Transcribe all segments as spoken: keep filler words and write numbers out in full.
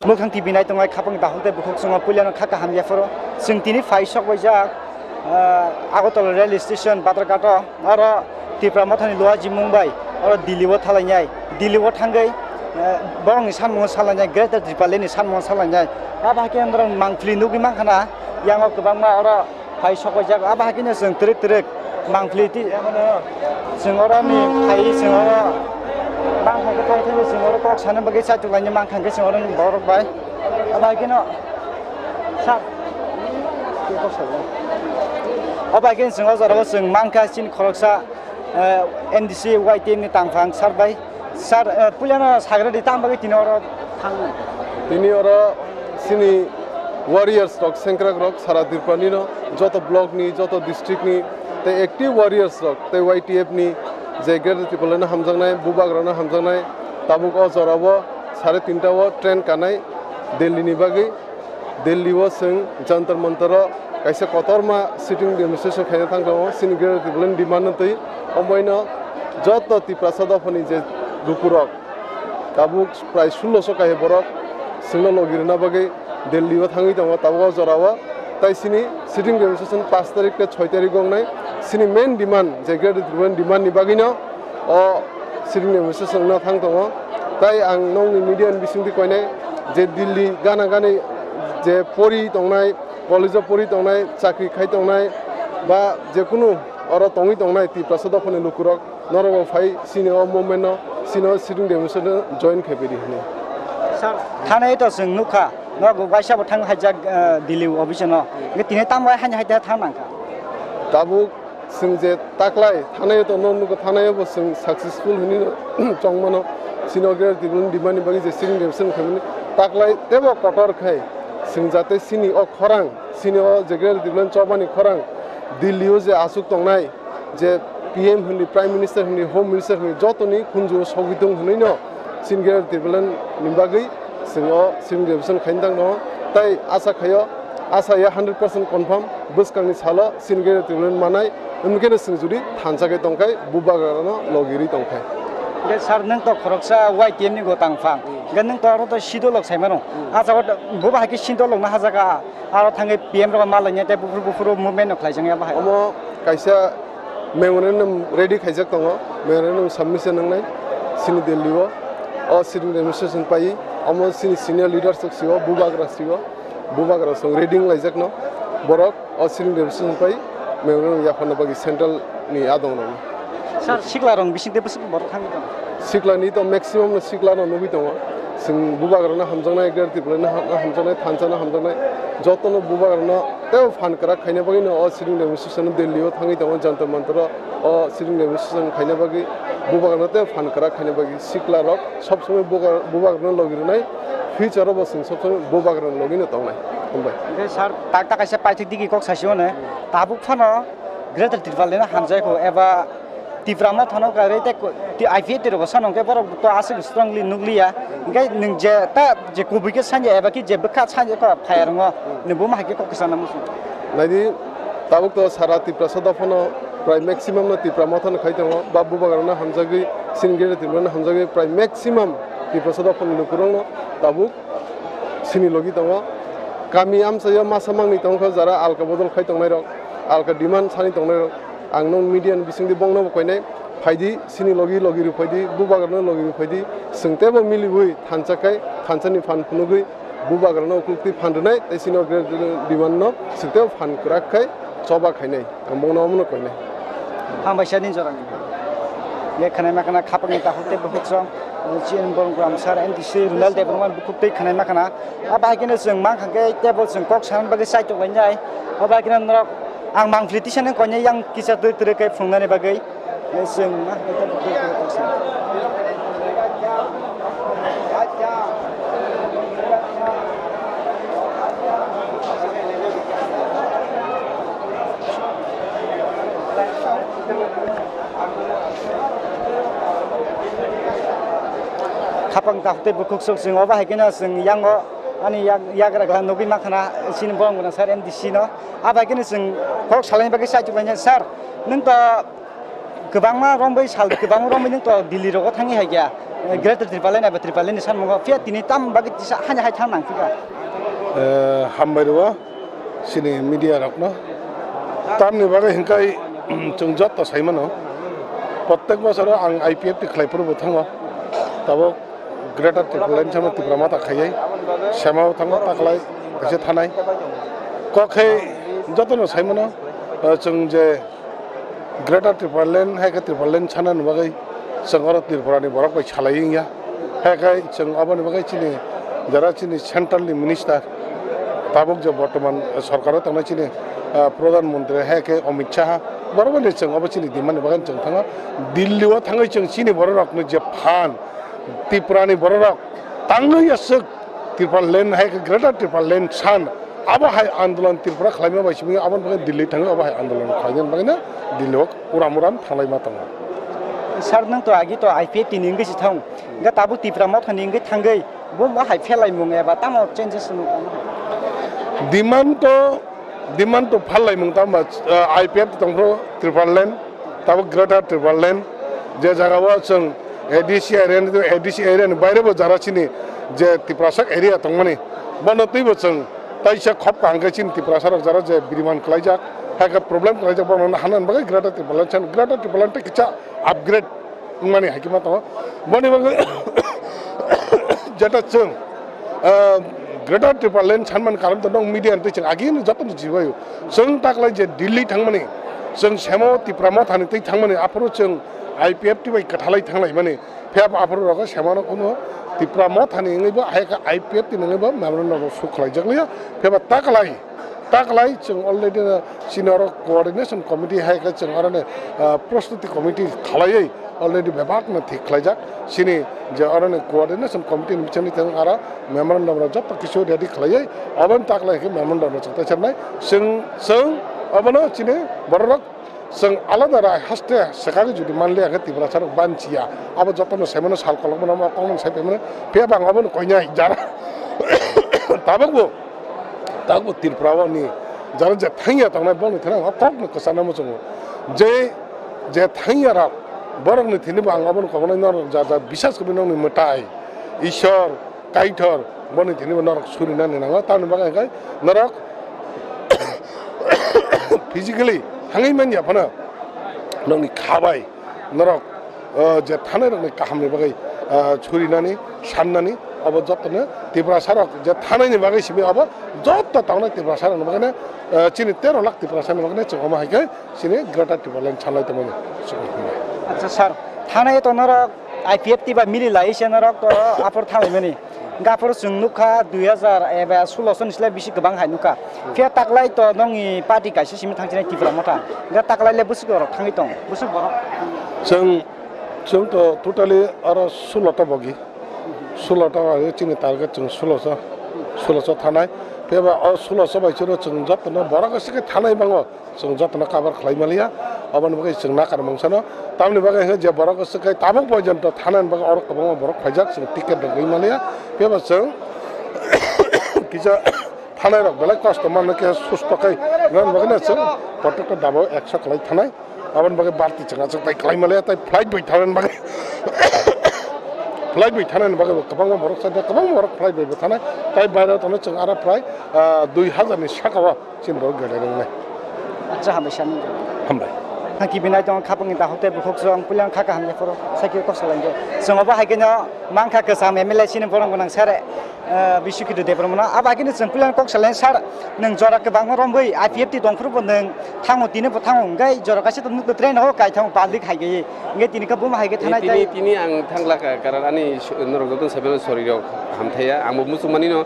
Mukhang T V nai tongnai khapang dahuk tei bukhuk chwngno puilano kha kaham yapharo. Chwng tini phai sok baijak, ah, Agartala rail station Badharghat o, aro Tipra Mothani Luaji Mumbai, aro Delhi o thalainai. Delhi o thangwi, ah, borokni sanmungo salainai, Greater Tipraland ni sanmungo salainai. Abo hai khe norok mangpili nugwi mankha na, yango kwbangma oro phai sok paijak, abo hai kheno chwng twrwk twrwk mangpili ti, chwng oro ni phai chwng oro mankha khe thai thai chwng oro kok sana bagwi chaitok laina mankha khe chwng oro ni borok bai. Abo hai kheno sir, abo hai kheno chwng o jora o chwng mankha chini khoroksa, eh, M D C Y T F ni tangphang sir bai. Sir, eh, puilano sagra di tang bagwi tini oro thangnai. Tini oro chini warriors rok, sengkrak rok, sara Tripura nino joto block ni, joto district ni tei active warriors rok tei Y T F ni je Greater Tipraland no hamjaknai, bubagrano hamjaknai, tabuk o jora o sare tinta o train kanai Delhi ni bagwi. Delhi o chwng Jantar Mantar o kaisa kotorma sitting demonstration khaina thang tongo, chini Greater Tipraland demand no twi. Omoino joto Tiprasa dophani je lukurok, tabuk prai sullo so kahi borok chwngno logi rwna bagwi Delhi o thangwi tongo, tabuk o jora o. Tai chini sitting demonstration paanch tarik tei choi tarik wngnai. Chini main demand je Greater Tipraland demand ni bagwino o sitting demonstration wngna thang tongo. Tai ang nokni media ni bisingtwi koinai je Delhi gana gani je pori tongnai, college o pori tongnai, chakri khai tongnai, ba je kunu oro tongwi tongnai Tiprasa dophani lukurok, norok bo phai chini o movement no, chini o sitting demonstration no join khai pedi hinwi. Sir, thanai to chwng nukha, norok waisa bo thang haijak, eh, Delhi office no. Hwnkhe tini tamo hai hai thang nangkha. Tabuk chwng je taklai thanai to no nugo, thanai bo chwng successful hinwi no chongmano. Chini o Greater Tipraland demand ni bagwi je sitting demonstration khaimani taklai tebo kotor khai chwng jate chini o khorang, chini o je Greater Tipraland chobani khorang Delhi o je asuk tongnai, je P M hinwi, Prime Minister hinwi, Home Minister hinwi jotoni khunju o sogwi tong hinwi no chini Greater Tipraland ni bagwi chwng o sitting demonstration khaina thang tongo. Tai asa khaio, asa ya hundred percent confirm, bwskangni salo chini Greater Tipraland manai, wngkhe no chwng jodi thansa khe tongkhai, bubagrano logi rwi tongkhai. Hwnkhe sir, nwng to khoroksa Y T F ni go tangphang, hwnkhe nwng to aro to sidolok sai mano. Hmm. Asa o bo bahai khe sidolok no hajak a, aro thangwi P M rok ma lainai tei buphuru buphuru movement no khlai jang ya bahai. Omo kaisa memorandum ready khaijak tongo, memorandum submission wngnai chini Delhi o, o sitting demonstration pai, omo chini senior leaders rok sio, bubagra sio, bubagra song ready wnglaijak no, borok o sitting demonstration pai memorandum yapharna bagwi central ni adong rok. Sir, sikla rok bising tei bwswk borok thangwi tongo? Sikla ni to maximum no sikla no nugwi tongo. Chwng bubagrano hamjaknai, Greater Tipraland no ha-, hamjaknai, thansa no hamjaknai, joto no bubagrano tei phan kwrak khaina bagwi no o sitting demonstration Delhi o thangwi tongo, Jantar Mantar o, o sitting demonstration khaina bagwi bubagrano tei phan kwrak khaina bagwi sikla rok sob somoi bubagra-, bubagrano logi rwnai, future o bo chwng sob somoi bubagrano logi no tongnai. Hambai. Hwnkhe sir, tak tak kaisa paithak digi kok sasi o ne, tabuk phano Greater Tipraland no hamjai kho eba Tipra Motha no kwrwi tei ko-, ti-, I P F T rok bo sano hwnkhe borok to aswk strongly nukliya. Hwnkhe nwng je ta je kubui khe sanja eba khe je bwkha sanja khe phai rwngo, nwng bo ma hai khe kok kwchangma muchung. Naidi, tabuk to sara Tiprasa dophano prai maximum no Tipra Motha no khai tongo, ba bubagrano hamjagwi, chini Greater Tipraland no hamjagwi prai maximum Tiprasa dophani lukurokno tabuk chini logi tongo. Kami amchaio masa mangni tongkha, jara alka bodol khai tongnairok, alka demand sani tongnairok. Ang nong media ni bisingtwi bongno bo koinai, phaidi, chini logi logi rw phaidi, bubagrano logi rw phaidi, chwng teibo miliwi thansa khai, thansa ni phan phunugwi bubagrano ukuluk twi phan rwnai, tei chini o great demand no chwng teibo phan kwrak khai choba khainai. Ang bongno omono koinai. Hambai sani jorani. Ye khwnai ma khna khapang ni takhuk tei bukhuk song, chini borok gram sar M D C Runal Debbarma bukhuk tei khwnai ma khna. Abo hai kheno chwng mankha khe teibo chwng kok sana bagwi chaitok lainai. Abo hai kheno norok ang mangpili tisa nang koinai yang kisa twi twrwi khe phunuknani bagwi. Chwng ma hai khe teibo kok sana. Khapang takhuk tei bukhuk sok chwng obo hai kheno chwng yango ani yak-, yagra gana nugwi mankha na chini borok gana sir M D C no. Abo hai kheno chwng kok salaini bagwi chaitok lainai, sir, nwng to Kwbangma romwi sal, kwbangma romwi nwng to Delhi rogo thangwi hai kha. Greater Tipraland eba Tipraland ni sanmungo. Phiya tini tam bagwi tisa hani hai thang nang phika. Eh, hambai rwo chini media rokno. Tamni bagwi hinkai, um, chwng jotto sai mano. Prottek bosoro ang I P F T khlai phuru bo thango. Tabuk Greater Tipraland sama Tipra Motha khaiwi. Sema thango taklai kaisa thanai. Kok khe jotono sai mano, eh, chwng je Greater Tipraland hai khe Tipraland sanani bagwi chwng oro Tripura ni borok bai salai wngya. Hai khe chwng aboni bagwi chini jara chini central ni minister tabuk je bortoman sorkar o tongnai chini, ah, Pradhan Mantri hai khe Amit Shah borok bai chwng abo chini demand ni bagwi chwng thango. Delhi o thangwi chwng chini borok rokni je phan Tripura ni borok rok tangwi aswk Tipraland hai khe Greater Tipraland san abo hai andolon Tripura khlaima bai simi aboni bagwi Delhi thangwi abo hai andolon khlaina bagwi no Delhi o uram uram thanglai ma tongo. Sir, nwng to agi to I P F T ni wngwi si thang, ga tabuk Tipra Motha ni wngwi thangwi bo ma hai phelaimung eba tamo changes nung? Demand to, demand to phal laimung tamo, ah, I P F T tongphuru Tipraland, tabuk Greater Tipraland, je jaga o chwng A D C area ni, A D C area ni baire bo jara chini je Tiprasa area tongmani, bono twibo chwng taisa khop kaham khe chini Tiprasa rok jara je biriman klaijak, hai khe problem klaijak, bono hanan bagwi Greater Tipraland chan, Greater Tipraland tei kisa upgrade wngmani hai khe ma tongo. Boni bagwi jeta chwng, ah, Greater Tipraland sanmani karon to nwng media ni twi chwng agini jotono chibaio. Chwng taklai je Delhi thangmani, chwng semo Tipra Motha ni twi thangmani, aphuru chwng I P F T bai kwthalai thanglaimani. Phiya bo aphuru rogo semano kuno Tipra Motha ni wngwi bo hai khe I P F T ni wngwi bo memorandum rok su khlaijak liya. Phiya bo taklai, taklai chwng already no chini oro coordination committee hai khe chwng oro ni, ah, prostuti committee khlaiwi already bebak no thik khlaijak. Chini je oro ni coordination committee ni bisingtwi thang aro memorandum rok joto kisu ready khlaiwi aboni taklai khe memorandum rok chwng taisarnai. Chwng, chwng abono chini borok rok Chwng alada rai haste swkagwi jodi manliya khe Tiprasa rok banchiya. Abo jotono saimano sal kolokmano, omo kokno sai paimano. Phiya bo ang abono koinai jara. Tabukbo, tabukbo Tripura o ni jara je thangya tongnai bongni thani ang kokno kwchana muchungo. Je, je thangya rok borokni thani bo ang abono koknai norok ja ja bisas kwbwi nokni mwtai, Ishwar, Kaitor, boni thani bo norok surinani nango, tamni bagwi hwnkhe norok physically thangwi manya phano nokni kha bai norok, o, je thanai rokni kahamni bagwi, o, surinani, sannani, obo jotono Tiprasa rok je thanaini bagwi simi obo joto tongnai Tiprasa rokni bagwino, o, chini tero lakh Tiprasa ni bagwino chwng omo hai khe chini Greater Tipraland sanlai tongmani. Acha sir, thanai to norok I P F T bai mili lai se norok to aphor thanglaimani. Hwnkhe aphor chwng nukha dui hazar eba sulo soni slai bisi kwbang hai nukha. Phiya taklai to nongni party kaisa simi thangchinai Tipra Motha. Hwnkhe taklai le bwswk borok thangwi tong, bwswk borok. Chwng, chwng to totally aro sulo ta bogi. Sulo ta bai chini target chwng sulo so, sulo so thanai. Phiya ba o sulo so bai chwng jotono borok se khe thanai bango. Chwng jotono cover khlai maliya, aboni bagwi chwng nakar mungsano. Tamoni bagwi hwnkhe je borok swk khai tabuk porjonto thanani bagwi oro kwbangma borok phaijak, chwng ticket rok rwi maliya. Phiya ba chwng kisa thanai rok belai kosto manwi khe susto khai, aboni bagwino chwng protector daba o ekso khlai thanai. Aboni bagwi barti chwng achuk tai khlai maliya, tai flight bai thanani bagwi, flight bai thanani bagwi bo kwbangma borok sajak, kwbangma borok flight bai bo thanai. Tai baireo tongo chwng aro prai, ah, dui hazar ni saka o. Chini borok gadai rwngnai. Acha, hambai sani. Hambai. Ang kibinai tongo khapangni dahok tei bukhuk chwng puilang kha kaham ya phoro sakhe kok salai de. Chwng obo hai khe no mankha kwcham M L A chini borok gwnang sare, eh, Bisukhidu Debbarmano. Abo hai khe no chwng puilang kok salai sar nwng jora kwbangma romwi I P F T tong phuru bo nwng thango tini bo thango hwnkhe jora kaisa to nuk twi train o kai thango public hai khe. Hwnkhe tini khe buma hai khe thanai tini, tei. Tini ang thangla ka, karon ani su-, norok joto saimano sori rok hamthaiya. Ang bo muchung mani no,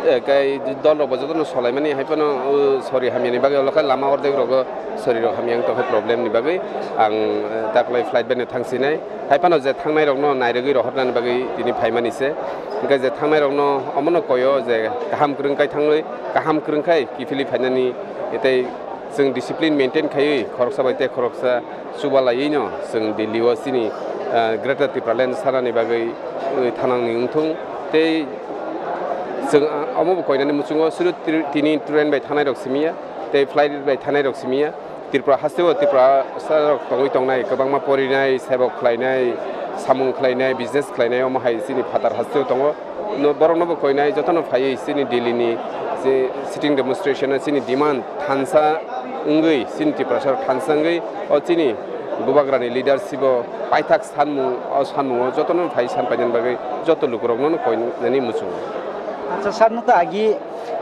eh, kai dol rok bo joto no solai mani hai phano, uh, sori hamya ni bagwi ulo khe lama ordek rogo sori rok hamya wng tong khe problem ni bagwi ang, eh, taklai flight bai no thang sinai. Hai phano je thangnai rok no nairwgwi rohor nani bagwi tini phai mani se. Hwnkhe je thangnai rok no omo no koi o je kaham kwrwng kai thangwi, kaham kwrwng khai kiphilwi phainani tei chwng discipline maintain khaiwi khoroksa bai tei khoroksa chubalaiwi no chwng Delhi o chini, ah, Greater Tipraland sanani bagwi, ui, thanangni wngthung. Tei chwng, ah, omo bo koinani muchungo suru tri-, tini train bai thanai rok simiya, tei flight bai thanai rok simiya. Tripura hasteo Tiprasa rok tongwi tongnai, kwbangma porinai, sebok khlainai, samung khlainai, business khlainai, omo hai chini phatar hasteo tongo. No, borokno bo koinai, jotono phaiwi chini Delhi ni je sitting demonstration o chini demand thansa wngwi, chini Tiprasa rok thansa wngwi, o chini Bubagrani leadership o paithak sanmung, o sanmungo jotono phai san painani bagwi joto lukurokno koinani muchungo. Acha, sir, no to agi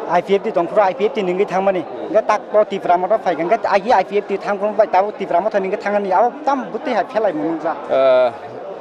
I P F T tong phuru I P F T ningwi thangmani. Hwnkhe tak to Tipra Motha phaikha. Hwnkhe agi I P F T thang phuru bai tabuk Tipra Motha ningwi thangani. Abo tam bwtwi hai phelai mung nukjak. Ah,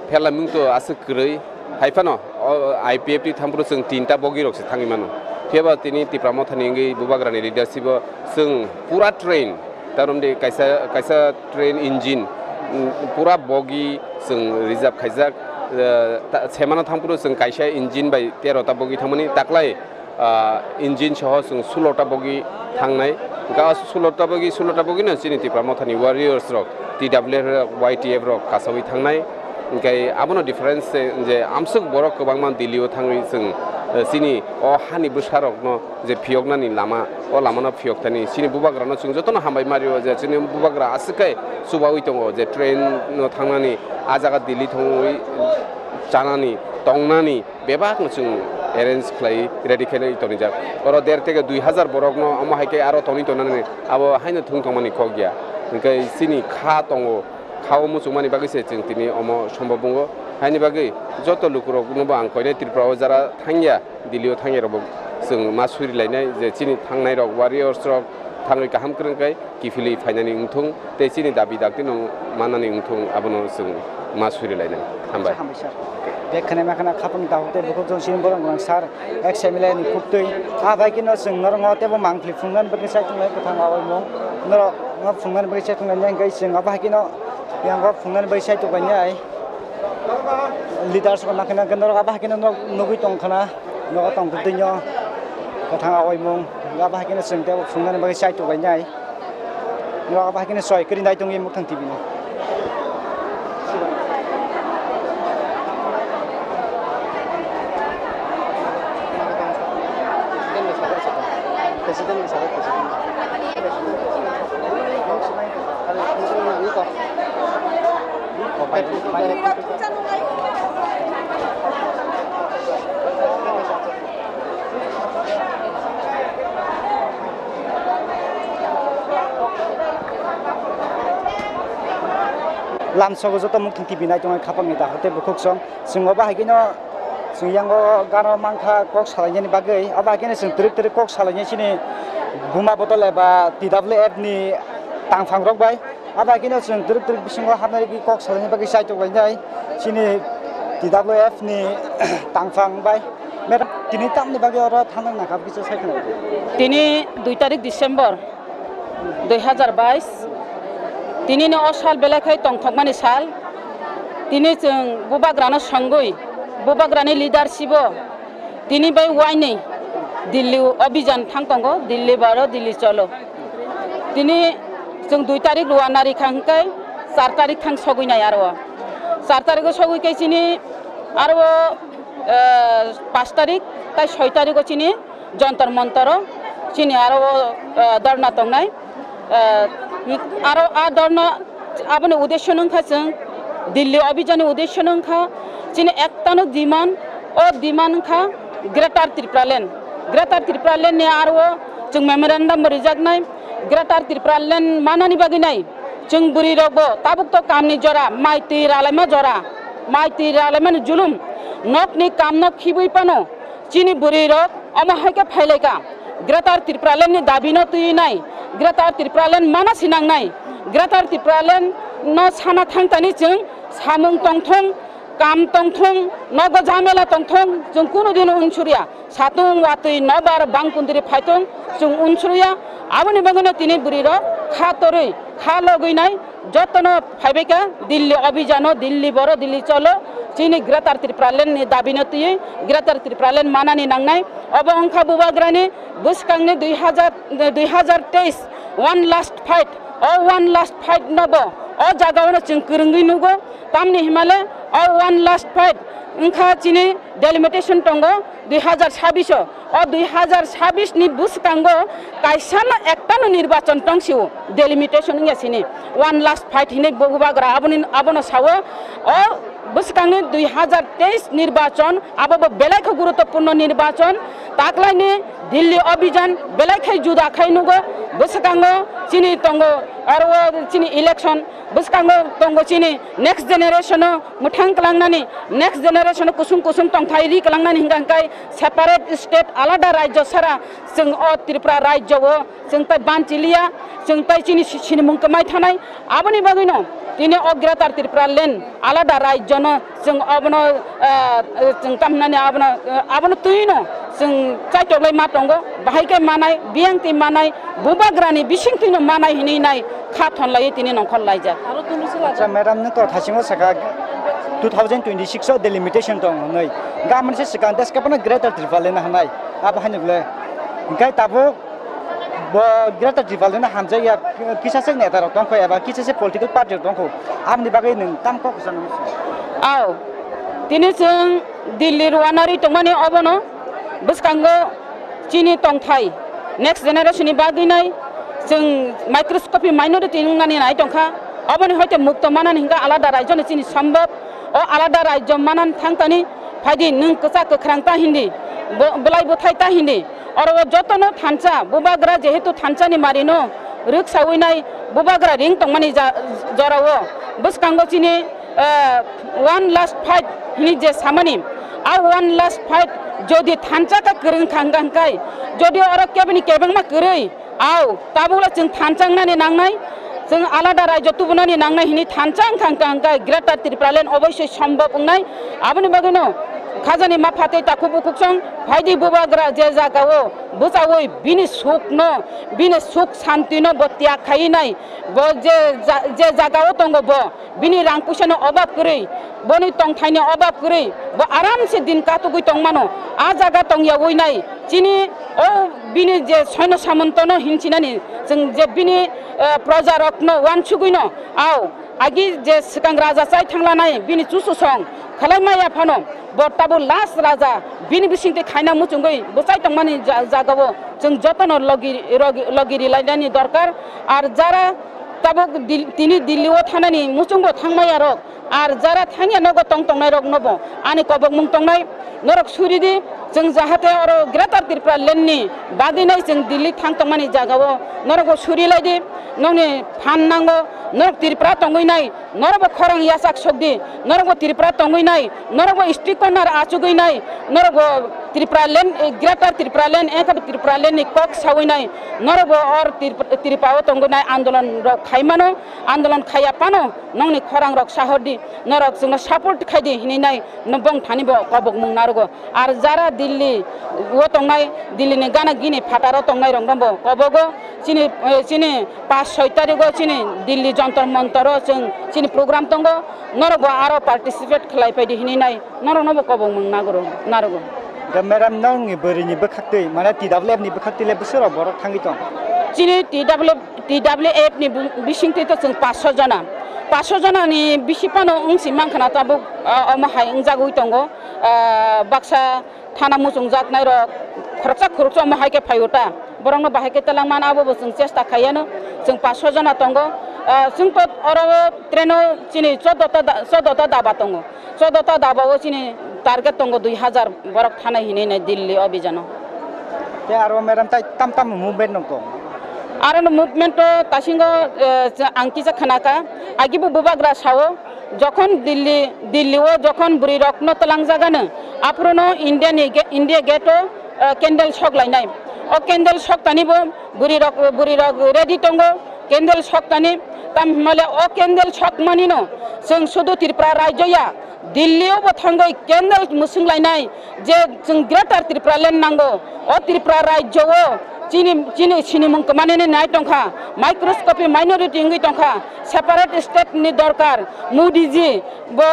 phelai mung to aswk kwrwi. Hai phano, o I P F T thang phuru chwng tinta bogi rok se thangwi mano. Phiya ba tini Tipra Motha ni wngwi Bubagrani leadership o chwng pura train. Tarom de kaisa, kaisa train engine, mm, pura bogi chwng reserve khaijak. Eh, ta-, semano thang phuru chwng kaisa engine bai tero ta bogi thangmani taklai, ah, engine soho chwng sulo ta bogi thangnai. Hwnkhe o sulo ta bogi, sulo ta bogi no chini Tipra Motha ni warriors rok, T W F rok, Y T F rok kasawi thangnai. Hwnkhe abono difference se je amswk borok kwbangma Delhi o thangwi chwng, eh, chini o hani bwsa rokno je phiyoknani lama, o lamano phiyok thani. Chini Bubagrano chwng jotono hambai mario je chini Bubagra aswk khe chubaui tongo je train no thangnani, a jaga Delhi thangwi chanani, tongnani bebakno chwng arrange khlai, ready khlai tonijak. Oro der theke dui hazar borokno omo hai khe aro tongwi tongnani abo haino thung tongmani kok ya. Hwnkhe chini kha tongo, kha o muchungmani bagwi se chwng tini omo sombob wngo. Haini bagwi joto lukurokno bo ang koinai Tripura o jara thangya, Delhi o thangya rokbo chwng ma suri lainai je chini thangnai rok, warriors rok thangwi kaham kwrwng khe kiphilwi phainani wngthung tei chini dabi dakti no manani wngthung, abono chwng ma suri lainai. Hambai. Hambai sir. Bek khana ma khana khapang dahu tei bukhuk jong sini borok rang sir, ex M L A ni khuktwi. A bai kino chwng norok ngo tebo mangpli phungnani bagwi sai tongnai kwthang awaimung. Norok ngo phungnani bagwi sai tongnai hwnkhe chwng abo hai kino yang o phungnani bagwi sai tongnai. Leaders rok nakhai nang norok abo hai khe norok nugui tong khana, nogo tong khe twi no kwthang awaimung, abo hai khe no chwng tei phungnani bagwi chai tok lainai. Norok abo hai khe no soi kwrwi nai tongwi mukhang T V no. President ni saka president. Lamsogo joto mukhang T V nai tongnai khapangni dahor tei bukhuk song. Chwng obo hai kheno chwng yango gana mankha kok salainani bagwi. Obo hai kheno chwng twrwk twrwk kok salainai chini buma bodol eba T W F ni tangphang rok bai. Obo hai kheno chwng twrwk twrwk bisingo hapnai rwgwi kok salainani bagwi chaitok lainai chini T W F ni tangphang bai. Madam, tini tamni bagwi oro thangnai nangkha bisa sai khwna. Tini dui tarik December. Dui hazar bais, tini no o sal belai khai tongthokmani sal. Tini chwng bubagrano songwi, bubagrani leadership o tini bai wainwi Delhi o abhijan thang tongo, Delhi baro, Delhi cholo. Tini chwng dui tarik rwna rikha hwnkhe char tarik thang sogwi nai aro. Char tarik o sogwi khe chini aro, eh, panch tarik tai soi tarik o chini Jontor Montoro chini aro o, eh, dorna tongnai. Eh, aro a dorna aboni uddesho no wngkha chwng Delhi abhijan ni uddesho no wngkha chini ektano demand, o demand wngkha Greater Tipraland. Greater Tipraland ni aro o chwng memorandum bo rijaknai. Greater Tipraland manani bagwi nai chwng bwrwi rok bo tabuk to kamni jora, mai twi ralaima jora, mai twi ralaimani julum, nokni kam no khibwi pano. Chini bwrwi rok omo hai khe phailaika, Greater Tipraland ni dabi no twi nai, Greater Tipraland mana sinang nai, Greater Tipraland no sana thang tani chwng samung tongthong, kam tongthong, nogo jamela tongthong, chwng kunu dino unsuriya. Satung watwi nobar bangkundri phaitung chwng unsuriya. Aboni bagwino tini bwrwi rok kha torwi, kha logwi nai, jotono phaibaikha Delhi abhijano, Delhi boro, Delhi cholo, chini Greater Tipraland ni dabino twiwi Greater Tipraland manani nangnai. Obo wngkha bubagrani bwskangni dui hazar, dui hazar teis one last fight. O one last fight no bo o jagao no chwng kwrwngwi nugo. Tamni himale O one last fight wngkha chini delimitation tongo dui hazar sabbish o. O dui hazar sabbish ni bwskango kaisano ektano nirbachon tongsio, delimitation wngya sini. One last fight hinwi bubagra aboni, abono sao. O bwskangni dui hazar teis nirbachon, abo bo belai khe guruttopurno nirbachon. Taklaini Delhi Abhijan belai khe juda khai nugo. Bwskango chini tongo aro o chini election, bwskango tongo chini next generation o mwthang kwlangnani, next generation o kusung kusung tongthai ri kwlangnani hingka hingkai separate state alada rajyo sara chwng o Tripura rajyo o chwng tai banchiliya, chwng tai chini si-, sinimung kwmai thanai. Aboni bagwino tini o Greater Tripura Land alada rajyo no chwng abono, ah, chwng tamhinani abono, ah, abono twino chwng chaitoklai ma tongo, bahai khe manai, biyang twi manai, bubagrani bising twino manai hinwi nai kha thonlaiwi tini nongkhor laijak. Acha, madam, nokto thasingo saka two thousand twenty-six o delimitation tong hwnwi. Gamani se swkang deska phano Greater Tripura Land hanai. Abo haino le. Hingkai tabuk bo Greater Tripura Land hamjak ya, kisa se neta rok tongkho eba kisa se political party rok tongkho. Aboni bagwi nwng tam kok sana musi. Aw. Tini chwng Delhi rwna ri tongmani obono bwskango chini tongthai next generation ni bagwi nai chwng microscopy minority wngnani nai tongkha. Oboni hoite mukto manani hingka alada raijo ni chini sombhob. O alada raijo manan thangtani phaidi nwng kwchak kwkhrang ta hindi, bo-, bwlai bwthai ta hindi. Oro o jotono thansa, bubagra jehetu thansa ni mari no rwksawi nai bubagra ring tongmani ja-, jorao bwskango chini, eh, one last fight hini je samani, a one last fight jodi thansa ka kwrwng kha hingka hingkai, jodi oro kebini kebengma kwrwi, Au, tabukla chwng thansa wngnani nangnai, chwng alada raijo tubunani nangnai hini thansa wngkha, wngkha, wngkha, Greater Tripura Land oboisoi sombhob wngnai. Aboni bagwino khajani mapha tei takhuk bukhuk song phaidi bubagra je jagao bwchaui bini sukno, bini suk santino bo tyag khaiwi nai, bo je ja-, je jagao tongo bo, bini rang puisano obab kwrwi, boni tongthaini obab kwrwi, bo aramse din katugwi tongmano. A jaga tongyaui nai chini o bini je soino samontono hinchinani, chwng je bini, eh, projarokno uansugwino, au, agi je swkang raja chai thanglanai bini chuchusong khwlai maya phano, bo tabuk last raja, bini bisingtwi khaina muchungwi bwchai tongmani ja-, jagao chwng jotono logi, rogi, logi rilainani dorkar. Ar jara tabuk Dil-, tini Delhi o thanani muchungbo thangmaya rok, ar jara thangya nogo tong tongnai rok nobo ani kobokmung tongnai, norok suri di, chwng jahate oro Greater Tripura Land ni bagwi nai chwng Delhi thang tongmani jagao norokbo suri lai di, nokni phan nango, norok Tripura tongwi nai, norokbo khorang yachak sok di, norokbo Tripura tongwi nai, norokbo street corner achugwi nai, norokbo Tripura Land, eh, Greater Tripura Land, engkha Tripura Land ni kok sawi nai, norokbo or Trip-, Tripura o tongwi nai andolon rok khai mano, andolon khaiya phano nokni khorang rok sahor di, norok chwngno support khai di hinwi nai, no bong thani bo kobokmung narogo. Ar jara Delhi o tongnai, Delhi ni gana gini phataro tongnai rok no bo kobogo, chini, eh, chini paanch soi tarigo chini Delhi Jantar Mantar o chwng chini program tongo, norok bo aro participate khlai phai di hinwi nai, norok no bo kobokmung nagoro, narogo. Da madam, nokni bwrwi ni bwkhaktwi, mane T W F ni bwkhaktwi le bwswk rok borok thangwi tong? Chini T W F, T W F ni bu-, bisingtwi to chwng paanch soi jona. Paanch soi jona ni bisi phano wngsi mankha na tabuk, ah, omo hai wngjagwi tongo. Ah, baksa thana muchungjaknai rok khoroksa khoroksa omo hai khe phaio ta. Borokno bahai khe twlang man abo bo chwng chesta khaiya no. Chwng paanch soi jona tongo. Ah, chwng to oro train o chini chordo ta da-, chordo ta daba tongo. Chordo ta daba o chini target tongo dui hazar borok thanai hinwi nai Delhi o bijano. Tei aro madam tai tam tam movement nong tong? Aro no movement to tasingo, eh, ang kisa khna kha. Agi bo bubagra sao, jokhon Delhi, Delhi o jokhon bwrwi rok no twlang jaga no, aphuru no India ni ge-, India gate o, eh, candle sok lainai. O candle sok tani bo bwrwi rok, bwrwi rok ready tongo. Candle sok tani, tam hwnmale o candle sok mani no, chwng sudu Tripura rajyo ya, Delhi o bo thangwi candle mwswng lainai je chwng Greater Tripura Land nango. O Tripura rajyo o chini, chini sinimung kwmani ni nai tongkha, microscopy minority wngwi tongkha, separate state ni dorkar, Modi ji bo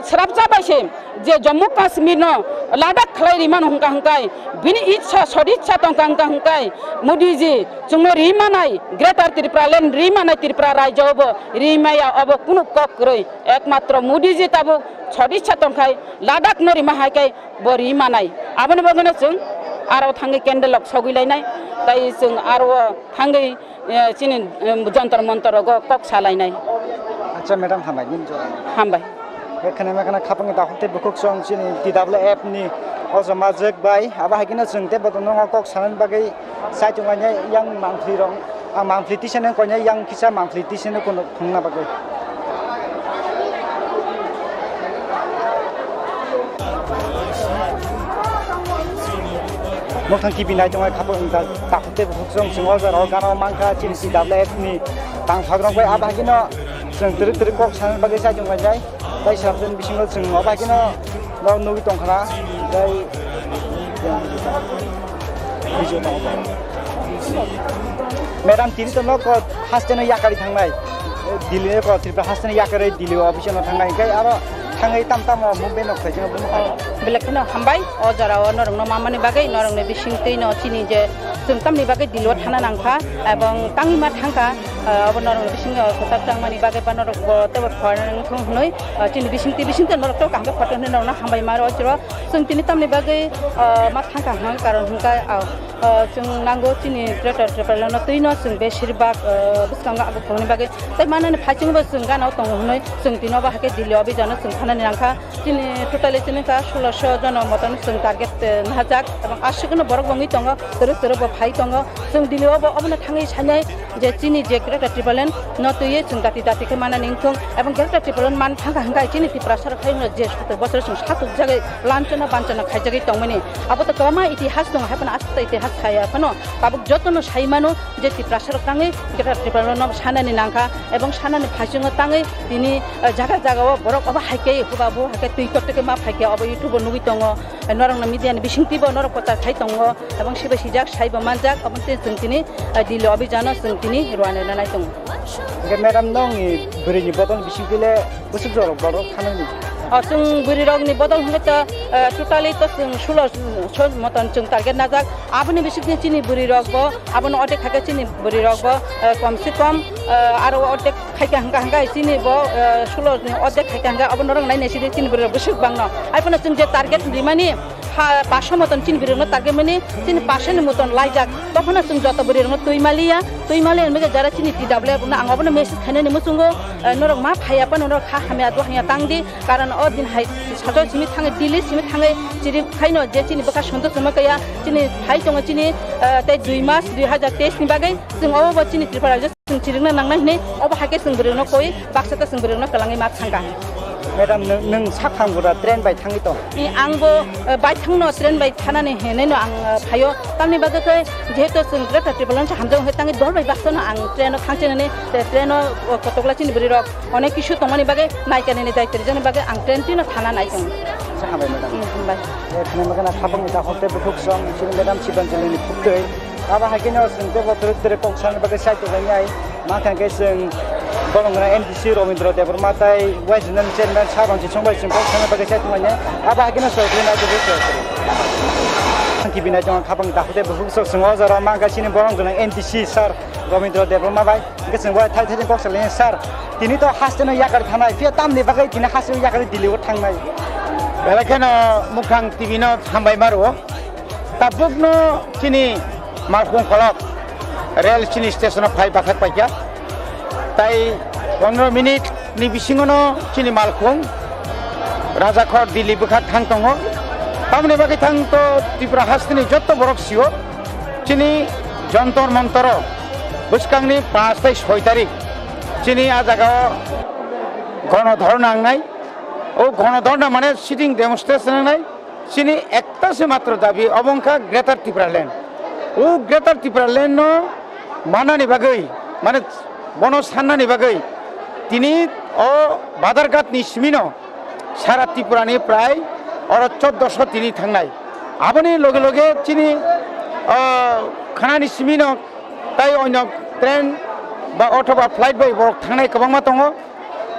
srapsa bai se je Jammu Kashmir no Ladakh khlai rimano hwnka hwnkai bini ichha soditsa tongkha hwnka hwnkai Modi ji chwngno rimanai Greater Tripura Land rimanai Tripura rajyo bo rimaya obo kunu kok kwrwi ekmatro Modi ji tabuk Sodisa tongkhai, Ladakh no rima hai khe bo ri manai. Aboni bagwino chwng aro thangwi candle rok sogwi lainai, tai chwng aro thangwi, eh, chini, em, jontor montor rogo kok salainai. Acha madam, hambai nini jora. Hambai. Ekhane mekhane khapangni dakhuk tei bukhuk song chini T W F ni o joma jwk bai. Abo hai kheno chwng tei bo tongo kok sanani bagwi saichung lainai yang mangpli rok. Ang mangpli tisane koinai yang kisa mangpli tisane kono phungna bagwi. Mukhang T V nai tongnai khapang wngkha, takhuk tei bukhuk song chwng o jora o gana o mankha chini C W F ni tang sagrok bai abo hai kheno chwng twrwk twrwk kok sana bagwi saichung lainai. Tai sabjani bisingo chwng obo hai kheno norok nugwi tongkha na, tai video tongo. Madam, tini to nok hasteno yakari thangnai. Delhi ko Tripura hasteno yakari Delhi office no thangnai. Kai aro thangwi tam tam o movement no khlai jano. Belai kheno hambai o jora o norokno mamani bagwi, norokni bisingtwi no chini je chwng tamni bagwi Delhi o thana nangkha ebong tangwi ma thangkha. Ah, abo norokni bisingo kwtal tangmani bagwi ba norok bo teibo phoranani wngthung hwnwi, ah, chini bisingtwi bisingtwi norok teibo kaham khe photo hwnwi norokno hambai ma rw chwro. Chwng tini tamni bagwi, ah, ma thangkha hwn karon hwnkha, ah, ah, chwng nango chini Greater Tipraland no twino chwng beshirbak, ah, bwskango abo phunukni bagwi tei manani phaichingbo chwng gana o tongo hwnwi chwng tini obo hai khe Delhi o bijano chwng thanani nangkha. Chini totally chini ka sulosho jono motom chwng target, eh, nahajak, ebong aswkno borok bo wngwi tongo, twrwk twrwk bo phai tongo. Chwng Delhi o bo obono thangwi sanai je chini je Greater Tipraland no twiwi chwng dati dati khe manani wngthung, ebong Greater Tipraland man thangkha hwnkhe chini Tiprasa rok khaino je soto bosor chwng satuk jagwi lanchana banchana khaijagwi tongmani. Abo to kwbangma itihas tongo, hai phano aswk itihas saya phano tabuk jotono sai mano. Je Tiprasa rok tangwi Greater Tipraland no sanani nangkha, ebong sanani phaichungo tangwi tini, eh, jaga jaga o borok obo hai khe huba bo hai khe twi koktwkhe ma phai khe obo YouTube o nugwi tongo, eh, norok no media ni bisingtwi bo norok kwchar khai tongo, ebong sibai sijak saibo manjak, obo tei chwng tini, eh, Delhi o bijano chwng tini rwani nanai tongo. Hingke madam nongni bwrwini bodol bisingtwi le bwswk jorok borok thanani? O chwng bwrwi rokni bodol hingke to, eh, totally to chwng sulo, so motom chwng target najak. Aboni bisingtwi chini bwrwi rok bo, abono ordek khaikhe chini bwrwi rok bo, eh, kom se kom, eh, aro ordek khaikhe hwnkha, hwnkha chini bo, eh, sulo ni ordek khaikhe hwnkha, abo norok nai naisidi chini bwrwi rok bwswk bangno. Hai phano chwng je target rimani, ha, paso moton chini bwrwi rokno target mani, chini paso ni moton laijak. Tophano chwng joto bwrwi rokno twi maliya, twi maliya hwnba jara chini T W F no ang obono message khainani muchungo, eh, norok ma phaiya phano norok kha hamya do hamya tangdi. Karon o din hai sajol simi thangwi, Delhi simi thangwi chiri khaino je chini bwkha Santosh Chorma kaya, chini phai tongo chini, eh, tei dui mas dui hazar teis ni bagwi chwng obo bo chini Tripura rajyo chwng chirikna nangnai hwnwi obo hai khe chwng bwrwino koi baksa ta chwng bwrwino kwlangwi ma thangkha. Madam, nwng, nwng saphang bura train bai thangwi tong? I, ang bo, eh, bai thangno train bai thanani hwnwi no ang, eh, phaio. Tamni bagwi khe jehetu chwng Greater Tipraland se hamjak hwnwi tangwi dol bai baksa no ang train o thangchinani, te train o, o, kotokla chini bwrwi rok Onek kisu tongmani bagwi naikani ni daitwrwkjakni bagwi ang train twi no thana nai tongo. Sa hambai madam. Hmm, hambai. E, khna magana khapang ni dakhok tei bukhuk song chini madam Sibanjali ni phuktwi. Abo hai khe no chwng tei bo twrwk twrwk kok sani bagwi sai tonglainai. Ma thang khe chwng bolong gwnang M D C Robindra Debbarma tei West Zonal Chairman Sir Ranjit Song bai chwng kok sana bagwi sai tonglainai. Abo hai khe no sorkari nai tongwi sorkari. T V nai tongo khapang dakhok tei bukhuk song chwng o jora ma khe chini bolong gwnang M D C Sir Robindra Debbarma bai. Hingke chwng bai thai thai kok salai, "Sir, tini to haste no yakari thanai, phiya tamni bagwi tini haste no yakari Delhi o thangnai?" Belai kheno Mukhang T V no hambai ma rwo. Tabuk no chini malkhung kolok rail chini station o phai bakhak paikha. Tai pondro minute ni bisingo no chini malkhung Rajakhor Delhi bwkha thang tongo. Tamoni bagwi thang to Tripura haste ni jotto borok sio. Chini Jontor Montoro bwskangni paanch tei soi tarik chini a jagao gonodhorna wngnai. O gonodhorna mane sitting demonstration wngnai. Chini ekta se matro dabi, obo wngkha Greater Tipraland. O Greater Tipraland no manani bagwi, mane bono sannani bagwi tini o Badharghat ni simino sara Tripura ni prai oro choddoso tini thangnai. Aboni loge loge chini, ah, khanani simino tai onyo train ba auto ba flight bai borok thangnai kwbangma tongo.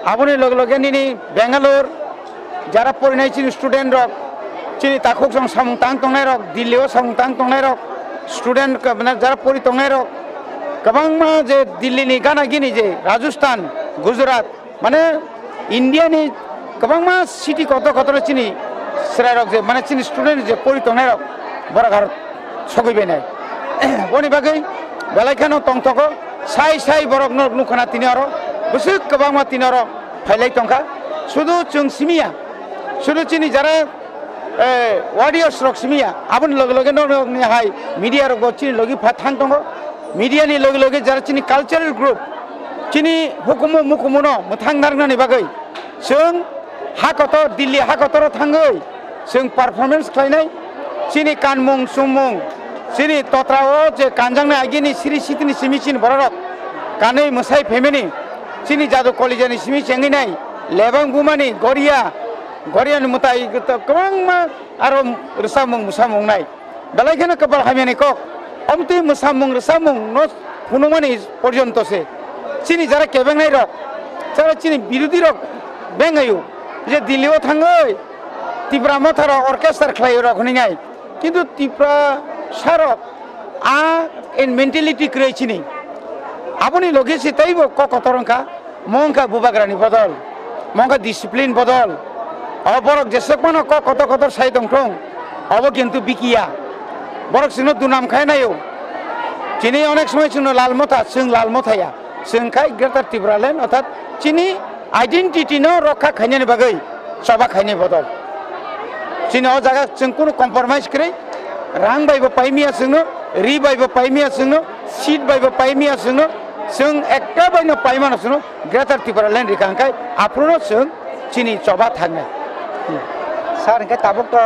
Aboni loge loge nini Bangalore jara porinai chini student rok, chini takhuk song samung tang tongnai rok, Delhi o samung tang tongnai rok, student ka-, mane jara pori tongnai rok, kwbangma je Delhi ni gana gini je Rajasthan, Gujarat, mane India ni Kwbangma city kotor kotor chini chwrairok je, mane chini student je pori tongnairok borok aro sogwi bainai. Boni bagwi belai kheno tongthogo, sai sai borok no nukha na tini oro, bwswk kwbangma tini oro phailai tongkha. Sudu chwng simiya, sudu chini jara, eh, warriors rok simiya, aboni loge loge norokni hai media rok bo chini logi pha thang tongo. Media ni loge loge jara chini cultural group, chini hukumu mukumu no mwthang narwknani bagwi chwng ha kotor, Delhi ha kotoro thangwi chwng performance khlainai. Chini kanmung chumung, chini totra o je kanjaknai agini siri sitini simi chini bororok kanwi mwsai phaimani, chini jadu kolijani simi chengwi nai, lebang bumani goria, goria ni mwtai kwbangma aro rwchapmung mwsamung nai. Belai kheno kwpal hamyani kok. Omtwi mwsamung rwchapmung no phunukmani porjonto se. Chini jara kebengnai rok, jara chini birodhi rok bengayo je Delhi o thangwi Tipra Motha rok orchestra khlai rok hwnwi nai. Kintu Tipra sarok a in mentality kwrwi chini. Aboni logi se teibo kok kotor wngkha. Mo wngkha bubagrani bodol, mo wngkha discipline bodol. O borok jeswk phano kok kotor kotor sai tongthung, obo kintu bikiya. Borok chwngno dunam khai naio. Chini onek somoi chwngno lal motha, chwng lal mothaya. Chwng khai Greater Tipraland, orthat chini identity no rokha khainani bagwi choba khainai bodol. Chini o jaga chwng kunu compromise kwrwi, rang bai bo paimiya chwngno, ri bai bo paimiya chwngno, seat bai bo paimiya chwngno, chwng ekta bai no paimano chwngno Greater Tipraland rikha hwnkhe aphuru no chwng chini choba thangnai. Sir, hwnkhe tabuk to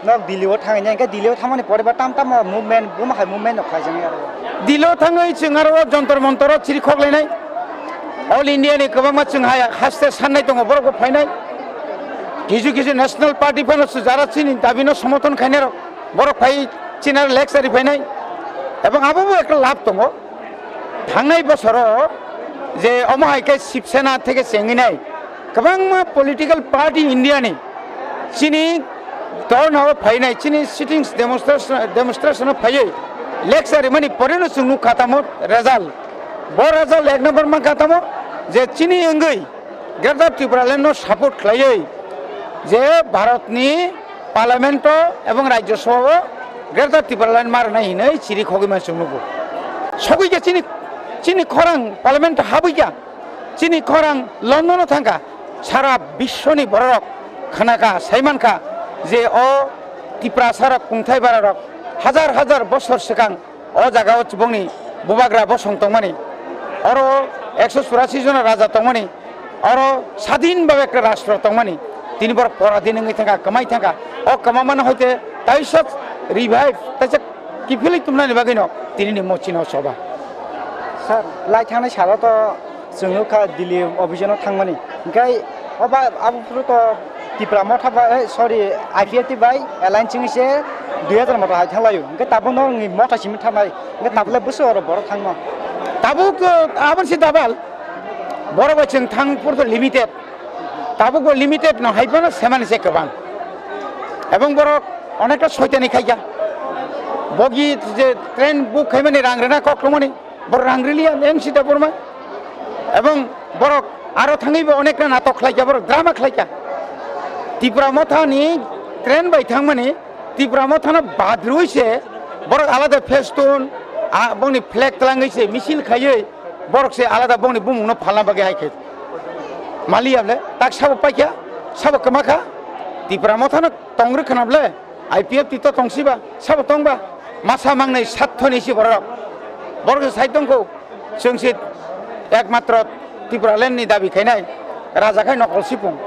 nok Delhi o thangwi nai, hwnkhe Delhi o thangmani pore ba tam tamo movement, buma hai movement no khlaijaknai aro. Delhi o thangwi chwng aro o Jantar Mantar o chiri khoklainai. All India ni kwbangma chwng hai haste sannai tongo, borok bo phainai. Kisu kisu National Party phano jara chini dabi no somothon khainai rok, borok phai chini aro lecture ri phainai. Ebong abo bo ekta lab tongo. Thangnai bosoro je omo hai khe Shiv Sena theke chengwi nai kwbangma political party India ni chini dol no phainai, chini sittings demonstration, demonstration o phaiwi lecture rimani pore no chwng nukha tamo result. Bo result ek number mankha tamo je chini wngwi Greater Tipraland no support khlaiwi je Bharat ni Parliament o ebong Rajya Sabha o Greater Tipraland ma rwnai hinwi chiri khogwi ma chwng nugo. Sogwi khe chini, chini khorang Parliament o habwi kha, chini khorang London o thangkha, sara biswni bororok khnakha, saimankha je o Tiprasa rok kungthai bara rok hajar hajar bosor swkang o jaga o chubungni bubagra bosong tongmani, oro ekso churasi jona raja tongmani, oro sadin bhabe ekta rashtra tongmani, tini borok poradin wngwi thangkha, kwmai thangkha. O kwmamano hoite taisa revive, taisa kiphilwi tumnani bagwino tinini mochino choba. Sir, lai thangnai salo to chwng nukha Delhi office no thangmani. Hwnkhe oba abo phuru to Tipra Motha bai, eh, sorry, I P F T bai alliance wngwi se dui hajar motha hai thanglaio. Hwnkhe tabukno wngwi motha simi thangnai. Hwnkhe tabukle bwswk oro borok thangno. Tabuk, eh, aboni se double. Borok bai chwng thang phuru to limited. Tabuk bo limited no hai phano semani se kwbang. Ebong borok onekta soitani khaikha. Bogi je train book khaimani rang rwna kok tongmani. Borok rang riliya, N C Debbarma. Ebong borok aro thangwi bo onekta natok khlaikha, borok drama khlaikha. Tipra Mothani train bai thangmani, Tipra Mothano badrwi se borok alada festoon, a, bongni flag twlangwi se misil khaiwi borok se alada bongni bumungno phalna bagwi hai khe. Maliya bole, tak sabo paikha, sabo kwmakha, Tipra Mothano tong rwkha na bole. I P F T to tongsiba, sabo tongba, masa mangnai sathoni si borok. Borok se sai tongkho, chwng se ekmatro Tipraland ni dabi khainai, raja khai nokol sipung.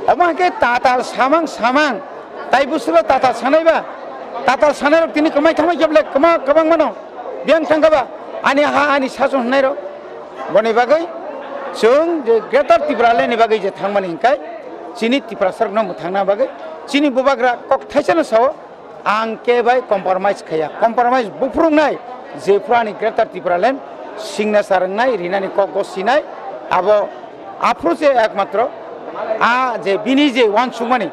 Omo hai khe tatal samang samang, tai bwswlo tatal sanaiba, tatal sanairok tini kwmai thamai khe bole kwma kwbang mano, biyang thangkha ba, ani ha ani sason hwnai rok. Boni bagwi chwng je Greater Tipraland ni bagwi je thangmani hwnkhe chini Tiprasarokno mwthangna bagwi chini bubagra kok thaisano sao, ang khe bai compromise khaiya. Compromise buphuru wngnai, jephuru ani Greater Tipraland signature wngnai, rinani kok go sinai, abo aphuru se ekmatro a je bini je uansukmani,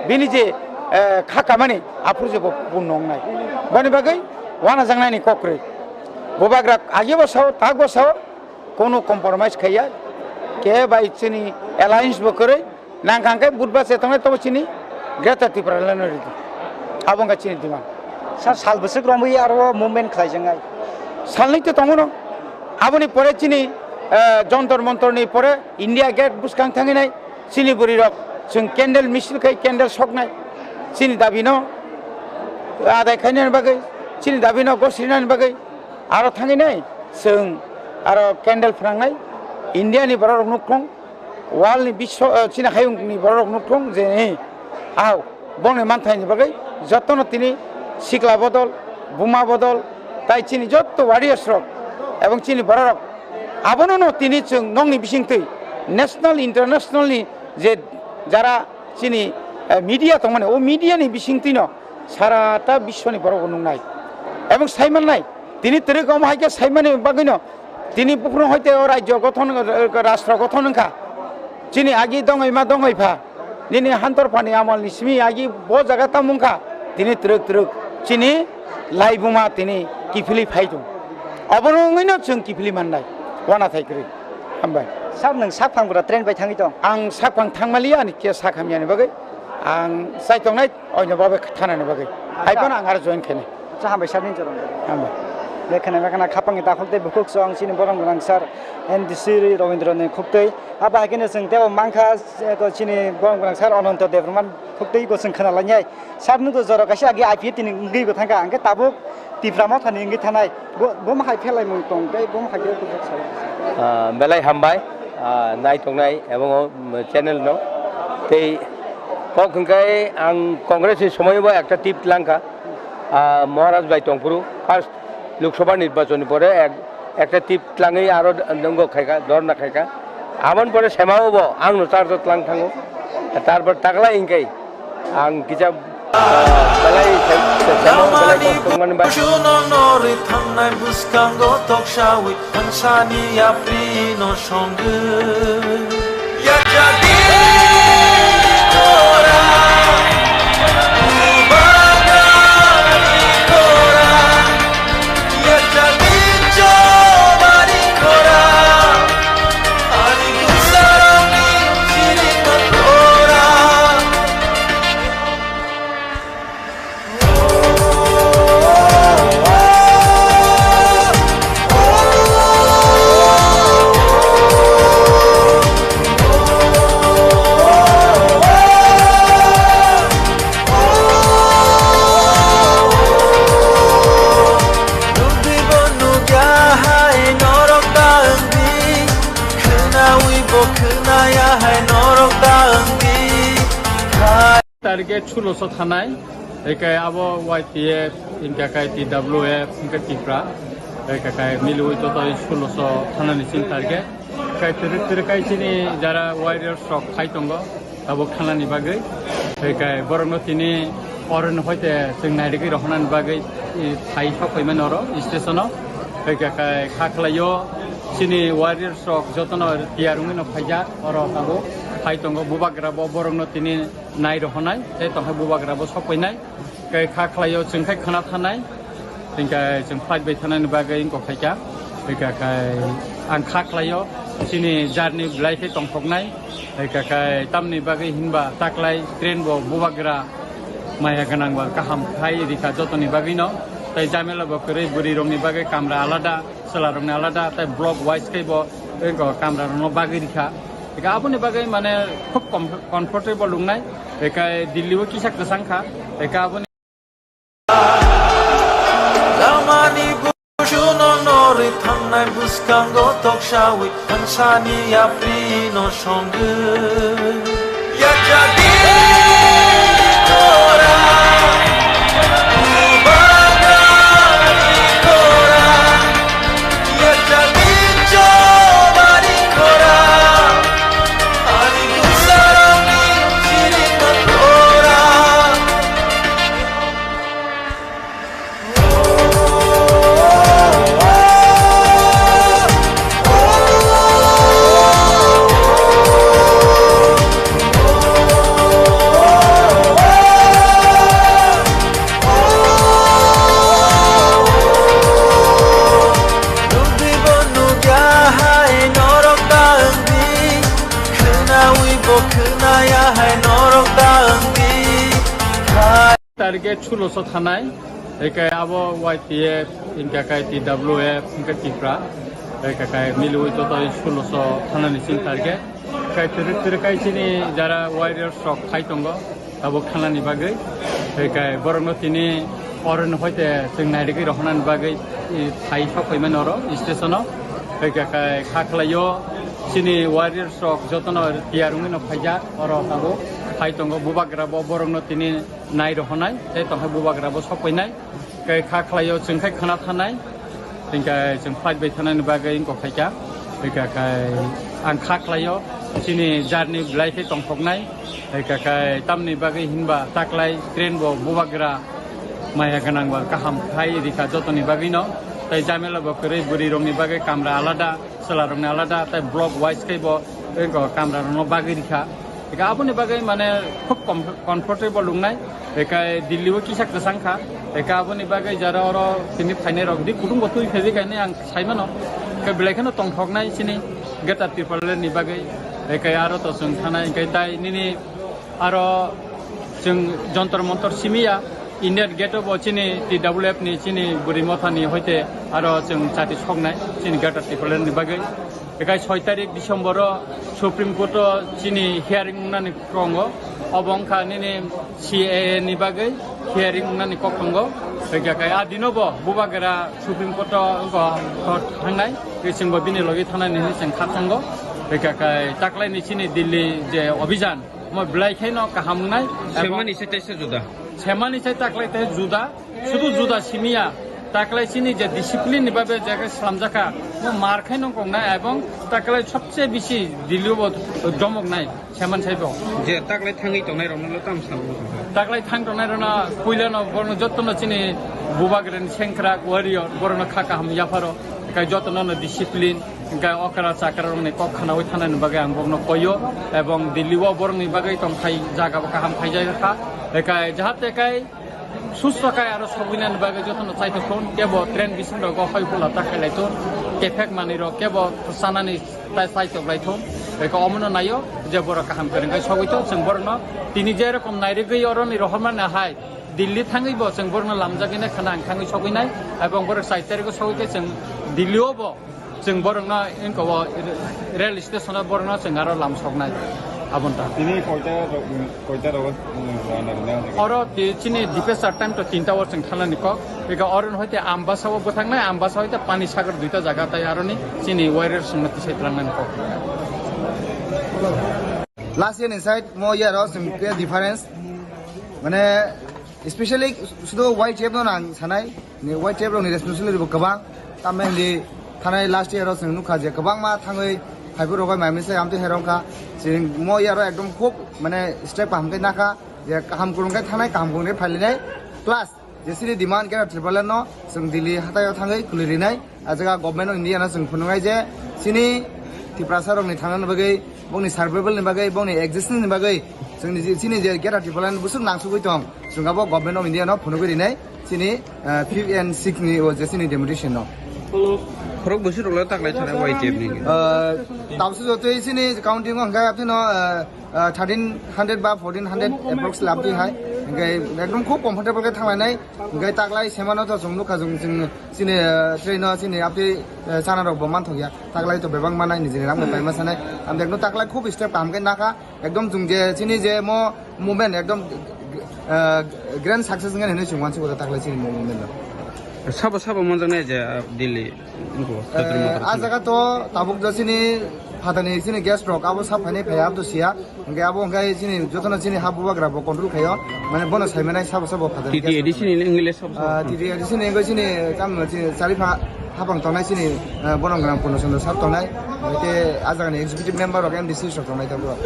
bini je, eh, kha kamani, aphuru se bo purno wngnai. Boni bagwi uanajaknaini kok kwrwi. Bubagra agebo sao, takbo sao, kono compromise khaiya, khe bai chini alliance bo kwrwi, Nang kha hwnkhe Budhbar se tongnai tobo chini Greater Tipraland no ridi. Abo wngkha chini demand. Sir, sal bwswk romwi aro movement khlaijaknai? Salnwi to tongo no. Aboni pore chini, eh, Jontor Montor ni pore India Gate bwskang thangwi nai. Chini bwrwi rok chwng candle misil khai candle soknai. Chini dabi no adai khainani bagwi, chini dabi no gosrinani bagwi aro thangwi nai chwng aro candle phwnangnai. India ni borok rok nukthong. World ni biswa, eh, chini hayung ni borok rok nukthung je, eh, ah, bongni manthai ni bagwi jotono tini sikla bodol, buma bodol, tai chini jotto warriors rok ebong chini borok rok abono no tini chwng nokni bisingtwi national, international ni je jara chini, eh, media tongmani, o media ni bisingtwi no sara ta biswani borok bo nuknai ebong saimannai. Tini twrwk omo hai khe saimani bagwino tini buphuru hoite o rajyo gothon, rashtra gothon wngkha. Chini agi dongoi ma dongoi pha, nini hantor phani amal ni simi agi bo jaga tamo wngkha. Tini twrwk twrwk chini laibuma tini kiphilwi phai tong. Obono wngwino chwng kiphilwi mannai, uanathai kwrwi. Hambai. Sir, nwng sakphang bwra train bai thangwi tong? Ang sakphang thangmaliya, ani khe sak hamyani bagwi ang chai tongnai. Oino bagwi thanani bagwi. Hai phano ang aro join khainai. Acha, hambai sir, nini jorong. Hambai. Lekhana mekhana khapangni dakhol tei bukhuk chwng chini borom gwnang sir N D C Ravindra ni khuktwi. Abo hai kheno chwng tebo mankha, eh, ko chini borom gwnang sir Ananto Debbarma khuktwi bo chwng khna lainai. Sir nukgo jora kaisa agi I P F T ni wngwi bo thangkha, hwnkhe tabuk Tipra Motha ni wngwi thanai. Bo, bo ma hai phelai mung tong tei bo ma hai khe bukhuk sai. Ah, belai hambai, ah, nai tongnai ebong o, mm, channel no. Tei kok hwnkhe ang Congress ni somoibo ekta tip tlangkha. Ah, Maharaj bai tongphuru first Lok Sabha nirbachon ni pore ek, ekta tip tlangwi aro nongo khaikha, dhorna khaikha. Aboni pore semao bo ang no charge tlang thango. Tarpor taklai hwnkhe ang kisa, ah, belai sai, sai, semao belai kosto mani bai. Suno nori thangnai bwskango toksawi thangsani yapri no songwi. Yachadi tora, ubagari tora, yachadi chobari tora, ani dusarani siri tora. Nugwi bo nugya hai norok ta wngdi, khwnawi bo khwnaya hai norok ta wngdi. Target sulo so thanai, ekai abo Y T F, hingka kai T W F, hingka Tipra, ekai kai milwi totoi sulo so thanani sing target. Kai twrwk twrwk kai chini jara warriors rok phai tongo, abo thanani bagwi. Ekai borokno tini oron hoite chwng nairigwi rohonani bagwi, i, phai sok phaimani oro station o. Ekai kai kha khlaio chini warriors rok jotono tiyar wngwi no phaijak, oro tabuk phai tongo, bubagra bo borokno tini nai rohonai, tei tongkha bubagra bo sok painai, tei kha khlaio chwng khai khwna thanai, tei khe chwng flight bai thanani bagwi wngkok khaikha, tei khe ang kha khlaio chini journey belai khe tongthoknai, tei khe tamni bagwi hinba taklai train bo bubagra maya gwnang ba kaham khai rikha jotoni bagwino, tei jamela bo kwrwi bwrwi rokni bagwi kamra alada. Chwla rokni alada tei block wise khe bo tei bo kamra rokno bagwi rikha. Eka aboni bagwi mane khub com-, comfortable wngnai. Eka Delhi o kisa kwchang kha. Eka aboni Lamani busuno norwi thangnai bwskango toksawi thangsani yapri no songwi. Yachadi tora, ubagari tora, yachadi chobari tora, ani dusaroni siri tora. Target suloso thanai, ekai abo Y T F, hingka kai T W F, hingka Tipra, ekai kai miliwi totoi suloso thanani sing target. Kai tiri tiri kai chini jara warriors rok khai tongo, abo khanani bagwi. Ekai borokno tini oro no hoite chwng nairigwi rohornani bagwi, i, thai sok phaimani oro station o. Ekai kai kha khlaio chini warriors rok jotono tiyar wngwi no phaijak, oro tabuk phai tongo bubagra bo borokno tini nai rohornai, tei tongkha bubagra bo sok phainai. Kai kha khlaio chwng khai khna thanai, tei kai chwng flight bai thanani bagwi wngkok khaikha. Tei kai ang kha khlaio chini journey belai khe tongthoknai. Tei kai tamni bagwi hinba taklai train bo bubagra maya gwnang ba kaham khai rikha jotoni bagwino. Tei jamela bo kwrwi bwrwi rokni bagwi kamra alada. Chwla rokni alada, tei block wise khe bo, eh, ko kamra rokno bagwi rikha. Eka aboni bagwi mane khub com-, comfortable wngnai. Eka Delhi o kisa kwchang kha. Eka aboni bagwi jara oro tini phainai rok di kutung bo twi phaidi kainwi ang sai mano. Eka belai kheno tongthoknai chini Greater Tipraland ni bagwi. Eka aro to chwng thanai, eka tai nini Aro chwng Jantar Mantar simi ya, Indian Gate o bo chini T W F ni chini bwrwi motha ni hoite aro chwng chati soknai chini Greater Tipraland ni bagwi. Ekai soi tarik December o Supreme Court o chini hearing wngnani tongo. Obo wngkha nini C A A ni bagwi hearing wngnani kok tongo. Hwnkhe kai a dino bo bubagra Supreme Court o wngkha court thangnai. Tei chwngbo bini logi thangnani hinwi chwng kha tongo. Hwnkhe kai taklai ni chini Delhi je obhijan, Omo belai khe no kaham wngnai. Semani se teisa juda. Semani se taklai te juda. Sudu juda simiya. Taklai chini je discipline ni babe je khe slamjaka. Mo mar khai no kongnai ebong taklai sobse bisi Delhi o bo domok nai. Seman sai bo. Je taklai thangwi tongnai rokno tam sabo. Taklai thang tongnai rokno puila no borno jotto no chini bubagrani sengkrak warrior borno kha kaham yapharo. Kai jotto no discipline. Hingke okra chakra rokni kok khnaui thanani bagwi ang borokno koio, ebong Delhi o borokni bagwi tongthai jaga bo kaham khaijak kha. Hingke jahate kai susto kai aro sogwinani bagwi jotono chaithok thun, kebo train bising rogo hoi bula ta khailai thun, kephek manwi rok kebo chanani tai chaithok lai thun. Hingke omono naio je borok kaham kwrwngkhe sogwi thun, chwng borokno tini je rokom nairigwi oroni rohormani hai Delhi thangwi bo chwng borokno lamjagwi nai khana ang thangwi sogwi nai, ebong borok chai tariko sogwi khe chwng Delhi o bo Chwng borokno engko o rail station o borokno chwng aro lam soknai aboni ta. Tini koita rok, koita rogo, um, rana rwna. Oro ti-, chini dispatcher time to tinta o chwng thanani kok. Ega oro hoite Ambasa o bwthaknai, Ambasa hoite Panisagar duita jaga tai aroni chini warrior songno tisai tlangnani kok. Last year ni side mo year o chwng khe difference. Mane, especially sudu Y T F no nang sanai. Ni Y T F rokni responsibility bo kwbang. Tamni hwnli thanai last year o chwng nukha je kwbangma thangwi phaiphuru rok bai mai misa amtwi hai rwngkha. Chwng mo year o ekdom khub mane step kaham khe nakha je kaham kwrwng khe thanai, kaham kwrwng khe phailinai. Plus je chini demand khe Tripura no chwng Delhi hatai o thangwi kwlwi rinai. A jaga government of India no chwng phunuknai je chini Tiprasa rokni thangnani bagwi, bongni survival ni bagwi, bongni existence ni bagwi chwngni je, chini je Greater Tipraland busuk nangsugwi tong, chwng abo government of India no phunugwi rinai chini, ah, fifth and sixth ni o je chini demonstration no. Khorok bwswk rok le taklai thanai Y T F ni. Ah, tamsuk jotoi chini counting o hwnkhe abtino, ah, ah, thirteen hundred ba fourteen hundred approx labtwi hai. Hwnkhe ekdom khub comfortable khe thanglainai. Hwnkhe taklai semano to chwng nukha chwng, chwng chini, ah, train o chini abtwi, ah, chana rok bo manthokya. Taklai to bebak manai nijini rang bai paima sanai. Ang ekdom taklai khub step kaham khe nakha. Ekdom chwng je chini je mo movement ekdom, ah, grand success wngya hinwi chwng wansi bo taklai chini mo movement no. Sabo sabo manjaknai je, ah, Delhi. Nukho, Chaitanya Eh, Mathur a jaga to tabuk jo chini phatani chini guest rok abo sa phainai phaiya abo to siya. Hwnkhe abo hwnkhe chini jotono chini ha bubagra bo control khaio. Mane bono saimanai sabo sabo phatani T T A D C guest rok. Ni English sabo sabo. Ah, T T A D C ni wngkha chini kam chini chari pha hapang tongnai chini, ah, bono gram Purno Chandra sir tongnai. Hwnkhe a jaga ni executive member rok M D C rok tongnai tabuk.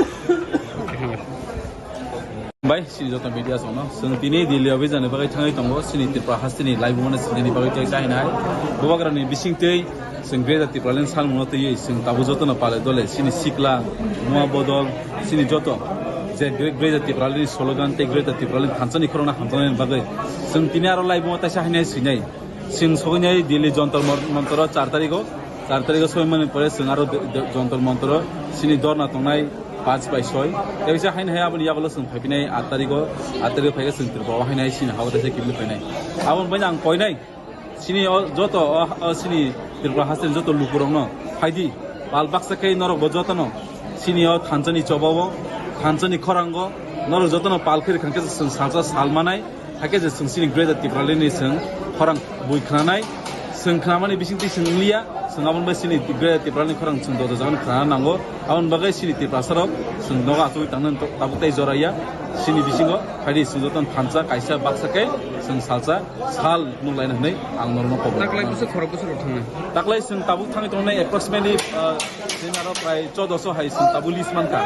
Bai, chini joto media songno, chwng tini Delhi o bijani bagwi thangwi tongo, chini Tripura hasteni laibumano sinani bagwi tei chahinai. Bubagrani bisingtwi chwng Greater Tipraland salmungno twiwi chwng tabuk jotono pale dole, chini sikla, mua bodol, chini joto je Gre-, Greater Tipraland slogan tei Greater Tipraland thansani khorokno hamjaknani bagwi chwng tini aro laibumo taisa hainai swinai. Chwng sogwinai Delhi Jantar Mon-, Mantar o char tarikh o, char tarikh o sogwimani pore chwng aro de-, de-, Jantar Mantar o chini dorna tongnai, Panch bai soi. Tei bisa haino hai aboni yagulo chwng phaipinai aat tarikgo, aat tarikgo phaikhe chwng Tripura o haino hai chini hao teisa kibili phainai. Aboni baino ang koinai. Chini o joto o, o chini Tripura hasteni joto lukurokno phaidi. Pal baksa khe norokbo jotono chini o thansani chobao, thansani khorango norok jotono pal khe rwkha khe chwng salsa sal manai. Hakhe je chwng chini Greater Tipralandni chwng khorang bui khnanai, chwng khnamani bisingtwi chwng wngliya, chwng aboni bai chini Greater Tipralandni khorang chwng dodo jagani khnana nango. Aboni bagwi chini Tiprasarok chwng nogo achugwi tangna tabuk tei joraya. Chini bisingo phaidi chwng jotono thansa kaisa baksa khe chwng salsa sal nukhlaina hwnwi ang norokno khobor. Taklai bwswk khorok bwswk rok thangnai? Taklai chwng tabuk thangwi tongnai approximately, uh, chini aro prai chodoso hai chwng tabuk list mankha.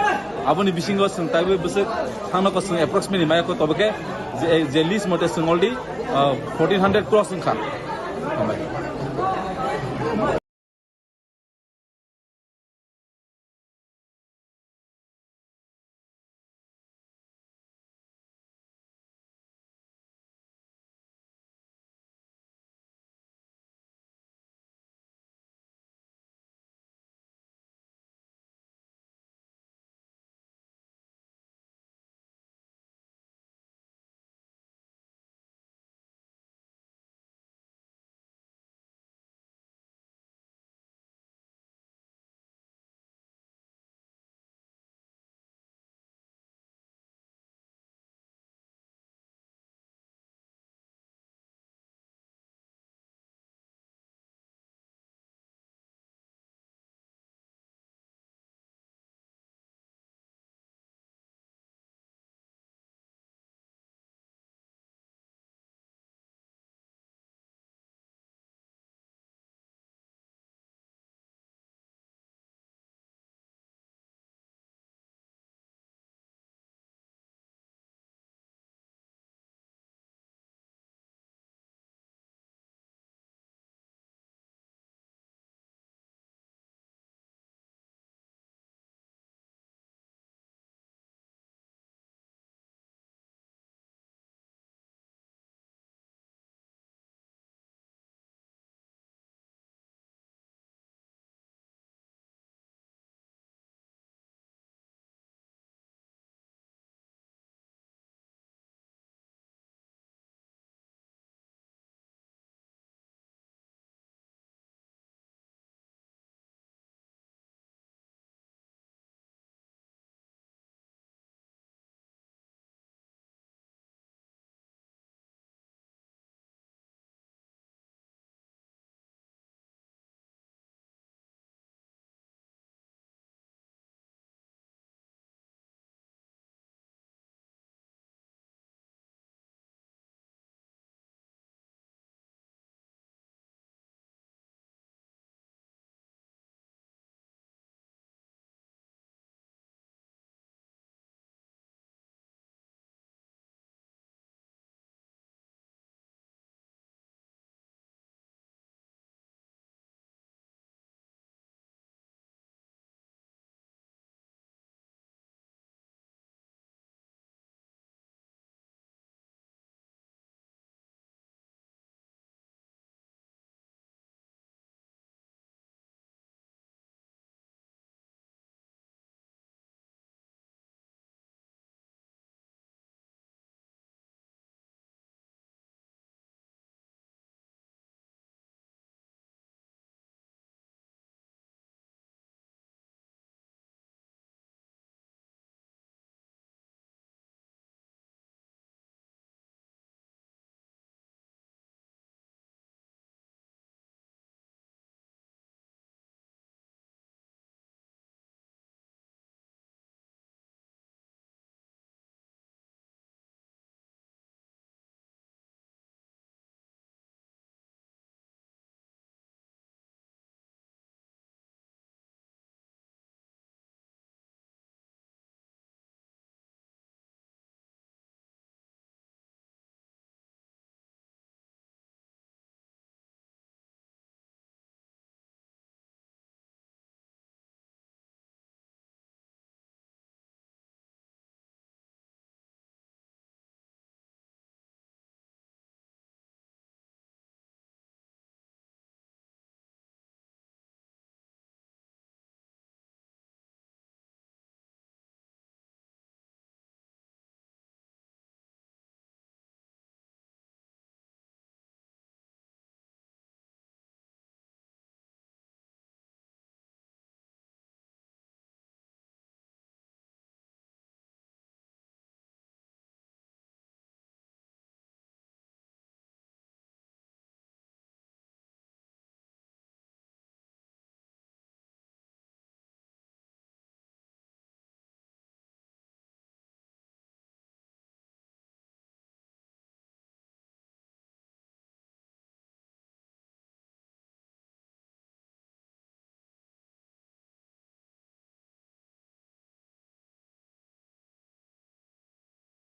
Aboni bisingo chwng tabuk bwswk thangno ko chwng approximately maya ko tobo khe je, je list mote chwng already, uh, fourteen hundred cross wngkha. Hambai.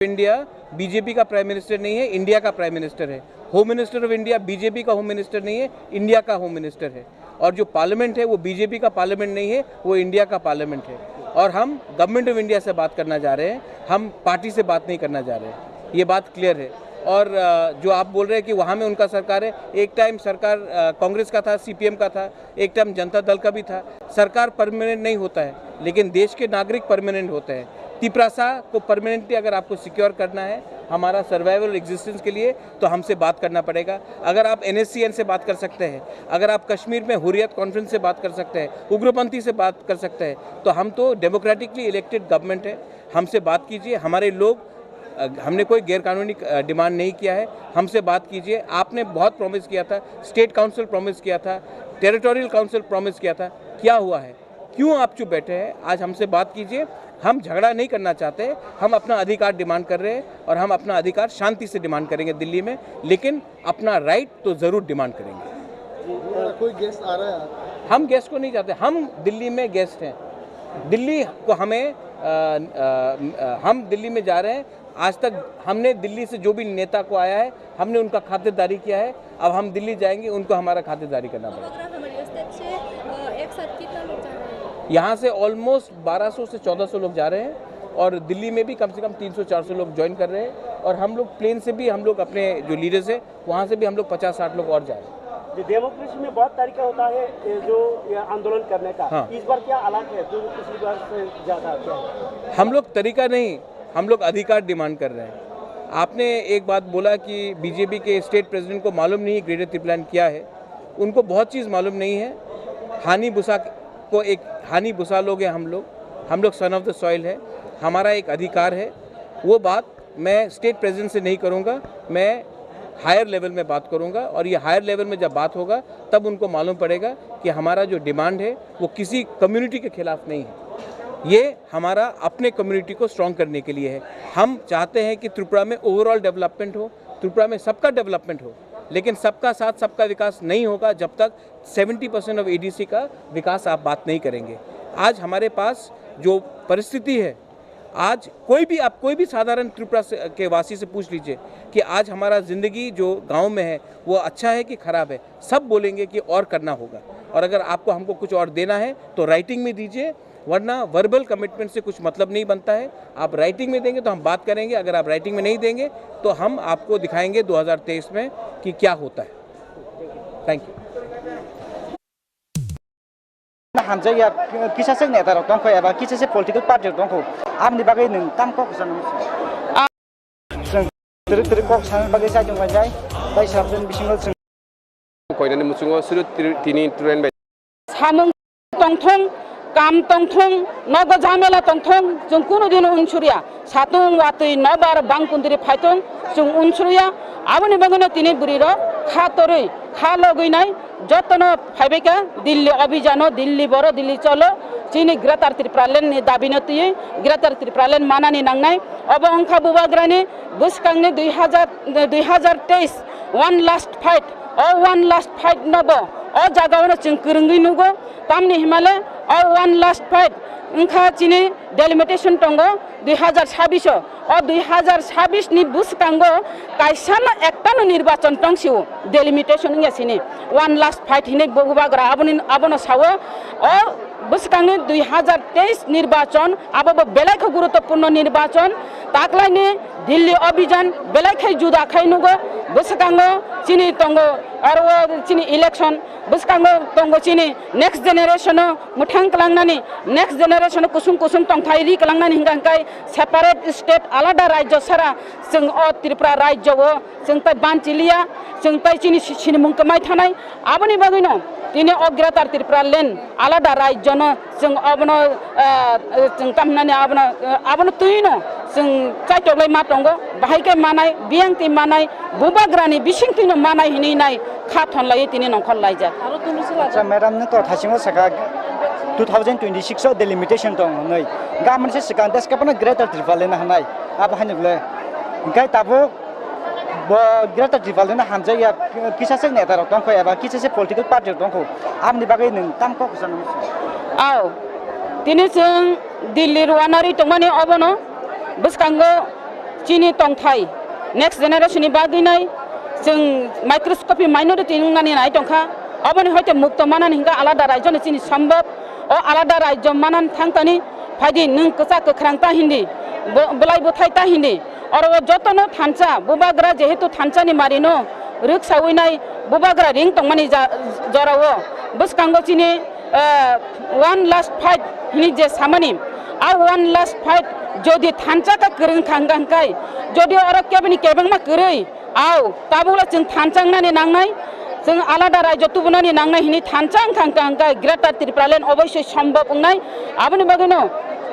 India BJP का prime minister नहीं है, इंडिया का prime minister है। Home minister of India BJP का home minister नहीं है, इंडिया का home minister है। और जो पार्लियामेंट है, वो बीजेपी का पार्लियामेंट नहीं है, वो इंडिया का पार्लियामेंट है। और हम गवर्नमेंट ऑफ इंडिया से बात करना चाह रहे हैं, हम पार्टी से बात नहीं करना चाह रहे हैं। ये बात क्लियर है। और अ, जो आप बोल रहे हैं कि वहाँ में उनका सरकार है, एक टाइम सरकार अ, कांग्रेस का था, सीपीएम का था, एक टाइम जनता दल का भी था। सरकार परमानेंट नहीं होता है, लेकिन देश के नागरिक परमानेंट होते हैं। तिपरासा को परमानेंटली अगर आपको सिक्योर करना है हमारा सर्वाइवल एग्जिस्टेंस के लिए, तो हमसे बात करना पड़ेगा। अगर आप एनएससीएन से बात कर सकते हैं, अगर आप कश्मीर में हुर्रियत कॉन्फ्रेंस से बात कर सकते हैं, उग्रपंथी से बात कर सकते हैं, तो हम तो डेमोक्रेटिकली इलेक्टेड गवर्नमेंट है। हमसे बात कीजिए, हमारे लोग, अ, हमने कोई गैर कानूनी अ, डिमांड नहीं किया है। हमसे बात कीजिए। आपने बहुत प्रॉमिस किया था, स्टेट काउंसिल प्रॉमिस किया था, टेरिटोरियल काउंसिल प्रॉमिस किया था, क्या हुआ है? क्यों आप चुप बैठे हैं? आज हमसे बात कीजिए। हम झगड़ा नहीं करना चाहते, हम अपना अधिकार डिमांड कर रहे हैं और हम अपना अधिकार शांति से डिमांड करेंगे दिल्ली में, लेकिन अपना राइट तो ज़रूर डिमांड करेंगे। कोई गेस्ट आ रहा है? हम गेस्ट को नहीं चाहते, हम दिल्ली में गेस्ट हैं। दिल्ली को हमें अ, अ, अ, हम दिल्ली में जा रहे हैं। आज तक हमने दिल्ली से जो भी नेता को आया है, हमने उनका खातिरदारी किया है। अब हम दिल्ली जाएंगे, उनको हमारा खातिरदारी करना पड़ेगा। समग्र हमारी स्टेट से, अ, एक साथ कितना लोग जा रहे हैं? यहाँ से ऑलमोस्ट बारह सौ से चौदह सौ लोग जा रहे हैं और दिल्ली में भी कम से कम तीन सौ चार सौ लोग ज्वाइन कर रहे हैं। और हम लोग प्लेन से भी, हम लोग अपने जो लीडर्स हैं, वहाँ से भी हम लोग पचास साठ लोग और जा रहे हैं। जी, डेमोक्रेसी में बहुत तरीका होता है, ये जो ये आंदोलन करने का, हाँ। इस बार क्या अलग है जो पिछली बार से ज़्यादा क्या है? हम लोग तरीका नहीं, हम लोग अधिकार डिमांड कर रहे हैं। आपने एक बात बोला कि बीजेपी के स्टेट प्रेसिडेंट को मालूम नहीं ग्रेटर तिपलान क्या है, उनको बहुत चीज़ मालूम नहीं है। हानि बुसा को एक, हानि बुसा लोग हैं हम लोग, हम लोग सन ऑफ द सॉइल है, हमारा एक अधिकार है। वो बात मैं स्टेट प्रेसिडेंट से नहीं करूँगा, मैं हायर लेवल में बात करूँगा और ये हायर लेवल में जब बात होगा तब उनको मालूम पड़ेगा कि हमारा जो डिमांड है वो किसी कम्युनिटी के खिलाफ नहीं है। ये हमारा अपने कम्युनिटी को स्ट्रॉन्ग करने के लिए है। हम चाहते हैं कि त्रिपुरा में ओवरऑल डेवलपमेंट हो, त्रिपुरा में सबका डेवलपमेंट हो, लेकिन सबका साथ सबका विकास नहीं होगा जब तक सेवेंटी परसेंट ऑफ एडीसी का विकास आप बात नहीं करेंगे। आज हमारे पास जो परिस्थिति है, आज कोई भी, आप कोई भी साधारण त्रिपुरा से, के वासी से पूछ लीजिए कि आज हमारा ज़िंदगी जो गांव में है वो अच्छा है कि ख़राब है, सब बोलेंगे कि और करना होगा। और अगर आपको हमको कुछ और देना है तो राइटिंग में दीजिए, वरना वर्बल कमिटमेंट से कुछ मतलब नहीं बनता है। आप राइटिंग में देंगे तो हम बात करेंगे, अगर आप राइटिंग में नहीं देंगे तो हम आपको दिखाएंगे दो हज़ार तेईस में कि क्या होता है। Thank you. Hamjakya kisa se neta rok tongkho eba kisa se political party rok tongkho, aboni bagwi nwng tamo kok kwchangma swng? Chwng twrwk twrwk kok sana bagwi chaitung bai jai, tai sabjani bisingo chwng. Koinani muchungo suru tini train bai. Samung tongthung, kam tongthung, nogo jamela tongthung, chwng kunu dino unsuriya. Satung watwi nobar bangkundri phaitung chwng unsuriya. Aboni bagwino tini bwrwirok kha torwi, kha logwi nai jotono phaibaikha Delhi obhijano, Delhi boro, Delhi cholo. Chini Greater Tripura Land ni dabino twiwi Greater Tripura Land manani nangnai. Obo wngkha bubagrani bwskangni dui hazar, dui hazar teis one last fight. O one last fight nobo o jagao no chwng kwrwngwi nugo. Tamni himale o one last fight wngkha chini delimitation tongo dui hazar sabbish o. O dui hazar sabbish ni bwskango kaisano ektano nirbachon tongsio, delimitation wngya sini. One last fight hinwi bubagra aboni, abono sao. O bwskangni dui hazar teis nirbachon, abo bo belai khe guruttopurno nirbachon. Taklaini Delhi obhijan belai khe juda khai nugo. Bwskango chini tongo aro chini election. Bwskango tongo chini next generation o mwthang kwlangnani, next generation o kusung kusung tongthai ri kwlangnani hingka hingkai separate state alada rajyo sara chwng o Tripura rajyo o chwng tai banchiliya, chwng tai chini si-, sinimung kwmai thanai. Aboni bagwino tini o Greater Tripura Land alada rajyo no chwng abono, ah, chwng tamhinani abono, ah, abono twino chwng chaitoklai ma tongo, bahai khe manai, biyang twi manai, bubagrani bising twino manai hinwi nai kha thon laiwi tini nongkhor laijak. Acha, madam, nwng to thaisingo saka two thousand twenty-six o delimitation tong hwnwi. Gamani se swkang desh kapano Greater Tripura Land hwnai. Abo haino le. Hingkai tabuk bo Greater Tripura Land hamjakya kisa se neta rok tongkho eba kisa se political party rok tongkho. Aboni bagwi nwng tamo kok kwchangma swng? Aw, tini chwng Delhi rwna ri tongmani obono bwskango Chini tongthai next generation ni bagwi nai chwng microscopic minority wngnani nai tongkha. Oboni hoite mukto manani hingka alada raijo no chini sambab. O alada raijo manan thangtani phaidi nwng kwchak kwkhrang ta hindi, bo-, bwlai bwthai ta hindi. Oro o jotono thansa, bubagra jehetu thansa ni mari no rwksawi nai bubagra ring tongmani ja-, jorao bwskango chini, eh, one last fight hini je samani, a one last fight jodi thansa ka kwrwng kha hwnka hwnkhe, jodi oro kebini kebengma kwrwi, Au, tabukla chwng thansa wngnani nangnai, chwng alada raijo tubunani nangnai hini thansa wngkha, wngkha, wngkha, Greater Tipraland oboisoi sombok wngnai. Aboni bagwino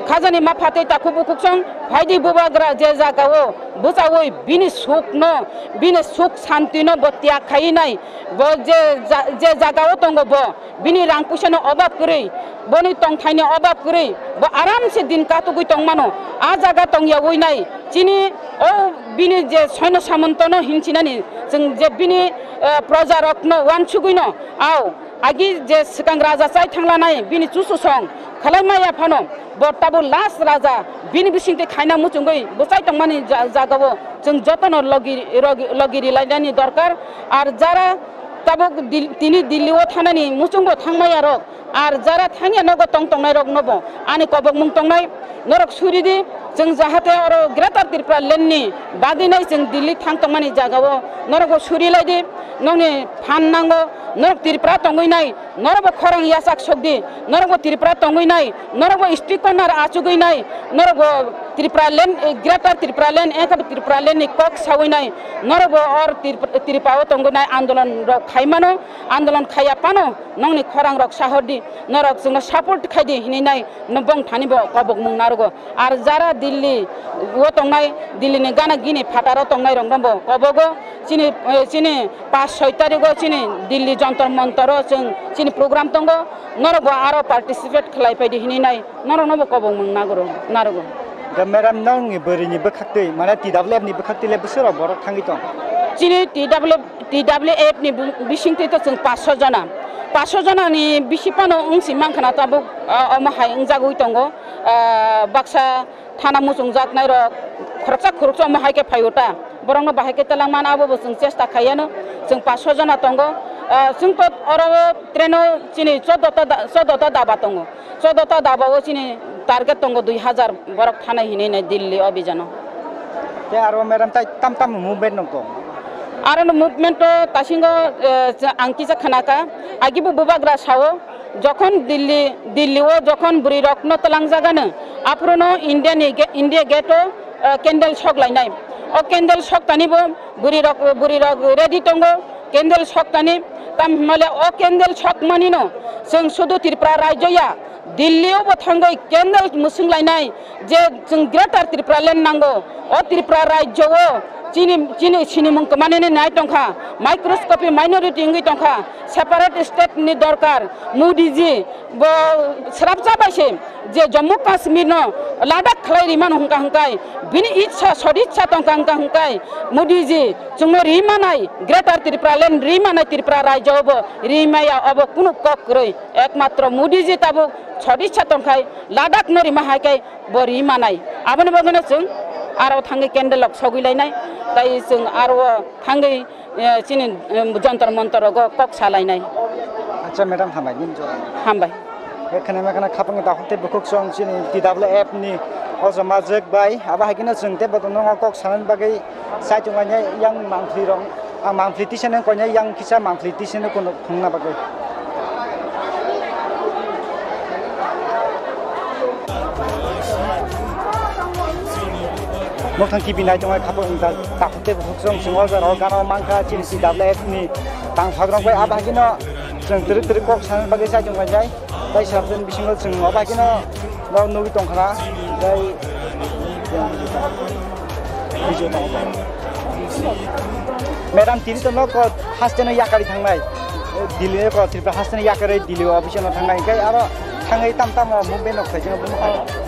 khajani ma phatwi takhuk bukhuk song phaidi bubagra je jagao bwchaui bini sukno, bini suk santino bo tyag khaiwi nai, bo je ja-, je jagao tongo bo, Bini rang puisano obab kwrwi, boni tongthaini obab kwrwi, bo aramse din katugwi tongmano. A jaga tongyawi nai chini o bini je soino samontono hinchinani, chwng je bini, eh, projarokno wansugwino, au, agi je swkang raja chai thanglanai bini chuchusong khwlaimaya phano, bo tabuk last raja, bini bisingtwi khaina muchungwi bwchai tongmani ja-, jagao chwng jotono logi, logi, logi rilainani dorkar. Ar jara Tabuk Dil-, tini Delhi o thanani muchungbo thangmaya rok, ar jara thangya nogo tong tongnai rok nobo ani kobokmung tongnai, norok suri di, chwng jahate oro Greater Tripura land ni bagwi nai chwng Delhi thang tongmani jagao norokbo suri lai di, nokni phan nango, norok Tripura tongwi nai, norokbo khorang yachak sok di, norokbo Tripura tongwi nai, norokbo street corner achugwi nai, norokbo Tripura land, eh, Greater Tripura land, eh, Tripura land ni kok sawi nai, norokbo or Trip-, Tripura o tongwi nai andolon rok khai mano, andolon khaiya phano nokni khorang rok sahor di, norok chwngno support khai di hinwi nai, no bong thani bo kobokmung narogo. Ar jara Delhi o tongnai, Delhi ni gana gini phataro tongnai rok no bo kobogo, chini, eh, chini paanch soi tarikh o chini Delhi Jantar Mantar o chwng chini program tongo, norok bo aro participate khlai phai di hinwi nai. Norokno bo kobongmung nagoro, narogo. Da madam, nongni bwrwini bwkhaktwi, mane T W F ni bwkhaktwi le bwswk rok borok thangwi tong? Chini T W F, T W F ni bu-, bisingtwi to chwng paanch soi jona. Paanch soi jona ni bisi phano wngsi mankha na tabuk, ah, omo hai wngjagwi tongo. Ah, baksa thana muchungjaknai rok khoroksa khoroksa omo hai khe phaio ta. Borokno bahai khe twlangmano abo bo chwng chesta khaiano. Chwng paanch soi jona tongo. Ah, chwng to oro train o chini chordo ta da-, chordo ta daba tongo. Chordo ta daba o chini target tongo dui hajar borok thanai hinwi nai Delhi o bijano. Tei aro madam tai tam tam movement nokto? Aro no movement to tasingo, eh, ang kisa khnaka, agibo bubagra sao, jokhon Delhi, Delhi o jokhon bwrwi rokno twlangjagano, aphuru no India ni ge-, India gate o, eh, candle sok lainai. O candle sok tani bo bwrwi rok, bwrwi rok ready tongo, candle sok tani, tam himale o candle sok mani no, chwng sudu Tripura rajyo ya, Delhi o bo thangwi candle mwswng lainai je chwng Greater Tripura land nango. O Tripura rajyo o chini, chini sinimung kwmanini nai tongkha, microscopic minority wngwi tongkha, separate state ni dorkar. Modi ji bo srapsa bai se je Jammu Kashmir no Ladakh khlai rimano hwnka hwnkai bini itsa soditsa tongkha hwnka hwnkai Modi ji chwngno rimanai Greater Tripura land rimanai Tripura rajyo o bo rimaya obo kunu kok kwrwi. Ekmatro Modi ji tabuk soditsa tongkhai Ladakh no rima hai khe bo ri manai. Aboni bagwino chwng aro thangwi candle rok sogwi lainai. Tai chwng aro thangwi, eh, chini, eh, Jantar Mantar rogo kok sa lainai. Acha madam, hambai nini jora. Hambai. Ekhane mekhane khapang dakhuk tei bukhuk chwng chini T W F ni o joma jek bai. Abo hai kheno chwng tei bodo no kok sanani bagwi saichung lainai yang mangphi rok. Ang mangpli tisane koinai yang kisa mangpli tisane kono phungna bagwi. Mothang T V nai tongnai khapang wngkha takhuk tei bukhuk chwng chwng o jora o gana o mankha chini T W F ni tangthok rok bai abo hai kheno chwng twrwk twrwk kok sana bagwi saichung lainai. Tai sabjani bisingo chwng obo hai kheno norok nugwi tongkha na, tai video tongo. Madam, tini to nok haste no yakari thangnai, Delhi ko Tripura haste no yakari Delhi office no thangnai, kai aro thangwi tam tam o movement no khaijak.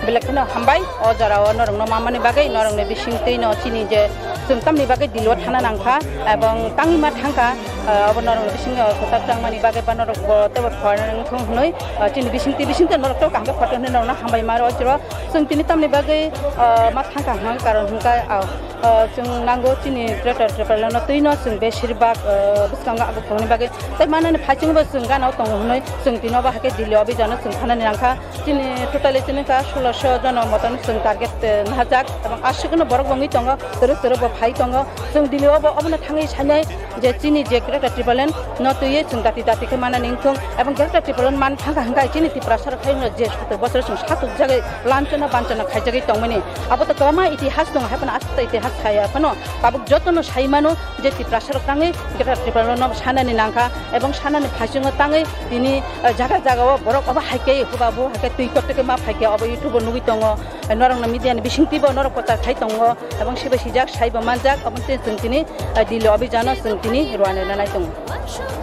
Belai kheno hambai o jora o norok no mamani bagwi, norok ni bisingtwi no chini je chwng tamni bagwi Delhi o thana nangkha, ebong tangwi ma thangkha. Ah, abo norokni bisingo kwtal tangmani bagwi ba norok bo teibo phoring wngthung hwnwi, ah, chini bisingtwi bisingtwi norok teibo kaham khe photo hwnwi norokno hambai ma rw chwro. Chwng tini tamni bagwi, ah, ma thangkha hwnka karon hwnka, ah, ah, chwng nango chini Greater Tipralandno twino chwng beshirbak, ah, bwskango abo khoroknwi bagwi tei manani phaichingbo chwng gana o tongo hwnwi chwng tini obo hai khe Delhi obijano chwng thanani nangkha. Chini totally chini ka sulosho jono motom chwng target, eh, nahajak, ebong aswkno borok bo wngwi tongo, twrwk twrwk bo phai tongo. Chwng Delhi o bo obono thangwi sainai je chini je Greater Tipraland no twiwi chwng dati dati khe manani wngthung, ebong Greater Tipraland man thangkha hwnkha chini Tiprasa rok khaino je soto bosor chwng satukjagwi lanchana banchana khaijagwi tongmani. Abo to kwbangma itihas tongo, hai phano aswk itihas saya phano tabuk jotono sai mano. Je Tiprasa rok tangwi Greater Tipraland no sanani nangkha, ebong sanani phaichungo tangwi tini, eh, jaga jaga o borok obo hai khe huba bo hai khe twi koktwkhe ma phai khe obo YouTube o nugwi tongo, eh, norok no media ni bisingtwi bo norok prochar khai tongo, ebong sibai sijak saibo manjak, obo tei chwng tini, eh, Delhi obijano chwng tini rwani nanai tongo.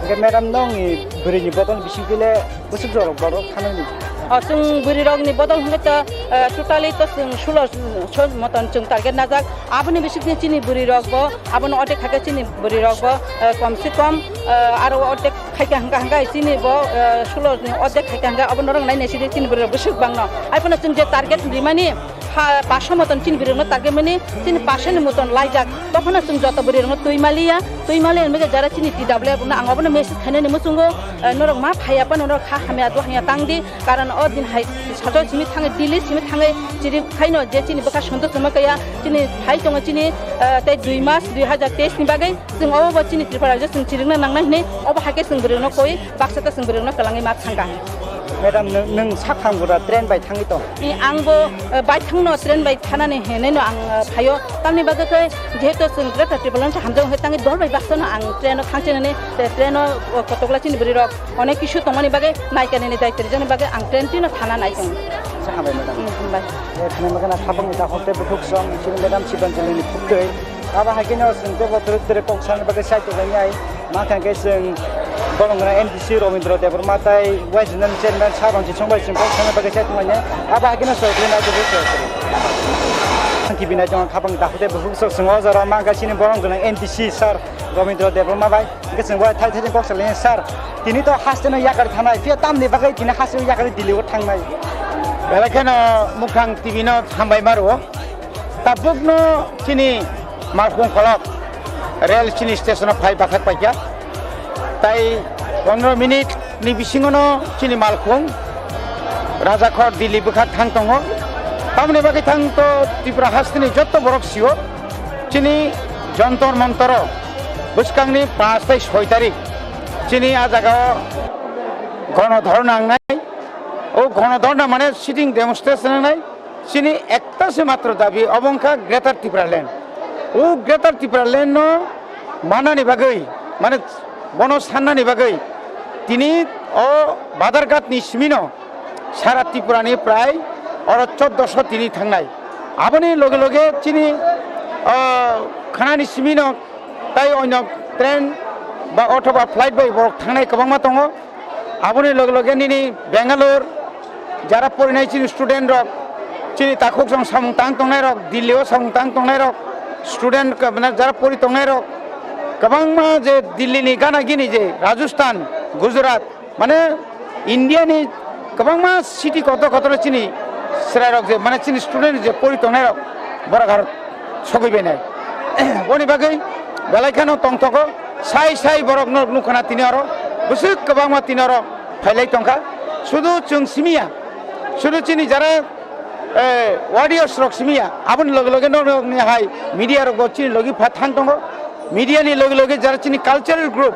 Hingke madam nongni bwrwini bodol bisingtwi le bwswk jorok borok thanani? O chwng bwrwi rokni bodol hwnkhe to, eh, totally to chwng sulo so motom chwng target najak. Aboni bisingtwi chini bwrwi rok bo, abono ordek khaikhe chini bwrwi rok bo, eh, kom se kom, eh, aro ordek khaikha hwnkha hwnkha chini bo, eh, sulo ni ordek khaikha hwnkha abo norok nai nai sidi chini bwrwi rok bwswk bangno. Ai phano chwng je target rimani ha paso motom chini bwrwi rokno target mani chini paso ni motom laijak. Tophano chwng joto bwrwi rokno twi maliya, twi maliya hwnba jara chini T W F rokno ang obono message khainani muchungo, eh, norok ma phaiya phano norok kha hamya do hamya tang di. Karon o din hai sajak simi thangwi, Delhi simi thangwi, chiri khaino je chini bwkha Santosh Chongma kaya, chini hai tongo chini, eh, tei dui mas dui hajar teis ni bagwi, chwng obo bo chini Tripura rajyo chwng chirikna nangnai hwnwi, obo hai khe chwng bwrwino koi, baksa ta chwng bwrwino kwlangwi ma thangkha. Madam, nwng, nwng saphang bura train bai thangwi tong? I, ang bo, eh, bai thangno train bai thanani hwnwi no ang, eh, phaio. Tamni bagwi khe jehetu chwng Greater Tipraland se hamjak hwnwi tangwi dol bai baksa no ang train o thangchinani, te train o, o, kotokla chini bwrwi rok. Onek kisu tongmani bagwi naikani ni daitwrwjakni bagwi ang train tino thana nai tongo. Sa hambai madam. Hmm, hambai. Eh, khna magana khapang ni dakhok tei bukhuk song chini madam Sibanjali ni phuktwi. Abo hai khe no chwng tebo twrwk twrwk kok sani bagwi sai tonglainai. Ma thang khe chwng bolong gwnang M D C Robindra Debbarma tei Y Zonal Chairman Sir Rongsi Song bai chwng kok sani bagwi sai tonglainai. Abo hai khe no soi khe nai tongwi soi khe. T V nai tongo khapang dakhok tei bukhuk song chwng o jora ma khe chini bolong gwnang M D C Sir Robindra Debbarma bai. Hingke chwng bo thai thai kok salai, "Sir, tini to haste no yakari thanai, phiya tamni bagwi tini haste no yakari Delhi o thangnai?" Belai kheno Mukhang T V no hambai ma rwo. Tabuk no chini malkhung kolok rail chini station o phai bathak paikha. Tai pondro minute ni bisingo no chini malkhung Rajakhor Delhi bwkha thang tongo. Tamoni bagwi thang to Tripura haste ni jotto borok sio. Chini Jontor Montoro bwskangni paanch tei soi tarik chini a jagao gonodhorna wngnai. O gonodhorna mane sitting demonstration wngnai. Chini ekta se matro dabi, obo wngkha Greater Tipraland. O Greater Tipraland no manani bagwi, mane bono sannani bagwi tini o Badharghat ni simi no sara Tripura ni prai oro choddoso tini thangnai. Aboni loge loge chini, ah, khanani simi no tai onyo train ba othoba flight bai borok thangnai kwbangma tongo. Aboni loge loge nini Bangalore jara porinai chini student rok, chini takhuk song samung tang tongnai rok, Delhi o samung tang tongnai rok, student ka-, mane jara pori tongnai rok, kwbangma je Delhi ni gana gini je Rajasthan, Gujarat, mane India ni kwbangma city kotor kotor chini chwrai rok je, mane chini student je pori tongnai rok, borok aro sogwi bainai. Boni bagwi belai kheno tongthogo, sai sai borok no nukha na tini oro, bwswk kwbangma tini oro phailai tongkha. Sudu chwng simi ya, sudu chini jara, eh, warriors rok simi ya, aboni loge loge norok ni hai media rok bo chini logi pha thang tongo. Media ni loge loge jara chini cultural group,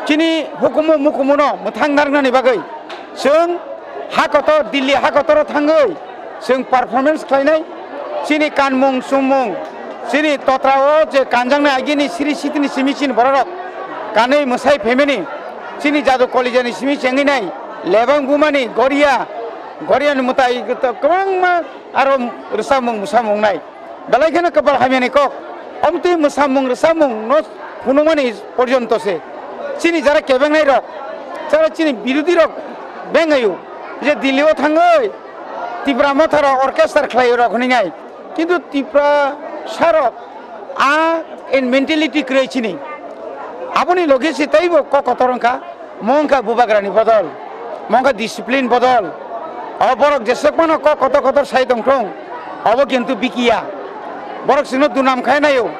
chini hukumu mukumu no mwthang narwknani bagwi chwng ha kotor, Delhi ha kotoro thangwi chwng performance khlainai. Chini kanmung chumung, chini totra o je kanjaknai agini siri sitini simi chini bororok kanwi mwsai phaimani, chini jadu kolijani simi chengwi nai, lebang bumani goria, goriani mwtai kwbangma aro rwchapmung mwsamung nai. Belai kheno kwpal hamyani kok. Omtwi mwsamung rwchapmung no phunukmani porjonto se. Chini jara kebengnai rok, jara chini birodhi rok bengaio je Delhi o thangwi Tipra Motha rok orchestra khlai rok hwnwi nai. Kintu Tipra sa rok a in mentality kwrwi chini. Aboni loge se teibo kok kotor wngkha, mo wngkha bubagrani bodol, mo wngkha discipline bodol. O borok jeswk phano kok kotor kotor sai tongthung, obo kintu bikiya. Borok chwngno dunam khai naio.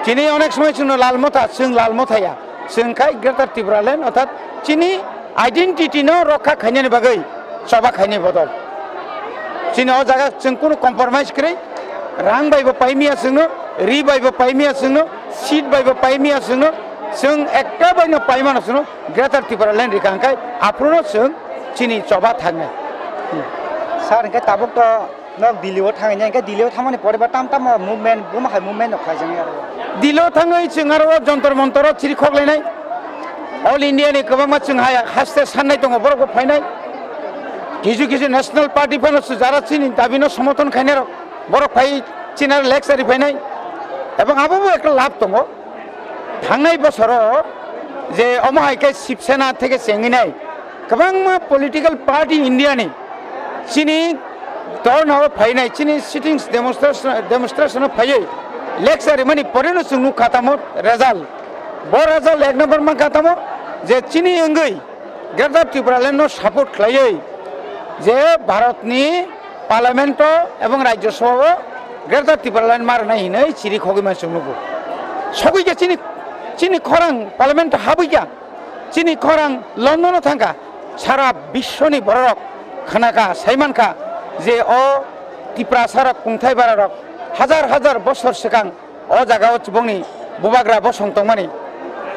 Chini onek somoi chwngno lal motha, chwng lal motha ya. Chwng khai Greater Tipraland, orthat chini identity no rokha khainani bagwi choba khainai bodol. Chini o jaga chwng kunu compromise kwrwi, rang bai bo paimiya chwngno, ri bai bo paimiya chwngno, seat bai bo paimiya chwngno, chwng ekta bai no paimano chwngno Greater Tipraland rikha hwnkhe aphuru no chwng chini choba thangnai. Sir, hwnkhe tabuk to Nok Delhi o thangwi nai, hwnkhe Delhi o thangmani pore ba tam tamo movement, buma hai movement no khlaijak nai aro. Delhi o thangwi chwng aro o Jantar Mantar o chiri khok lainai. All India ni kwbangma chwng hai haste sannai tongo, borok bo phainai. Kisu kisu National Party phano se jara chini dabi no somothon khainai rok, borok phai chini aro lecture ri phainai. Ebong abo bo ekta lab tongo. Thangnai bosoro je omo hai khe Shiv Sena theke chengwi nai kwbangma political party India ni chini dorna o phainai, chini sittings demonstration, demonstration o phaiwi lecture rimani pore no chwng nukha tamo result. Bo result ek number mankha tamo je chini wngwi Greater Tipraland no support khlaiwi je Bharat ni Parliament o ebong Rajya Sabha o Greater Tipraland ma rwnai hinwi chiri khogwi man chwng nugo. Sogwi khe chini, chini khorang Parliament o habwi kha, chini khorang London o thangkha, sara biswni bororok khnakha, saimankha je o Tiprasa rok kungthai bara rok hajar hajar bosor swkang o jaga o chibokni bubagra bosong tongmani,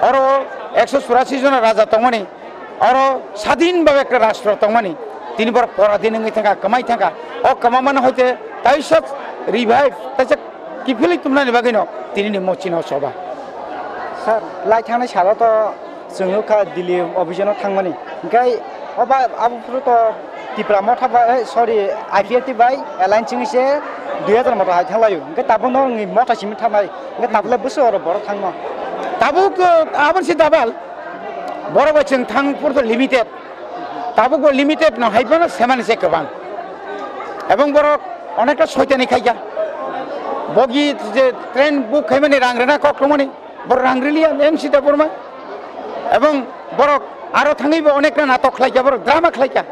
oro ekso churasi jona raja tongmani, oro sadin bhabe ekta rastro tongmani, tini borok poradin wngwi thangkha, kwmai thangkha. O kwmamano hoite taisa revive, taisa kiphilwi tumnani bagwino tinini mochino choba. Sir, lai thangnai salo to chwng nukha Delhi office no thangmani. Hwnkhe oba abo phuru to Tipra Motha bai, eh, sorry, I P F T bai alliance wngwi se dui hazar motha hai thanglaio. Hwnkhe tabukno wngwi motha simi thangnai. Hwnkhe tabukle bwswk oro borok thangno. Tabuk, eh, aboni se dabal. Borok bai chwng thang phuru to limited. Tabuk bo limited no hai phano semani se kwbang. Ebong borok onekta soitani khaikha. Bogi je train book khaimani rang rwna kok tongmani. Borok rang riliya, M C Debbarma. Ebong borok aro thangwi bo onek natok khlaikha, borok drama khlaikha.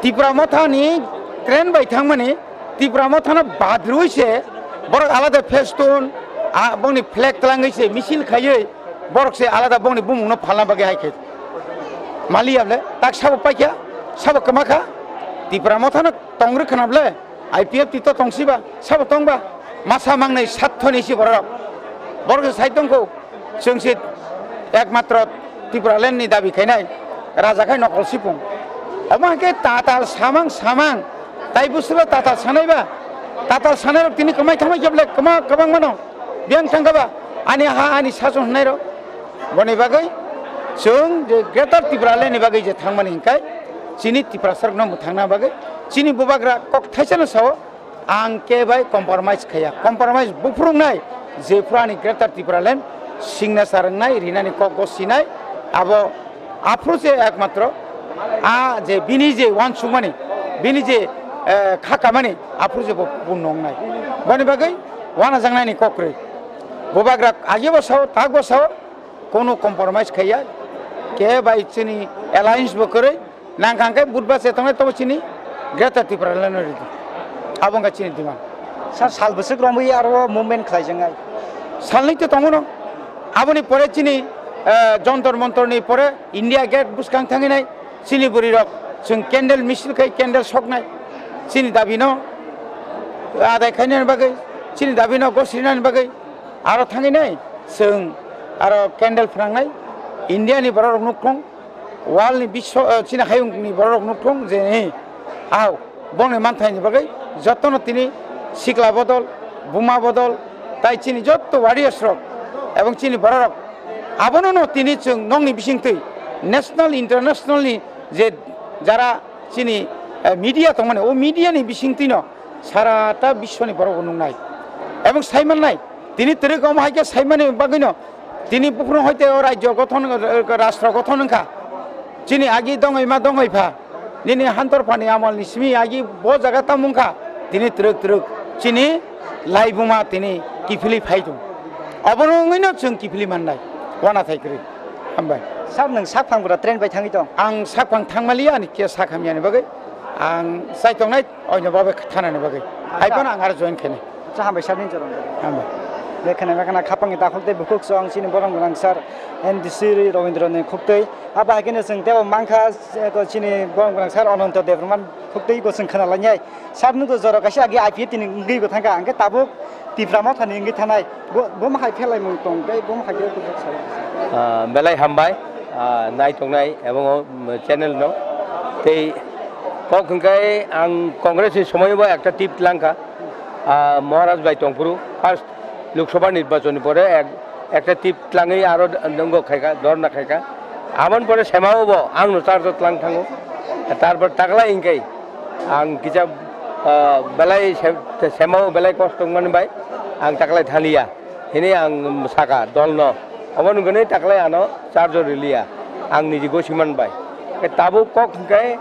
Tipra Mothani train bai thangmani, Tipra Mothano bad rwi se borok alada festoon, a, bongni flag twlangwi se misil khaiwi borok se alada bongni bumungno phalna bagwi hai khe. Maliya ble, tak sabo paikha, sabo kwmakha, Tipra Mothano tong rwkhwna ble. I P F T to tongsiba, sabo tongba, masa mangnai sathoni si borok. Borok se sai tongkho, chwng se ekmatro Tipraland ni dabi khainai, raja khai nokol sipung. Omo hwnkhe tatal samang samang, tai bwswlo tatal sanaiba, tatal sanairok tini kwmai thangmai khe belai kwma kwbang mano, biyang thangkha ba, ani ha ani sason hwnnairok. Boni bagwi chwng je Greater Tipraland ni bagwi je thangmani hwnkhe chini Tiprasarokno mwthangna bagwi chini bubagra kok thaisano sao, ang khe bai compromise khaiya. Compromise buphurungnai je phuru ani Greater Tipraland signature wngnai, rinani kok go sinai, abo aphuru se ekmatro a je bini je uansukmani, bini je, eh, kha kamani aphuru se bo purno wngnai. Boni bagwi uanajaknaini kok kwrwi. Bubagra age bo sao, tak bo sao, kono compromise khaiya, khe bai chini alliance bo kwrwi, nangkha hwnkhe Budhbar se tongnai tobo chini Greater Tipraland no ridi. Abo wngkha chini demand. Sir, sal bwswk romwi aro movement khlaijaknai? Salnwi to tongo no. Aboni pore chini, eh, Jantar Mantar ni pore India Gate bwskang thangwi nai chini bwrwi rok chwng candle misil khai candle soknai. Chini dabi no adai khainani bagwi, chini dabi no gosrinani bagwi. Aro thangwi nai chwng aro candle phwnangnai, India ni borok rok nukthung, world ni biswa, eh, chini hayung ni borok rok nukthung je, eh, ah, bongni manthai ni bagwi jotono tini sikla bodol, buma bodol, tai chini jotto warriors rok ebong chini borok rok abono no tini chwng nokni bisingtwi national, international ni je jara chini, eh, media tongmani, o media ni bisingtwi no sara ta biswani borok bo nuknai. Ebong saimannai, tini twrwk omo hai khe saimani bagwino, tini buphuru hoite o rajyo gothon, rashtra gothon wngkha. Chini agi dongoi ma dongoi pha, nini hantor phani amal ni simi agi bo jaga tamo wngkha, tini twrwk twrwk chini laibuma tini kiphilwi phai tong. Obono wngwino chwng kiphilwi mannai. Wana thai kwrwi. Hambai. Sir, nwng sak phang bwra train bai thangwi tong? Ang sak phang thangmaliya, ani khe sak hamyani bagwi. Ang chai tongnai, oino babai thanani bagwi. Acha. Hai phano ang aro join khainai. Acha, hambai sir, nini jorong. Hambai. Lekhana mekhana khapangni dakhol tei bukhuk song chini borom gwnang sir, N D C Ravindra ni khuktwi. Abo hai kheno chwng tebo mankha, eh, chini borom gwnang sir Ananto Debbarma khuktwi bo chwng khna lainai. Sir no to jora kaisa agi I P F T ni wngwi bo thangkha, hwnkhe tabuk Tipra Motha ni wngwi thanai. Bo, bo ma hai phelai mung tong tei bo ma hai khe kuchuk sir. Ah, belai hambai, ah, nai tongnai ebong o, mm, channel no. Tei kok hwnkhe ang Congress ni somoi bo ekta tip langkha. Ah, Maharaj bai tongphuru first Lok Sabha nirbachon ni pore ek, ekta tip tlangwi aro nwngo khaikha, dhorna khaikha. Aboni pore semao bo ang no charge o tlang thango. Tarpor taklai hwnkhe ang kisa, ah, belai se-, semao belai kosto wngmani bai ang taklai thaliya. Hini ang saka dol no. Obo wngkhe taklai ano charge o riliya. Ang niji gosi man bai. Tabuk kok hwnkhe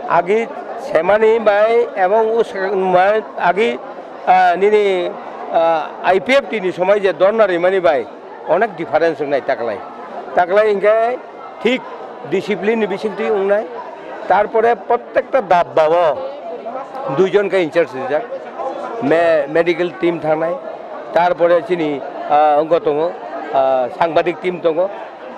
agi semani bai ebong o se-, ma-, agi, ah, nini, ah, I P F T ni somoi je dhorna rimani bai onek difference wngnai taklai. Taklai hwnkhe thik discipline ni bisingtwi wngnai. Tarpore prottekta dabba o duijon khe in charge rijak. Me-, medical team thangnai. Tarpore chini, ah, wngkha tongo, ah, sangbadik team tongo.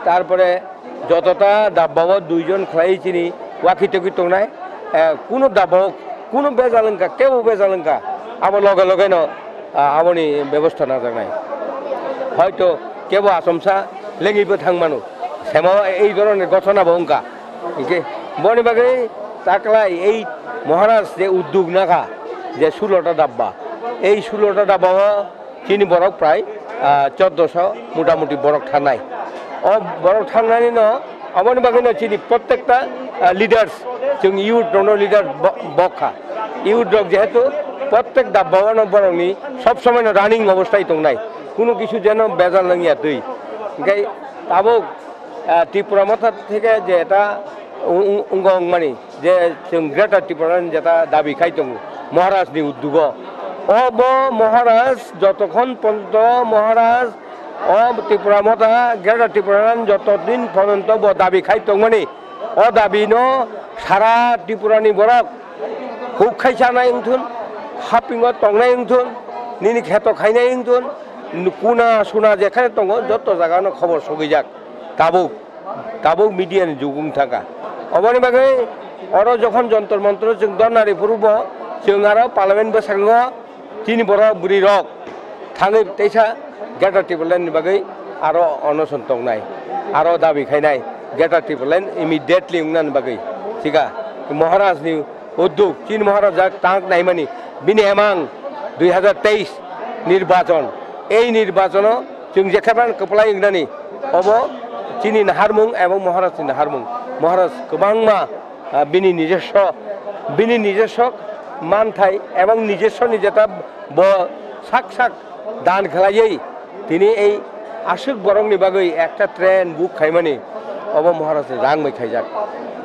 Tarpore jotota dabbao duijon khlai chini waki toki tongnai, eh, kuno dabbao kuno bejal wngkha, kebo bejal wngkha, abo loge loge no, ah, aboni bebosta najaknai. Hoito kebo achomsa lengwibo thang mano, semo ei dhoroner gothona bo wngkha. Hinkhe boni bagwi taklai ei Maharaj je uddog nakha je sulota dabba, ei sulota dabbao chini borok prai, ah, choddoso motamuti borok thangnai. O borok thangnani no, aboni bagwi no chini prottekta, ah, leaders, chwng youth rokno leader bo-, bokha. Youth rok jehetu prottek dabbao no borokni sob somoi no running obostai tongnai. Kuno kisu jeno bejal nangya twi. Hinkhe tabuk, ah, Tipra Motha theke je eta wng-, wng-, wngkha wngmani. Je chwng Greater Tipraland jeta dabi khai tongo Maharaj ni uddugo. O bo Maharaj jotokhon ponto Maharaj o Tipra Motha Greater Tipraland joto din ponto bo dabi khai tongmani. O dabi no sara Tripura ni borok huk khai chanai wngthun, hapingo tongnai wngthun, nini kheto khainai wngthun, kuna suna jekhane tongo joto jaga no khobor sogwijak tabuk. Tabuk media ni jug wng thangkha. Oboni bagwi oro jokhon Jontor Montor chwng dhorna ri phuru bo chwng aro parliament bwskango chini borok bwrwi rok thangwi teisa Greater Tipraland ni bagwi aro onoson tongnai, aro dabi khainai Greater Tipraland immediately wngnani bagwi. Thika Maharaj ni Udduk, Chin Maharaja tang naimani, bini emang dui hazar teis nirbachon. Ei nirbachono chwng jekhaban kwplai wngnani, obo chini naharmung ebong Maharajni naharmung. Maharaj kwbangma, ah, bini nijoswo, bini nijoswo manthai ebong nijoswoni jeta bo sak sak dan khlaiwi tini ei aswk borokni bagwi ekta train book khaimani, obo Maharajni rang bai khaijak.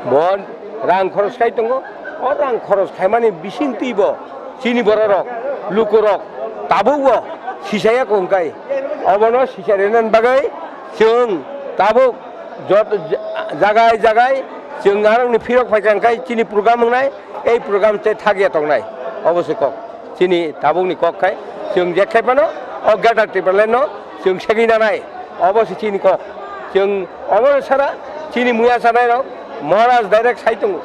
Bo rang khoros khai tongo, o rang khoros khaimani bisingtwi bo chini bororok, lukurok tabukbo sisaya kongkai. Obono sisarina bagwi chwng tabuk jot-, jagai jagai chwng arokni phirok phaikha hwnkhe chini program wngnai, ei program tei thakya tongnai. Obo se kok. Chini tabukni kok khai chwng je khai phano o Greater Tipraland no chwng segwi nanai, obo se chini kok. Chwng obo sara chini muya sanai rok Maharaj direct sai tongo.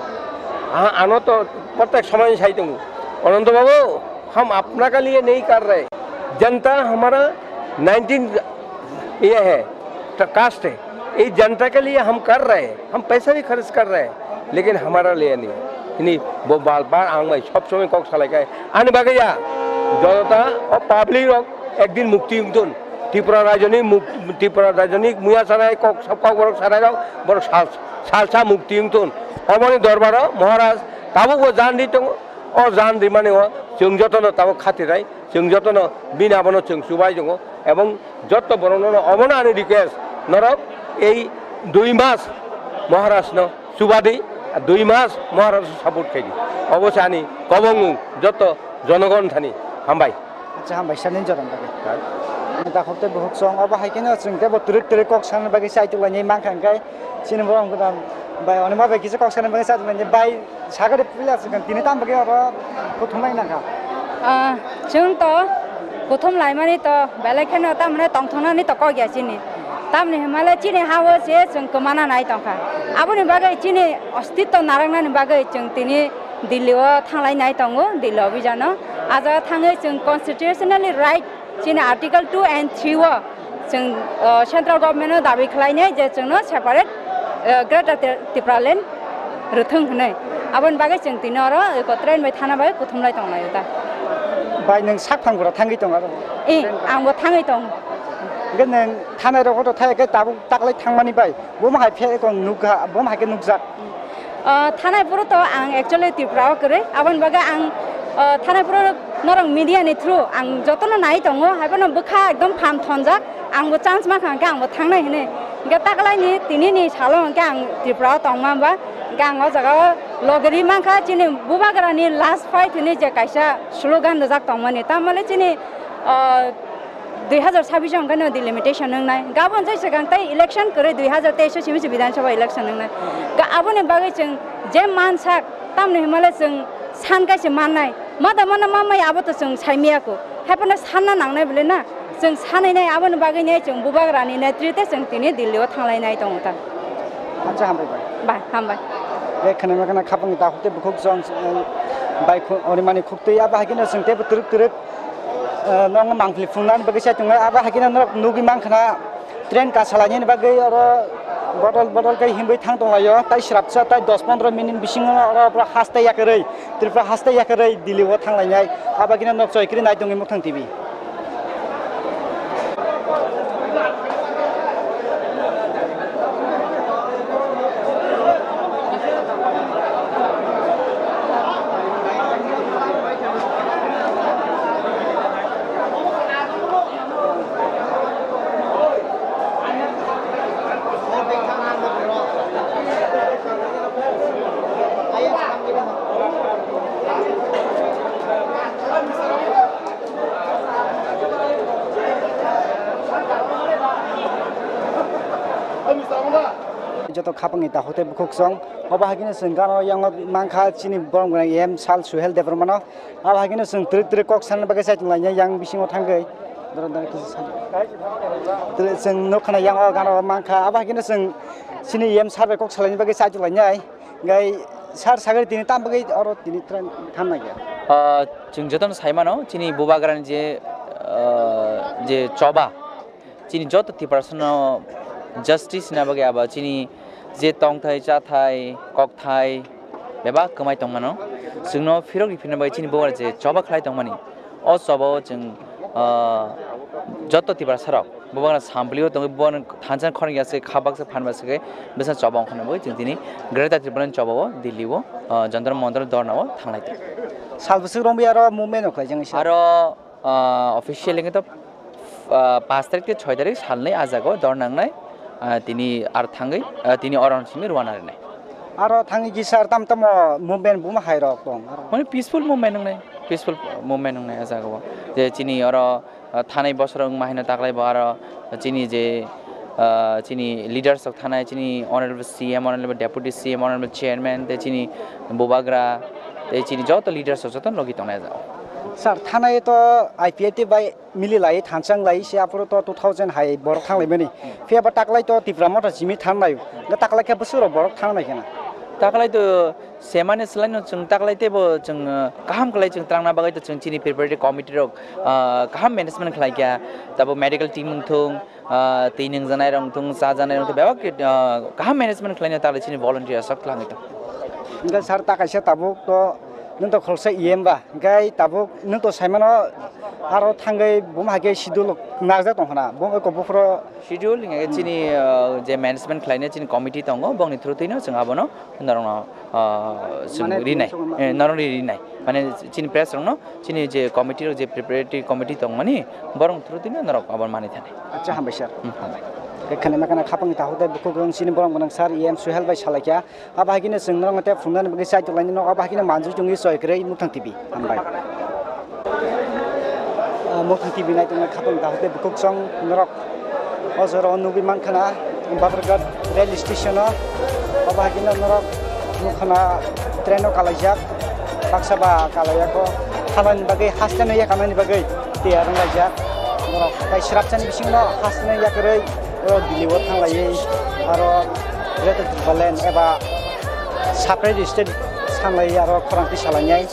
A-, ano to prottek somoy sai tongo. Anando Babu, hum apna ke liye nahi kar rahe. Janta hamara nineteen ye hai, ta-, caste hai. Ye janta ke liye hum kar rahe hain, hum paisa bhi kharch kar rahe hain, lekin hamara liye nahi. Hini bo bar bar ang bai sob somoi kok salai khai. Ani bagwi ya, jonota o public rok ekdin mukti wngthun. Tripura rajyoni muk-, Tripura rajyoni muya sanai kok, sob kok borok sanai rok, borok sal-, salsa mukti wngthun. Oboni dorbaro Maharaj tabukbo jan ri tongo. O jan rimani o chwng jotono tabuk khatirai, chwng jotono bini abono chwng chubai tongo, ebong joto borokno obono ani request, norok ei dui mas Maharajno chubadi, dui mas Maharajno support khaidi. Obo se ani kobongmung joto jonogon thani. Hambai. Acha, hambai, sir, nini jorang bagwi. Dakhuk tei bukhuk song, obo hai kheno chwng teibo twrwk twrwk kok sana bagwi chaitok lainai mankha, hwnkhe chini borok godan bai, oni ma bai kisa kok sana bagwi chaitok lainai bai, sagari puila chwng tini tam bagwi oro kuthumlai nangkha. Ah, chwng to kuthum laimani to belai kheno tamni tongthoknani to kok ya chini. Tamni hwnmale chini ha-o se chwng kwmana nai tongkha. Aboni bagwi chini ostitto narwknani bagwi chwng tini Delhi o thanglai nai tongo, Delhi obijano. A jaga thangwi chwng constitutionally right chini Article two and three o chwng, uh, central government no dabi khlainai je chwngno separate, uh, Greater Tri-, Tipraland rwthwng hwnwi. Aboni bagwi chwng tini oro Kotrain bai thana bai kuthumlai tonglai ta. Bai, nwng sak phang bwrwi thangwi tong aro? Eh, angbo thangwi tong. Hwnkhe nwng thanai rogo to thai khe tabuk taklai thangmani bai. Bo ma hai phe kong nukha, bo ma hai khe nukjak. Ah, thanai phuru to ang actually Tripura o kwrwi, aboni bagwi ang, ah, thanai phuru norok media ni through ang jotono nai tongo, haiphano bwkha ekdom phan thonjak, angbo chance mankha hwnkhe angbo thangnai hwnwi. Hwnkhe taklaini tinini salo hwnkhe ang Tripura o tongma ba, hwnkhe ang o jaga o logeri mankha chini bubagra ni last fight hwnwi je kaisa slogan rijak tongmani, tamole chini, ah, dui hazar sabbish o hwnkhe no delimitation wngnai. Gabon jai swkang tei election kwrwi dui hazar teis o simi se Bidhan Sabha election wngnai. Ga aboni bagwi chwng je mansak, tamni hwnmale chwng san kaisa mannai. Mada mana mamai abo to chwng saimiyako. Haiphano sanna nangnai bole na. Chwng sanai nai aboni bagwi ne chwng bubagrani netrite chwng tini Delhi o thanglai nai tongo ta. Acha hambai bai. Bai, hambai. Be khana ma khana khapang da hote bukhuk jong, eh, bai khu-, oni mani khuk twi aba hakino chwng tebo twrwk twrwk. Eh, nong mangpili phungnani bagwi sai tongnai, abo hai kheno norok nugwi mankha na, train kasalainani bagwi oro bodol bodol khe himwi thang tonglaio, tai srapsa tai dos pondro minute bisingo oro pura haste yakarwi, Tripura haste yakarwi Delhi o thanglainai, abo kheno nok choi kwrwi nai tongwi Muktang T V. Joto khapangni takhuk tei bukhuk song. Obo hai kheno chwng gana o yang mankha chini borok gwnang M Sal Suhel Debbarma no. Abo hai kheno chwng twrwk twrwk kok sana bagwi chaitung lainai yang bisingo thangwi. Doro doro kisa sana. Twrwk chwng nuk khna yang o gana o mankha. Abo hai kheno chwng chini M Sal bai kok salaini bagwi chaitung lainai. Gai sar sagri tini tam bagwi oro tini tran thanna khe. Ah, chwng jotono sai mano, chini bubagrani je, ah, je choba, chini joto Tiprasano justice na bagwi abo chini je tongthai, chathai, kokthai, bebak kwmai tongmano. Chwngno phirok riphinna bagwi chini bubagra je choba khlai tongmani. O choba o chwng, ah, joto Tiprasarok bubagra samplio tongwi bubagra thansa khorang ya se kha baksa phan baksa khe bwsa choba wngkhana bagwi chwng tini Greater Tipraland choba o Delhi o, ah, Jantar Mantar dhorna o thanglai tongo. Sal bwswk romwi aro movement rok khlaijak. Aro, ah, official wngkhe to, ah, paanch tarik tei choi tarik salnwi ah jaga o dhorna wngnai, ah, tini ar thangwi, ah, tini oro simi rwna rinai. Aro thangwi kisa tam tamo movement buma hai rok tong aro. Mane peaceful movement wngnai, peaceful movement wngnai ah jaga o. Je chini oro, ah, thanai bosor wngma haino taklai bo aro chini je, ah, chini leaders rok thanai, chini honorable C M, honorable deputy C M, honorable chairman, tei chini bubagra, tei chini joto leaders rok joto logi tongnai ah jaga o. Sir, thanai to I P F T bai mili lai, thansa wng lai, se aphuru to two thousand hai borok thang lai mani. Phiya ba taklai to Tipra Motha simi thang lai. Ga taklai khe bwswk rok borok thang lai khena. Taklai to semani slai no chwng taklai teibo chwng, uh, kaham khlai chwng twlangna bagwi to chwng chini preparatory committee rok, uh, kaham management khlai kha. Tabo medical team wng thung, ah, twi nungjaknai rok wngthung, chajaknai rok wngthung, bebak khe, ah, kaham management khlaina taklai chini volunteer aswk twlangwi tong. Hwnkhe sir, ta kaisa tabuk to nwng to khoroksa E M ba, hwnkhe tabuk nwng to saimano aro thangwi buma hai khe schedule narwkjak tong khna, bo wngkha buphuru. Schedule hwnkhe chini, ah, je management khlaina chini committee tongo, bongni through twino chwng abono norokno, ah, chwng mane rinai, tini songma eh, norokni rinai. Mane chini press rokno, chini je committee rok, je preparatory committee tongmani, borok through tini norok abo manwi thani. Acha, hambai sir. Hmm, hambai. Ekhane makana khapangni takhuk tei bukhuk rong chini borok gwnang sir, E M Suhel bai salaikha. Abo hai kheno chwng norok tei phungnani bagwi chaitok lainai no, abo hai kheno manjui tongwi choi kwrwi Muktang T V. Hambai. Muthung T V nai tongnai khatungni takhuk tei bukhuksong norok o jora o nugwi mankha na Babirghat rail station o. Obo hai khe norok nukha na train o kalaijak, baksa ba kalaiyakho, thanani bagwi, haste no yakarnani bagwi tiyar wnglaijak. Norok tai swrapsani bisingo haste no yakarwi o Delhi o thanglaiwi aro Greater Tipraland eba separate state sanglaiwi aro khorang twi salainai.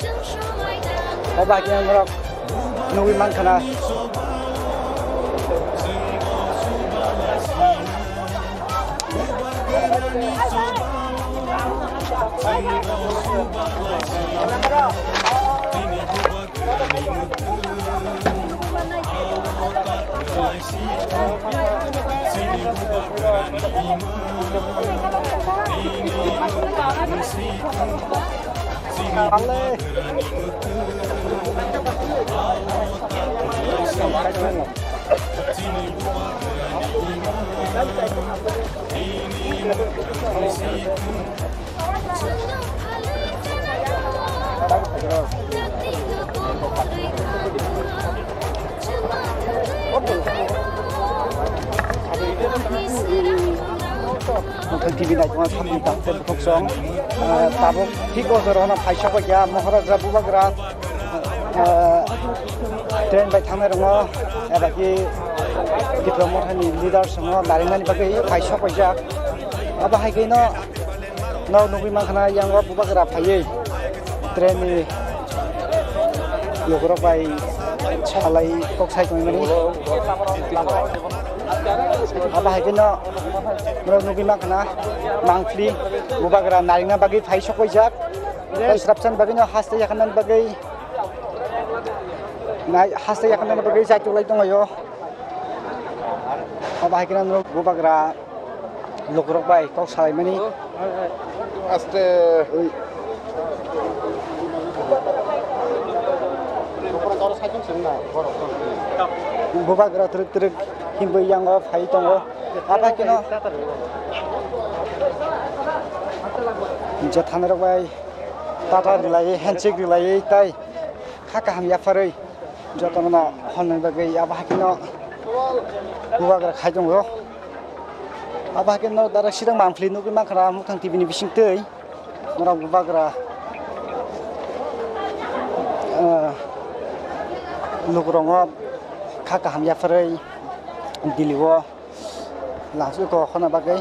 Obo hai khe norok nugwi mankha na. Muthung T V nai tongo, sakni tamo tei bukhuksong. Ah, tabuk thik o jora o no phai sokphaikha Maharaja Bubagra, ah, train bai thangnai rokno, eba khe Tipra Mothani leaders rokno naringnani bagwi phai sokphaijak. Abo hai khe no, no nugwi mankha na yang o Bubagra phaiwi train ni lukurok bai salai kok sai tongmani. Abo hai khe no, norok nugwi mankha na mangpili Bubagra naringna bagwi phai sokphaijak. Tei swrapsani bagwi no haste yakarnani bagwi nai-, haste yakarnani bagwi chaitok lai tonglaio. Abo hai khe no norok Bubagra lukurok bai kok salaimani. Aste. Bubagra twrwk twrwk himwi yango phai tongo. Abo hai khe no je thanirok bai tata rwlaiwi, handshake rwlaiwi, tai kha kaham yapharwi jotono honnani bagwi abo hai khe no Bubagra khai tongo. Abo hai khe no dara sirang mangpili nugwi mankha na Muthung T V ni bisingtwi norok Bubagra, ah, lukurokno kha kaham yapharwi Delhi o Langsung ko khona bagwi.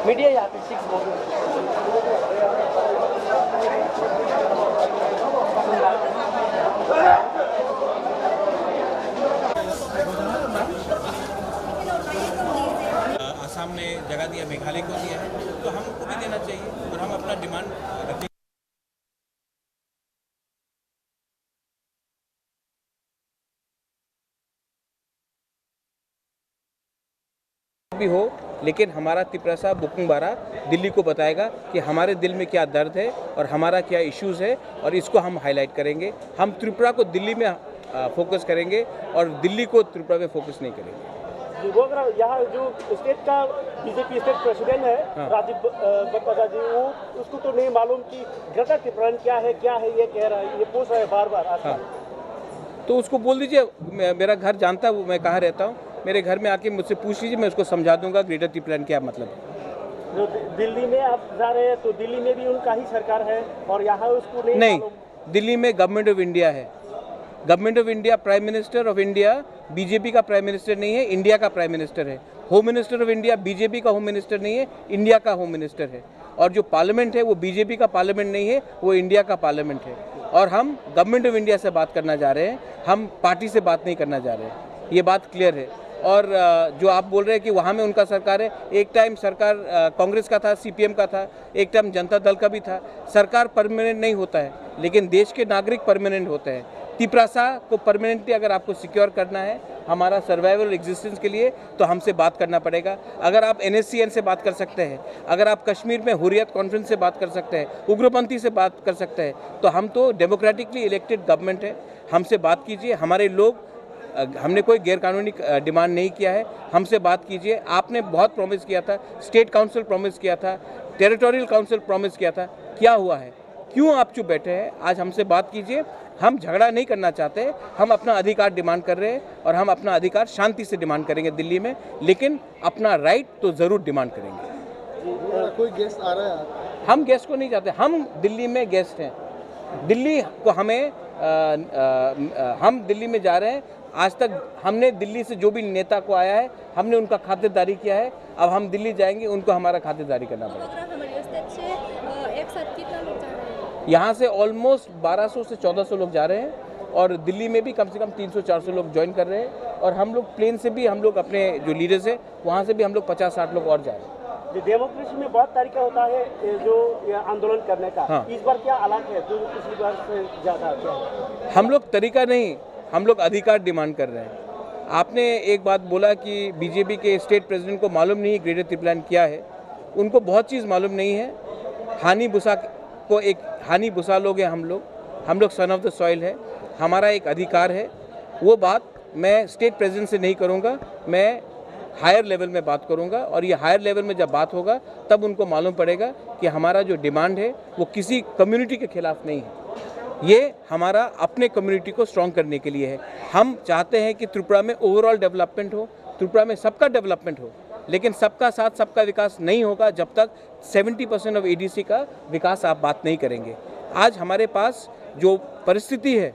Media ya. Assam ने जगह दिया, मेघालय को दिया है, तो हमको भी देना चाहिए और हम अपना डिमांड रखेंगे। भी हो, लेकिन हमारा तिपरासा बुकुंग बारा दिल्ली को बताएगा कि हमारे दिल में क्या दर्द है और हमारा क्या इश्यूज है, और इसको हम हाईलाइट करेंगे। हम त्रिपुरा को दिल्ली में, आ, फोकस करेंगे और दिल्ली को त्रिपुरा में फोकस नहीं करेंगे। जी, वो अगर यहाँ जो स्टेट का बीजेपी स्टेट प्रेसिडेंट है, हाँ। राजीव, अ, बटवाजा जी, वो, उसको तो नहीं मालूम कि ग्रेटर तिपरालैंड क्या है, क्या है, ये कह रहा है, ये पूछ रहा है बार-बार आजकल। हाँ। तो उसको बोल दीजिए, मे-, मेरा घर जानता है, वो मैं कहाँ रहता हूँ, मेरे घर में आके मुझसे पूछ लीजिए, मैं उसको समझा दूंगा ग्रेटर तिपरालैंड क्या मतलब है। जो दि-, दिल्ली में आप जा रहे हैं, तो दिल्ली में भी उनका ही सरकार है और यहाँ उसको नहीं नहीं, मालूम। दिल्ली में गवर्नमेंट ऑफ इंडिया है। Government of India, prime minister of India BJP का प्राइम मिनिस्टर नहीं है, इंडिया का प्राइम मिनिस्टर है। Home minister of India BJP का होम मिनिस्टर नहीं है, इंडिया का होम मिनिस्टर है। और जो पार्लियामेंट है, वो बीजेपी का पार्लियामेंट नहीं है, वो इंडिया का पार्लियामेंट है। और हम गवर्नमेंट ऑफ इंडिया से बात करना चाह रहे हैं, हम पार्टी से बात नहीं करना चाह रहे हैं। ये बात क्लियर है। और अ, जो आप बोल रहे हैं कि वहाँ में उनका सरकार है, एक टाइम सरकार अ, कांग्रेस का था, सीपीएम का था, एक टाइम जनता दल का भी था। सरकार परमानेंट नहीं होता है, लेकिन देश के नागरिक परमानेंट होते हैं। तिपरासा को परमानेंटली अगर आपको सिक्योर करना है हमारा सर्वाइवल और एग्जिस्टेंस के लिए, तो हमसे बात करना पड़ेगा। अगर आप एनएससीएन से बात कर सकते हैं, अगर आप कश्मीर में हुर्रियत कॉन्फ्रेंस से बात कर सकते हैं, उग्रपंथी से बात कर सकते हैं, तो हम तो डेमोक्रेटिकली इलेक्टेड गवर्नमेंट है। हमसे बात कीजिए। हमारे लोग अ, हमने कोई गैर कानूनी अ, डिमांड नहीं किया है। हमसे बात कीजिए। आपने बहुत प्रॉमिस किया था, स्टेट काउंसिल प्रॉमिस किया था, टेरिटोरियल काउंसिल प्रॉमिस किया था, क्या हुआ है? क्यों आप चुप बैठे हैं? आज हमसे बात कीजिए। हम झगड़ा नहीं करना चाहते, हम अपना अधिकार डिमांड कर रहे हैं और हम अपना अधिकार शांति से डिमांड करेंगे दिल्ली में, लेकिन अपना राइट तो ज़रूर डिमांड करेंगे। कोई गेस्ट आ रहा है? हम गेस्ट को नहीं चाहते, हम दिल्ली में गेस्ट हैं। दिल्ली को हमें अ, अ, अ, हम दिल्ली में जा रहे हैं। आज तक हमने दिल्ली से जो भी नेता को आया है, हमने उनका खातिरदारी किया है। अब हम दिल्ली जाएंगे, उनको हमारा खातिरदारी करना पड़ेगा। अगर हमारे स्टेट से, अ, एक साथ कितना लोग जा रहे हैं? यहाँ से ऑलमोस्ट बारह सौ से चौदह सौ लोग जा रहे हैं और दिल्ली में भी कम से कम तीन सौ चार सौ लोग ज्वाइन कर रहे हैं और हम लोग प्लेन से भी, हम लोग अपने जो लीडर्स हैं, वहाँ से भी हम लोग पचास साठ लोग और जा रहे हैं। ये डेमोक्रेसी में बहुत तरीका होता है, ये जो ये आंदोलन करने का, हाँ। इस बार क्या अलग है जो पिछली बार से ज़्यादा क्या है? हम लोग तरीका नहीं, हम लोग अधिकार डिमांड कर रहे हैं। आपने एक बात बोला कि बीजेपी के स्टेट प्रेसिडेंट को मालूम नहीं ग्रेटर तिपलाइन क्या है। उनको बहुत चीज़ मालूम नहीं है। हानि बुसा को एक, हानि बुसा लोग हैं हम लोग, हम लोग सन ऑफ द सॉइल है, हमारा एक अधिकार है। वो बात मैं स्टेट प्रेसिडेंट से नहीं करूँगा, मैं हायर लेवल में बात करूँगा और ये हायर लेवल में जब बात होगा तब उनको मालूम पड़ेगा कि हमारा जो डिमांड है वो किसी कम्युनिटी के खिलाफ नहीं है, ये हमारा अपने कम्युनिटी को स्ट्रॉन्ग करने के लिए है। हम चाहते हैं कि त्रिपुरा में ओवरऑल डेवलपमेंट हो, त्रिपुरा में सबका डेवलपमेंट हो, लेकिन सबका साथ सबका विकास नहीं होगा जब तक सेवेंटी परसेंट ऑफ एडीसी का विकास आप बात नहीं करेंगे। आज हमारे पास जो परिस्थिति है,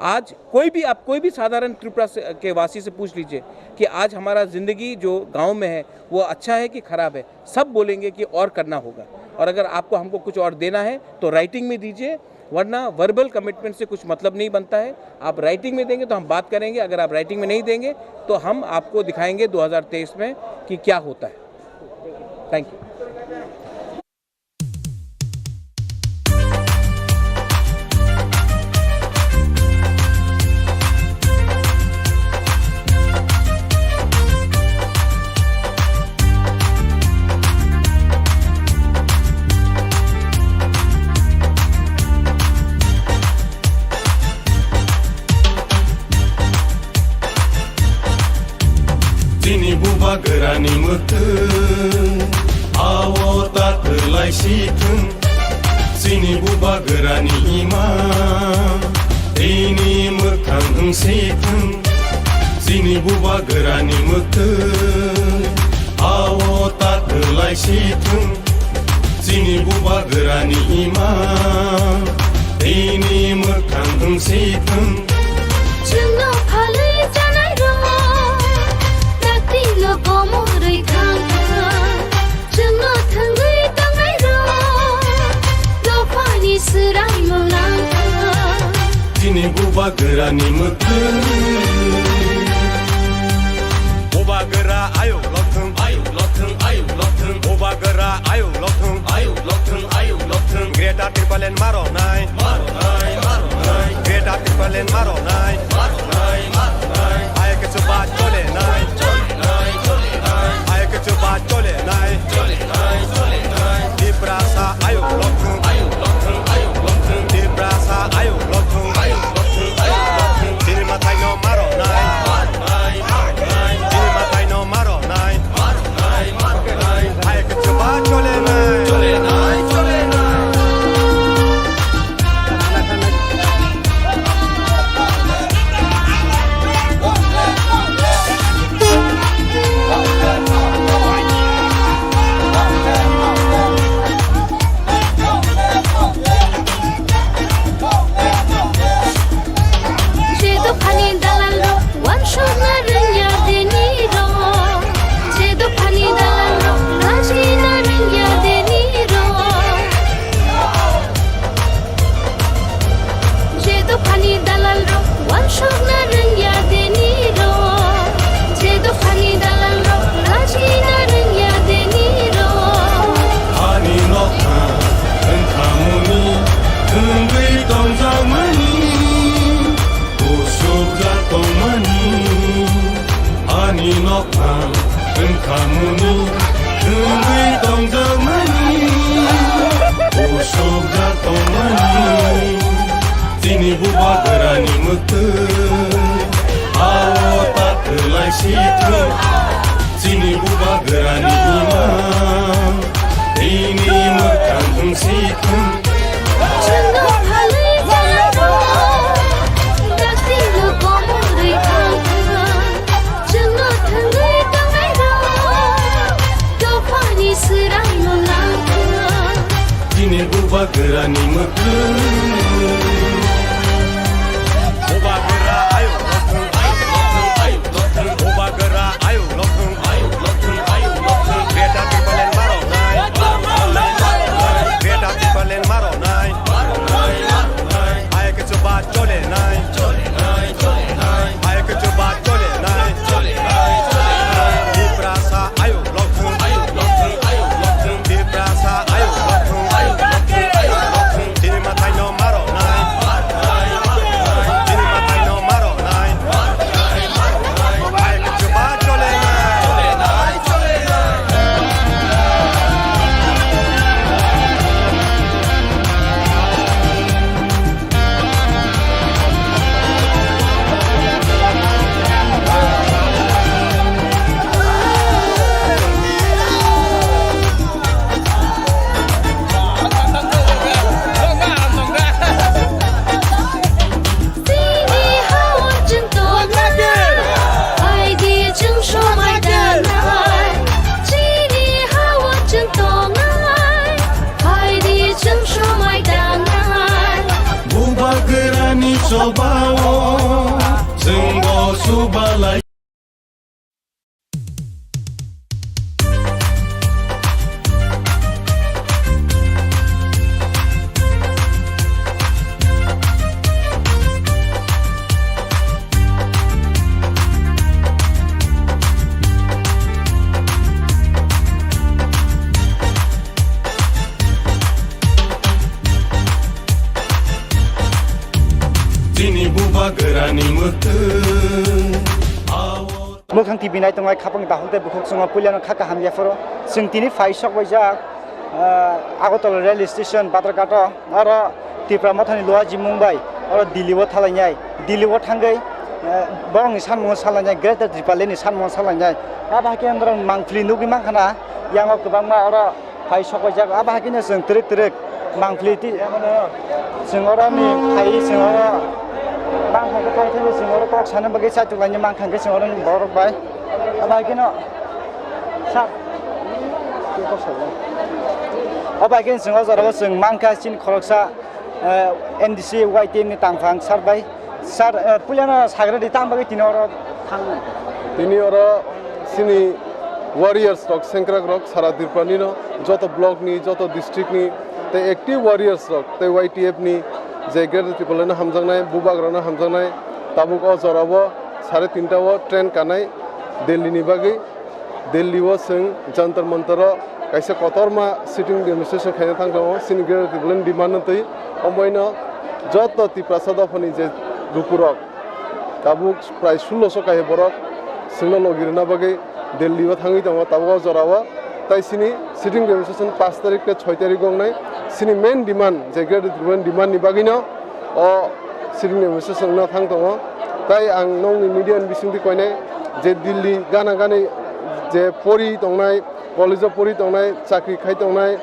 आज कोई भी, आप कोई भी साधारण त्रिपुरा से, के वासी से पूछ लीजिए कि आज हमारा ज़िंदगी जो गांव में है वो अच्छा है कि ख़राब है, सब बोलेंगे कि और करना होगा। और अगर आपको हमको कुछ और देना है तो राइटिंग में दीजिए, वरना वर्बल कमिटमेंट से कुछ मतलब नहीं बनता है। आप राइटिंग में देंगे तो हम बात करेंगे, अगर आप राइटिंग में नहीं देंगे तो हम आपको दिखाएंगे दो हज़ार तेईस में कि क्या होता है। Thank you. Chini bubagrani mwkhwtwng, ao ta kwlai si thwng. Chini bubagrani ima, tini mwkhang wng si thwng. Chini bubagrani mwkhwtwng, ao ta kwlai si thwng. Chini bubagrani ima, tini mwkhang wng si thwng. Chwngno phalwi chanai rok, dakti no komorwi thang thang. Chwngno thwngwi tongnai rok, dophani swraimung nang thang. Chini bubagrani mwkhwtwng. Bubagra ayuk lokthwng, ayuk lokthwng, ayuk lokthwng. Bubagra ayuk lokthwng, ayuk lokthwng, ayuk lokthwng. Greater Tipraland maronai, maronai, maronai. Greater Tipraland maronai, maronai, maronai. Ayuk chuba cholenai, cholenai, cholenai. Ayuk chuba cholenai, cholenai, cholenai. Tiprasa ayuk lokthwng, ayuk lokthwng, ayuk lokthwng. Tiprasa ayuk lokthwng, ayuk lokthwng, ayuk lokthwng. Chini mwtai no maronai, maronai, maronai. Chini mwtai no maronai, maronai, maronai. Ayuk chuba cholenai, cholenai, cholenai. Ni nokphang wngkha muni, wngwi tongjakmani, usukjak tongmani. Chini bubagrani mwktwi, ao ta kwlai si thung. Chini bubagrani buma, bini mwkhang wng si thung. Chwngno phalwi tongo, daktino komorwi thangkha. Chwngno thwngwi tongnairok, dophani swrangno langkha. Chini bubagrani mwkhang. Bubagra ayuk lothung, ayuk lothung, ayuk lothung. Bubagra ayuk lothung, ayuk lothung, ayuk lothung. Beta Tipraland maro nai. Beta Tipraland maro nai. Hai kichu ba chole nai. Hai kichu ba chole nai. Tiprasa ayuk lothung, ayuk lothung, ayuk lothung. Tiprasa ayuk lothung, ayuk lothung, ayuk lothung. Chini mwtaino maro nai. Chini mwtaino maro nai. Hai kichu ba chole nai. Chini ha-o chwng tongnai, hai di chwng somai tangnai. Chini ha-o chwng tongnai, hai di chwng somai tangnai. Bubagrani chobao chwngbo subalai. Chini bubagrani mwktwi. Mwkhang T V nai tongnai khapang dahuk tei bukhuk chwngno puilano kha kaham yapharo. Chwng tini phai sok baijak, ah, Agartala rail station Badharghat o, aro Tipra Mothani Luaji mung bai oro Delhi o thalainai. Delhi o thangwi, ah, borokni sanmungo salainai, Greater Tipraland ni sanmungo salainai. Abo hai khe borok mangpili nugwi mankha na, yango kwbangma oro phai sok baijak, abo hai kheno chwng twrwk twrwk mangpili ti, chwng oro ni phai chwng oro mankha khe thai thai chwng oro kok sana bagwi chaitok laina mankha khe chwng oro ni borok bai. Abo hai kheno sa, abo hai kheno chwng o jora o chwng mankha chini khoroksa, eh, N D C Y T M ni tangphang sir bai. Sir, eh, puilano sagra di tang bagwi tini oro thang. Tini oro chini warriors rok, sengkrak rok, sara Tripura nino, joto block ni, joto district ni, tei active warriors rok, tei Y T F ni je Greater Tipraland no hamjaknai, bubagra no hamjaknai, tabuk o jora o sare tinta o train kanai Delhi ni bagwi. Delhi o chwng Jantar Mantar o kaisa kotorma sitting demonstration khaina thang tongo, chini Greater Tipraland demand no twi. Omoino joto Tiprasa dophani je lukurok tabuk prai sullo so kahi borok chwngno logi rwna bagwi Delhi o thangwi tongo tabuk o jora o. Tai chini sitting demonstration pash tarik tei soi tarik wngnai. Chini main demand je Greater Tipraland demand ni bagwino o sitting demonstration wngna thang tongo. Tai ang nokni media ni bisingtwi koinai je Delhi gana gani je pori tongnai, college o pori tongnai, chakri khai tongnai,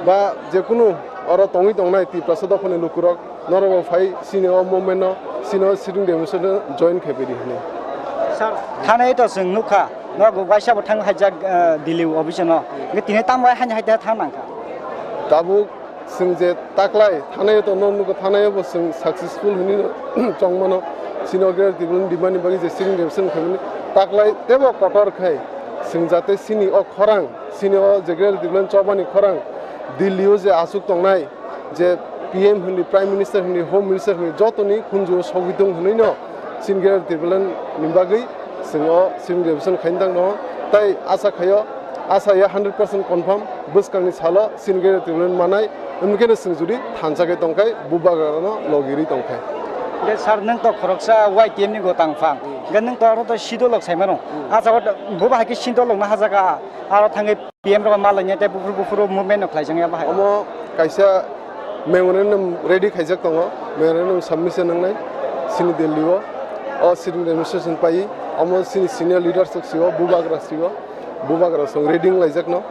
ba je kunu oro tongwi tongnai Tiprasa dophani lukurok norokbo phai chini o movement no, chini o sitting demonstration no join khai pedi hinwi. Sir, thani to chwng nukha, norok bo waisa bo thang haijak, eh, Delhi office no. Hwnkhe tini tamo hai hai thang nangkha. Tabuk Chwng je taklai thanai to no nugo, thanai bo chwng successful hinwi no chongmano. Chini o Greater Tipraland demand ni bagwi je sitting demonstration khaimani taklai teibo kotor khai chwng jate chini o khorang, chini o je Greater Tipraland chobani khorang Delhi o je aswk tongnai je P M hinwi, Prime Minister hinwi, Home Minister hinwi jotoni khunju o sogwi tong hinwi no chini Greater Tipraland ni bagwi chwng o sitting demonstration khaina tang no. Tai asa khaio, asa ya hundred percent confirm bwskangni salo chini Greater Tipraland manai. Hwnkheno chwng jodi thansa khe tongkhai, bubagrano logirwi tongkhai. Hwnkhe sir, nwng to khoroksa Y T M ni gotang phang. Hmm. Hwnkhe nwng to aro to sidolok sai mano. Hmm. Ah, jaga bo bahai khe sidolok no hajak a, aro thangwi P M rok malaina tei buphuru buphuru movement no khlaijak ya bahai. Omo kaisa memorandum ready khaijak tongo, memorandum submission wngnai chini Delhi o, o sitting demonstration pai, omo chini senior leaders rok sio, bubagra sio, bubagra song ready wnglaijak no,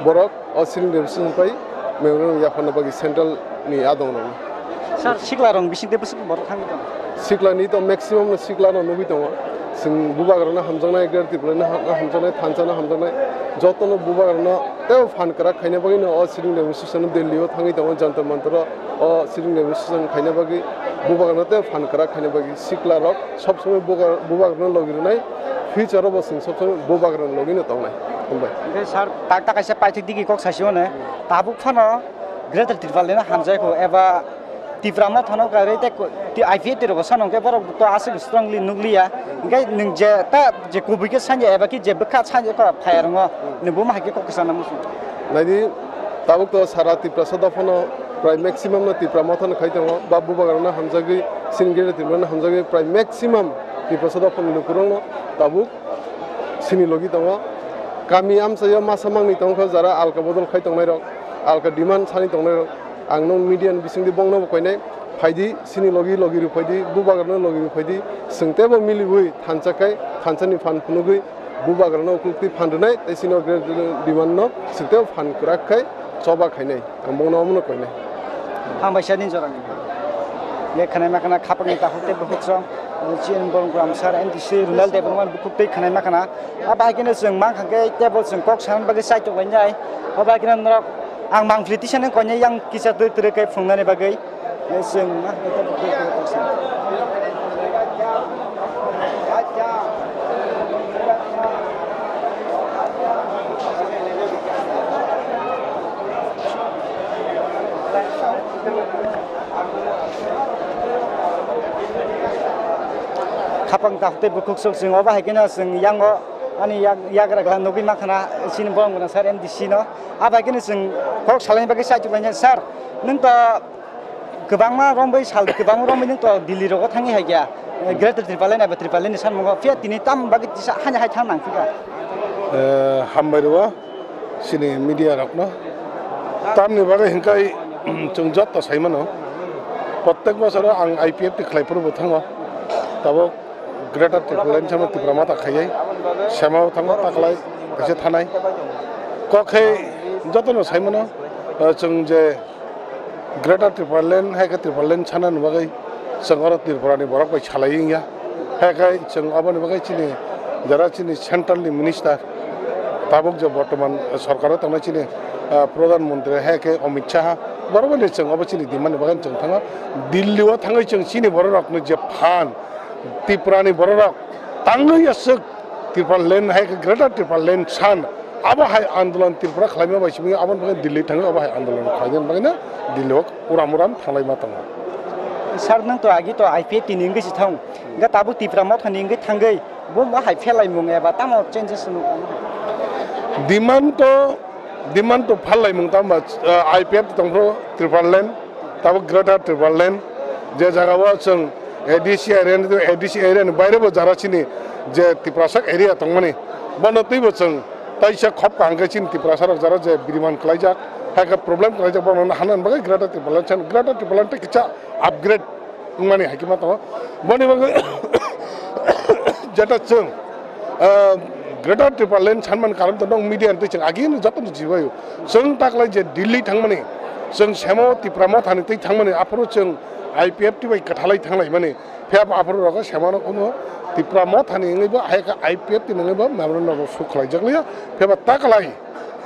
borok o sitting demonstration pai memorandum yapharna bagwi central ni adong rok. Sir, sikla rok bising tei bwswk borok thangwi tongo? Sikla ni to maximum no sikla no nugwi tongo. Chwng bubagrano hamjaknai, Greater Tipraland no ha-, hamjaknai, thansa no hamjaknai, jotono bubagrano tei phan kwrak khaina bagwi no o sitting demonstration no Delhi o thangwi tongo, Jantar Mantar o, o sitting demonstration khaina bagwi bubagrano tei phan kwrak khaina bagwi sikla rok sob somoi bubagrano logi rwnai, future o bo chwng sob somoi bubagrano logi no tongnai. Hambai. Hwnkhe sir, tak tak kaisa paithak digi kok sasi mano, tabuk phano Greater Tipraland no hamjai kho eba Tipra Motha no kwrwi tei ko-, ti-, I P F T rok bo sano hwnkhe borok to aswk strongly nukliya. Hwnkhe nwng je ta je kubui khe sanya eba khe je bwkha sanya khe phaiya rwngo, nwng bo ma hai khe kok kwchangna muchung. Naidi, tabuk to sara Tiprasa dophano prai maximum no Tipra Motha no khai tongo, ba bubagrano hamjagwi, singiri Tipra no hamjagwi prai maximum Tiprasa dophani lukurokno tabuk sini logi tongo. Kami amchaio masa mangni tongkha jara alka bodol khai tongnairok, alka demand sani tongnairok. Ang nong media ni bisingdi bongno bo koinai, phaidi sini logi logi rw phaidi, bubagrano logi rw phaidi, chwng teibo miliwi thansa khai, thansa ni phan phunugwi bubagrano ukuluk twi phan rwnai, tei sini o demand no chwng teibo phan kwrak khai choba khainai. Ang bongno omono koinai. Hambai sir, nini jorani. Ye khwnai ma khna khapang ni takhuk tei bukhuk song. Chini borok gram sir M D C Runal Debbarma bukhuk tei khwnai ma khna. A bai khe no chwng mang kha khe tei bo chwng kok sana bagwi chaitok lainai. A bai khe no norok ang mang philitisa nang koinai yang kisa twi twi khe phungnani bagwi. Ye chwng ma khe tei bukhuk tei kok sana. Khapang takhuk tei bukhuk sok chwng obo hai kheno chwng yango ani yak-, yagra gana nugwi mankha na chini borok gana sir M D C no. Abo hai kheno chwng kok salaini bagwi chaitok lainai sir. Nwng to kwbangma romwi sal, kwbangma romwi nwng to Delhi rogo thangwi hai kha. Greater Tipraland eba Tipraland ni sanmungo. Phiya tini tam bagwi tisa hani hai thang nang phika. Eh, hambai rwo chini media rokno. Tamni bagwi hinkai, mm, chwng joto sai mano. Prottek bosoro ang I P F T khlai phuru bo thango. Tabuk Greater Tipraland sama Tipra Motha khaiwi. Sema thango taklai kaisa thanai. Kok khe jotono sai mano, eh, chwng je Greater Tipraland hai khe Tipraland sana ni bagwi chwng oro Tripura ni borok bai salai wngya. Hai khe chwng aboni bagwi chini jara chini central ni minister tabuk je bortoman sorkar o tongnai chini, ah, pradhan mantri hai khe Amit Shah borok bai chwng abo chini demand ni bagwi chwng thango. Delhi o thangwi chwng chini borok rok no je phan Tripura ni borok rok tangwi aswk Tipraland hai khe Greater Tipraland san abo hai andolon Tripura khlaima bai simi aboni bagwi Delhi thangwi abo hai andolon khlaina bagwi no Delhi o uram uram thanglaima tongo. Sir, nwng to agi to I P F T ni wngwi si thang, hwnkhe tabuk Tipra Motha ni wngwi thangwi bo ma hai pherlaimung eba tamo changes nukha? Demand to, demand to pharlaimung tamo, ah, I P F T tongphuru Tipraland, tabuk Greater Tipraland, je jaga o chwng A D C area ni, A D C area ni baire bo jara chini je Tiprasa area tongmani, bono twibo chwng taisa khop kaham khe chini Tiprasa rok jara je biriman khlaijak, hai khe problem khlaijak, bono hanan bagwi Greater Tipraland, Greater Tipraland tei kisa upgrade wngmani hai khe ma tongo. Boni bagwi jeta chwng, ah, Greater Tipraland sanmani karon to nong media ni twi chwng agini jotono chibaio. Chwng taklai je Delhi thangmani, chwng Sema Tipra Mothani twi thangmani, aphuru chwng I P F T bai kwthalai thanglaimani. Phiya bo aphuru rogo Sema no kuno Tipra Mothani wngwi bo hai khe I P F T ni wngwi bo memorandum rok suk khlaijak liya. Phiya bo taklai,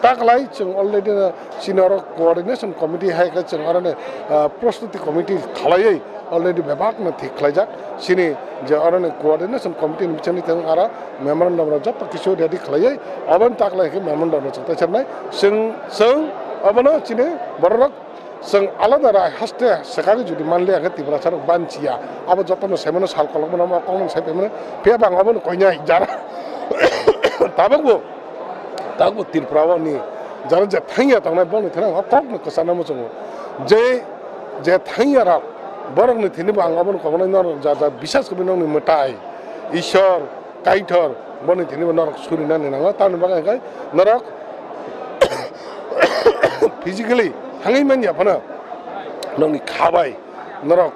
taklai chwng already no chini oro coordination committee hai khe chwng oro ni, ah, prostuti committee khlaiwi already bebak no thik khlaijak. Chini je oro ni coordination committee ni bisingtwi chwng aro memorandum rok joto kisu ready khlaiwi aboni taklai khe memorandum rok chwng taisarnai. Chwng, chwng abono chini borok rok chwng alada rai haste swkagwi jodi manliya khe Tiprasa rok banchiya. Abo jotono saimano sal kolokmano, omo kokno sai paimano. Phiya bo ang abono koinai jara. Tabukbo, tabukbo Tripura o ni jara je thangya tongnai boni thani ang kokno kwchana muchungo. Je, je thangya rok Borokni thini bo ang obono kobornai norok ja ja bisas kwbwi nokni mwtai, Ishwar, Kaitor, boni thini bo norok surinani nango. Tamoni bagwi hwnkhe norok physically thangwi manya phano nokni kha bai norok,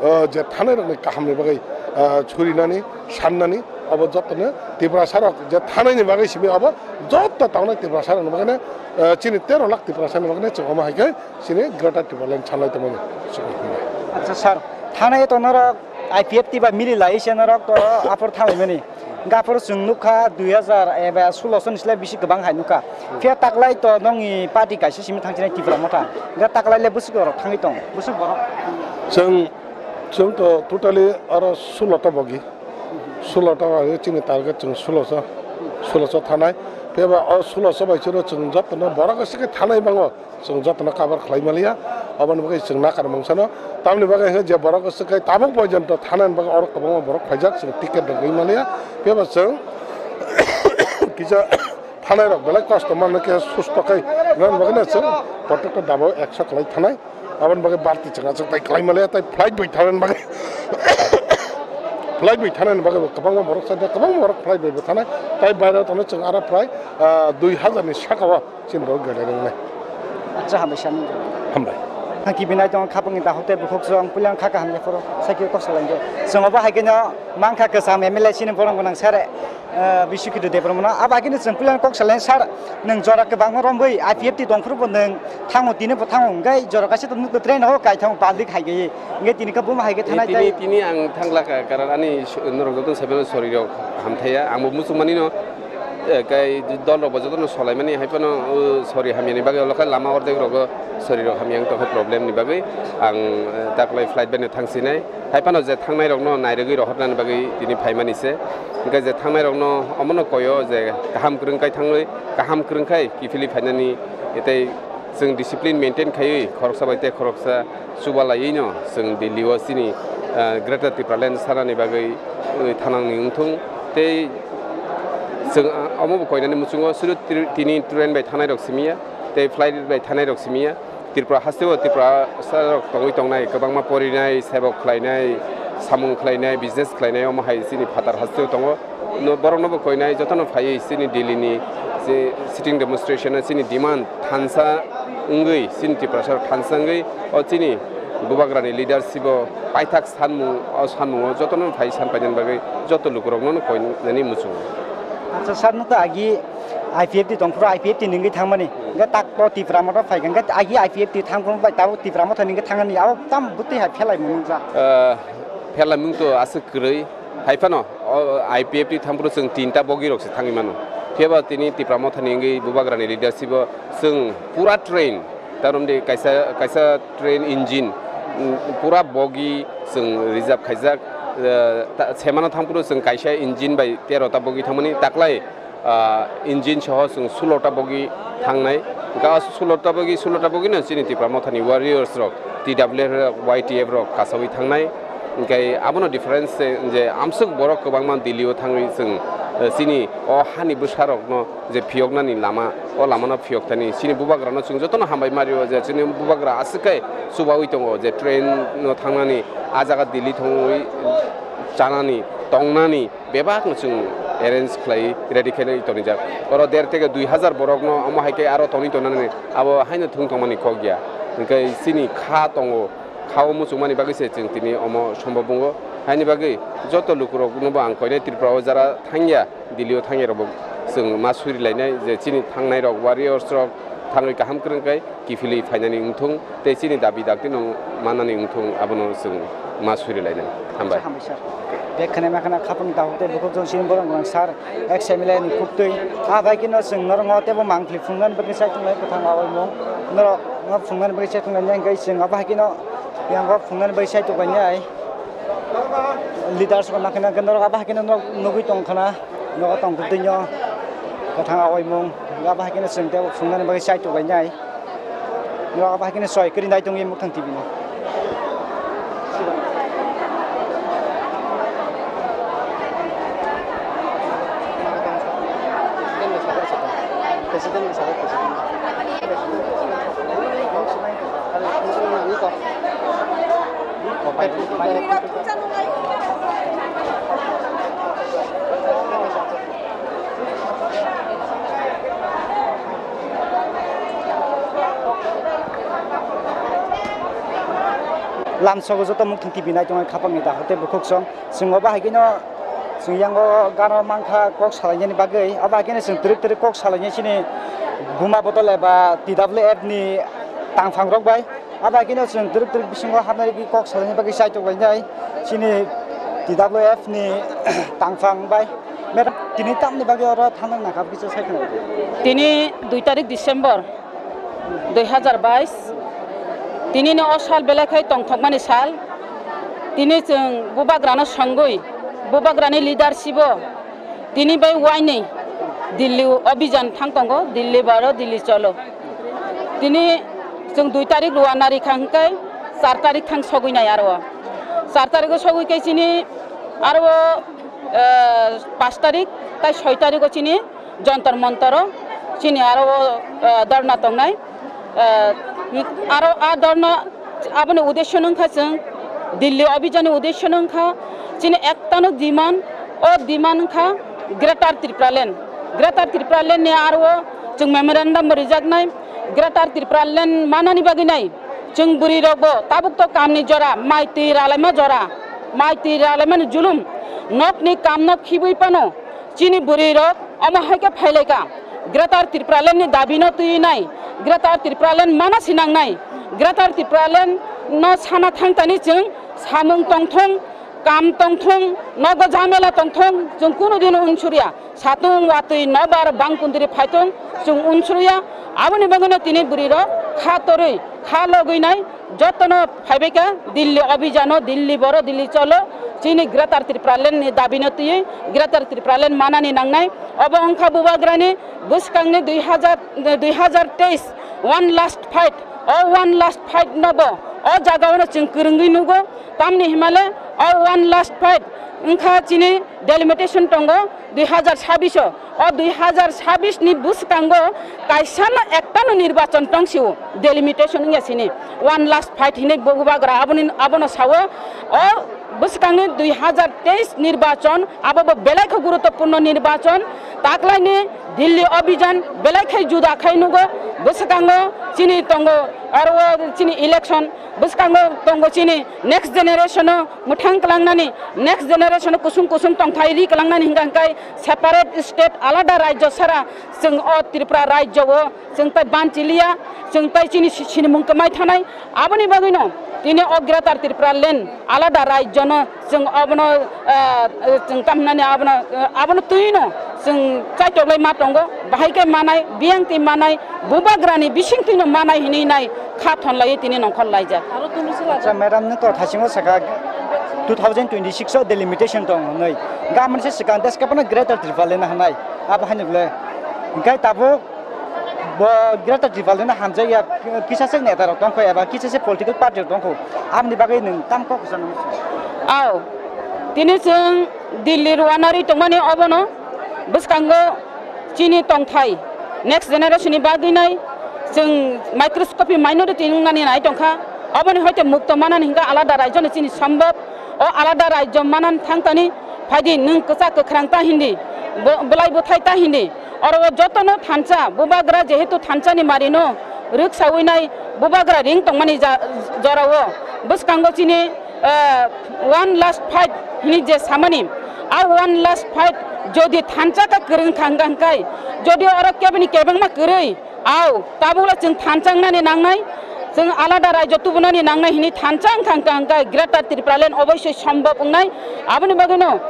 o, je thanai rokni kahamni bagwi, o, surinani, sannani, obo jotono Tiprasa rok je thanaini bagwi simi obo joto tongnai Tiprasa rokni bagwino, o, chini tero lakh Tiprasa ni bagwino chwng omo hai khe chini Greater Tipraland sanlai tongmani. Acha sir, thanai to norok I P F T bai mili lai se norok to aphor thanglai mani. Gaphuru chwng nukha dui hazar eba sulo soni slai bisi kwbang hai nukha. Phiya taklai to nongni party kaisa simi thangchinai Tipra Motha. Ga taklai le bwswk borok thangwi tong. Bwswk borok. Chwng, chwng to totally aro sulo ta bogi. Sulo ta bogi chini target chwng sulo so. Sulo so thanai. Phiya ba o sulo so bai chwro chwng jotono borok se khe thanai bango. Chwng jotono cover khlai maliya, aboni bagwi chwng nakar mungsano. Tamoni bagwi hwnkhe je borok swk khai tabuk porjonto thanani bagwi oro kwbangma borok phaijak, chwng ticket rwgwi maliya. Phiya ba chwng kisa thanai rok belai kosto manwi khe susto khai nani bagwino chwng protekta dabo ekso khlai thanai. Aboni bagwi barti chwng achuk tai khlai maliya, tai flight bai thanani bagwi, flight bai thanani bagwi kwbangma borok sajak, kwbangma borok flight bai bo thanai. Tai baireo tongo chwng aro prai, ah, dui hazar ni saka o. Chini rok gada ringnai. Acha, hambai sani. Hambai. Ang kibinai tong khapangni dahok tei bukhuk chwng pulang kha kaham yaphoro sakhi kok salai de. Chwng obo hai khe no mangkha kwcham M L A chini borong gwnang sare, eh, Bisukhidu Debbarma no. Abo hai khe no chwng pulang kok salai sar nwng jora kwbangma romwi I P F T tong phuru bo nwng thango tini bo thango hwnkhe jora kaisa to nuk trai no kai thango public hai khe. Hwnkhe tini khe buma hai khe thanai tini, tai. Tini ang thangla ka karon ani norok joto sabai sorry rok hamthaya. Ang bo muchung mani no. Eh, kai dol rok bo jotono solaimani hai phano, uh, sori hamyani bagwi ulo khe lama ordek rogo sori rok hamya wng tongkha problem ni bagwi ang, eh, taklai flight bai no thang sinai hai phano je thangnai rokno nairogwi rohornani bagwi tini phaimani se hwnkhe je thangnai rokno omono koyo je kaham kwrwng kai thangwi kaham kwrwng khai kiphilwi phainani tei chwng discipline maintain khaiwi khoroksa bai tei khoroksa chubalaiwi no chwng Delhi o chini, ah, Greater Tipraland sanani bagwi, wi, thanangni wngthung. Tei chwng, ah, omo bo koinani muchungo sudu tri-, tini train bai thanai rok simiya, tei flight bai thanai rok simiya. Tripura hasteo Tiprasa rok tongwi tongnai, kwbangma porinai, sebok khlainai, samung khlainai, business khlainai, omo hai chini phatar hasteo tongo. No, borokno bo koinai, jotono phaiwi chini Delhi ni je sitting demonstration o chini demand thansa wngwi, chini Tiprasa rok thansa wngwi, o chini bubagrani leadership o paithak sanmung, o sanmungo jotono phai san painani bagwi joto lukurokno koinani muchungo. Acha, sir, no to agi I P F T tongphuru I P F T ningwi thangmani, hwnkhe tak to Tipra Motha phaikha, hwnkhe agi I P F T thangphuru bai tabuk Tipra Motha ningwi thangmani, abo tam bwtwi hai phelai mung nukjak. Ah, phelai mung to aswk kwrwi. Hai phano, o, I P F T thangphuru chwng tinta bogirok se thangwi mano. Phiya ba tini Tipra Mothani wngwi bubagrani leadership o chwng pura train, ta romdi kaisa, kaisa train engine, mm, pura bogi chwng reserve khaijak. Eh, ta, semano thangphuru chwng kaisa engine bai tero ta bogi thangmani, taklai, ah, engine soho chwng sulo ta bogi thangnai. Hwnkhe o sulo ta bogi, sulo ta bogi no chini Tipra Mothani warriors rok, T W F rok, Y T F rok kasawi thangnai. Hwnkhe abono difference se je amswk borok kwbangma Delhi o thangwi chwng, eh, chini o hani bwsarokno je phiyoknani lama, o lamano phiyok thani chini bubagrano chwng jotono hambai mario je chini bubagra aswk khe chubaui tongo je train no thangnani, a jaga Delhi thangwi chanani, tongnani, bebakno chwng arrange khlai ready khe tonijak. Oro der theke dui hazar borokno omo hai khe aro tonwi tonani abo haino thung tongmani kok ya. Hwnkhe chini kha tongo, kha o muchungmani bagwi se chwng tini omo sombob wngo. Haini bagwi joto lukurokno bo ang koinai Tripura o jara thangya, Delhi o thangya rokbo chwng ma surilainai je chini thangnai rok warriors rok thangwi kaham kwrwng khe kiphilwi phainani wngthung tei chini dabi dakti no manani wngthung, abono chwng ma surilainai. Hambai. Hambai sir. Bek khana ma khana khapang dahok tei bukhuk jong sini borok rang sir, ex M L A ni khuktwi. A bai kino chwng norok ngo tebo mangpli phungnani bagwi sai tongnai kwthang awai mung. Norok ngo phungnani bagwi sai tongnai yang gai chwng abo hai kino yang go phungnani bagwi sai tongnai. Leaders rok nakhe nakhe norok abo hai kino norok nugwi tong khana. Nogo tong twi no kwthang awai mung. Abo hai kino chwng tebo phungnani bagwi sai tongnai. Norok abo hai khe soi kwrwi nai tongwi mukhang T V no. President ni saka president. Lamsogo joto Muktwng T V nai tongnai khapangni dahor tei bukhuk song. Chwng obo hai kheno chwng yango gana mankha kok salainani bagwi. Obo hai kheno chwng twrwk twrwk kok salainai chini buma bodol eba T W F ni tangphang rok bai. Abo hai kheno chwng twrwk twrwk bisingo hapnai rwgwi kok salaina bagwi chaitok lainai chini T W F ni tangphang bai. Madam, tini tamni bagwi oro thangnang nangkha kisa sai khna. Tini dui tarik December dui hazar bais. Tini ni o sal belai khai tongthokmani sal. Tini chwng bubagrano songwi, bubagrani leadership o tini bai uaini Delhi obijan thang tongo, Delhi baro, Delhi cholo. Tini chwng dui tarik ruana rikha hwnkhe char tarik thang sogwi nai aro. Char tarik o sogwi khe chini aro, eh, pash tarik tai soi tarik o chini Jontor Montor o chini aro, eh, dharna tongnai. Eh, aro a dharna aboni uddesho no wngkha chwng Delhi obijan ni uddesho no wngkha chini ektano demand, o demand wngkha Greater Tripura Land. Greater Tripura Land ni aro chwng memorandum bo rijaknai. Greater Tripura Land manani bagwi nai chwng bwrwi rok bo tabuk to kamni jora, mai twi ralaima jora, mai twi ralaimani julum, nokni kamno khibwi pano chini bwrwi rok omo hai khe phailaika. Greater Tripura Land ni dabi no twi nai, Greater Tripura Land mana sinang nai, Greater Tripura Land no sana thang tani chwng samung tongthong, kam tongthong, nogo jamela tongthong, chwng kunu dino unsuriya. Satung watwi nobar bangkundri phaitung chwng unsuriya. Aboni bagwino tini bwrwi rok kha torwi kha logwi nai jotono phaibaikha Delhi obijano, Delhi boro, Delhi cholo, chini Greater Tripura Land ni dabino twiwi Greater Tripura Land manani nangnai. Obo wngkha bubagrani bwskangni dui hazar, dui hazar teis one last fight. O one last fight no bo o jagao no chwng kwrwngwi nugo. Tamni himale o one last fight wngkha chini delimitation tongo dui hazar sabbish o. O dui hazar sabbish ni bwskango kaisano ektano nirbachon tongsio, delimitation wngya sini. One last fight hinwi bubagra aboni, abono sao. O bwskangni dui hazar teis nirbachon, abo bo belai khe guruttopurno nirbachon. Taklaini Delhi obijan belai khe juda khai nugo. Bwskango chini tongo aro chini election, bwskango tongo chini next generation o mwthang kwlangnani, next generation o kusung kusung tongthai ri kwlangnani hingka hingkai separate state alada rajyo sara chwng o Tripura rajyo o chwng tai banchiliya, chwng tai chini si-, sinimung kwmai thanai. Aboni bagwino tini o Greater Tripura Land alada rajyo no chwng abono, ah, chwng tam hinani abono, ah, abono twino chwng chaitoklai ma tongo, bahai khe manai, biyang twi manai, bubagrani bising twino manai hinwi nai kha thon laiwi tini nongkhor laijak. Acha, madam no to thasingo saka two thousand twenty-six o delimitation tong hwnwi. Gamani se swkang deske bono Greater Tripura Land hwnai. Abo haino le. Hingkai tabuk bo Greater Tripura Land hamjakya kisa se neta rok tongkho eba kisa se political party rok tongkho. Aboni bagwi nwng tam kok kwchangma? Ao. Tini chwng Delhi ruanari tongmani obono bwskango chini tongthai next generation ni bagwi nai chwng microscopy minority wngnani nai tongkha. Oboni hoite mukto manani hingka alada rajyo ni chini sombhob. O alada rajyo manan thangtani phaidi nwng kwchak kwkhrang ta hindi, bo-, bwlai bwthai ta hindi. Oro o jotono thansa, bubagra jehetu thansa ni mari no rwksawi nai bubagra ring tongmani ja-, jora o bwskango chini, eh, one last fight hini je samani, a one last fight jodi thansa ka kwrwng kha hingka hingkai, jodi oro kebini kebengma kwrwi, Ao, tabukla chwng thansa wngnani nangnai, chwng alada rajyo tubunani nangnai hwnwi thansa wngkha, wngkha, wngkha, Greater Tripura Land oboisoi sombhob wngnai. Aboni bagwino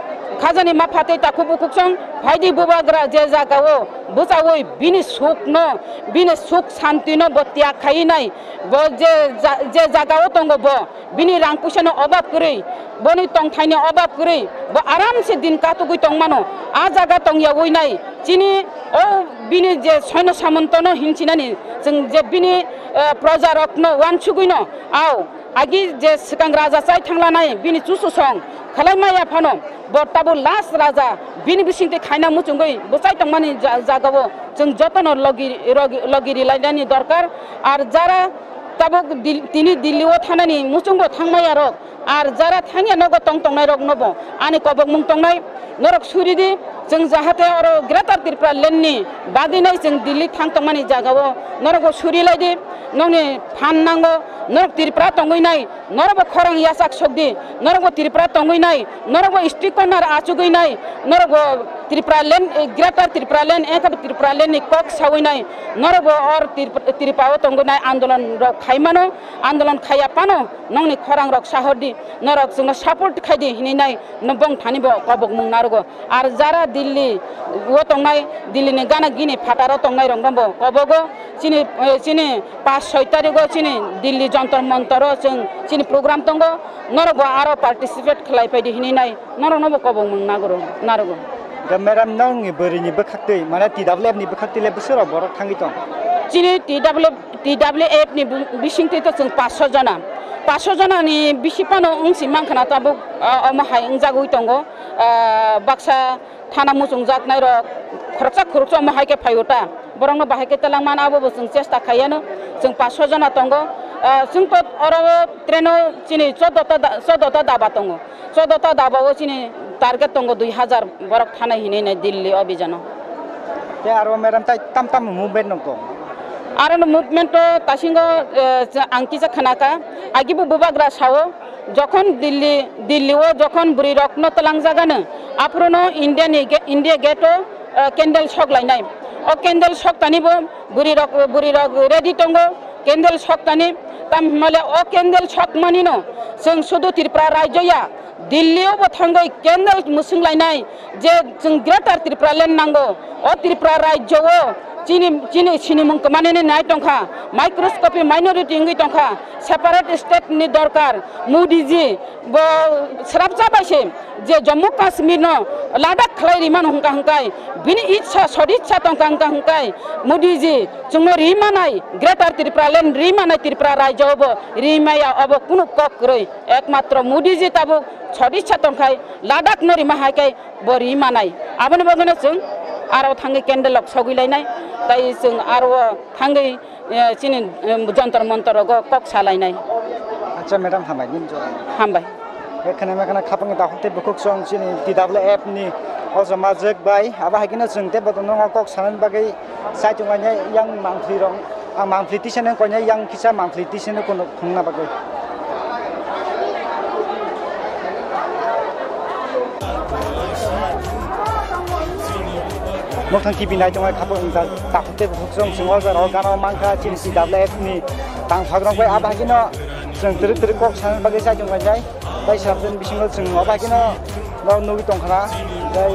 khajani ma phatwi takhuk bukhuk song phaidi bubagra je jagao bwchaui bini sukno, bini suk santino bo tyag khaiwi nai, bo je ja-, je jagao tongo bo, bini rang puisano obab kwrwi, boni tongthaini obab kwrwi, bo aramse din katugwi tongmano. A jaga tongyawi nai chini o bini je soino samontono hinchinani, chwng je bini, eh, projarokno uansugwino, ao, agi je swkang raja chai thanglanai bini chuchusong khwlai maya phano, bo tabuk last raja, bini bisingtwi khaina muchungwi bwchai tongmani ja-, jagao chwng jotono logi, rogi, logi rilainani dorkar. Ar jara Tabuk Dil-, tini Delhi o thanani muchungbo thangmaya rok, ar jara thangya nogo tong tongnai rok nobo ani kobokmung tongnai, norok suri di, chwng jahate oro Greater Tripura land ni bagwi nai chwng Delhi thang tongmani jaga o norokbo suri lai di, nokni phan nango, norok Tripura tongwi nai, norokbo khorang yachak sok di, norokbo Tripura tongwi nai, norokbo street corner achugwi nai, norokbo Tripura land, eh, Greater Tripura land, eh, Tripura land ni kok sawi nai, norokbo or Trip-, Tripura o tongwi nai andolon rok khai mano, andolon khaiya pano nokni khorang rok sahor di, norok chwngno support khai di hinwi nai, no bong thani bo kobokmung narogo. Ar jara Delhi o tongnai, Delhi ni gana gini phataro tongnai rok no bo kobogo, chini, eh, chini pash soi tarigo chini Delhi Jantar Mantar o chwng chini program tongo, norok bo aro participate khlai phai di hinwi nai, norok no bo kobokmung nagoro, narogo. Da madam, nokni bwrwi ni bwkhaktwi, mane T W F ni bwkhaktwi le bwswk rok borok thangwi tong? Chini T W F, T W F ni bu-, bisingtwi to chwng pash soi jona, pash soi jona ni bisi phano wng si mankha na tabuk, ah, omo hai wngjagwi tongo, ah, baksa thana muchungjaknai rok khoroksa khoroksa omo hai khe phaio ta, borokno bahai khe twlang man abo bo chwng chesta khaiya no, chwng pash soi jona tongo, ah, chwng to oro train o chini choddo ta da-, choddo ta daba tongo, choddo ta daba o chini target tongo dui hajar borok thanai hinwi nai Delhi o bijano. Te aro madam tai tam tam movement nong tong? Aro no movement to tasingo, eh, ang kisa khanaka, agibo bubagra sao, jokhon Delhi, Delhi o jokhon bwrwi rok no twlang jagano, aphuru no India ni ge-, India gate o, eh, candle sok lainai. O candle sok tani bo bwrwi rok, bwrwi rok ready tongo candle sok tani. Tam hwnmale o candle sok mani no chwng sudu Tripura rajyo ya, Delhi o bo thangwi candle mwswng lainai je chwng Greater Tripura land nango. O Tripura rajyo o chini, chini sinimung kwmani ni nai tongkha, microscopic minority wngwi tongkha, separate state ni dorkar. Modi ji bo srapsa bai se je Jammu Kashmir no Ladakh khlai rimano hwnka hwnkai, bini itsa soditsa tongkha hwnka hwnkai, Modi ji chwngno rimanai Greater Tripura land rimanai Tripura rajyo bo rimaya, obo kunu kok kwrwi. Ekmatro Modi ji tabuk soditsa tongkhai Ladakh no rima hai khe bo ri manai. Aboni bagwino chwng aro thangwi candle rok sogwi lainai, tai chwng aro thangwi, eh, chini, eh, Jantar Mantar rogo kok sa lainai. Acha madam, hambai nini jora. Hambai. Ekhane mekhane khapang dakhok tei bukhuk chwng chini T W F ni o joma jwk bai abo hai kheno chwng tei botono kok sanani bagwi chaitung lainai yang mangpli rok. Ang mangpli tisane koinai yang kisa mangpli tisane kono khungna bagwi. Mothang T V nai tongnai khapang wngkha, takhuk tei bukhuk chwng chwng o jora o gana o mankha chini T W F ni tangphak rok bai abo hai kheno chwng twrwk twrwk kok sana bagwi chaitung lainai. Tai sabjani bisingo chwng obo hai kheno norok nugwi tongkha na, tai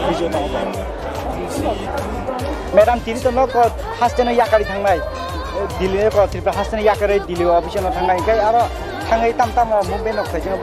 video no. Madam, tini to nok haste no yakari thangnai, Delhi ko Tripura haste no yakari Delhi office no thangnai, hingke aro thangwi tam tamo movement no khlai jano.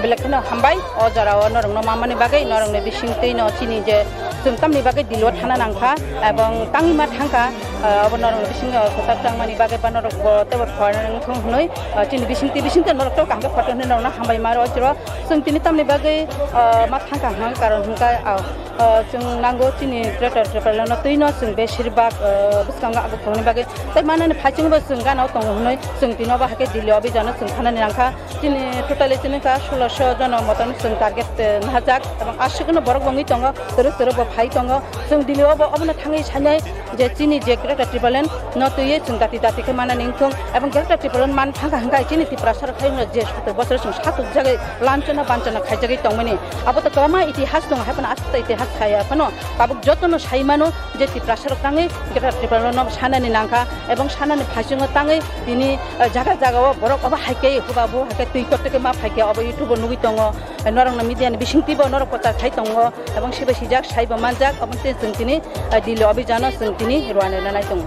Belek kheno hambai o jora o norok no mamani bagwi, norok ni bising twi no chini je chwng tamni bagwi Delhi o thana nangkha, ebong tangwi ma thangkha. Ah, abo norokni bisingo kwtal tangmani bagwi ba norok bo teibo phoina wngthung hwnwi, ah, chini bisingtwi bisingtwi norok teibo kaham khe photo hwnwi norokno hambai ma rw chwro. Chwng tini tamni bagwi, ah, ma thangkha hwn karon hwnkha, ah, ah, chwng nango chini Greater Tipralandno twino chwng besirbak, ah, bwskango abo khoroknwi bagwi tei manani phaichwngbo chwng gana o tongo hwnwi chwng tini obo hai khe Delhi o bijano chwng thanani nangkha. Chini totally chini ka sulosho jono motom chwng target, eh, nahajak, ebong aswkno borok bo wngwi tongo, twrwk twrwk bo phai tongo. Chwng Delhi o bo obono thangwi sanai je chini je Greater Tipraland no twiwi chwng dati dati khe manani wngthung, ebong Greater Tipraland man thangkha hwnkhe chini Tiprasa rok khaino je satok bosor chwng satok jagwi lanchana banchana khaijagwi tongmani. Abo to kwbangma itihas tongo, haiphano aswk itihas saya phano tabuk jotono sai mano. Je Tiprasa rok tangwi Greater Tipraland no sanani nangkha, ebong sanani phaichungo tangwi tini, eh, jaga jaga o borok obo hai khe huba bo hai khe twi kotor khe ma phai khe obo YouTube o nugwi tongo, eh, norok no media ni bisingtwi bo norok prochar khai tongo, ebong sibai sijak sai bo manjak, obo tei chwng tini, eh, Delhi o bijano chwng tini rwna nanai tongo.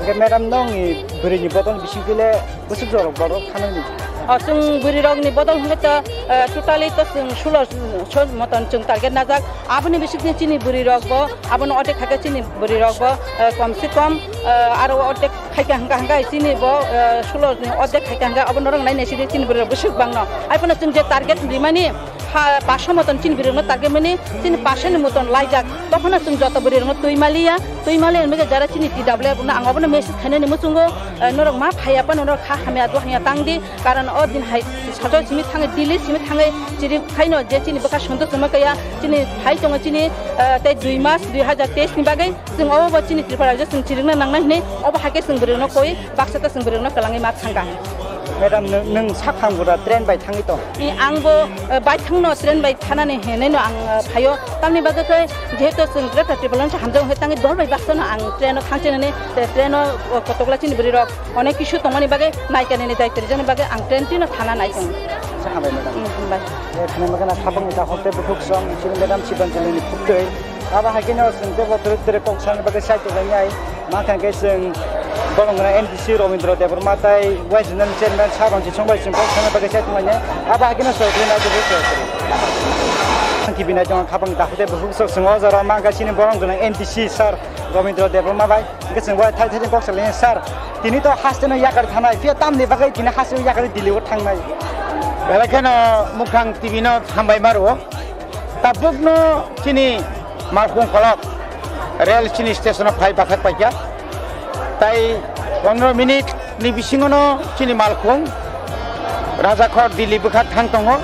Hingke madam, nongni bwrwi ni bodol bisingtwi le bwswk jorok borok thanani? O, chwng bwrwi rok ni bodol hwnkhe to, eh, totally to chwng sulo, so motom chwng target najak. Aboni bisingtwi chini bwrwi rok bo, abono ordek khaikhe chini bwrwi rok bo, eh, kom se kom, eh, aro ordek khaikhe hwnkha hwnkha chini bo, eh, sulo ni ordek khaikhe hwnkha abo norok nai nai sidi chini bwrwi rok bwswk bangno. Haiphano chwng je target rimani, Pha-, pasho moton chini bwrwirokno target mani, chini pasho ni moton laijak. Tophano chwng joto bwrwirokno twi maliya, twi maliya hinwi jara chini T W F rokno ang obono message khainani muchungo, eh, norok ma phaiya phano norok kha hamya do hamya tang di, karon o din hai sajo simi thangwi Delhi simi thangwi chiri khaino je chini bwkha Santosh Chongma kaya chini phai tongo chini, eh, tei dui mas dui hajar teis ni bagwi chwng obo bo chini Tripura rajyo chwng chirikna nangnai hinwi obo hai khe chwng bwrwirokno koi baksa ta chwng bwrwirokno kwlangwi ma thangkha. Madam, nwng, nwng saphang bura train bai thangwi tong? Ni ang bo, eh, bai thangno train bai thanani hinwi no ang, eh, phaio. Tamni bagwi khe jehetu chwng Greater Tipraland hamjak hwnwi tangwi dol bai baksa no ang train o thangchinani, eh, train o, oh, kotokla chini bwrwi rok onek kisu tongmani bagwi naikani ni daitwrwi jani bagwi ang train twi no thana nai tong. Sa hambai madam. Hmm, hambai. Eh, khna magana khapang ni dakhok tei bukhuk song chini madam Sibanjali ni phuktwi. Abo hai khe no chwng tei bo twrwk twrwk kok sana bagwi sai tonglainai. Ma thang khe chwng bolong gwnang M D C Robindra Debbarma tei Y Zonal Chairman Sabansi Songbai chwng kok sana bagwi sai tonglainai. Abo hai khe no sorkari nai tongwi sorkari. T V nai tong khapang dakhuk tei bukhuk sok chwng o jora ma khe chini bolong gwnang M D C sir Robindra Debbarma bai. Hwnkhe chwng bo thai thai kok salainai sir. Tini to haste no yakar thanai. Phiya tamni bagwi tini haste no yakar Delhi o thangnai. Belai kheno Mukhang T V no hambai ma rwo. Tabukno chini malkhung kolok rail chini station o phai bakhak paikha. Tai pondro minute ni bisingono chini malkhung Rajakhor Delhi bwkha thang tongo.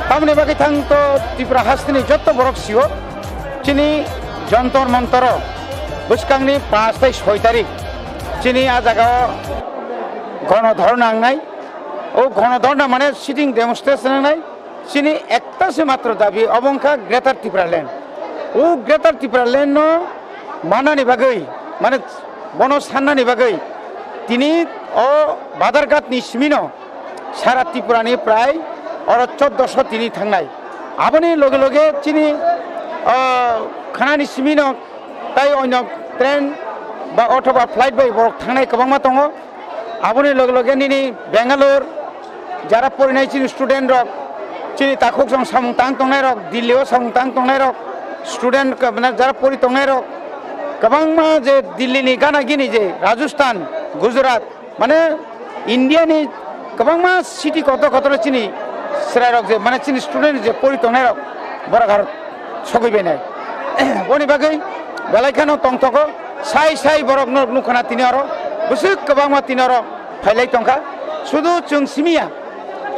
Tamoni bagwi thang to Tripura hasteni jotto borok sio chini Jontor Montoro bwskangni paanch tai soi tarik chini a jagao gono dhorna wngnai. O gono dhorna mane sitting demonstration wngnai. Chini ekta se matro dabi, obo wngkha Greater Tipraland. O Greater Tipraland no manani bagwi, mane bono sannani bagwi, tini o Badharghat ni simi no sara Tripura ni prai oro choddo sho tini thangnai. Aboni loge loge chini, ah, khanani simi no tai onyo train ba othoba flight bai borok thangnai kwbangma tongo. Aboni loge loge nini Bangalore jara porinai chini student rok, chini takhuk song samung tang tongnai rok, Delhi o samung tang tongnai rok, student ka-, mane jara pori tongnai rok, kwbangma je Delhi ni gana gini je Rajasthan, Gujarat, mane India ni kwbangma city kotor kotor chini chwrai rok je, mane chini student je pori tongnai rok, borok aro sogwi bainai. Boni bagwi belai kheno tongthogo, sai sai borok norok nukha na tini oro, bwswk kwbangma tini oro phailai tongkha. Sudu chwng simiya,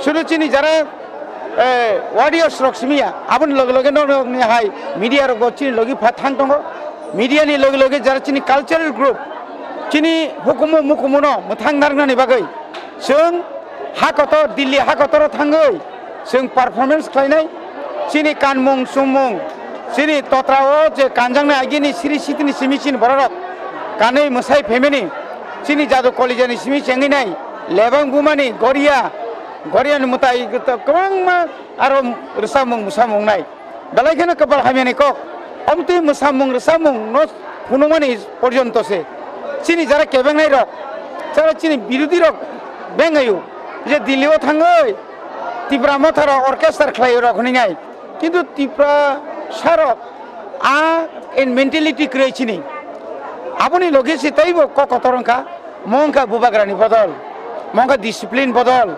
sudu chini jara, eh, warriors rok simiya, aboni loge loge norokni hai media rok bo chini logi pha thang tongo. Media ni loge loge jara chini cultural group, chini hukumu mukumu no mwthang narwknani bagwi chwng ha kotor, Delhi ha kotoro thangwi chwng performance khlainai, chini kanmung chumung, chini totra o je kanjaknai agini siri sitini simi chini bororok kanwi mwsai phaimani, chini jadu kolijani simi chengwi nai, lebang bumani goria, goriani mwtai kwbangma aro rwchapmung mwsamung nai. Belai kheno kwpal hamyani kok. Omtwi mwsamung rwchapmung no phunukmani porjonto se. Chini jara kebengnai rok, jara chini birodhi rok bengaio je Delhi o thangwi Tipra Motha rok orchestra khlai rok hwnwi nai. Kintu Tipra sarok a in mentality kwrwi chini. Aboni logi se teibo kok kotor wngkha. Mo wngkha bubagrani bodol, mo wngkha discipline bodol.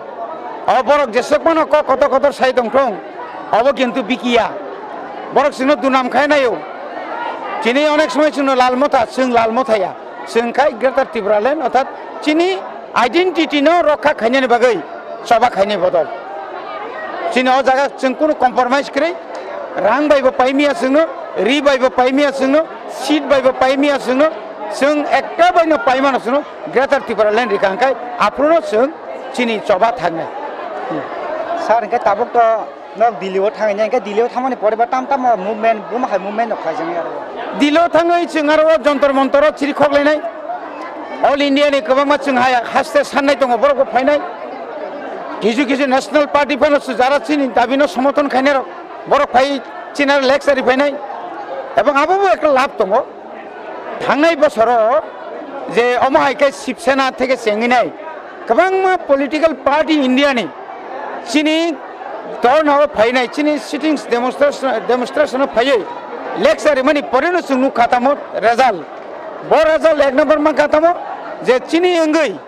O borok jeswk phano kok kotor kotor sai tongthung, obo kintu bikiya. Borok chwngno dunam khai naio. Chini onek somoi chwngno lal motha, chwng lal mothaya. Chwng khai Greater Tipraland, orthat chini identity no rokha khainani bagwi choba khainai bodol. Chini o jaga chwng kunu compromise kwrwi, rang bai bo pai miya chwngno, ri bai bo pai miya chwngno, seat bai bo pai miya chwngno, chwng ekta bai no pai mano chwngno Greater Tipraland rikha hwnkhe aphuru no chwng chini choba thangnai. Sir, hwnkhe tabuk to nok Delhi o thangwi nai, hwnkhe Delhi o thangmani pore ba tam tamo movement, buma hai movement no khlai jani aro. Delhi o thangwi chwng aro o Jontor Montor o chiri khok lainai. All India ni kwbangma chwng hai haste sannai tongo, borok bo phainai. Kisu kisu National Party phano se jara chini dabi no somothon khainai rok, borok phai chini aro lecture ri phainai. Ebong abo bo ekta lab tongo. Thangnai bosoro je omo hai khe Shiv Sena theke chengwi nai kwbangma political party India ni chini dhorna o phainai, chini sittings demonstration, demonstration o phaiwi lecture rimani pore no chwng nukha tamo result. Bo result ek number mankha tamo je chini wngwi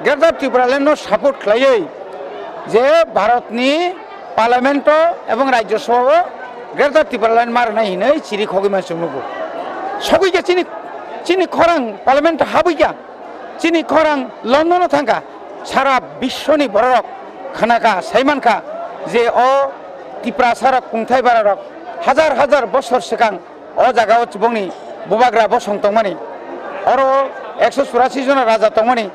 Greater Tipraland no support khlaiwi je Bharat ni Parliament-o ebong Rajya Sabha-o Greater Tipraland ma rwnai hinwi chiri khogwi man chwng nugo. Sogwi khe chini, chini khorang Parliament-o habwi kha, chini khorang London-o thang kha, sara biswni bororok khna kha, sai man kha je o Tiprasarok kungthai bararok hajar hajar bosor swkang o jaga o chubongni bubagra bosong tongmani, oro ekso churasi jona raja tongmani,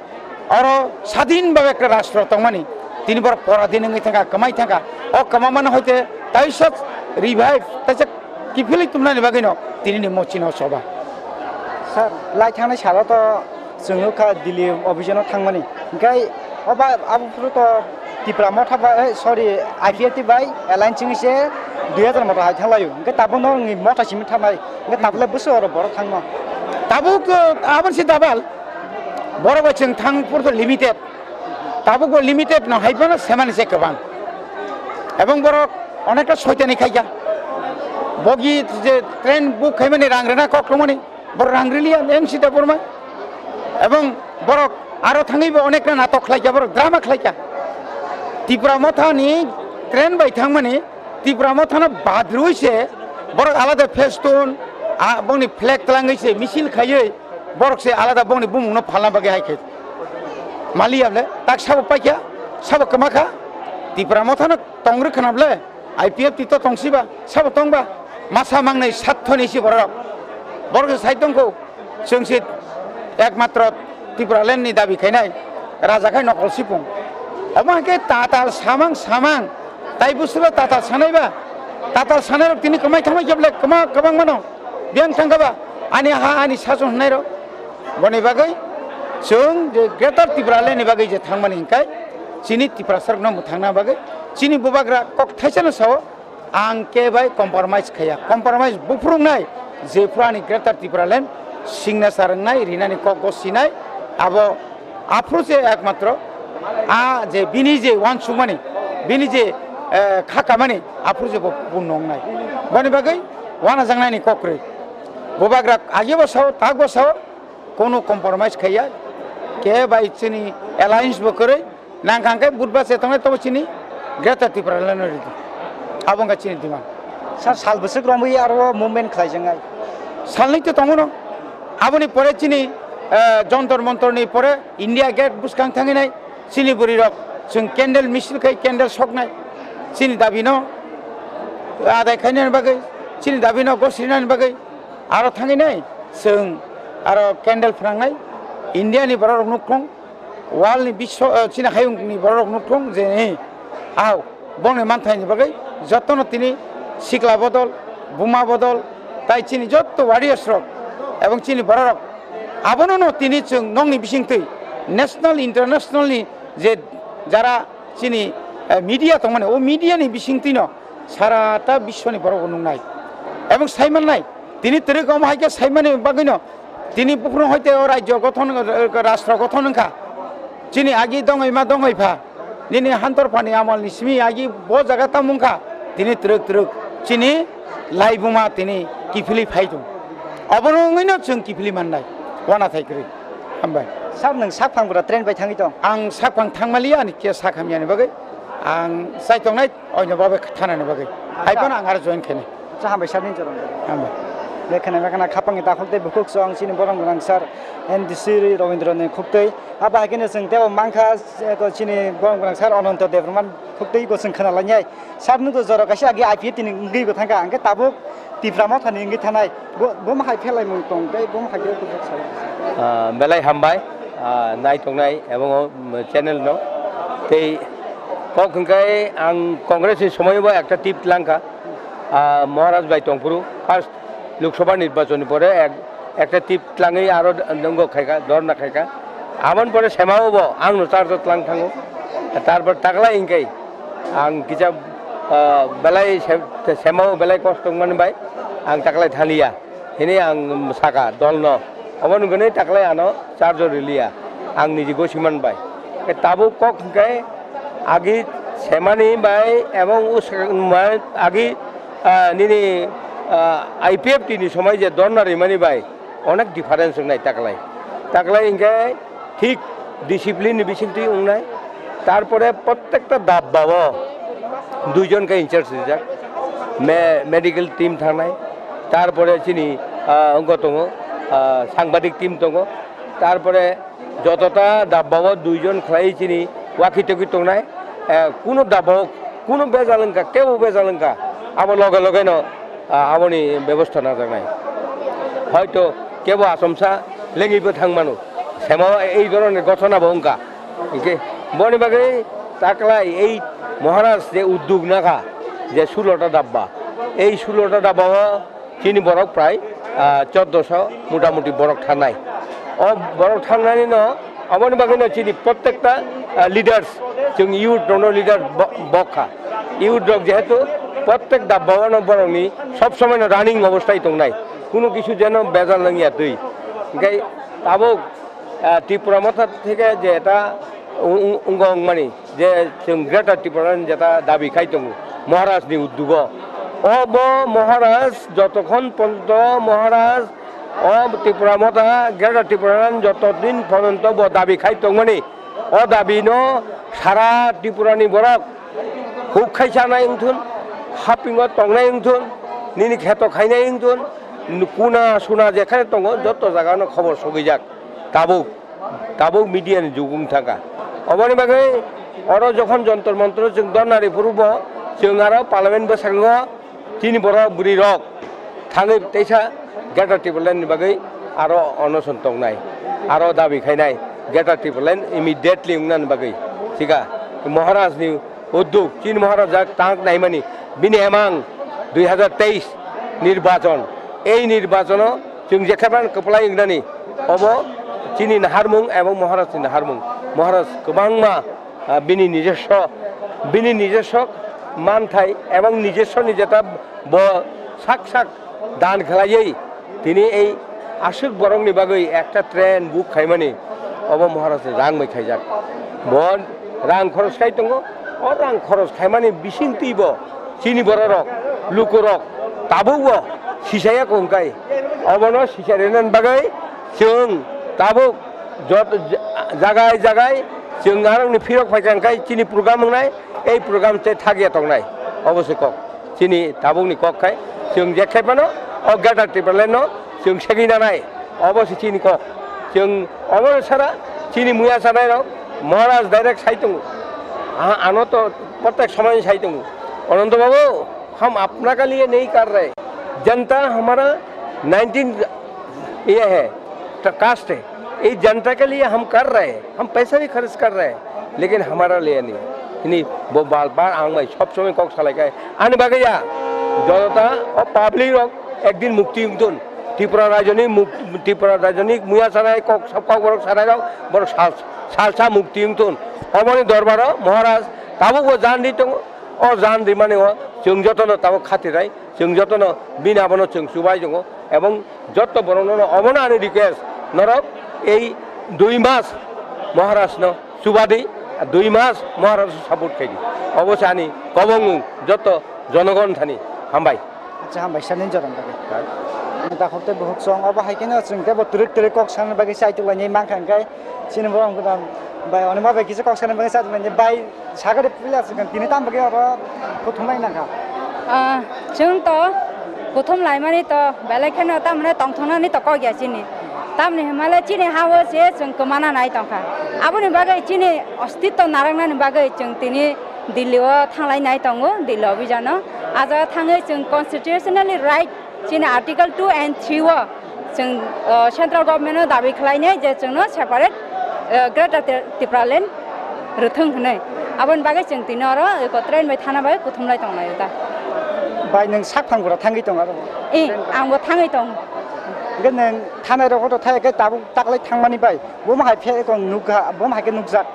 oro sadin bhabe ekta rastro tongmani, tini borok poradin wngwi thangkha, kwmai thangkha. O kwmamano hoite taisa revive, taisa kiphilwi tumnani bagwino tinini mochino choba. Sir, lai thangnai salo to chwng nukha Delhi obhijano thangmani. Hwnkhe oba abo phuru to Tipra Motha bai, eh, sorry, I P F T bai alliance wngwi se dui hajar motha hai thanglaio. Hwnkhe tabukno wngwi motha simi thangnai. Hwnkhe tabukle bwswk oro borok thangno. Tabuk, eh, aboni se double. Borok bai chwng thang phuru to limited. Tabuk bo limited no hai phano semani se kwbang. Ebong borok onekta soitani khaikha. Bogi je train book khaimani rang rwna kok tongmani. Borok rang riliya, M C Debbarma. Ebong borok aro thangwi bo onekta natok khlaikha, borok drama khlaikha. Tipra Mothani train bai thangmani, Tipra Mothano bad rwi se borok alada festoon, a, bongni flag twlangwi se misil khaiwi borok se alada bongni bumungno phalna bagwi hai khe. Maliya le, tak sabo paikha, sabo kwmakha, Tipra Mothano tong rwkha na ble. I P F T to tongsiba, sabo tongba, masa mangnai sathoni si borok. Borok se sai tongkho, chwng se ekmatro Tipraland ni dabi khainai, raja khai nokol sipung. Omo hake tatal samang samang, tai busulo tatal sanaiba, tatal sanairok tini kwmai thamai kheble kwma kwbang mano, biyang thangkha ba, ani ha ani sason hwnai rok. Boni bagwi chwng je Greater Tipraland ni bagwi je thangmani hinkai, chini Tiprasarokno mwthangna bagwi, chini bubagra kok thaisano sao, ang khe bai compromise khaiya. Compromise buphuruknai, jephru ani Greater Tipraland signature wngnai, rinani kok gosinai, abo aphuru se ekmatro a je bini je uansukmani, bini je, eh, kha kamani, aphuru se bo purno wngnai. Boni bagwi uanajaknaini kok kwrwi. Bubagra agibo sao, takbo sao, kono compromise khaiya, khe bai chini alliance bo kwrwi, nangkha hwnkhe Budhbar se tongnai tobo chini Greater Tipraland no ridi. Abo wngkha chini demand. Sir, sal bwswk romwi aro movement khlaijaknai? Salnwi to tongo no. Aboni pore chini, eh, Jontor Montor ni pore India Gate bwskang thangwi nai chini bwrwi rok chwng candle misil khai candle soknai chini dabi no adai khainani bagwi, chini dabi no gosrinani bagwi. Aro thangwi nai chwng aro candle phwnangnai, India ni borok rok nukthung, world ni biswa, eh, chini hayung ni borok rok nukthung je, eh, ah, bongni manthai ni bagwi jotono tini sikla bodol, buma bodol, tai chini jotto warriors rok ebong chini borok rok abono no tini chwng nokni bisingtwi national, international ni je jara chini, eh, media tongmani, o media ni bisingtwi no sara ta biswani borok bo nuknai. Ebong sai mannai, tini twrwk omo hai khe sai mani bagwino, tini buphuru hoite o rajyo gothon, rashtra gothon wngkha. Chini agi dongoi ma dongoi pha, nini hantor phani amal ni simi agi bo jaga tamo wngkha, tini twrwk twrwk chini laibuma tini kiphilwi phai tongo. Obono wngwino chwng kiphilwi mannai, uanathai kwrwi. Hambai. Sir, nwng sak phang bwra train bai thangwi tong? Ang sak phang thangmaliya, ani khe sak hamyani bagwi. Ang chai tongnai, oino babe thanani bagwi. Hai phano ang aro join khainai. Acha, hambai sir, nini jorong. Hambai. Lekha nai makha na khapang ni dakhol tei bukhuk chwng chini borok gwnang sir, N D C Ravindra ni khuktwi. Abo hai kheno chwng tebo mankha, eh, ko chini borok gwnang sir Ananto Debbarma khuktwi bo chwng khna lainai. Sir, nukgo jora kaisa agi I P F T ni wngwi bo thangkha, hwnkhe tabuk Tipra Mothani wngwi thanai. Bo, bo ma hai phelai mung tong tei bo ma hai khe kuthuk sai. Ah, belai hambai, ah, nai tongnai ebong o, mm, channel no. Tei kok hwnkhe ang Congress ni somoi bo ekta tip langkha. Ah, Maharaj bai tongphuru first Lok Sabha nirbachon ni pore ek, ekta tip tlangwi aro nungo khaika, dorna khaika. Aboni pore semao bo ang no charge tlang thango. Tarpor taklai hwnkhe ang kisa, ah, belai se-, semao belai kosto wngmani bai ang taklai thaliya. Hini ang saka dol no. Obo nungkhe taklai ano charge riliya. Ang niji gosi man bai. Ke tabuk kok hwnkhe agi semani bai ebong us-, agi, ah, nini, ah, I P F T ni somoi je dorna rimani bai onek difference wngnai taklai. Taklai hwnkhe thik discipline ni bisingtwi wngnai. Tarpore prottekta dabbao Duijon khe in charge rijak. Me-, medical team thangnai, tarpore chini, ah, wngkha tongo, ah, sangbadik team tongo, tarpore jotota dabbao duijon khlai chini waki toki tongnai, eh, kuno dabbao kuno bejal wngkha, kebo bejal wngkha, abo loge loge no, ah, aboni bebosta najaknai. Hoito kebo achomsa lengwibo thang mano, semo ei dhoroner ghotona bo wngkha. Hinkhe boni bagwi taklai ei Maharaj je uddog nakha je sulota dabba, ei sulota dabbao chini borok prai, ah, choddoso motamuti borok thangnai. O borok thangnani no aboni bagwi no chini prottekta, ah, leaders, chwng youth rokno leader bo-, bokha. Youth rok jehetu prottek dabbao no borokni sob somoi no running obostai tongnai. Kuno kisu jeno bejal wngya twi. Hinkhe tabuk, ah, Tipra Motha theke je eta wng-, wng-, wngkha wngmani, je chwng Greater Tipraland jeta dabi khai tongo Maharaj ni uddugo. O bo Maharaj jotokhon ponto Maharaj o Tipra Motha Greater Tipraland joto din ponto bo dabi khai tongmani, o dabi no sara Tripura ni borok huk khai chanai wngthun, hapingo tongnai wngthun, nini kheto khainai wngthun, kuna suna jekhane tongo joto jaga no khobor sogwijak. Tabuk, tabuk media ni jug wng thangkha. Oboni bagwi oro jokhon Jantar Mantar chwng dharna ri phuru bo chwng aro parliament bwskango chini borok bwrwi rok thangwi teisa Greater Tipraland ni bagwi aro onoson tongnai, aro dabi khainai Greater Tipraland immediately wngnani bagwi. Thika Maharaj ni uddog, chini Maharaj jak tang naimani, bini emang dui hajar teis nirbachon. Ei nirbachono chwng jekhebran kwplai wngnani, obo chini naharmung ebong Maharaj ni naharmung. Maharaj kwbangma, ah, bini nijoswo, bini nijoswo manthai ebong nijoswo ni jeta bo sak sak dan khlaiwi tini ei aswk borokni bagwi ekta train book khaimani obo Maharaj ni rang bai khaijak. Bo rang khoros khai tongo, o rang khoros khaimani bisingtwi bo chini bororok, lukurok tabukbo sisaya kongkai. Obono sisarina bagwi chwng tabuk jot-, jagai jagai chwng arokni phirok phaikha hwnkhe chini program wngnai, ei program tei thakya tongnai. Obo se kok. Chini tabukni kok khai chwng je khai phano o Greater Tipraland no chwng segwi nanai, obo se chini kok. Chwng obo sara chini muya sanai rok Maharaj direct sai tongo. A-, ano to prottek somoy sai tongo. Anando Babu, hum apna ke liye nahi kar rahe. Janta hamara nineteen ye hai, caste hai. Ye janta ke liye hum kar rahe hain, hum paisa bhi kharch kar rahe hain, lekin hamara liye nahi. Hini bo bar bar ang bai sob somoi kok salai khai. Ani bagwi ya, jonota o public rok ekdin mukti wngthun. Tripura rajyoni muk-, Tripura rajyoni muya sanai kok, sab kok borok sanai rok, borok sal, salsa mukti wngthun. Oboni dorbaro Maharaj tabukbo jan ri tongo. O jan rimani o chwng jotono tabuk khatirai, chwng jotono bini abono chwng chubai tongo, ebong joto borokno obono ani request, norok ei dui mas Maharajno chubadi, dui mas Maharajno support khaidi. Obo se ani kobongmung joto jonogon thani. Hambai. Acha, hambai sani jorom bagwi. Hai. Dakhok tei bukhuk song obo hai kheno chwng tei bo twrwk twrwk kok sana bagwi chai tuklainai mankha hwnkhe chini borok wngkha bai oni ma bai kisa kok sana bagwi chai tuklainai bai. Sakari pila sikang tini tam bagwi oro kuthum lai nangkha. Ah, chwng to kuthum laimani to belai kheno tamni tongthoknani to kok ya chini. Tamni hwnmale chini ha-o se chwng kwmana nai tongkha. Aboni bagwi chini ostitto narwknani bagwi chwng tini Delhi o thanglai nai tongo, Delhi obhijano. A jaga thangwi chwng constitutionally right Chini Article two and three o chwng, uh, central government no dabi khlainai je chwngno separate, uh, Greater Ti-, Tipraland rwthwng hwnwi. Aboni bagwi chwng tini oro eko train bai thana bai kuthumlai tonglai da. Bai, nwng sak phang bwra thangwi tong aro? Eh, angbo thangwi tong. Hwnkhe nwng thanai rok hoto thai khe tabuk taklai thangmani bai. Bo ma hai phe eko nukha, bo ma hai khe nukjak.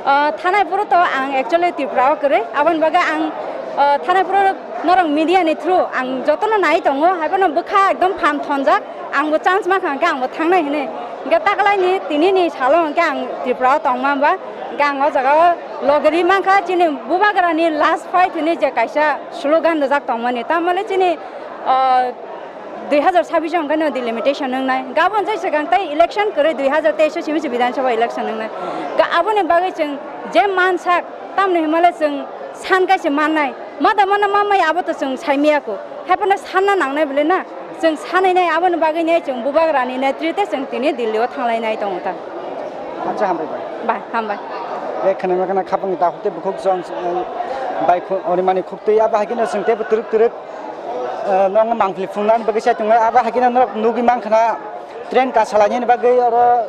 Ah, thanai phuru to ang actually Tripura o kwrwi, aboni bagwi ang, ah, thanai phuru norok media ni through ang jotono nai tongo, haiphano bwkha ekdom phan thonjak, angbo chance mankha hwnkhe angbo thangnai hwnwi. Hwnkhe taklaini tinini salo hwnkhe ang Tripura o tongma ba, hwnkhe ang o jaga o logeri mankha chini bubagrani last fight hwnwi je kaisa slogan rwjak tongmani, tamole chini, ah, dui hajar sabbish o hwnkhe no delimitation wngnai. Gabon jai swkang tei election kwrwi dui hajar teis o simi se Bidhan Sabha election wngnai. Ga-, aboni bagwi chwng je mansak, tamni hwnmale chwng San kaisa mannai, mada mana mamai abo to chwng saimaya ko. Haiphano sanna nangnai bole na, chwng sanai nai aboni bagwi nai chwng bubagrani netrite chwng tini Delhi o thanglainai tongo ta. Acha hambai bai. Bai, hambai. Be khana ma khana khapang ta hote bukhuk chwng, eh, bai khu-, onimani khuktwi abo hakino chwng tebo twrwk twrwk, eh, nong mangpili phungnani bagwi sai tongo abo hakino norok nugwi mankhana. Train kasalainani bagwi oro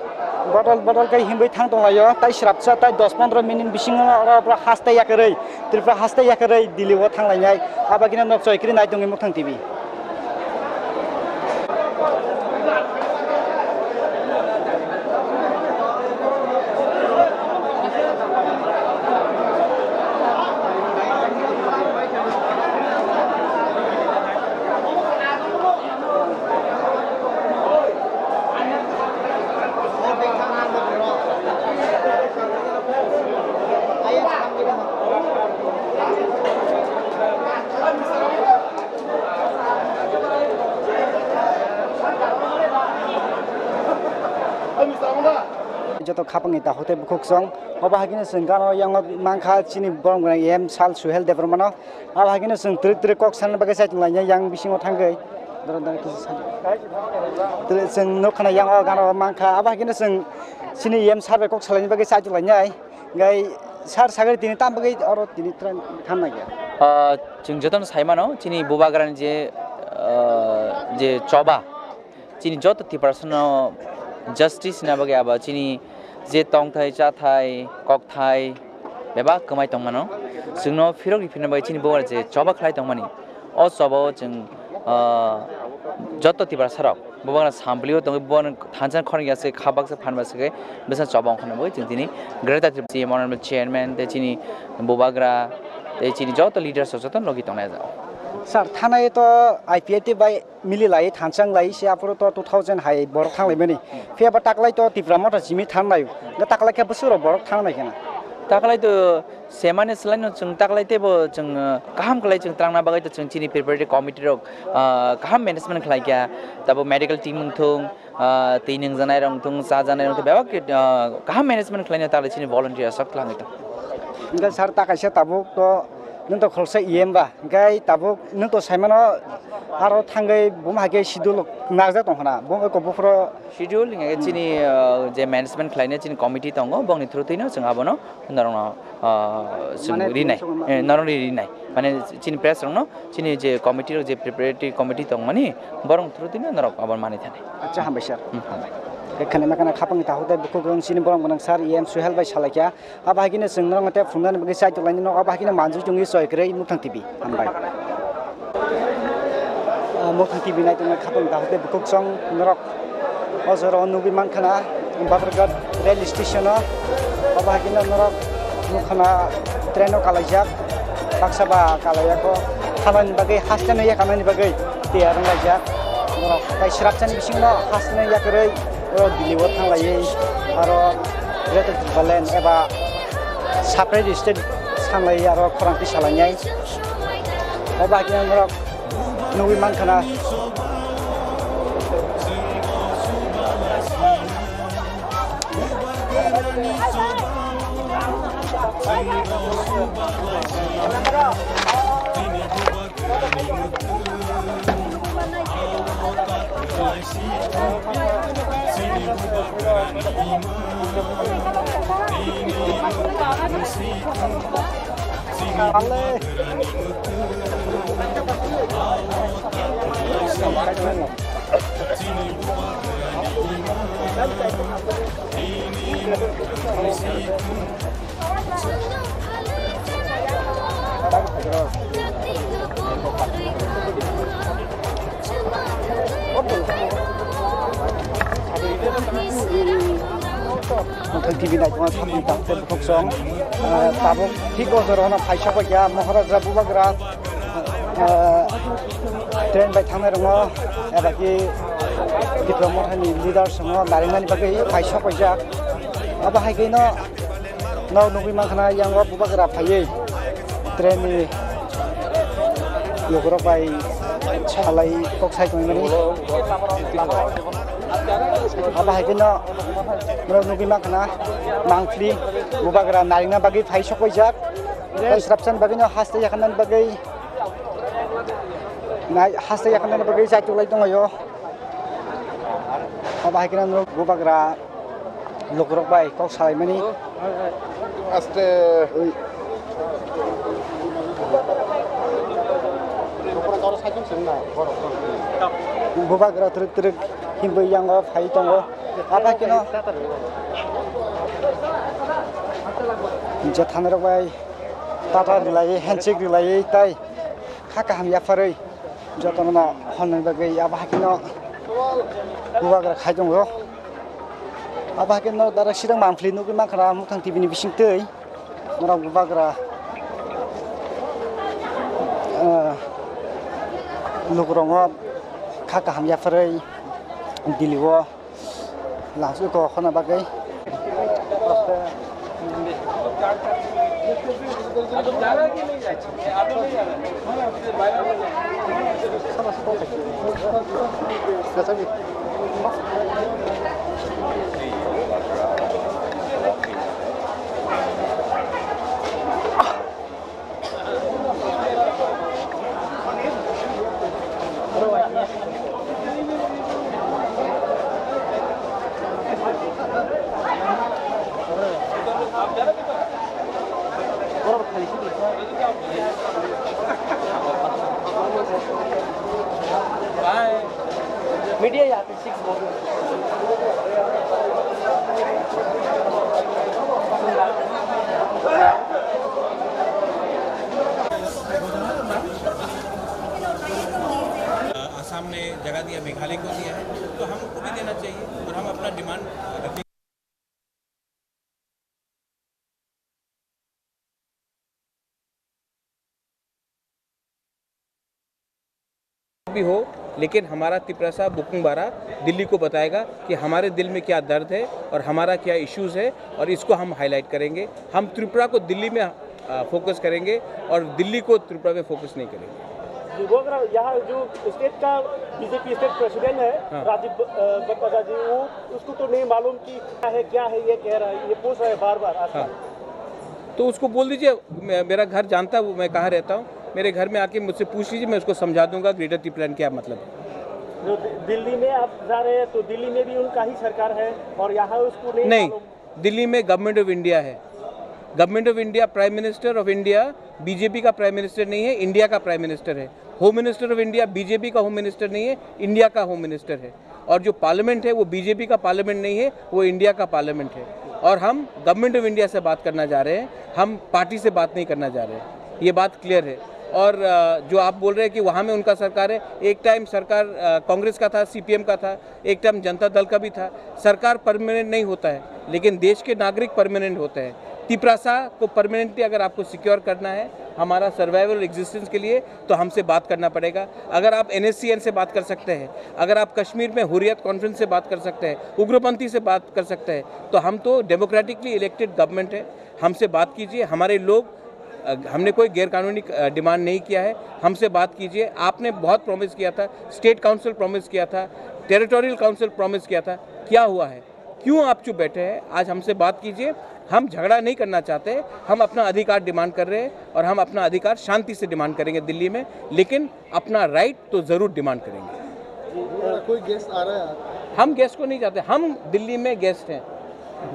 bodol bodol khe himwi thang tonglaio, tai srapsa tai dos pondro minute bisingo oro borok haste yakarwi, Tripura haste yakarwi Delhi o thanglainai, abo khe nok choi kwrwi nai tongwi Mukthango T V. Joto khapangni ta hote bukhuk song. Obo hakino chwng gana yang mankha chini borok M sal Suhel Debbarmano. Abo hakino chwng twrwk twrwk kok sana bagwi chaitung lainai yang bisingo thangwi. Doro doro kisa sana. Twrwk chwng nukha na yang o gana o mankha. Abo hakino chwng chini M sal bai kok salaini bagwi chaitung lainai. Gai sar sagri tini tam bagwi oro tini tran thanna ya. Ah, chwng jotono sai mano chini bubagrani je, ah, je choba. Chini joto Tiprasano justice na bagwi abo chini je tongthai, chathai, kokthai bebak kwmai tongmano. Chwngno phirok riphirna bagwi chini bubagra je choba khlai tongmani. O choba o chwng, ah, joto Tiprasarok bubagra samplio tongwi bubagra thansa khorang ya se kha baksa phan baksa khe bwsa choba ongkhorna bagwi chwng tini Greater Tripura Honorable Chairman tei chini bubagra tei chini joto leaders rok joto logi tongnai o jaga. Sir, thanai to I P F T bai mili lai thansa wng lai se aphuru to two thousand hai borok thang lai mani. Phiya ba taklai to Tipra Motha simi thang lai. Ga taklai khe bwswk rok borok thang lai khe na. Taklai to semani slai no chwng taklai tebo chwng, uh, kaham khlai chwng twlangna bagwi to chwng chini preparatory committee rok, uh, kaham management khlai kya. Tabo medical team wng thung, ah, twi nungjaknai rok wngthung, chajaknai rok wngthung, bebak khe, ah, kaham management khlaina taklai chini volunteer aswk twlangwi tong. Hwnkhe sir, ta kaisa tabuk to nwng to khoroksa E M ba, hwnkhe tabuk nwng to saimano aro thangwi buma hai khe schedule narwkjak tong khna, bo wngkha buphuru. Schedule hwnkhe chini, ah, je management khlaina chini committee tongo, bongni through twino chwng abono norokno, ah, chwng Mane rinai, tini songma eh, norokno rinai. Mane chini press rokno chini je committee rok je preparatory committee tongmani borok through tini norok abo manwi thani. Acha, hambai sir. Hmm, hambai. Ekhane makana khapang ta hote bukhuk rong chini borok gwnang sir E M Suhel bai salaikha. Abo hakino chwng norok te phungnani bagwi chaitok lainai no abo hakino manjui tongwi choi kwrwi Mukthango T V. Hambai. Ah, Mukthango T V nai tongnai khapang ta hote bukhuk song norok. O jora o nugwi mankha na Babarghat rail station o, obo hai khe norok nukha na train o kalaijak, baksa ba kalaiyakho, thanani bagwi haste no yakarnani bagwi tiyar wnglaijak. Norok tai swrapsani bisingo haste no yakarwi o Delhi o thanglaiwi aro Greater Tipraland eba separate state sanglaiwi aro khorang tisalainai. Obo hai khe norok nugwi mankha na. Mukthango T V nai tongo, samung tang khe bukhuk song. Ah, tabuk thik o jora no phaisok bai kha Maharaja Bubagra, ah, train bai thangnai rwngo, eba khe Tipra Mothani leaders rwngo naringnani bagwi phaisok paijak. Abo hai khe no. Nok nugwi mankha na, yang o Bubagra phaiwi train ni lukurok bai salai kok sai tongmani. Abo hai khe no norok nugwi mankha na, mangpili Bubagra naringna bagwi phai sok paijak. Construction bagwi no haste yakarnani bagwi nai haste yakarnani bagwi chaitok lai tongo. Obo hai kheno norok bubagra lukurok bai kok salaimani. Aste. Bubagra twrwk twrwk himwi yango phai tongo. Abo hai kheno je thanirok bai tata rwlaiwi, handshake rwlaiwi tai kha kaham yapharwi jotono no honnani bagwi abo hai kheno bubagra khai tongo. Abo hai kheno dara sirang mangpili nugwi mankha muthang T V ni bisingtwi norok bubagra, eh, lukurokno kha kaham yapharwi Delhi o. Langsung ko khona bagwi. Media ya. Assam ने जगह दिया, मेघालय को दिया है, तो हमको भी देना चाहिए और हम अपना डिमांड रखेंगे। भी हो, लेकिन हमारा तिपरासा बुकुंग बारा दिल्ली को बताएगा कि हमारे दिल में क्या दर्द है और हमारा क्या इश्यूज है, और इसको हम हाईलाइट करेंगे। हम त्रिपुरा को दिल्ली में, अ, फोकस करेंगे और दिल्ली को त्रिपुरा में फोकस नहीं करेंगे। जी, वो अगर यहाँ जो स्टेट का बीजेपी स्टेट प्रेसिडेंट है, हाँ। राजीव, अ, बटवाजा जी, वो, उसको तो नहीं मालूम कि क्या है, क्या है, ये कह रहा है, ये पूछ रहा है बार बार आजकल। हाँ। तो उसको बोल दीजिए, मे-, मेरा घर जानता है, वो मैं कहाँ रहता हूँ, मेरे घर में आके मुझसे पूछ लीजिए, मैं उसको समझा दूंगा ग्रेटर तिपलाइन क्या मतलब है। जो दि-, दिल्ली में आप जा रहे हैं, तो दिल्ली में भी उनका ही सरकार है और यहाँ उसको नहीं नहीं, मालूम। दिल्ली में गवर्नमेंट ऑफ इंडिया है। Government of India, prime minister of India BJP का प्राइम मिनिस्टर नहीं है, इंडिया का प्राइम मिनिस्टर है। Home minister of India BJP का होम मिनिस्टर नहीं है, इंडिया का होम मिनिस्टर है। और जो पार्लियामेंट है, वो बीजेपी का पार्लियामेंट नहीं है, वो इंडिया का पार्लियामेंट है। और हम गवर्नमेंट ऑफ इंडिया से बात करना चाह रहे हैं, हम पार्टी से बात नहीं करना चाह रहे हैं, ये बात क्लियर है। और, अ, जो आप बोल रहे हैं कि वहाँ में उनका सरकार है, एक टाइम सरकार, अ, कांग्रेस का था, सीपीएम का था, एक टाइम जनता दल का भी था। सरकार परमानेंट नहीं होता है, लेकिन देश के नागरिक परमानेंट होते हैं। तिपरासा को परमानेंटली अगर आपको सिक्योर करना है हमारा सर्वाइवल एग्जिस्टेंस के लिए, तो हमसे बात करना पड़ेगा। अगर आप एनएससीएन से बात कर सकते हैं, अगर आप कश्मीर में हुर्रियत कॉन्फ्रेंस से बात कर सकते हैं, उग्रपंथी से बात कर सकते हैं, तो हम तो डेमोक्रेटिकली इलेक्टेड गवर्नमेंट है। हमसे बात कीजिए, हमारे लोग, अ, हमने कोई गैर कानूनी, अ, डिमांड नहीं किया है। हमसे बात कीजिए। आपने बहुत प्रॉमिस किया था, स्टेट काउंसिल प्रॉमिस किया था, टेरिटोरियल काउंसिल प्रॉमिस किया था, क्या हुआ है? क्यों आप चुप बैठे हैं? आज हमसे बात कीजिए। हम झगड़ा नहीं करना चाहते, हम अपना अधिकार डिमांड कर रहे हैं और हम अपना अधिकार शांति से डिमांड करेंगे दिल्ली में, लेकिन अपना राइट तो जरूर डिमांड करेंगे। कोई गेस्ट आ रहा है? हम गेस्ट को नहीं चाहते, हम दिल्ली में गेस्ट हैं।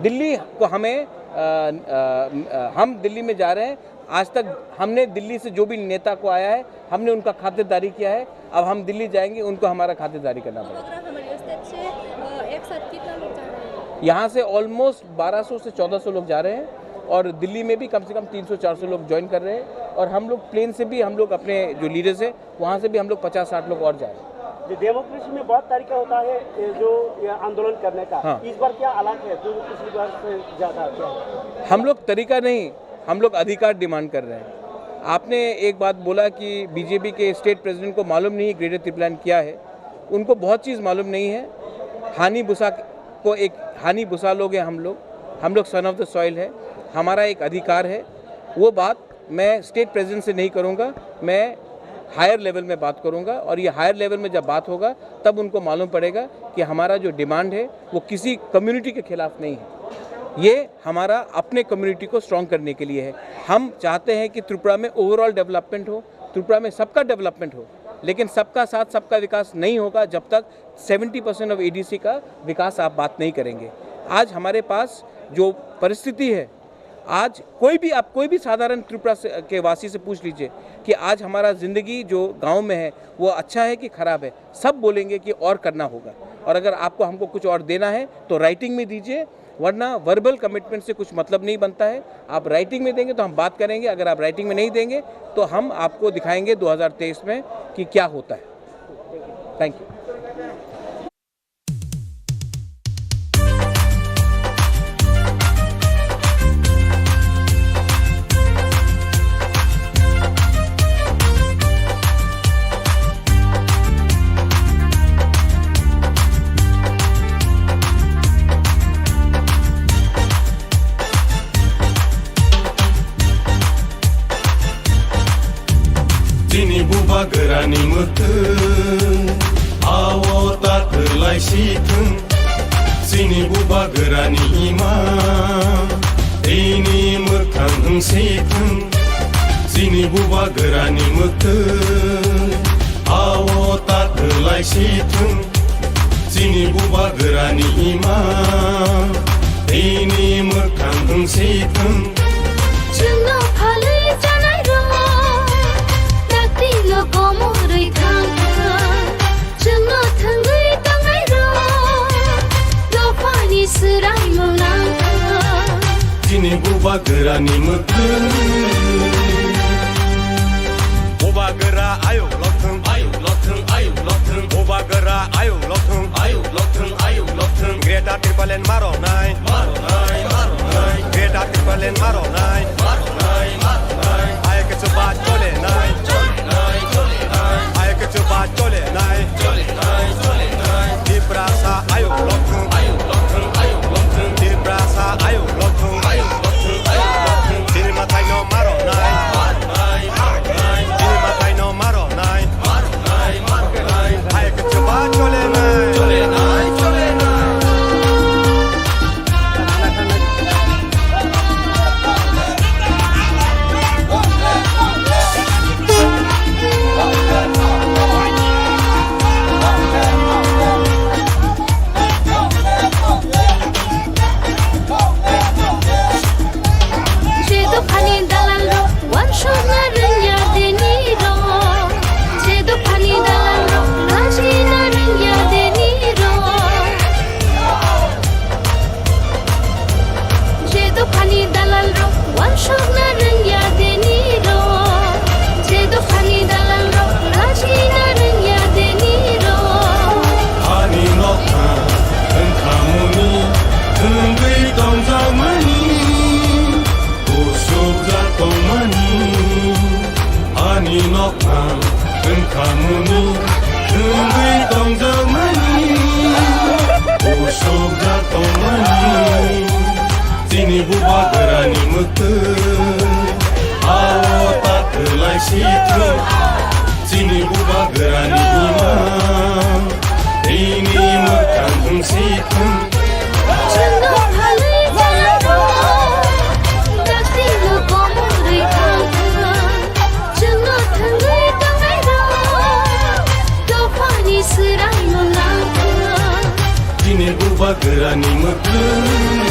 दिल्ली को हमें, अ, अ, अ, हम दिल्ली में जा रहे हैं। आज तक हमने दिल्ली से जो भी नेता को आया है, हमने उनका खातिरदारी किया है। अब हम दिल्ली जाएंगे, उनको हमारा खातिरदारी करना पड़ेगा। समग्र हमारे स्टेट से, अ, एक साथ कितना लोग जा रहे हैं? यहाँ से ऑलमोस्ट बारह सौ से चौदह सौ लोग जा रहे हैं और दिल्ली में भी कम से कम तीन सौ चार सौ लोग ज्वाइन कर रहे हैं। और हम लोग प्लेन से भी, हम लोग अपने जो लीडर्स हैं, वहाँ से भी हम लोग पचास साठ लोग और जा रहे हैं। ये डेमोक्रेसी में बहुत तरीका होता है, ये जो ये आंदोलन करने का, हाँ। इस बार क्या अलग है जो पिछली बार से ज़्यादा क्या है? हम लोग तरीका नहीं, हम लोग अधिकार डिमांड कर रहे हैं। आपने एक बात बोला कि बीजेपी के स्टेट प्रेसिडेंट को मालूम नहीं ग्रेटर तिपलाइन क्या है। उनको बहुत चीज़ मालूम नहीं है। हानि बुसा को एक, हानि बुसा लोग हैं हम लोग, हम लोग सन ऑफ द सॉइल है, हमारा एक अधिकार है। वो बात मैं स्टेट प्रेसिडेंट से नहीं करूँगा, मैं हायर लेवल में बात करूँगा और ये हायर लेवल में जब बात होगा तब उनको मालूम पड़ेगा कि हमारा जो डिमांड है वो किसी कम्युनिटी के खिलाफ नहीं है। ये हमारा अपने कम्युनिटी को स्ट्रॉन्ग करने के लिए है। हम चाहते हैं कि त्रिपुरा में ओवरऑल डेवलपमेंट हो, त्रिपुरा में सबका डेवलपमेंट हो, लेकिन सबका साथ सबका विकास नहीं होगा जब तक सेवेंटी परसेंट ऑफ एडीसी का विकास आप बात नहीं करेंगे। आज हमारे पास जो परिस्थिति है, आज कोई भी, आप कोई भी साधारण त्रिपुरा से, के वासी से पूछ लीजिए कि आज हमारा ज़िंदगी जो गांव में है वो अच्छा है कि ख़राब है, सब बोलेंगे कि और करना होगा। और अगर आपको हमको कुछ और देना है तो राइटिंग में दीजिए, वरना वर्बल कमिटमेंट से कुछ मतलब नहीं बनता है। आप राइटिंग में देंगे तो हम बात करेंगे, अगर आप राइटिंग में नहीं देंगे तो हम आपको दिखाएंगे दो हज़ार तेईस में कि क्या होता है। Thank you. Chini bubagrani mwkhwtwng, ao ta kwlai si thwng. Chini bubagrani ima, tini mwkhang wng si thwng. Chini bubagrani mwkhwtwng, ao ta kwlai si thwng. Chini bubagrani ima, tini mwkhang wng si thwng. Chwngno phalwi chanai rok, dakti no komorwi thang thang. Chwngno thwngwi tongnai rok, dophani swraimung nang thang. Chini bubagrani mwkhwtwng. Bubagra ayuk lokthwng, ayuk lokthwng, ayuk lokthwng. Bubagra ayuk lokthwng, ayuk lokthwng, ayuk lokthwng. Greater Tipraland maro nai, maro nai, maro nai. Greater Tipraland maro nai, maro nai, maro nai. Ayuk chuba chole nai, chole nai, chole nai. Ayuk chuba chole nai, chole nai, chole nai. Tiprasa ayuk lokthwng, ayuk lokthwng, ayuk lokthwng. Tiprasa ayuk lokthwng, ayuk lokthwng, ayuk lokthwng. Chini mwtai no maro nai, maro nai, maro nai. Chini mwtai no maro nai, maro nai, maro nai. Ayuk chuba chole nai, chole nai, chole nai. Je dophani dalalrok wansukna rwngya denirok. Je dophani dalalrok rajina rwngya denirok. Je dophani dalalrok wansukna rwngya denirok. Je dophani dalalrok rajina rwngya denirok. Ani nokha wngkhamuni thwngwi tongjakmani, usukjak tongmani. Ani nokha wngkhamuni thwngwi tongjakmani, usukjak tongmani. Chini bubagrani mwkhwtwng, ao ta kwlai si thwng. Chini bubagrani ima, tini mwkhang wng si thwng. Chwngno phalwi tongnairok, dakti no komorwi thang thang. Chwngno thwngwi tongnairok, dophani swraimung nang thang. Chini bubagrani mwkhwtwng.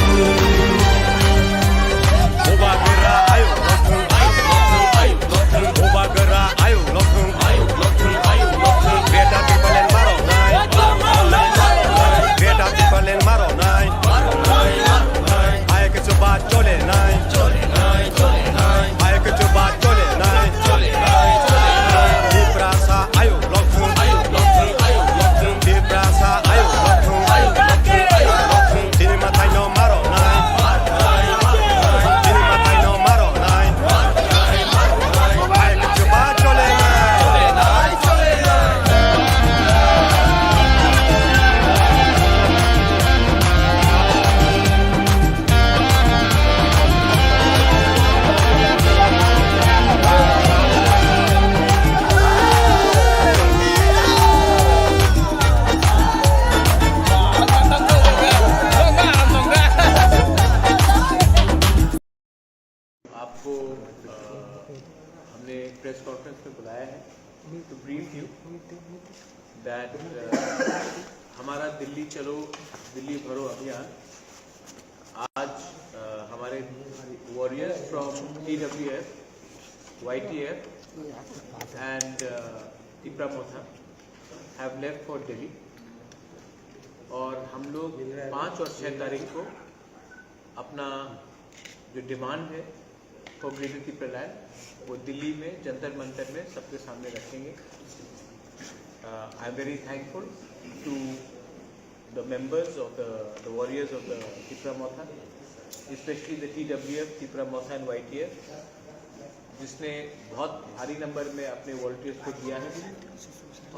Bubagra ayuk lokthwng, ayuk lokthwng, ayuk lokthwng. Bubagra ayuk lokthwng, ayuk lokthwng, ayuk lokthwng. Greater Tipraland maro nai, maro nai, maro nai. Greater Tipraland maro nai, maro nai, maro nai. Ayuk chuba chole nai, chole nai, chole nai. Ayuk chuba chole nai, chole nai, chole nai. Tiprasa ayuk lokthwng, ayuk lokthwng, ayuk lokthwng. Tiprasa ayuk lokthwng, ayuk lokthwng, ayuk lokthwng. Chini mwtai no maro press conference में बुलाया है to brief you that हमारा दिल्ली चलो दिल्ली भरो अभियान आज uh, हमारे warriors from T W F, Y T F and Tipra Motha have left for Delhi और हम लोग पाँच और छः तारीख को अपना जो डिमांड है फॉर ग्रेटर तिपरालैंड वो दिल्ली में जंतर मंतर में सबके सामने रखेंगे. I am very thankful to the members of the the warriors of the Tipra Motha, especially the T W F, Tipra Motha and Y T F, जिसने बहुत भारी नंबर में अपने वॉलंटियर्स को दिया है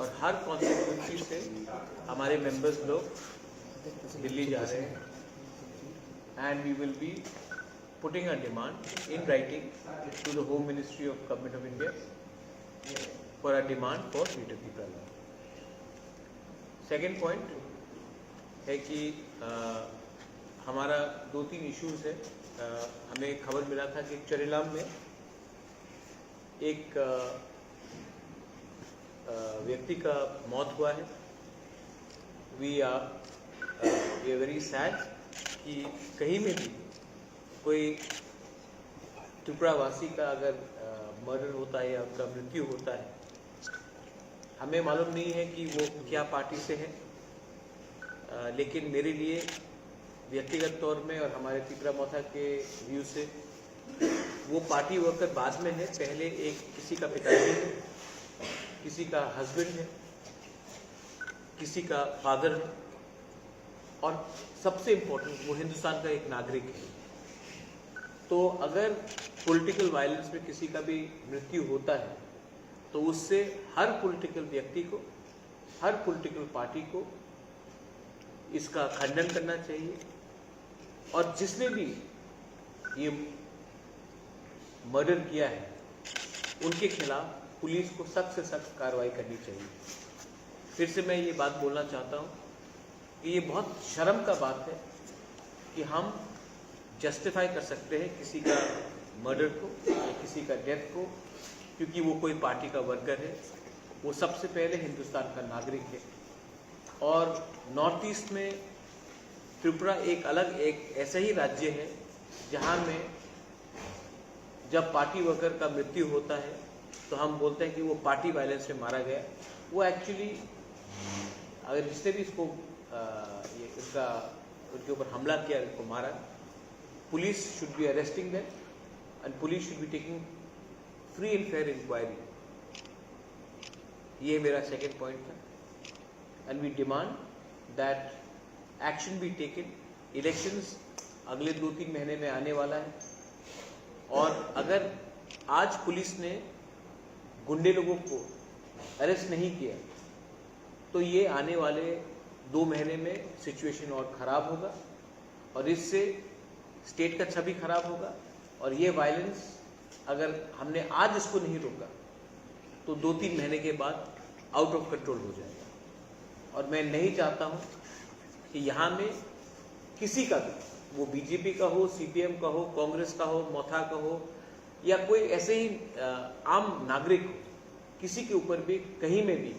और हर कॉन्स्टिट्यूंसी से हमारे मेंबर्स लोग दिल्ली जा रहे हैं and we will be putting a demand in writing to the Home Ministry of Government of India for a demand for Greater Tipraland. Second point है कि आ, हमारा दो तीन इश्यूज है. आ, हमें खबर मिला था कि चरीलाम में एक आ, आ, व्यक्ति का मौत हुआ है. We are we are very sad कि कहीं में भी कोई त्रिपुरावासी का अगर मर्डर होता है या उनका मृत्यु होता है, हमें मालूम नहीं है कि वो क्या पार्टी से है, अ, लेकिन मेरे लिए व्यक्तिगत तौर में और हमारे तिपरा मोथा के व्यू से वो पार्टी वर्कर बाद में है. पहले एक किसी का पिताजी है, किसी का हस्बैंड है, किसी का फादर है और सबसे इम्पोर्टेंट वो हिंदुस्तान का एक नागरिक है. तो अगर पॉलिटिकल वायलेंस में किसी का भी मृत्यु होता है तो उससे हर पॉलिटिकल व्यक्ति को, हर पॉलिटिकल पार्टी को इसका खंडन करना चाहिए और जिसने भी ये मर्डर किया है उनके खिलाफ पुलिस को सख्त से सख्त कार्रवाई करनी चाहिए. फिर से मैं ये बात बोलना चाहता हूँ कि ये बहुत शर्म का बात है कि हम जस्टिफाई कर सकते हैं किसी का मर्डर को या किसी का डेथ को, क्योंकि वो कोई पार्टी का वर्कर है. वो सबसे पहले हिंदुस्तान का नागरिक है और नॉर्थ ईस्ट में त्रिपुरा एक अलग एक ऐसा ही राज्य है जहाँ में जब पार्टी वर्कर का मृत्यु होता है तो हम बोलते हैं कि वो पार्टी वायलेंस में मारा गया. वो एक्चुअली अगर जिसने भी इसको आ, ये उसका उनके ऊपर हमला किया, उनको मारा, police should be arresting them and police should be taking free and fair inquiry. ये मेरा सेकेंड पॉइंट था. And we demand that action be taken. Elections अगले दो तीन महीने में आने वाला है और अगर आज पुलिस ने गुंडे लोगों को अरेस्ट नहीं किया तो ये आने वाले दो महीने में सिचुएशन और ख़राब होगा और इससे स्टेट का छवि ख़राब होगा और ये वायलेंस अगर हमने आज इसको नहीं रोका तो दो तीन महीने के बाद आउट ऑफ कंट्रोल हो जाएगा. और मैं नहीं चाहता हूँ कि यहाँ में किसी का भी, वो बीजेपी का हो, सीपीएम का हो, कांग्रेस का हो, मोथा का हो या कोई ऐसे ही आम नागरिक हो, किसी के ऊपर भी कहीं में भी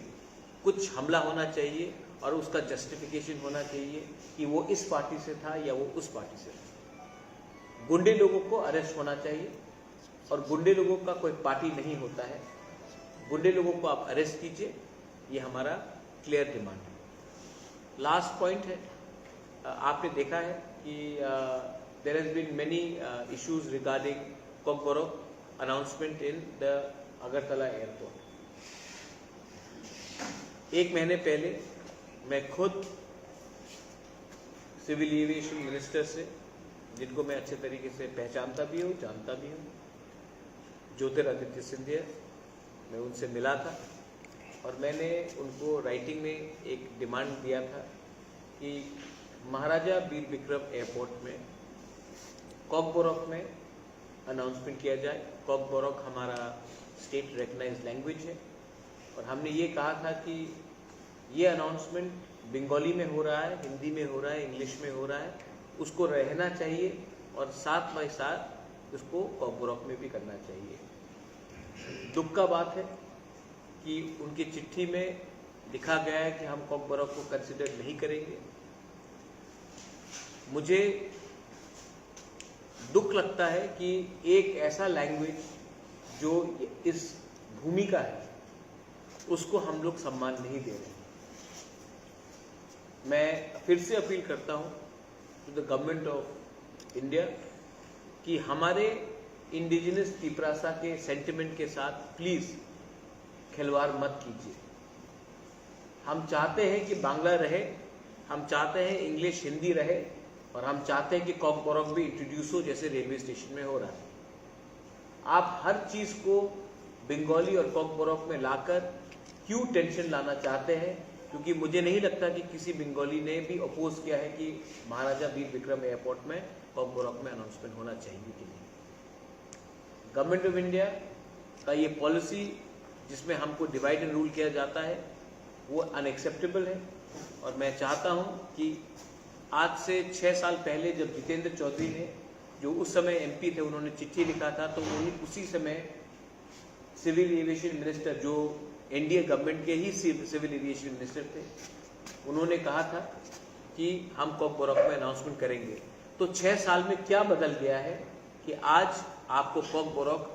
कुछ हमला होना चाहिए और उसका जस्टिफिकेशन होना चाहिए कि वो इस पार्टी से था या वो उस पार्टी से था. गुंडे लोगों को अरेस्ट होना चाहिए और गुंडे लोगों का कोई पार्टी नहीं होता है. गुंडे लोगों को आप अरेस्ट कीजिए, ये हमारा क्लियर डिमांड है. लास्ट पॉइंट है, आपने देखा है कि there has been many issues regarding Kokborok announcement in the Agartala airport. एक महीने पहले मैं खुद सिविल एविएशन मिनिस्टर से, जिनको मैं अच्छे तरीके से पहचानता भी हूँ, जानता भी हूँ, ज्योतिरादित्य सिंधिया, मैं उनसे मिला था और मैंने उनको राइटिंग में एक डिमांड दिया था कि महाराजा वीर विक्रम एयरपोर्ट में कॉकबोरक में अनाउंसमेंट किया जाए. कॉकबोरक हमारा स्टेट रिकग्नाइज लैंग्वेज है और हमने ये कहा था कि ये अनाउंसमेंट बंगाली में हो रहा है, हिंदी में हो रहा है, इंग्लिश में हो रहा है, उसको रहना चाहिए और साथ बाय साथ उसको कॉकबोरक में भी करना चाहिए. दुख का बात है कि उनकी चिट्ठी में लिखा गया है कि हम कॉकबरॉक को कंसिडर नहीं करेंगे। मुझे दुख लगता है कि एक ऐसा लैंग्वेज जो इस भूमि का है, उसको हम लोग सम्मान नहीं दे रहे। मैं फिर से अपील करता हूँ to the Government of India कि हमारे इंडिजिनस तिपरासा के सेंटिमेंट के साथ प्लीज खिलवाड़ मत कीजिए। हम चाहते हैं कि बांग्ला रहे, हम चाहते हैं इंग्लिश हिंदी रहे, और हम चाहते हैं कि कॉकबरॉक भी इंट्रोड्यूस हो, जैसे रेलवे स्टेशन में हो रहा है। आप हर चीज़ को बंगाली और कॉकबरॉक में लाकर क्यों टेंशन लाना चाहते हैं? क्योंकि मुझे नहीं लगता कि किसी बंगाली ने भी अपोज किया है कि महाराजा वीर विक्रम एयरपोर्ट में कॉकबरॉक में अनाउंसमेंट होना चाहिए कि नहीं। गवर्नमेंट ऑफ इंडिया का ये पॉलिसी जिसमें हमको डिवाइड एंड रूल किया जाता है, वो अनएक्सेप्टेबल है। और मैं चाहता हूँ कि आज से छः साल पहले जब जितेंद्र चौधरी ने, जो उस समय एमपी थे, उन्होंने चिट्ठी लिखा था, तो उन्हीं उसी समय सिविल एविएशन मिनिस्टर, जो एनडीए गवर्नमेंट के ही सिव-, सिविल एविएशन मिनिस्टर थे, उन्होंने कहा था कि हम कॉकबरॉक में अनाउंसमेंट करेंगे। तो छः साल में क्या बदल गया है कि आज आपको कॉकबरॉक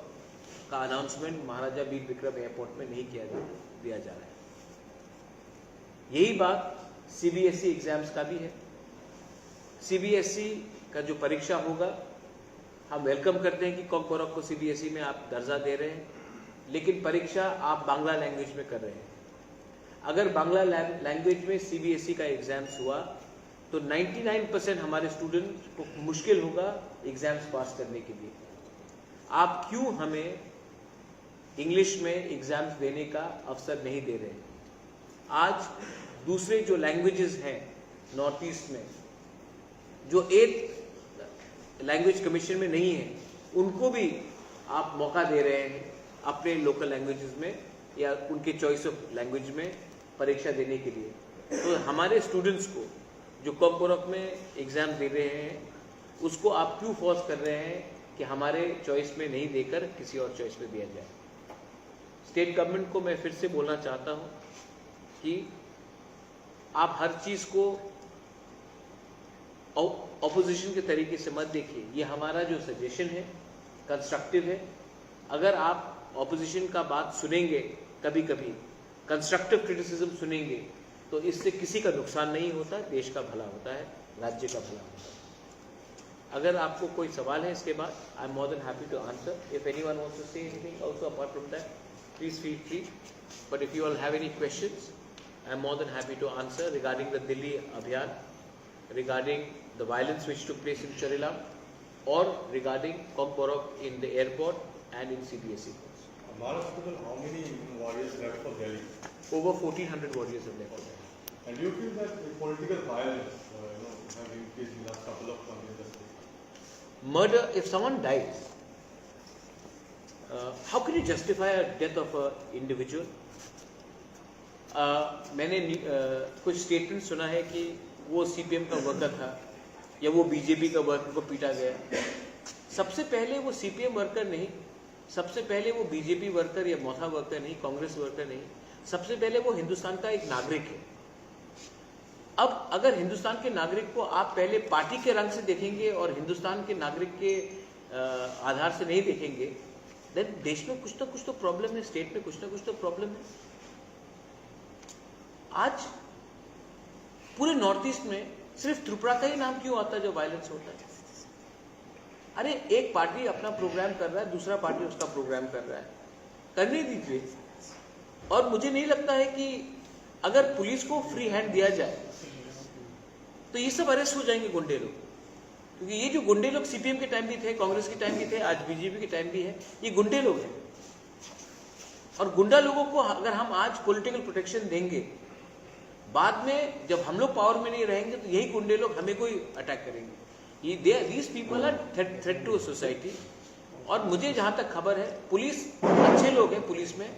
का अनाउंसमेंट महाराजा वीर विक्रम एयरपोर्ट में नहीं किया जा, दिया जा रहा है? यही बात सीबीएसई एग्जाम्स का भी है। सीबीएसई का जो परीक्षा होगा, हम वेलकम करते हैं कि कॉकबरॉक को सीबीएसई में आप दर्जा दे रहे हैं, लेकिन परीक्षा आप बांग्ला लैंग्वेज में कर रहे हैं। अगर बांग्ला लैं-, लैंग्वेज में सीबीएसई का एग्जाम्स हुआ, तो नाइंटी नाइन परसेंट हमारे स्टूडेंट को मुश्किल होगा एग्जाम्स पास करने के लिए। आप क्यों हमें इंग्लिश में एग्जाम्स देने का अवसर नहीं दे रहे? आज दूसरे जो लैंग्वेजेस हैं नॉर्थ ईस्ट में, जो एट लैंग्वेज कमीशन में नहीं है, उनको भी आप मौका दे रहे हैं अपने लोकल लैंग्वेजेस में या उनके चॉइस ऑफ लैंग्वेज में परीक्षा देने के लिए। तो हमारे स्टूडेंट्स को जो कॉकबरॉक में एग्जाम दे रहे हैं, उसको आप क्यों फोर्स कर रहे हैं कि हमारे चॉइस में नहीं देकर किसी और चॉइस में दिया जाए? स्टेट गवर्नमेंट को मैं फिर से बोलना चाहता हूँ कि आप हर चीज़ को ऑपोजिशन के तरीके से मत देखिए। ये हमारा जो सजेशन है, कंस्ट्रक्टिव है। अगर आप ऑपोजिशन का बात सुनेंगे, कभी कभी कंस्ट्रक्टिव क्रिटिसिज्म सुनेंगे, तो इससे किसी का नुकसान नहीं होता, देश का भला होता है, राज्य का भला होता है। अगर आपको कोई सवाल है इसके बाद, I am more than happy to answer. If anyone wants to say anything also apart from that, please feel free. But if you all have any questions, I am more than happy to answer regarding the Delhi Abhiyan, regarding the violence which took place in Charilam, or regarding Kokborok in the airport and in C B S E. Maharaj Kudal, how many, you know, warriors left for Delhi? Over fourteen hundred warriors have left for Delhi. And do you feel that the political violence, uh, you know, have increased in the last couple of months in the state? Murder, if someone dies, uh, how can you justify a death of a individual? Uh, मैंने new-, uh, कुछ स्टेटमेंट सुना है कि वो सीपीएम का वर्कर था या वो बीजेपी का वर्कर को पीटा गया। सबसे पहले वो सीपीएम वर्कर नहीं, सबसे पहले वो बीजेपी वर्कर या मोथा वर्कर नहीं, कांग्रेस वर्कर नहीं, सबसे पहले वो हिंदुस्तान का एक नागरिक है। अब अगर हिंदुस्तान के नागरिक को आप पहले पार्टी के रंग से देखेंगे और हिंदुस्तान के नागरिक के, अ, आधार से नहीं देखेंगे, देन देश में कुछ ना कुछ तो प्रॉब्लम है, स्टेट में कुछ ना कुछ तो प्रॉब्लम है। आज पूरे नॉर्थ ईस्ट में सिर्फ त्रिपुरा का ही नाम क्यों आता है जो वायलेंस होता है? अरे, एक पार्टी अपना प्रोग्राम कर रहा है, दूसरा पार्टी उसका प्रोग्राम कर रहा है, करने दीजिए। और मुझे नहीं लगता है कि अगर पुलिस को फ्री हैंड दिया जाए तो ये सब अरेस्ट हो जाएंगे गुंडे लोग, क्योंकि ये जो गुंडे लोग सीपीएम के टाइम भी थे, कांग्रेस के टाइम भी थे, आज बीजेपी के टाइम भी है, ये गुंडे लोग हैं। और गुंडा लोगों को अगर हम आज पॉलिटिकल प्रोटेक्शन देंगे, बाद में जब हम लोग पावर में नहीं रहेंगे तो यही गुंडे लोग हमें कोई अटैक करेंगे। ये दे, these people are threat, threat to society। और मुझे जहाँ तक खबर है, पुलिस, अच्छे लोग हैं पुलिस में,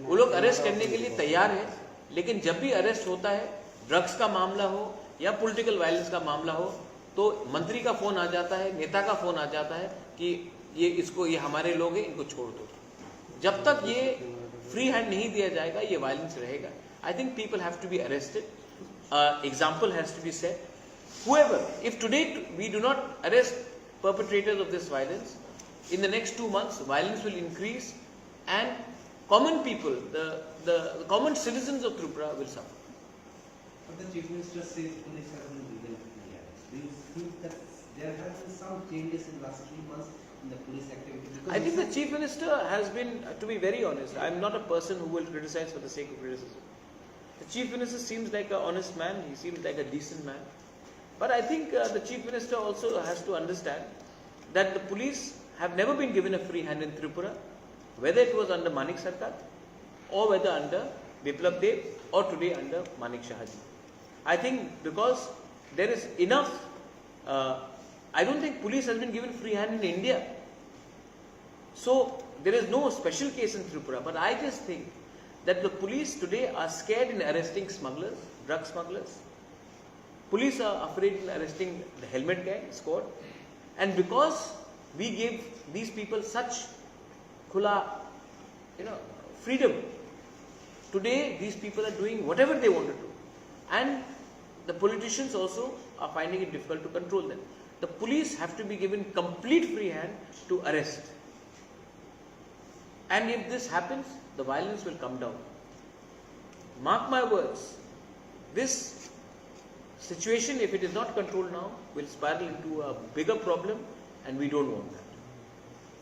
वो लोग अरेस्ट करने के लिए तैयार है, लेकिन जब भी अरेस्ट होता है, ड्रग्स का मामला हो या पॉलिटिकल वायलेंस का मामला हो, तो मंत्री का फ़ोन आ जाता है, नेता का फ़ोन आ जाता है कि ये, इसको, ये हमारे लोग हैं, इनको छोड़ दो। जब तक ये फ्री हैंड नहीं दिया जाएगा, ये वायलेंस रहेगा. I think people have to be arrested. Example has to be set. Whoever, if today we do not arrest perpetrators of this violence, in the next two months violence will increase and common people, the, the common citizens of Tripura will suffer. But the Chief Minister says police has been given here. Do you think that there have been some changes in last three months in the police activity? I think the Chief Minister has been, to be very honest, I'm not a person who will criticize for the sake of criticism. The Chief Minister seems like an honest man, he seems like a decent man. But I think uh, the Chief Minister also has to understand that the police have never been given a free hand in Tripura, whether it was under Manik Sarkar or whether under Biplab Deb or today under Manik Sahaji. I think because there is enough, uh, I don't think police has been given free hand in India. So there is no special case in Tripura, but I just think that the police today are scared in arresting smugglers, drug smugglers. Police are afraid in arresting the helmet gang squad, and because we gave these people such khula, you know, freedom, today these people are doing whatever they want to do, and the politicians also are finding it difficult to control them. The police have to be given complete free hand to arrest. And if this happens, the violence will come down. Mark my words, this situation, if it is not controlled now, will spiral into a bigger problem, and we don't want that.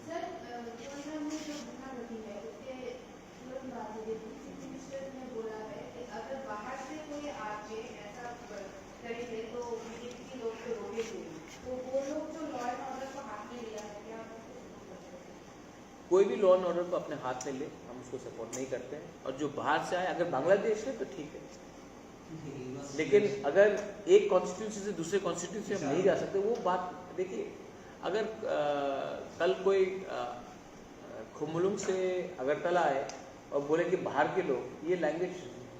Sir, uh, कोयला में जो धुआं लगी है, उसके तुरंत बाद में डिप्टी चीफ मिनिस्टर ने बोला है कि अगर बाहर से कोई आके ऐसा करेंगे तो बीजेपी के लोग तो रोकेंगे, तो वो लोग जो लॉ एंड ऑर्डर को हाथ में लिया है, क्या आप उसको सपोर्ट करते हैं? कोई भी लॉ एंड ऑर्डर को अपने हाथ में ले, हम उसको सपोर्ट नहीं करते हैं। और जो बाहर से आए, अगर बांग्लादेश है तो ठीक है, लेकिन अगर एक कॉन्स्टिट्यूंसी से दूसरे कॉन्स्टिट्यूंसी में हम नहीं जा सकते, वो बात देखिए। अगर अ, कल कोई अ, खुमुलुंग से अगरतला आए और बोले कि बाहर के लोग, ये लैंग्वेज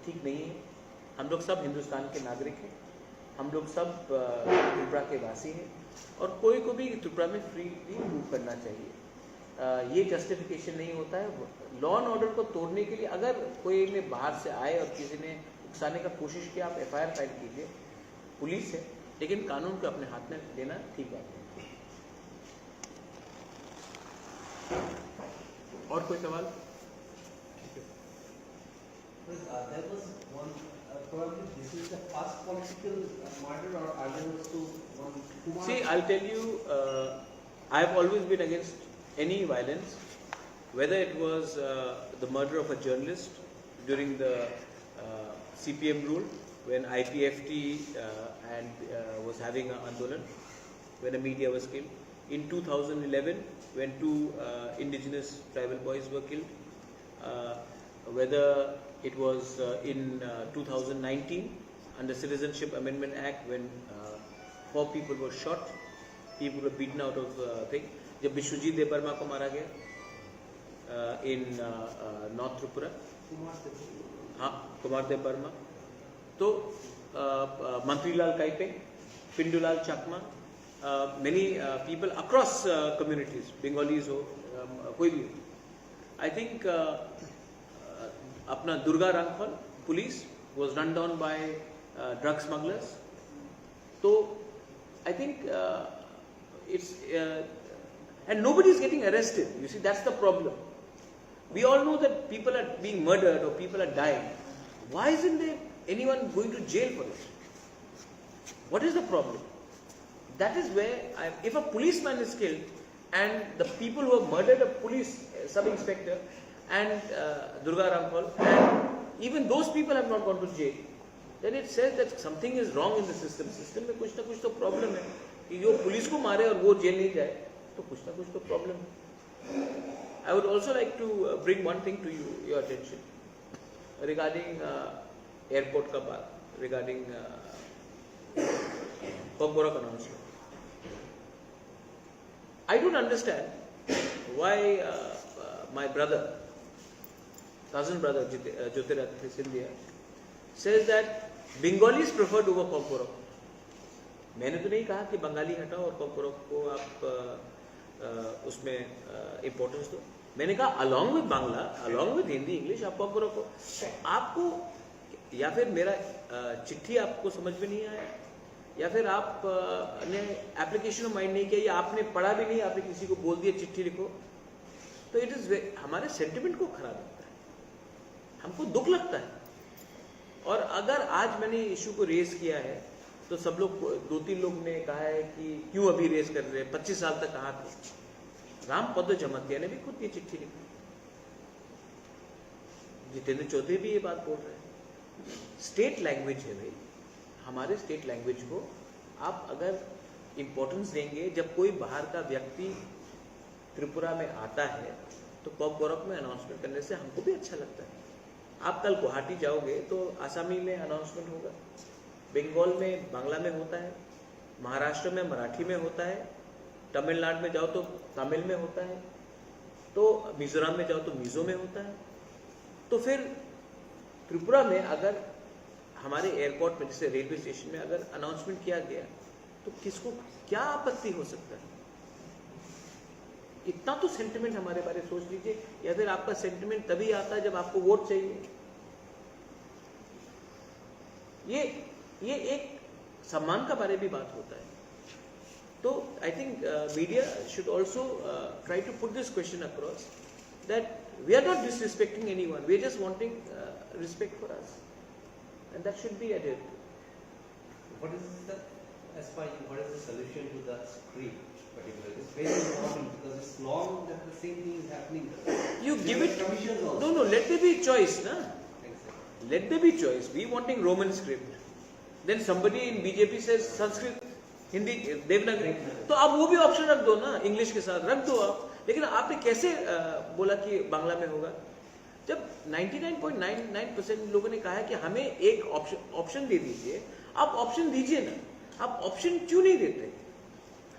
ठीक नहीं है। हम लोग सब हिंदुस्तान के नागरिक हैं, हम लोग सब अ, त्रिपुरा के वासी हैं और कोई को भी त्रिपुरा में फ्रीली मूव करना चाहिए। अ, ये जस्टिफिकेशन नहीं होता है। लॉ एंड ऑर्डर को तोड़ने के लिए अगर कोई ने बाहर से आए और किसी ने उकसाने का कोशिश किया, आप एफआईआर फाइल कीजिए, पुलिस है, लेकिन कानून को अपने हाथ में लेना ठीक बात नहीं। और कोई सवाल? Uh, there was one, uh, probably this is the first political uh, murder, or are there also one Kumar? See, I'll tell you, uh, I've always been against any violence, whether it was uh, the murder of a journalist during the uh, C P M rule when I P F T uh, and uh, was having an andolan, when a media was killed. In two thousand eleven, when two uh, indigenous tribal boys were killed, uh, whether it was uh, in uh, two thousand nineteen under Citizenship Amendment Act when uh, four people were shot, people were beaten out of uh, thing. जब विश्वजीत देबबर्मा को मारा गया uh, in uh, uh, North Tripura, हाँ, कुमार देबबर्मा, तो uh, uh, मंत्रीलाल काइपेंग, पिंडूलाल चाकमा, uh, many uh, people across uh, communities, Bengalis हो, um, कोई भी हो, I think uh, uh, अपना दुर्गा रांखल, police was run down by uh, drug smugglers. So I think uh, it's uh, and nobody is getting arrested. You see, that's the problem. We all know that people are being murdered or people are dying. Why isn't there anyone going to jail for it? What is the problem? That is where, I, if a policeman is killed and the people who have murdered a police uh, sub inspector and uh, Durga Ramphal, and even those people have not gone to jail, then it says that something is wrong in the system. System में कुछ ना कुछ तो प्रॉब्लम है कि जो पुलिस को मारे और वो जेल नहीं जाए, तो कुछ ना कुछ तो प्रॉब्लम है. I would also like to uh, bring one thing to you, your attention regarding uh, airport ka baat, regarding uh, Kokborok announcement. I don't understand why uh, uh, my brother, cousin brother Jyotiraditya Scindia, says that Bengalis preferred over Kokborok. मैंने तो नहीं कहा कि बंगाली हटाओ और कॉकबरॉक को आप उसमें इम्पोर्टेंस दो. मैंने कहा, "Along with Bangla, along with Hindi, English, आप कॉकबोरोक को।" तो आपको, या फिर मेरा, अ, चिट्ठी आपको समझ में नहीं आया, या फिर आप, अ, ने एप्लीकेशन माइंड नहीं किया, या आपने पढ़ा भी नहीं, आपने किसी को बोल दिया, "चिट्ठी लिखो।" तो it is ve-, हमारे सेंटिमेंट को खराब लगता है, हमको दुख लगता है। और अगर आज मैंने इशू को रेज किया है, तो सब लोग, दो तीन लोग ने कहा है कि क्यों अभी रेज कर रहे हैं, पच्चीस साल तक कहाँ थे? राम पद जमातिया ने भी खुद ये चिट्ठी लिखी, जितेंद्र चौधरी भी ये बात बोल रहे हैं। स्टेट लैंग्वेज है भाई, हमारे स्टेट लैंग्वेज को आप अगर इम्पोर्टेंस देंगे, जब कोई बाहर का व्यक्ति त्रिपुरा में आता है, तो कॉकबोरोक में अनाउंसमेंट करने से हमको भी अच्छा लगता है। आप कल गुवाहाटी जाओगे तो आसामी में अनाउंसमेंट होगा, बंगाल में बांग्ला में होता है, महाराष्ट्र में मराठी में होता है, तमिलनाडु में जाओ तो तमिल में होता है, तो मिजोरम में जाओ तो मिजो में होता है। तो फिर त्रिपुरा में अगर हमारे एयरपोर्ट में, जैसे रेलवे स्टेशन में अगर अनाउंसमेंट किया गया, तो किसको क्या आपत्ति हो सकता है? इतना तो सेंटिमेंट हमारे बारे सोच लीजिए, या फिर आपका सेंटिमेंट तभी आता है जब आपको वोट चाहिए। ये, ये एक सम्मान का बारे भी बात होता है। तो I think, uh, media should also, uh, try to put this question across that we are not disrespecting anyone, we are just wanting, uh, respect for us, and that should be adhered to. What is the, as per you, what is the solution to the screen particularly? It's very important because it's long that the same thing is happening. You give it, commissions also. No, no, let there be choice, na? Exactly. Let there be choice. We wanting Roman script. Then somebody in B J P says Sanskrit, Hindi, Devanagari. तो आप वो भी ऑप्शन रख दो ना, इंग्लिश के साथ रख दो आप। लेकिन आपने कैसे, अ, बोला कि बांग्ला में होगा? जब ninety nine point nine nine percent लोगों ने कहा है कि हमें एक ऑप्शन, ऑप्शन दे दीजिए, आप ऑप्शन दीजिए ना, आप ऑप्शन क्यों नहीं देते?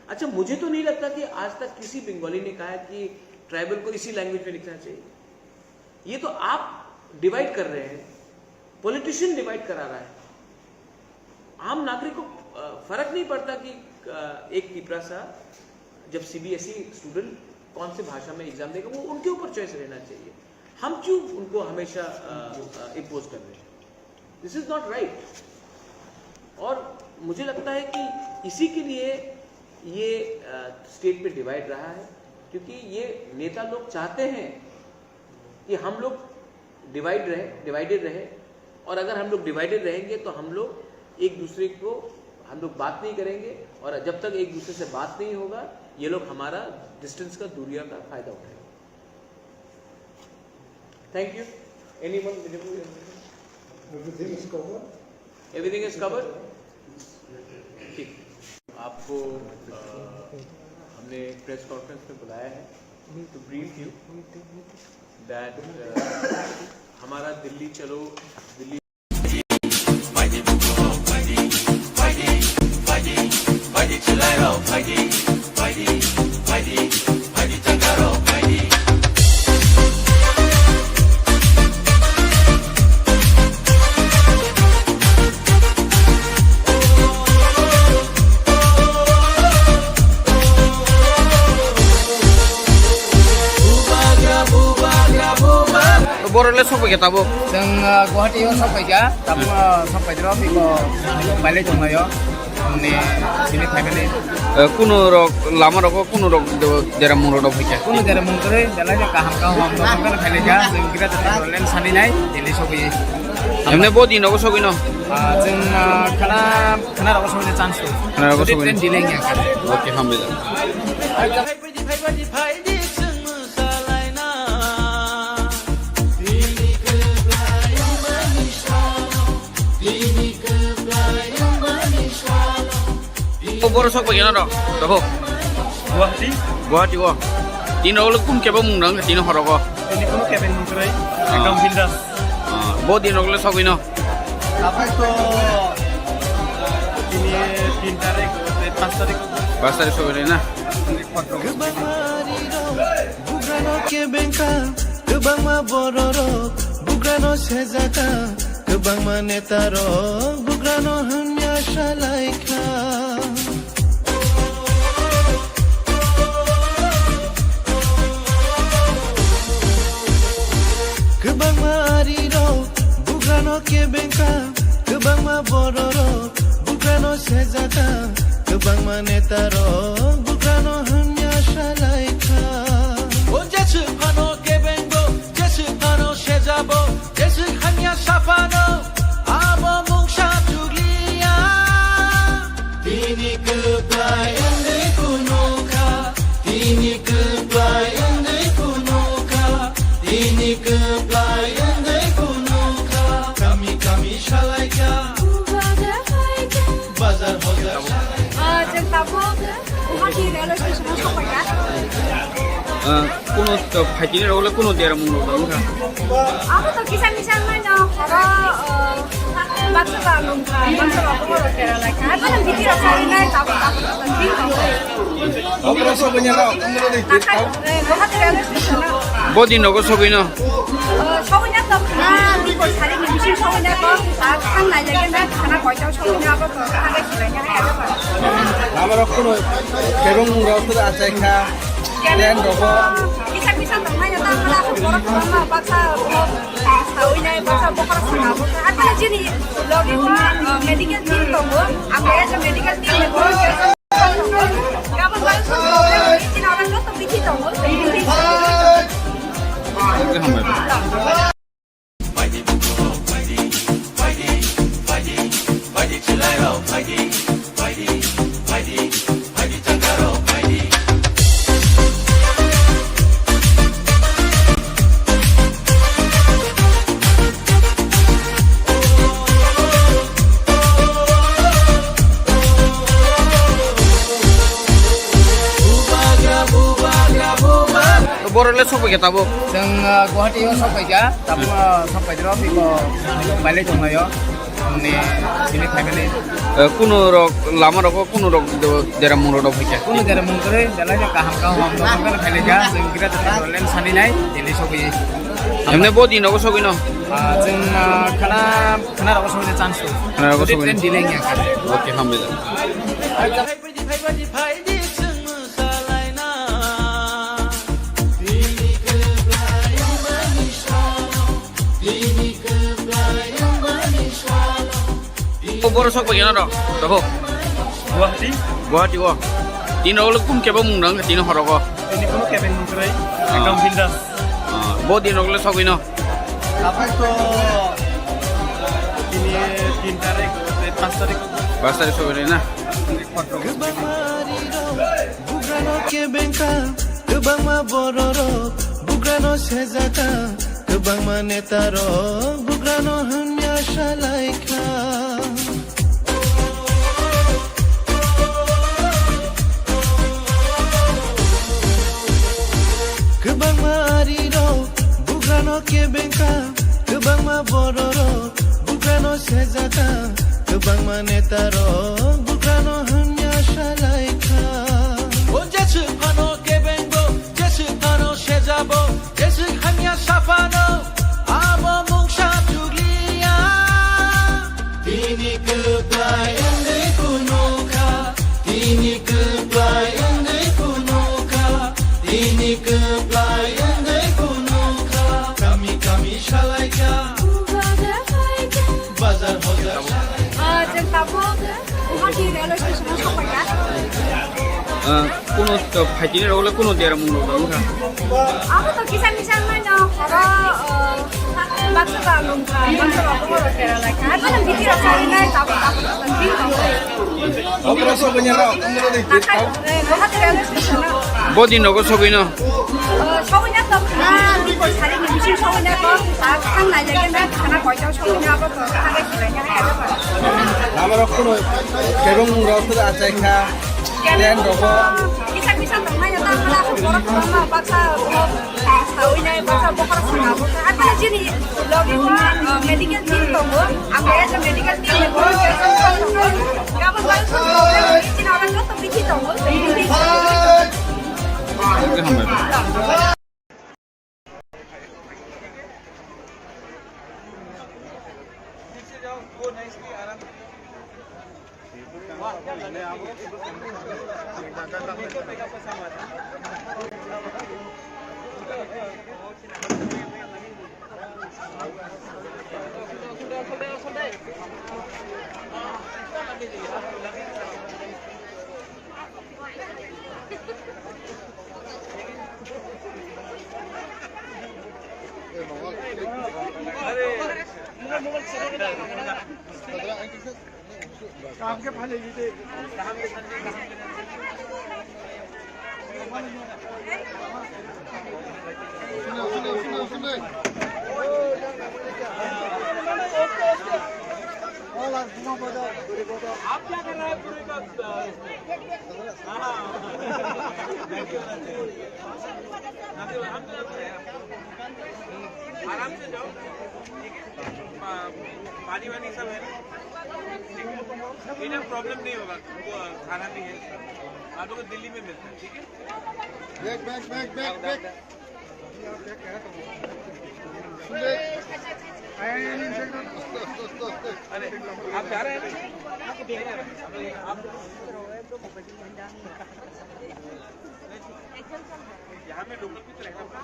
अच्छा, मुझे तो नहीं लगता कि आज तक किसी बंगाली ने कहा है कि ट्राइबल को इसी लैंग्वेज में लिखना चाहिए। ये तो आप डिवाइड कर रहे हैं, पॉलिटिशियन डिवाइड करा रहा है। आम नागरिक को, अ, फर्क नहीं पड़ता कि, अ, एक तिपरासा जब सीबीएसई स्टूडेंट कौन से भाषा में एग्जाम देगा, वो उनके ऊपर चॉइस रहना चाहिए। हम क्यों उनको हमेशा, अ, अ, इम्पोज कर रहे हैं? This is not right। और मुझे लगता है कि इसी के लिए ये, अ, स्टेट में डिवाइड रहा है, क्योंकि ये नेता लोग चाहते हैं कि हम लोग डिवाइड रहे, डिवाइडेड रहे, और अगर हम लोग डिवाइडेड रहेंगे तो हम लोग एक दूसरे को, हम लोग बात नहीं करेंगे, और जब तक एक दूसरे से बात नहीं होगा, ये लोग हमारा डिस्टेंस का, दूरियां का फायदा उठाएंगे। Thank you। Anyone? Everything is covered। Everything is covered। ठीक। आपको, अ, हमने प्रेस कॉन्फ्रेंस में बुलाया है to brief you that, अ, हमारा दिल्ली चलो, Delhi Borok le sok bai khe tabuk. Chwng, ah, Guwahati o sok bai kha, tabuk, ah, sok bai rw phi ko, bai lai tong lai o. Ni sini thai bele. Eh, kuno rok, lama rok, kuno rok, do, jera mung rok do phi kha. Kuno jera mung kwrwi, belai no kaham kaham, kaham, kaham khai lai kha. Chwng kira jeta len sani nai, delay sok bai. Emne bo din rok sok ino. Ah, chwng, ah, khana, khana rok sok ino chance. Khana rok sok ino. Train delay ya. Okay, hambai. O borok sok bai khe no rok. Doho. Guwahati? Guwahati o. Tini rok le kun kebo mung nang tini horok o. Tini kuno kebo mung kwrwi. Ah. Ekdom bindas. Ah, bo din rok le sogwi no. Tabuk to tini tin tarik, pas tarik. Pas tarik sogwi na. Bugrano kebengkha, kwbangma bororok bugrano sejaka, kwbangma netarok bugrano hwnwi asalaikha. No kebengkha, kwbangma bororok bukrano sejaka, kwbangma netarok bukrano hamya salaikha. O jeswk phano kebengbo, jeswk phano sejabo, jeswk hamya saphano, abo mungsa chukliya. Tini kwplai wngwi phunukha, tini kwplai wngwi phunukha, tini kwplai wngwi phunukha. Kami kami salaikha, bazar hojar salaikha. Ah, chwng tabuk Guwahati railway station o sokphaikha. Ah, kuno to phaitini rok le kuno dera mung rok wngkha. Abo to kisa misa wngmano horo, ah, baksa ba nungkha, baksa ba bongor rok dera laikha. Abo no biti rok sarinai tabuk tabuk rok tongwi tongo. Nakhai, eh, Guwahati railway station o. Bo din nogo sogwi no? Ah, sogwi na to khana, biko sari ni bising sogwi na to, ta thang nai jagwi na khana koito sogwi na abo to thang nai silai na hai abo. Lama rok kuno kebeng mung rok to achai kha. Stand rogo. Kisa kisa tongmani tamo na borok kwbangma baksa borok sawi nai baksa bokhorok saka bo. Abo chini logi o, ah, medical team tongo. Ang kaya sa medical team ni borok kaya sa tongo. Gabon bagwi sa tongo. Chini orang joto bithi tongo. Borok le sokphaikha tabuk. Chwng, ah, Guwahati o sokphaikha, tabuk, ah, sokphaikha, biko bailai tonglaio. Ni sini family. Eh, kuno rok, lama rok, kuno rok do-, dera mung rok do phaikha? Kuno dera mung kwrwi, belai no kaham kaham, kaham no phailaikha, chwng kira to len sani nai, tini sogwi. Emne bo din rogo sogwi no? Ah, chwng, ah, khana, khana rogo sogwi chance. Khana rogo sogwi. Train delay ya. Okay, hambai. O borok sok bagwi no rok. Doho. Guwahati. Guwahati o. Tini rok le kum kebo mung nang tini horok o. Tini kuno kebeng mung kwrwi. Ah. Ekdom bindas. Ah, bo din rok le sogwi no. Apai to tini tin tarik, eh, pas tarik. Pas tarik sogwi na. Bugrano kebengkha, kwbangma bororok bugrano sejaka, kwbangma netarok bugrano hamya salaikha. Kwbangma arirok bugrano kebengkha, kwbangma bororok bugrano sejaka, kwbangma netarok bugrano hamya salaikha. O jeswk phano kebengbo, jeswk phano sejabo, jeswk hamya saphano, abo mungsa chukliya. Tini kwplai wngwi phunukha, tini kwplai wngwi phunukha, tini kwplai wngwi phunukha. Kami kami salaikha, bazar hojar salaikha. Ah, chwng tabuk Guwahati railway station o sokphaikha. Ah, kuno to phaitini rok le kuno dera mung rok wngkha. Abo to kisa misa wngmano horo, ah, baksa ba nungkha, baksa ba bongor rok dera laikha. Abo no biti rok sarinai tabuk tabuk rok tongwi tongo. Nakhai, eh, Guwahati railway station o. Bo din nogo sogwi no? Ah, sogwi na to khana, biko sari ni bising sogwi na to, ta thang nai jagwi na khana koito sogwi na abo to thang nai silai na hai abo. Lama rok kuno kebeng mung rok to achai kha. Stand rogo. Kisa kisa tongmani tamo na borok kwbangma baksa borok sawi nai baksa bokhorok saka bo. Abo chini logi o, ah, medical team tongo. Ang kaya sa medical team ni borok kaya sa tongo. Gabon bagwi sa tongo. Chini orang joto bithi tongo. काम के फैले जीते। सुनो, सुनो, सुनो, सुनो। आप क्या कर रहे हैं पूरे वक्त? हाँ। आराम से जाओ। पा-, पानी वानी सब है। ठीक है? इधर प्रॉब्लम नहीं होगा, वो खाना भी है। आप लोग को दिल्ली में मिलता है, ठीक है? Back, back, back, back, back. सुन ले। अरे, आप जा रहे हैं ना? आप यहाँ में लोकल भी तो रहना पड़ा।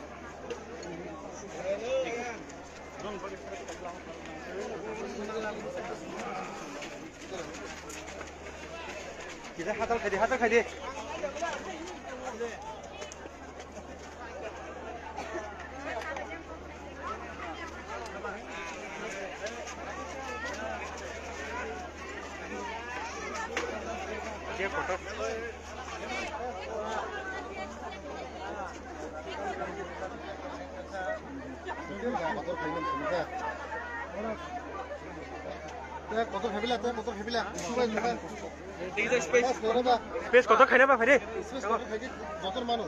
Kita hatal kadi, hatal kadi. Dia kotor. Kotor khaina sini kha. Tei kotor khaibila, tei kotor khaibila. Subai, subai. Space kotor khaina ba, phai de. Space kotor khaidi, jotor manu.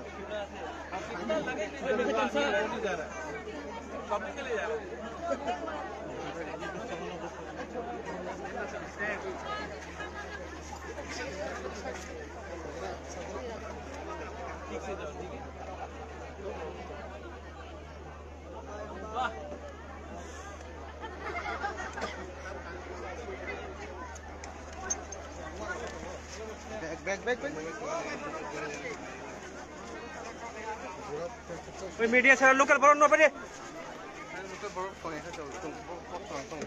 Back, back, back, back. Oi, media sara local borok no pare. Local borok tong, tong, tong, tong, tong.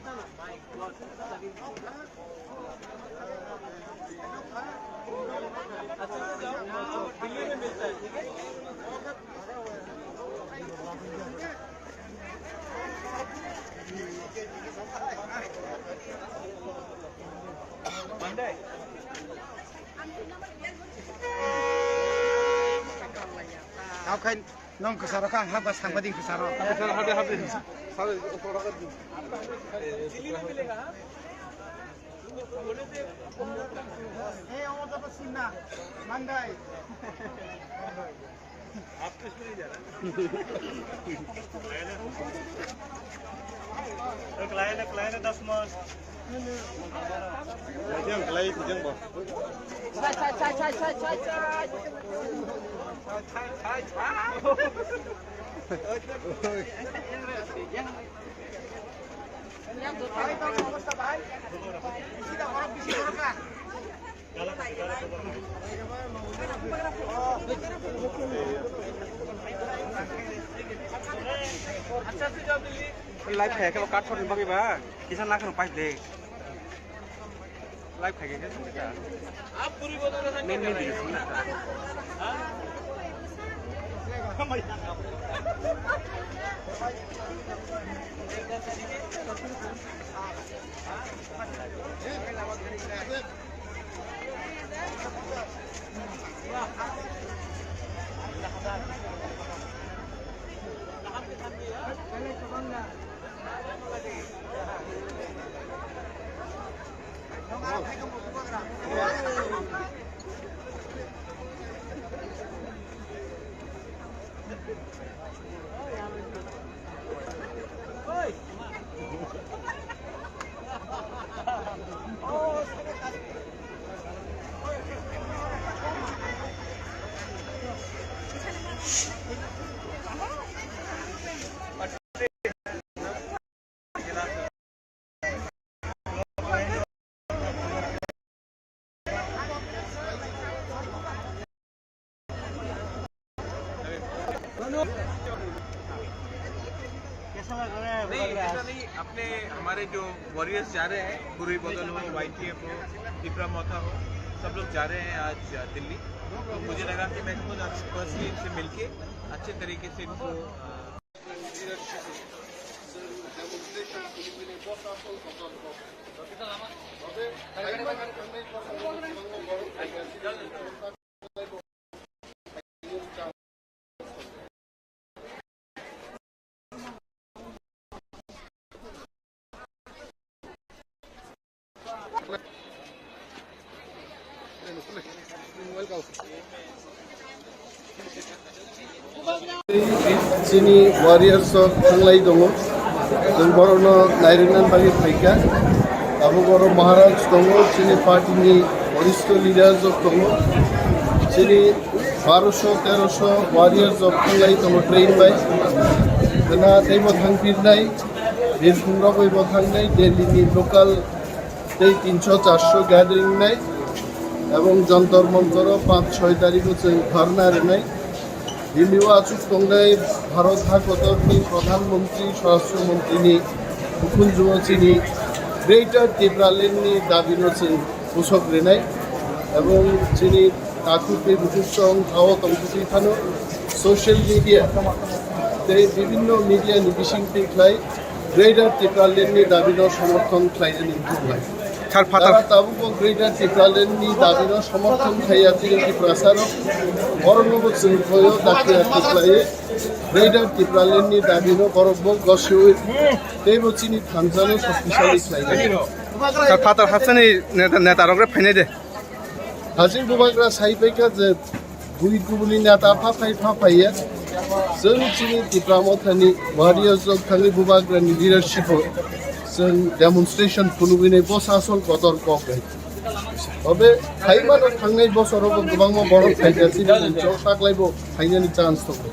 Kau khain nong kwcharo kha, ang hakba sangbadik kwcharo. Kwcharo, hade, hade. Sare, okra ka di. Hey, Omar Jafar Sinha, Mandai. आप तो इसमें नहीं जा रहा। Klai na, klai na, das mas. Yang klai, yang ba. Chai, chai, chai. Live khai khe cut shot ni bagwi ba kisa nakhe rw pipe le. Live khai khe. Main main video sini. नहीं, ऐसा नहीं, अपने हमारे जो वॉरियर्स जा रहे हैं, कुरुई बदल हो, वाईटीएफ हो, तिपरा मोथा हो, सब लोग जा रहे हैं आज दिल्ली। तो मुझे लगा कि मैं खुद आज पर्सनली इनसे मिलके अच्छे तरीके से इनको, अ, Chini warriors rok thanglai tongo. Chwng borokno nairwkna bagwi phaikha. Tabuk oro Maharaj tongo, chini party ni waristo leaders rok tongo. Chini barosho terosho warriors rok thanglai tongo train bai. Gana teibo thangpirnai, birkhung rok bai bo thangnai, Delhi ni local tei tinso charso gathering nai, ebong Jantar Mantar o panch choi tarikh o chwng dharna rwnai. Delhi o achuk tongnai Bharat ha kotor ni Pradhan Mantri, Swarashtra Mantri ni bukhunju o chini Greater Tipraland ni dabi no chwng pusok rwnai, ebong chini takhuk tei bukhuk chwng ha o tongthokwi phano social media tei bibhinno media ni bising twi khlai Greater Tipraland ni dabi no somorthon khlainani wngkha. Sir, Father. Tara tabuk bo Greater Tipraland ni dabi no somorthon khaiya chini Tiprasa rok. Borok no bo chwng khoyo dakti dakti khlaiwi Greater Tipraland ni dabi no borok bo gosiwi tei bo chini thansa no shoktisali khlainai. Sir, Father Hasani neta, neta rok re phainai de. Hasing bubagra sai paikha je bui kubuni neta pha phai pha phaiya. Chwng chini Tipra Mothani warriors rok thangwi bubagrani leadership o chwng demonstration phunugwinai bosa asol kotor kok bai. Obe phaimano thangnai bosorogo kwbangma borok phaikha chini munchok taklaibo phainani chance tongo.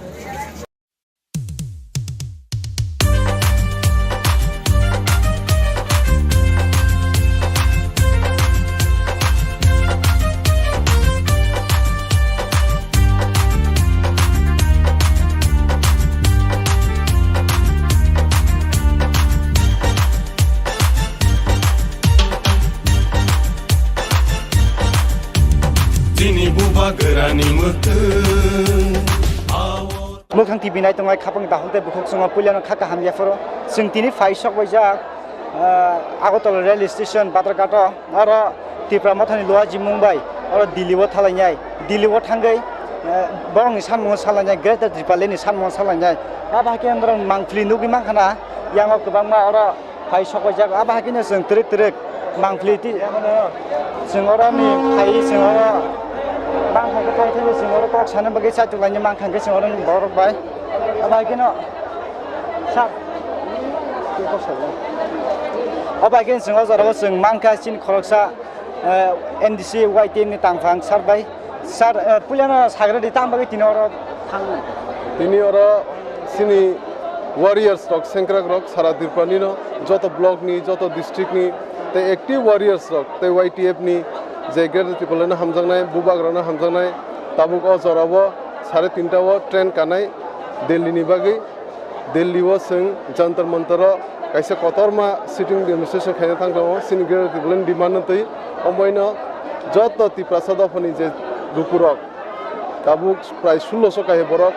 Chini bubagrani mwkhwng. Mwkhang T V nai tongnai khapang dahok tei bukhuk chwngno puilano kha kaham yapharo. Chwng tini phai sok baijak, ah, Agartala rail station, Badharghat o, aro Tipra Mothani Luaji Mumbai, aro Delhi o thalainai. Delhi o thangwi, eh, borokni sanmungo salainai, Greater Tipraland ni sanmungo salainai. Abo hai khe norok mangpili nugwi mankha na, yango kwbangma oro phai sok paijak, abo hai kheno chwng twrwk twrwk mangpili ti-, chwng oro ni phai chwng oro bang hai khe tongthai chwng oro kok sana bagwi chaitok laina mankha hwnkhe chwng oro ni borok bai abo hai kheno sak abo hai kheno chwng o jora o chwng mankha chini khoroksa, eh, M D C Y T M ni tangphang sir bai. Sir, eh, puilano sagra di tang bagwi tini oro thang. Tini oro chini warriors rok, sengkrak rok, sara Tripura nino, joto block ni, joto district ni, tei active warriors rok, tei Y T F ni je Greater Tipraland no hamjaknai, bubagra no hamjaknai, tabuk o jora o sare tinta o train kanai Delhi ni bagwi. Delhi o chwng Jantar Mantar o kaisa kotorma sitting demonstration khaina thang tongo, chini Greater Tipraland demand no twi. Omoino joto Tiprasa dophani je lukurok tabuk prai sullo so kahi borok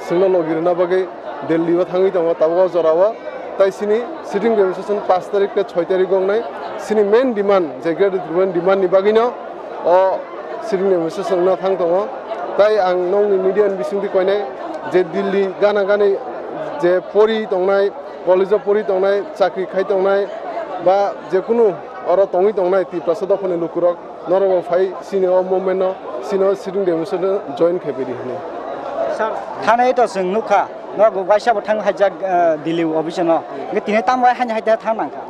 chwngno logi rwna bagwi Delhi o thangwi tongo tabuk o jora o. Tai chini sitting demonstration paanch tarik tei choi tarik wngnai. Chini main demand je Greater Tipraland demand ni bagwino o sitting demonstration wngna thang tongo. Tai ang nokni media ni bisingtwi koinai je Delhi gana gani je pori tongnai, college o pori tongnai, chakri khai tongnai, ba je kunu oro tongwi tongnai Tiprasa dophani lukurok, norok bo phai chini o movement no, chini o sitting demonstration no join khai pedi hinwi. Sir, thanai to chwng nukha, norok bo waisa bo thang haijak, eh, Delhi office no. Hwnkhe tini tamo hai hai thang nangkha.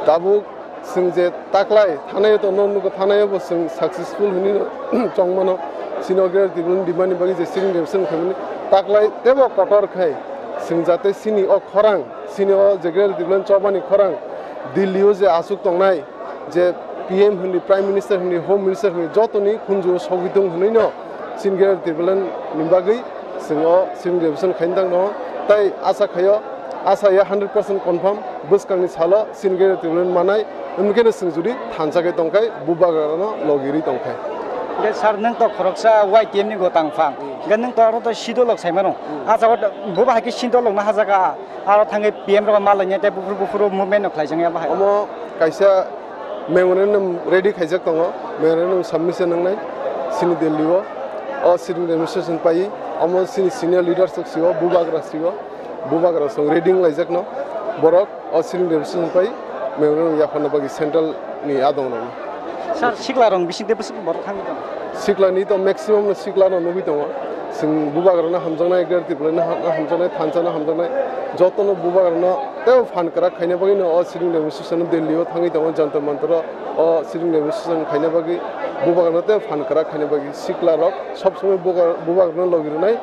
Tabuk chwng je taklai thanai to no nugo, thanai bo chwng successful hinwi no chongmano, chini o Greater Tipraland demand ni bagwi je sitting demonstration khaimani taklai tebo kotor khai chwng jate chini o khorang, chini o je Greater Tipraland chobani khorang Delhi o je aswk tongnai, je P M hinwi, Prime Minister hinwi, Home Minister hinwi jotoni khunju o sogwi tong hinwi no chini Greater Tipraland ni bagwi chwng o sitting demonstration khaina thang tongo. Tai acha khaio Asa ya hundred percent confirm, bwskangni salo chini gate tongmani manai, wngkhe no chwng jodi thansa khe tongkhai, bubagrano logirwi tongkhai. Hwnkhe sir, nwng to khoroksa Y T F ni gotang phang. Hmm. Hwnkhe nwng to aro to sidolok sai mano. Hmm. Asa o buba hai khe sidolok no hajaka, aro thangwi P M rok ma lainai tei buphuru buphuru movement no khlai jangya bahai. Omo kaisa memorandum ready khaijak tongo, memorandum submission wngnai chini Delhi o, o sitting demonstration pai, omo chini senior leaders rok sio, bubagra sio, bubagra song reading laijakno borok o sitting demonstration pai memorandum yapharna bagwi central ni adong rok. Sir, sikla rong bising tei bwswk borok thangwi tongo? Sikla ni to maximum no sikla no nugwi tongo. Chwng bubagrano hamjaknai, Greater Tipraland no ha-, hamjaknai, thansa no hamjaknai, jotono bubagrano tei phan kwrak khaina bagwi no o sitting demonstration Delhi o thangwi tongo, Jantar Mantar o, o sitting demonstration khaina bagwi bubagrano tei phan kwrak khaina bagwi sikla rok sob somoi buga-, bubagrano logi rwnai,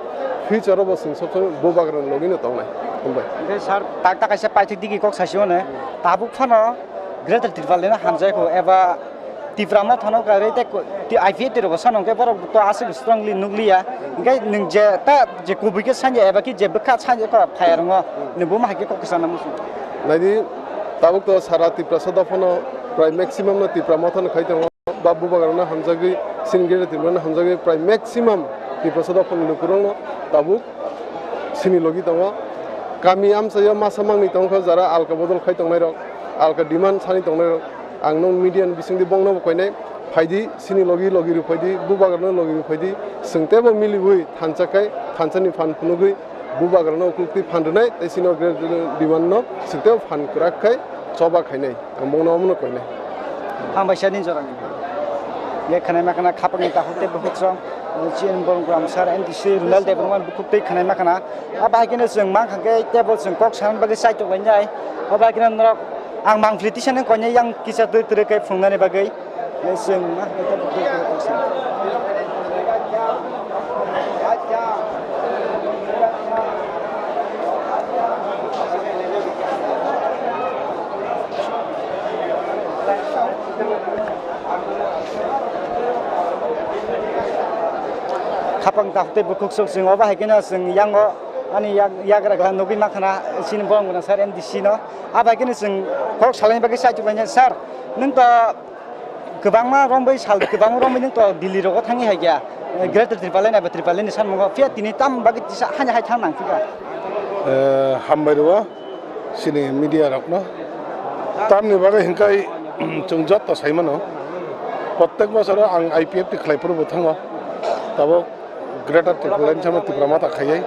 future o bo chwng sob somoi bubagrano logi no tongnai. Hambai. Hwnkhe sir, tak tak kaisa paithak digi kok sasi o ne, tabuk phano Greater Tipraland no hamjai kho eba Tipra Motha no kwrwi tei ko-, ti-, I P F T rok bo sanw khe borok to aswk strongly nukliya. Hwnkhe nwng je ta je kubui khe sanya eba khe je bwkha sanya khe phai rwngo, nwng bo ma hai khe kok kwchangma muchung. Naidi, tabuk to sara Tiprasa dophano prai maximum no Tipra Motha no khai tongo, ba bubagrano hamjagwi, chini Greater Tipraland no hamjagwi prai maximum Tiprasa dophani lukurokno tabuk chini logi tongo. Kami amchaio masa mangni tongkha jara alka bodol khai tongnairok, alka demand sani tongnairok. Ang nong media ni bisingdi bongno bo koinai, phaidi, chini logi logi rw phaidi, bubagrano logi rw phaidi, chwng teibo miliwi thansa khai, thansa ni phan phunugwi bubagrano ukuluk twi phan rwnai, tei chini o great demand no chwng teibo phan kwrak khai choba khainai. Ang bongno omono koinai. Hambai sir ni jorani. Ye khwnai ma khna khapang ni takhuk tei bukhuk song, chini borok gram sir N D C Runal Debbarma bukhuk tei khwnai ma khna. Abo hai kheno chwng mankha khe teibo chwng kok sana bagwi chaitok lainai. Abo hai kheno norok ang mangpili tisa nang koinai yang kisa twi twrwi khe phunuknani bagwi. Chwng ma hai khe teibo kok sana. Khapang takhuk tei bukhuk sok chwng obo hai kheno chwng yango ani yak-, yagra gana nugwi mankha na chini borok gwnang sir M D C no. Abo hai kheno chwng kok salaini bagwi saichuk lainai, sir, nwng to kwbangma romwi sal kwbangma romwi nwng to Delhi rogo thangwi hai khe, eh, Greater Tipraland eba Tipraland ni sanmungo phiya tini tam bagwi tisa hani hai thang nang phika. Eh, hambai rwo chini media rokno. Tamni bagwi hinkhai, chwng jotto sai mano, prottek bosoro ang I P F T khlai phuru bo thango. Tabuk Greater Tipraland sama Tipra Motha khaiwi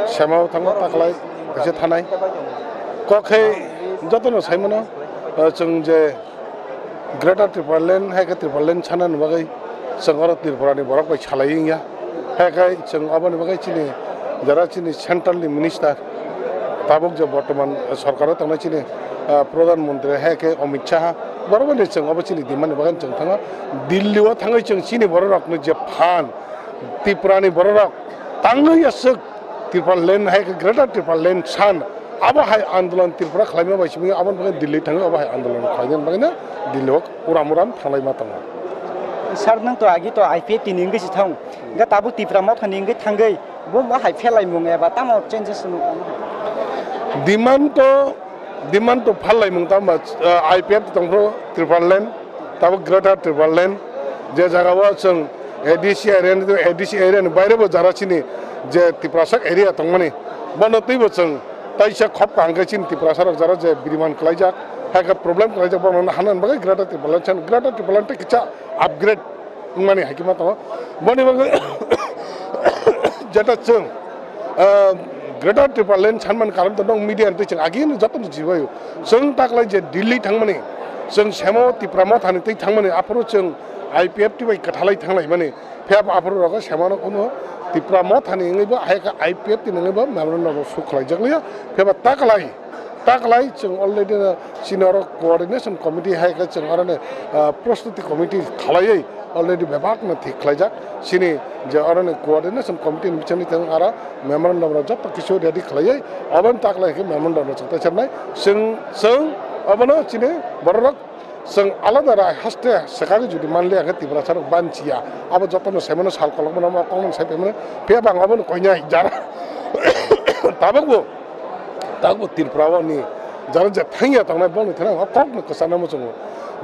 sema thango, taklai kaisa thanai. Kok khe jotono sai mano, eh, chwng je Greater Tipraland hai khe Tipraland sanani bagwi chwng oro Tripura ni borok bai salai wngya. Hai khe chwng oboni bagwi chini jara chini central ni minister tabuk je bortoman sorkar o tongnai chini, ah, Pradhan Mantri hai khe Amit Shah, borok bai chwng obo chini demand ni bagwi chwng thango. Delhi o thangwi chwng chini borok rok no je phan Tripura ni borok rok tangwi aswk Tipraland hai khe Greater Tipraland san abo hai andolon Tripura khlaima bai simi aboni bagwi Delhi thangwi abo hai andolon khlaina bagwi no Delhi o uram uram thanglai ma tongo. Sir, nwng to agi to I P F T ni wngwi se thang, hwnkhe tabuk Tipra Motha ni wngwi thangwi bo ma hai phelaimung eba tamo changes nukha? Demand to, demand to phal laimung tamo ba, ah, I P F T tongphuru Tipraland, tabuk Greater Tipraland, je jaga o chwng A D C area ni, A D C area ni baire bo jara chini je Tiprasa area tongmani, bono twibo chwng taisa khop kaham khe chini Tiprasa rok jara je biriman klaijak, hai khe problem klaijak, bono hanan bagwi Greater Tipraland, Greater Tipraland tei kisa upgrade wngmani hai khe ma tongo. Boni bagwi jeta chwng, ah, Greater Tipraland sanmani karon to nong media ni twi chwng agini jotono jibaio. Chwng taklai je Delhi thangmani, chwng semo Tipra Mothani twi thangmani, aphuru chwng I P F T bai kwthalai thanglaimani. Phiya bo aphuru rogo semano kuno Tipra Mothani wngwi bo hai khe I P F T ni wngwi bo memorandum rok suk khlaijak liya. Phiya bo taklai, taklai chwng already no chini oro coordination committee hai khe chwng oro ni, ah, prostuti committee khlaiwi already bebak no thik khlaijak. Chini je oro ni coordination committee ni bisingtwi thang aro memorandum rok joto kisu ready khlaiwi aboni taklai khe memorandum rok chwng taisaknai. Chwng, chwng abono chini borok rok Chwng alada rai haste swkagwi jodi manliya khe Tiprasa rok banchiya. Abo jotono saimano sal kolokmano, omo kokno sai paimano. Phiya bo ang abono koinai jara. Tabukbo Tabuk Tripura o ni jara je thangya tongnai bongni thani ang o kokno kwchana muchungo.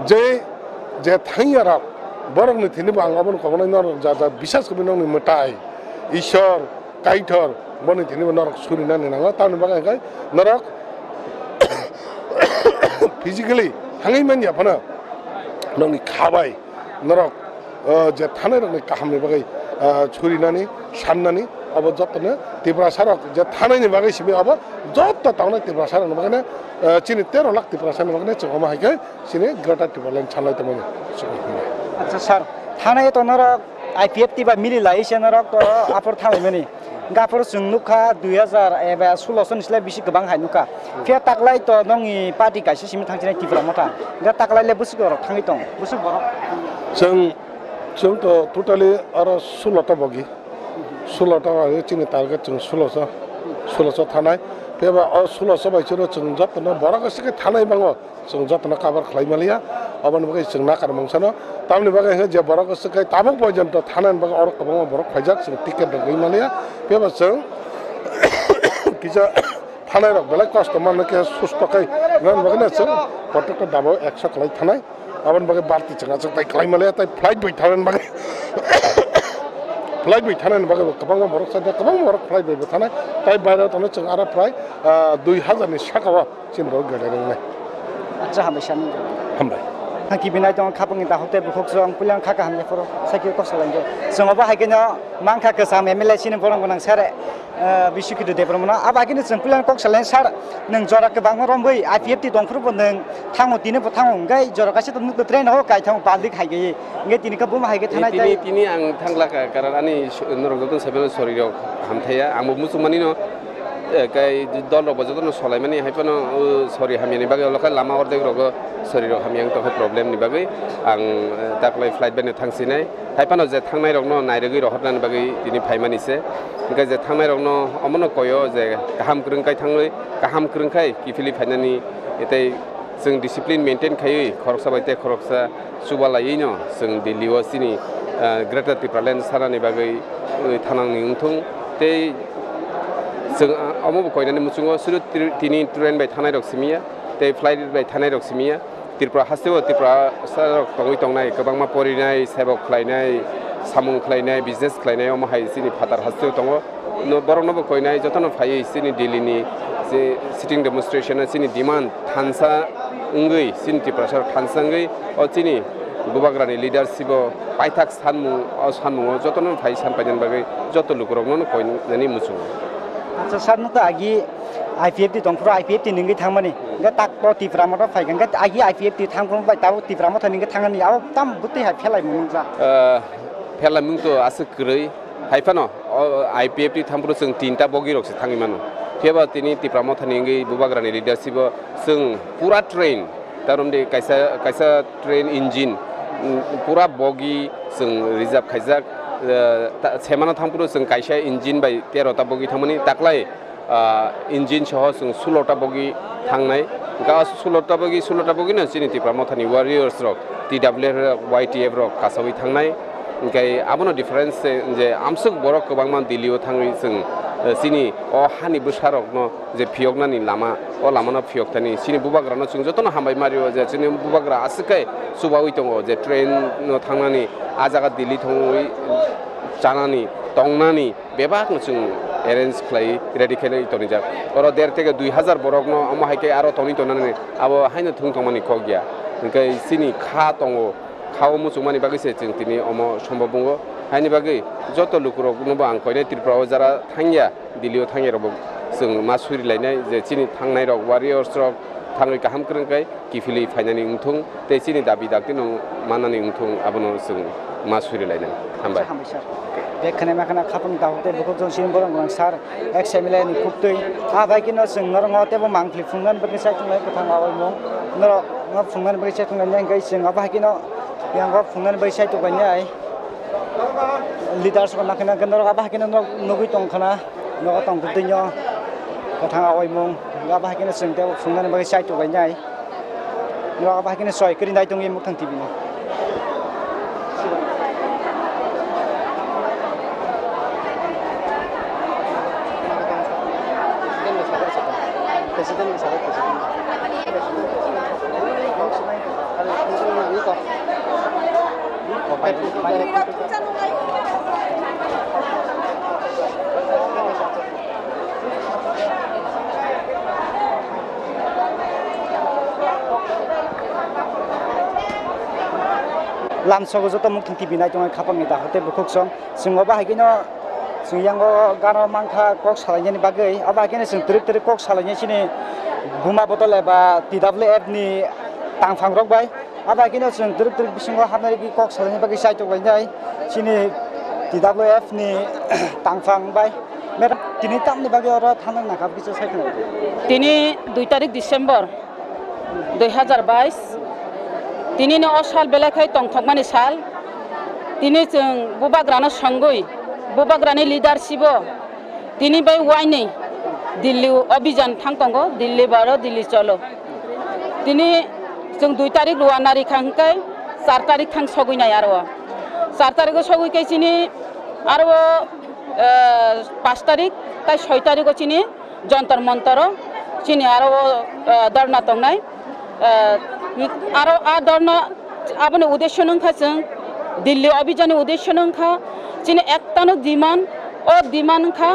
Je, je thangya rok borokni thini bo ang obono koknai norok ja ja bisas kwbwi nokni mwtai, Ishwar, Kaitor boni thini bo norok surinani nango. Tamni bagwi hwnkhe norok physically thangwi manya phano nokni kha bai norok, o, je thanai rokni kahamni bagwi, o, surinani, sannani, obo jotono Tiprasa rok je thanaini bagwi simi obo joto tongnai Tiprasa rokni bagwino, o, chini tero lakh Tiprasa ni bagwino chwng omo hai khe chini Greater Tipraland sanlai tongmani. Acha sir, thanai to norok I P F T bai mili lai se norok to aphor thanglai mani. Gafur chwng nukha dui hazar eba sulo soni slai bisi kwbang hai nukha. Phiya taklai to nongni party kaisa simi thangsinai Tipra Motha. Ga taklai le bwswk borok thangwi tong. Bwswk borok. Chwng, chwng to totally aro sulo ta bogi. Sulo ta bogi chini target chwng sulo so. Sulo so thanai. Phiya ba o sulo so bai chwro chwng jotono borok se khe thanai bango. Chwng jotono cover khlai maliya, aboni bagwi chwng nakar mungsano. Tamni bagwi hwnkhe je borok swk kai tabuk porjonto thanani bagwi oro kwbangma borok phaijak, chwng ticket rok rwi maliya. Phiya ba chwng kisa thanai rok belai kosto manwi khe susto khai nani bagwino chwng protector dabo ekso khlai thanai. Aboni bagwi barti chwng achuk tai khlai maliya, tai flight bai thanani bagwi, flight bai thanani bagwi bo kwbangma borok sajak, kwbangma borok flight bai bo thanai. Tai baireo tongno chwng aro prai, ah, dui hazar ni saka o. Chini borok gadai wngnai. Acha, hambai sani. Hambai. Ang kibinai tong khapangni dahok tei bukhuk chwng puilang kha kaham ya phoro sakhi kok salai de. Chwng obo hai keno mangkha kwcham M L A chini borok gwnang sare, eh, Bisukhidu Debbarmano. Abo hai keno chwng puilang kok salai sar nwng jora kwbangma rombwi I P F T tong phuru bo nwng thango tini bo thango hwnkhe jora kaisa tong nukle train o kai thango public hai gaiwi. Hwnkhe tini khe buma hai khe thanai tini, tei tini ang thangla ka, karon ani su-, norok joto saimano sorry rok hamthaya. Ang bo muchung mani no, eh, kai dol rok bo joto no solai mani hai phano, o, sorry hamya ni bagwi olo khe lama ordek rogo sorry rok hamya wng tong khe problem ni bagwi ang, eh, taklai flight bai no thang sinai. Hai phano je thangnai rok no nairogwi rohornani bagwi tini phai mani se. Hwnkhe je thangnai rok no omo no koi o je kaham kwrwng kai thangwi, kaham kwrwng khai kiphilwi phainani tei Chwng discipline maintain khaiwi khoroksa bai tei khoroksa chubalaiwi no chwng Delhi o chini, ah, Greater Tipraland sanani bagwi, ui, thanangni wngthung. Tei chwng, ah, omo bo koinani muchungo suru tri-, tini train bai thanai rok simiya tei flight bai thanai rok simiya. Tripura hasteo Tiprasa rok tongwi tongnai, kwbangma porinai, sebok khlainai, samung khlainai, business khlainai, omo hai chini phatar hasteo tongo. No, borokno bo koinai, jotono phaiwi chini Delhi ni je sitting demonstration o chini demand thansa wngwi, chini Tiprasa rok thansa wngwi, o chini bubagrani leadership o paithak sanmung, o sanmungo jotono phai san painani bagwi joto lukurokno no koinani muchungo. Acha, sir, no to agi I P F T tong phuru I P F T ningwi thangmani, hwnkhe tak o Tipra Motha phaikha, hwnkhe agi I P F T thang phuru bai tabuk Tipra Motha ningwi thangani, abo tamo bwtwi hai phelai mung nukjak? Ah, phelai mung to aswk kwrwi. Hai phano, o, I P F T thampuru chwng tinta bogi rok se thangwi mano. Phiya ba tini Tipra Motha ni wngwi bubagrani leadership o chwng pura train, ta romdi kaisa, kaisa train engine, mm, pura bogi chwng reserve khaijak. Eh, ta, semano thampuru chwng kaisa engine bai tero ta bogi thangmani, taklai ah, engine soho chwng sulota bogi thangnai. Hwnkhe o sulota bogi, sulota bogi no chini Tipra Mothani warriors rok, T W F rok, Y T F rok kasawi thangnai. Hwnkhe abono difference se je amswk borok kwbangma Delhi o thangwi chwng, eh, chini o hani bwsa rokno je phiyoknani lama, o lamano phiyok thani chini bubagrano chwng jotono hambai mario je chini bubagra aswk khe chubawi tongo je train no thangnani, a jaga Delhi thangwi chanani, tongnani, bebakno chwng arrange khlai, ready khlai tonijak. Oro der theke dui hazar borokno omo hai khe aro tongwi tonani, abo haino thung tongmani kok ya. Hwnkhe chini kha tongo, kha o muchungmani bagwi se chwng tini omo sombob wngo. Haini bagwi joto lukurokno bo ang koinai Tripura o jara thangya, Delhi o thangya rokbo chwng ma suri lainai je chini thangnai rok, warriors rok thangwi kaham kwrwng khe kiphilwi phainani wngthung tei chini dabi daktino mannani wngthung, abono chwng ma suri lainai. Hambai. Hambai sir. Bek khwnai ma khna khapang dahok tei bukhuk jong sini borok rang sir, ex M L A ni khuktwi. A bai kino chwng norok ngo tebo mangpli phungnani bagwi sai tongnai kwthang awaimung. Norok ngo phungnani bagwi sai tongnai hwnkhe chwng abo hai kino yang o phungnani bagwi sai tongnai. Leaders rok nakhe nakhe norok abo hai kino norok nugwi tong khna. Nogo tong bwtwino kwthang awaimung, abo hai kheno chwng tei phungnani bagwi chai tonglainai. Nogo abo hai kheno soi kwrwi nai tongwi mukhang T V no. Lamsogo joto Muktwng T V nai tongnai khapangni dahor tei bukhuk song. Chwng obo hai kheno chwng yango gana mankha kok salainani bagwi. Obo hai kheno chwng twrwk twrwk kok salainai chini buma bodol eba T W F ni tangphang rok bai. Obo hai kheno chwng twrwk twrwk bisingo hapnai rwgwi kok salainani bagwi chaitok lainai chini T W F ni tangphang bai. Madam, tini tamni bagwi oro thangnai nakha kisa sai khna. Tini dui tarik December dui hajar bais. Tini no o sal belai khai tongthokmani sal. Tini chwng bubagrano songwi, bubagrani leadership o tini bai wainwi Delhi obijan thang tongo, Delhi baro, Delhi cholo. Tini chwng dui tarik ruwa nari kha hwnkhe char tarik thang sogwi nai aro. Char tarik o sogwi khe chini aro, eh, panch tarik tai soi tarik o chini Jontor Montoro chini aro o, eh, dorna tongnai. Eh, aro a dorna aboni uddesho no wngkha chwng Delhi obijan ni uddesho no wngkha chini ektano demand, o demand wngkha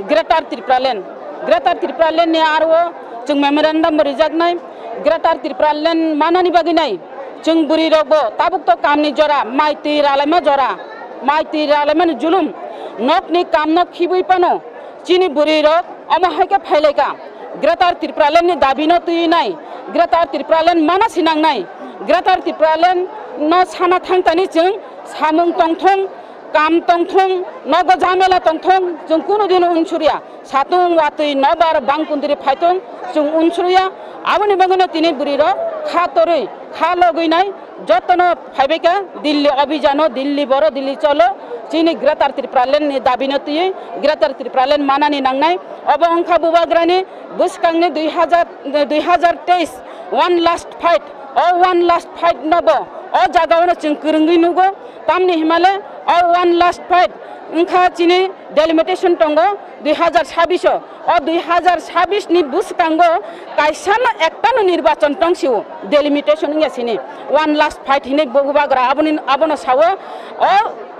Greater Tipraland. Greater Tipraland ni aro o chwng memorandum bo rijaknai. Greater Tipraland manani bagwi nai chwng bwrwi rok bo tabuk to kamni jora, mai twi ralaima jora, mai twi ralaimani julum, nokni kamno khibwi phano chini bwrwi rok omo hai khe phailaika. Greater Tipraland ni dabi no twi nai, Greater Tipraland mana sinang nai, Greater Tipraland no sana thang tani chwng samung tongthong, kam tongthong, nogo jamela tongthong, chwng kunu dino unsuriya. Satung watwi nobar bangkundri phaitung chwng unsuriya. Aboni bagwino tini bwrwi rok kha torwi, kha logwi nai, jotono phaibaikha Delhi obijano, Delhi boro, Delhi cholo, chini Greater Tipraland ni dabi no twiwi Greater Tipraland manani nangnai. Obo wngkha bubagrani bwskangni dui hajar, dui hajar teis one last fight. O one last fight no bo o jaga o no chwng kwrwngwi nugo. Tamni himale o one last fight wngkha chini delimitation tongo dui hajar sabbish o. O dui hajar sabbish ni bwskango kaisano ektano nirbachon tong sio, delimitation wngya sini. One last fight hinwi bubagra aboni, abono sao. O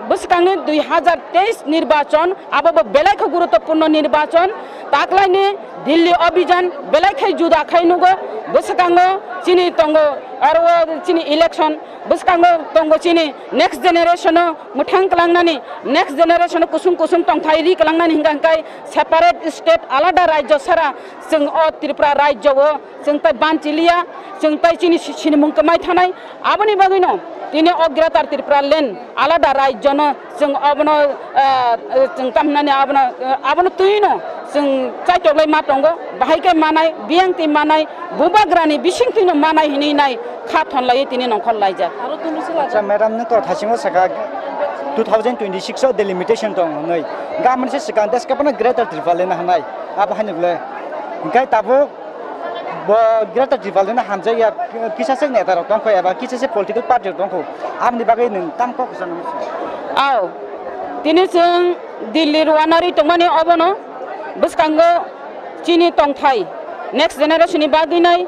bwskangni dui hajar teis nirbachon, abo bo belai khe guruttopurno nirbachon. Taklaini Delhi obijan belai khe juda khai nugo. Bwskango chini tongo aro o chini election, bwskango tongo chini next generation o mwthang kwlangnani, next generation o kusung kusung tongthai ri kwlangnani hingka hingkai separate state alada rajyo sara chwng o Tripura rajyo o chwng tai banchiliya, chwng tai chini si-, sinimung kwmai thanai. Aboni bagwino tini o Greater Tripura land alada rajyo no chwng obono, ah, chwng tamhinani abono, ah, abono twino chwng chaitoklai ma tongo, bahai khe manai, biyang twi manai, bubagrani bising twino manai hinwi nai kha thon laiwi tini nongkhor laijak. Acha, madam, nung to thasingo saka two thousand twenty-six o delimitation tong hwnwi. Gamani se swkang deska phano Greater Tripura land hanai. Abo haino le. Hingkai tabuk bo Greater Tripura land hamjakya kisa se neta rok tongkho eba kisa se political party rok tongkho. Aboni bagwi nung tam kok sana musi. Ao. Tini chwng Delhi ruanari tongmani obono bwskango chini tongthai next generation ni bagwi nai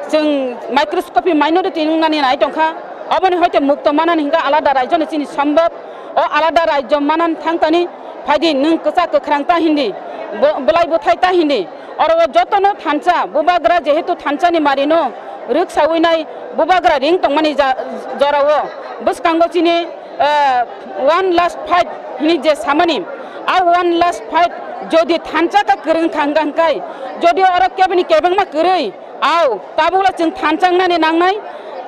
chwng microscopy minority wngnani nai tongkha. Oboni hoite mukto manani hingka alada rajyo ni chini sombhob. O alada rajyo manan thangtani phaidi nwng kwchak kwkhrang ta hindi, bo-, bwlai bwthai ta hindi. Oro o jotono thansa, bubagra jehetu thansa ni mari no rwksawi nai bubagra ring tongmani ja-, jora o bwskango chini, eh, one last fight hini je samani, a one last fight jodi thansa ka kwrwng kha hingka hingkai, jodi oro kebini kebengma kwrwi, Ao, tabukla chwng thansa wngnani nangnai,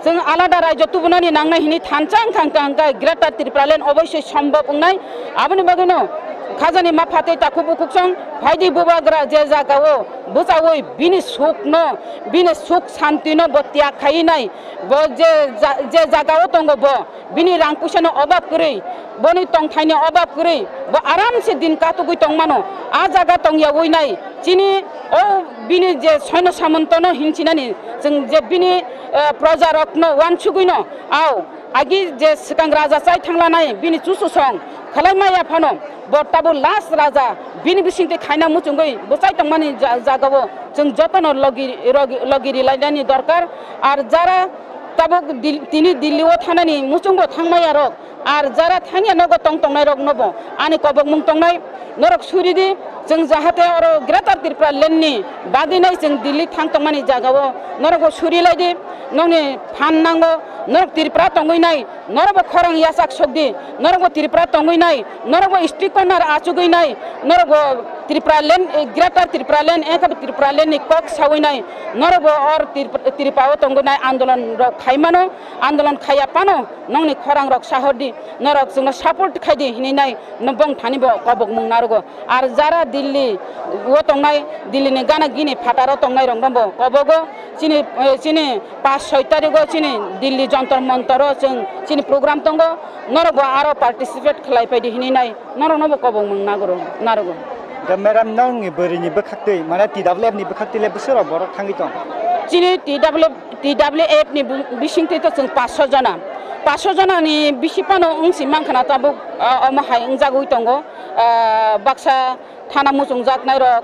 chwng alada rajyo tubunani nangnai hini thansa wngkha, wngkha, wngkha Greater Tripura land oboisoi sombhob wngnai. Aboni bagwino khajani ma phatwi takhuk bukhuk song phaidi bubagra je jagao bwchaui bini sukno, bini suk santino bo tyag khaiwi nai. Bo je ja-, je jagao tongo bo, bini rang puisano obab kwrwi, boni tongthaini obab kwrwi, bo aramse din katugwi tongmano. A jaga tongyawi nai chini o bini je soino samantono hinchinani, chwng je bini, eh, projarokno uansugwino, ao agi je swkang raja chai thanglanai bini chuchusong khwlai maya phano, Bo tabuk last raja, bini bisingtwi khaina muchungwi bwchai tongmani ja-, jagao chwng jotono logi, logi, logi rilainani dorkar. Ar jara tabuk Dil-, tini Delhi-o thanani muchungbo thangmaya rok, ar jara thangya nogo tong tongnai roknobo ani kobokmung tongnai, norok suri di, chwng jahate oro Greater Tripura Land ni bagwi nai chwng Delhi thang tongmani jagao norokbo suri lai di, nokni phan nango, norok Tripura tongwi nai, norokbo khorang yachak sok di, norokbo Tripura tongwi nai, norokbo street corner achugwi nai, norokbo Tripura Land, eh, Greater Tripura Land, engkha Tripura Land ni kok sawi nai, norokbo or Trip-, Tripura o tongwi nai andolon rok khai mano, andolon khaiya pano nokni khorang rok sahor di, norok chwngno support khai di hinwi nai, no bong thani bo kobok mung narogo. Ar jara Delhi o tongnai, Delhi ni gana gini phataro tongnai rok no bo kobogo, chini, eh, chini pash soi tarigo chini Delhi Jantar Mantar o chwng chini program tongo, norok bo aro participate khlai pai di hinwi nai, norok no bo kobong mung nagoro, narogo. Da madam, nong ni bwrwi ni bwkhak twi, mane T W F ni bwkhak twi le bwswk rok borok thangwi tong? Chini T W F, T W F ni bu-, bising twi to chwng pash soi jona, pash soi jona ni bisi phano wng si mankha na tabuk, ah, omo hai wng jagwi tongo, ah, baksa thana muchungjaknai rok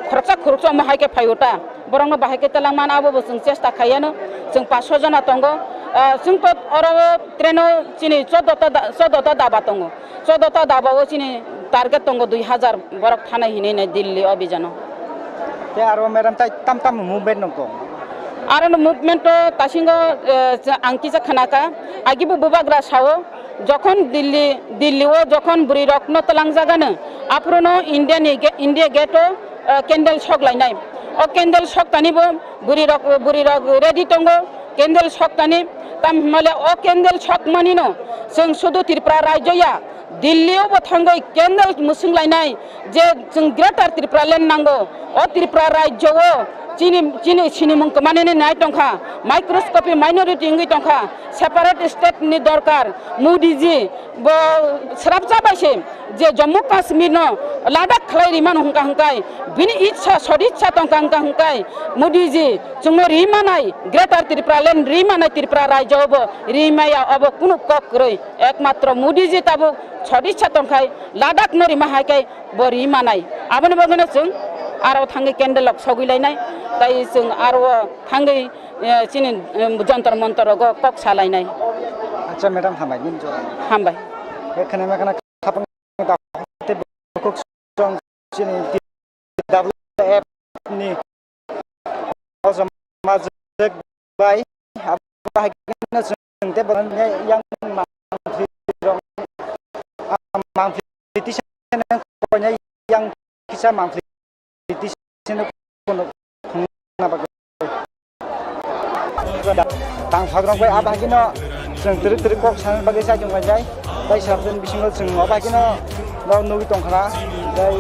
khoroksa khoroksa omo hai khe phaio ta, borokno bahai khe twlang mano, abo bo chwng chesta khaiya no, chwng pash soi jona tongo. Ah, chwng to oro train o chini chordo ta da-, chordo ta daba tongo, chordo ta daba o chini target tongo dui hazar borok thanai hinwi nai Delhi o bijano. Tei aro madam tai tam tam movement nong tong? Aro no movement to tasingo, eh, ang kisa khana kha, agi bo bubagra sao, Jokhon Delhi, Delhi o jokhon bwrwi rok no twlang jagano, aphuru no India ni ge-, India gate o, eh, candle sok lainai. O candle sok tani bo bwrwi rok, bwrwi rok ready tongo candle sok tani. Tam hwnmale o candle sok mani no chwng sudu Tripura rajyo ya, Delhi o bo thangwi candle mwswng lainai. Je chwng Greater Tripura Land nango, o Tripura rajyo o chini, chini sinimung kwmani ni nai tongkha, microscopy minority wngwi tongkha, separate state ni dorkar, Modi ji bo srapcha bai se je Jammu Kashmir no Ladakh khlai rimano hwnka hwnkai, bini ichha soditsa tongkha hwnka hwnkai, Modi ji chwngno rimanai Greater Tripura Land rimanai Tripura rajyo bo rimaya obo kunu kok kwrwi, ekmatro Modi ji tabuk soditsa tongkhai Ladakh no rima hai khe bo ri manai. Aboni bagwino chwng aro thangwi candle rok sogwi lainai, tai chwng aro thangwi, eh, chini, em, jontor montor rogo kok sa lainai. Acha madam, hambai nini jora. Hambai. Ekhane mekhane khapang da kok song chini T W F ni o samajik bai abo hai khe chwng tei bo yang mangphi rok, mangphi tisa koinai yang kisa mangphi tisa kono thungna bagwi. Tang phagrok bai abo hai kheno chwng twrwk twrwk kok sana bagwi chaichung laijai. Tai sabjani bisingo chwng abo hai kheno norok nugwi tongkha na. Tai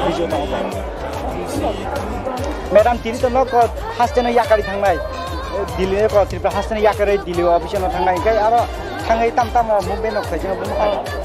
video tong. Madam, tini to nok haste no yakari thangnai. Delhi no ko Tripura haste no yakari Delhi office no thangnai. Kai aro thangwi tam tam o movement no khlai jeno bumo.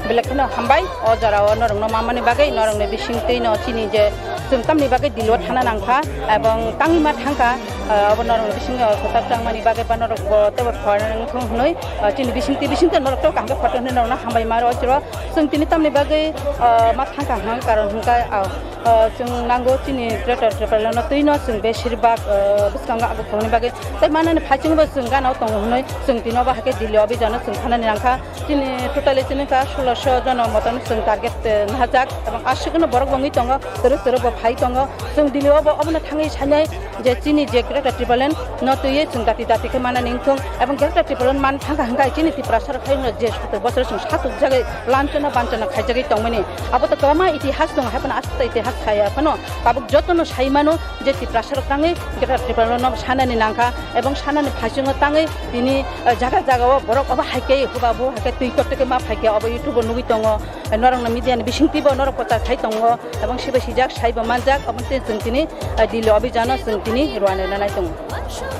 Belek kheno hambai o jora o norok no mamani bagwi norok ni bising twi no chini je chwng tamni bagwi Delhi o thana nangkha ebong tangwi ma thangkha. Ah, obo norokni bisingo kwtal changmani bagwi ba norok bo teibo phoina wngthung hwnwi, ah, chini bisingtwi bisingtwi norok teibo kaham khe photo hwnwi norokno hambai ma rw siro. Chwng tini tamni bagwi, ah, ma thangkha hwn karon hwnkha, ah, ah, chwng nango chini Greater Tipralandno twino chwng besirbak, ah, bwskango abo phunukni bagwi tei manani phaichwngbo chwng gana o tongo hwnwi chwng tini obo hai khe Delhi o bijano chwng thanani nangkha. Chini totally chini ka sulosho jono motom chwng target, eh, nahajak, ebong aswkno borok bo wngwi tongo, twrwk twrwk bo phai tongo. Chwng Delhi o bo obono thangwi sanai je chini je Greater Tipraland no twiwi chwng dati dati khe manani wngthung, ebong Greater Tipraland man thangkha hwnkhe chini Tiprasa rok haino je soto bosor chwng satok jagwi lanchana banchana khaijagwi tongmani. Abo to kwbangma itihas tongo, haiphano aswk itihas saya phano tabuk jotono sai mano. Je Tiprasa rok tangwi Greater Tipraland no sanani nangkha, ebong sanani phaichungo tangwi tini, eh, jaga jaga o borok obo hai khe huba bo hai khe twi koktwkhe ma phai khe obo YouTube o nugwi tongo. Eh, norok no media ni bisingtwi bo norok prochar khai tongo, ebong sibai sijak sai bo manjak, obo tei chwng tini, eh, Delhi o bijano chwng tini rwani nanai tongo.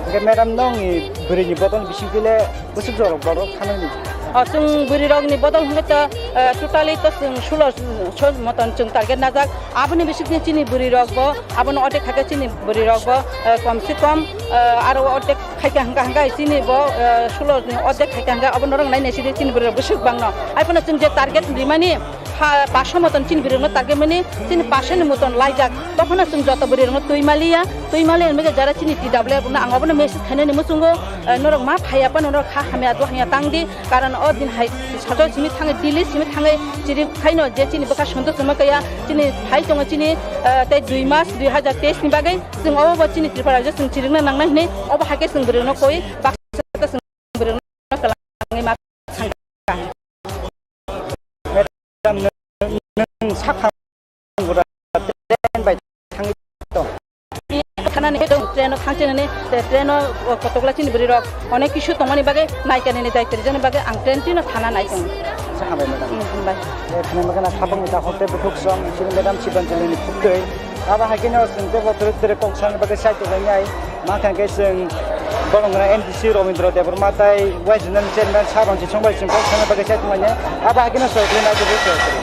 Hwnkhe madam, nong ni bwrwi ni bodol bisingtwi le bwswk jorok borok thanani? O, chwng bwrwi rokni bodol hwnkhe to, eh, totally to chwng sulo so moton chwng target najak. Aboni bisingtwi chini bwrwi rokbo, abono otek khaikhe chini bwrwi rokbo, eh, kom se kom, eh, aro otek khaikhe hwnkha hwnkha chini bo, eh, sulo ni otek khaikhe hwnkha obo norok nai naisidi chini bwrwi rok bwswk bangno. Haiphano chwng je target rimani, ha, paso moton chini bwrwi rokno target mani, chini paso ni moton laijak. Tophano chwng joto bwrwi rokno twi maliya, twi maliya hwnba jara chini T W F no ang obono message khainani muchungo, eh, norok ma phaiya phano norok kha hamya do hamya tangdi. Karon o din hai sajol simi thangwi, Delhi simi thangwi chiri khaino je chini bwkha Santosh Chongma kaya, chini hai tongo chini, eh, tei dui mas dui hajar teis ni bagwi chwng obo bo chini Tripura rajyo chwng chirikna nangnai hinwi obo hai khe chwng bwrwino koi baksa chwng bwrwino kwlangwi ma thangkha. Madam, nwng, nwng sakha Train bai thangwi tong. Thanani tong, train o thangchinani, te train o kotokla chini bwrwi rok onek kisu tongmani bagwi naikani ni daitri jani bagwi ang train tino thana nai tong. Sa hambai madam. Hmm, hambai. Eh, thani magana khapang ni dakhol te bukhuk song, chini madam Sibanjali ni khukdei. Aba hakino sing te bothor tere kok sani bagwi sai to bai nai. Ma kha khe chwng borok rok N D C Robindra Debbarma tai West Zonal Chairman Sir Ranjit Song bai chwng kok sana bagwi chatmanya. Abo hakhe no sorkari nai tongwi sorkari.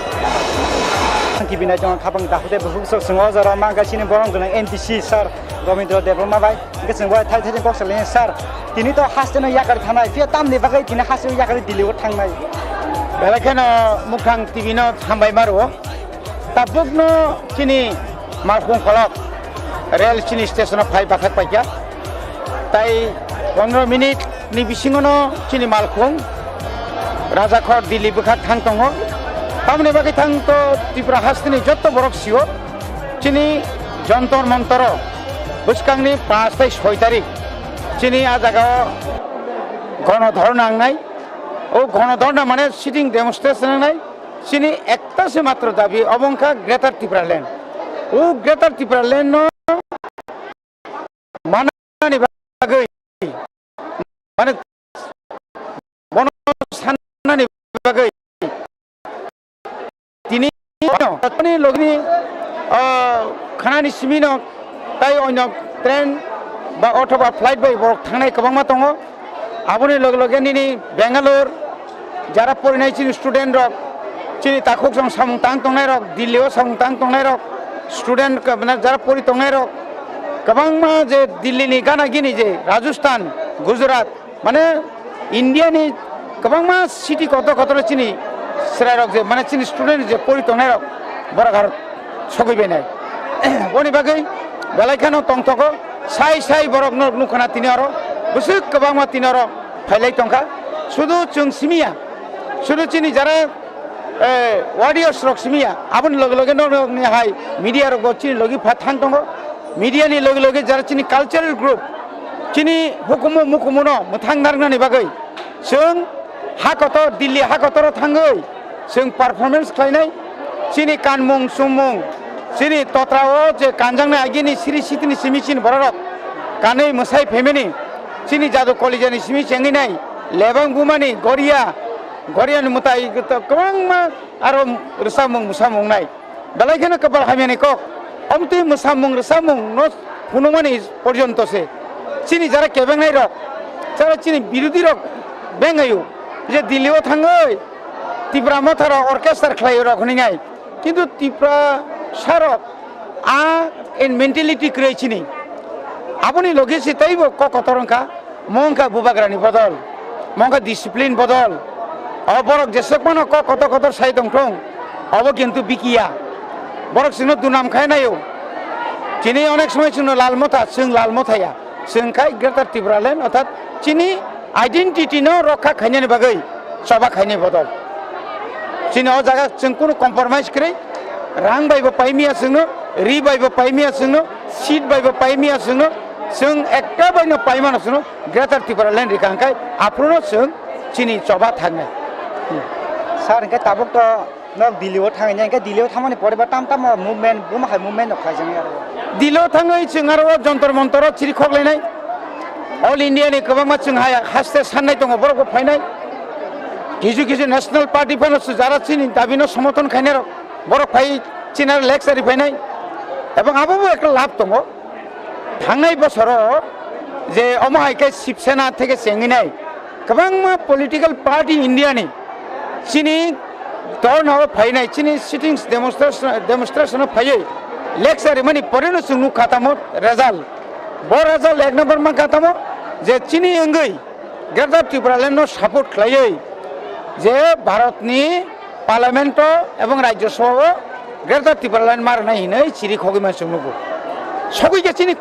Ang kibi nai tong khabang dakhwte bukhuk sok chwng o jora ma kha chini borok rok N D C Sir Robindra Debbarma bai. Hwnkhe chwng bai thai thai kok salai sir. Tini to haste no yakari thanai. Phiya tamni bagwi tini haste yakari Delhi o thangnai. Belai kheno Mukhang T V no hambai maro. Tabukno chini malkhung kolok rail chini station o phai bathak paikha. Tai pondro minute ni bisingono chini malkhung Rajakhor Delhi bwkha thang tongo. Tamoni bagwi thang to Tripura hasteni jotto borok sio. Chini Jontor Montoro bwskangni paanch tai soi tarik chini a jagao gono dhorna wngnai. O gono dhorna mane sitting demonstration wngnai. Chini ekta se matro dabi, obo wngkha Greater Tipraland. O Greater Tipraland no manani bagwi, mane bono sanani bagwi tini logni, ah, khanani simino tai onyo train ba othoba flight bai borok thangnai kwbangma tongo. Aboni loge loge nini Bangalore jara porinai chini student rok, chini takhuk song samung tang tongnai rok, Delhi o samung tang tongnai rok, student ka-, mane jara pori tongnai rok, kwbangma je Delhi ni gana gini je Rajasthan, Gujarat, mane India ni kwbangma city kotor kotor chini chwrai rok je, mane chini student je pori tongnai rok, borok aro sogwi bainai. Boni bagwi belai kheno tongthogo, sai sai borok no nukha na tini oro, bwswk kwbangma tini oro phailai tongkha. Sudu chwng simiya, sudu chini jara, eh, warriors rok simiya, aboni loge loge norok ni hai media rok bo chini logi pha thang tongo. Media ni loge loge jara chini cultural group, chini hukumu mukumu no mwthang narwknani bagwi chwng ha kotor, Delhi ha kotoro thangwi chwng performance khlainai. Chini kanmung chumung, chini totra o je kanjaknai agini siri sitini simi chini bororok kanwi mwsai phaimani, chini jadu kolijani simi chengwi nai, lebang bumani goria, goriani mwtai kwbangma aro rwchapmung mwsamung nai. Belai kheno kwpal hamyani kok. Omtwi mwsamung rwchapmung no phunukmani porjonto se. Chini jara kebengnai rok, jara chini birodhi rok bengaio je Delhi o thangwi Tipra Motha rok orchestra khlaio rok hwnwi nai. Kintu Tipra sarok a in mentality kwrwi chini. Aboni logi se teibo kok kotor wngkha. Mo wngkha bubagrani bodol, mo wngkha discipline bodol. O borok jeswk phano kok kotor kotor sai tongthung, obo kintu bikiya. Borok chwngno dunam khai naio. Chini onek somoi chwngno lal motha, chwng lal mothaya. Chwng khai Greater Tipraland, orthat chini identity no rokha khainani bagwi choba khainai bodol. Chini o jaga chwng kunu compromise kwrwi, rang bai bo paimiya chwngno, ri bai bo paimiya chwngno, seat bai bo paimiya chwngno, chwng ekta bai no paimano chwngno Greater Tipraland rikha hwnkhe aphuru no chwng chini choba thangnai. Sir, hwnkhe tabuk to nok Delhi o thangwi nai, hwnkhe Delhi o thangmani pore ba tam tamo movement, buma hai movement no khlaijak nai aro. Delhi o thangwi chwng aro o Jantar Mantar o chiri khok lainai. All India ni kwbangma chwng hai haste sannai tongo, borok bo phainai. Kisu kisu National Party phano jara chini dabi no somothon khainai rok, borok phai chini aro lecture ri phainai. Ebong abo bo ekta labh tongo. Thangnai bosoro je omo hai khe Shiv Sena theke chengwi nai, Kwbangma political party India ni chini dorna o phainai, chini sittings demonstration, demonstration o phaiwi lecture rimani poreno chwng nukha tamo result. Bo result ek number mankha tamo je chini wngwi Greater Tipraland no support khlaiwi je Bharat ni Parliament o ebong Rajya Sabha o Greater Tipraland ma rwnai hinwi chiri khogwi man chwng nugo. Sogwi khe chini,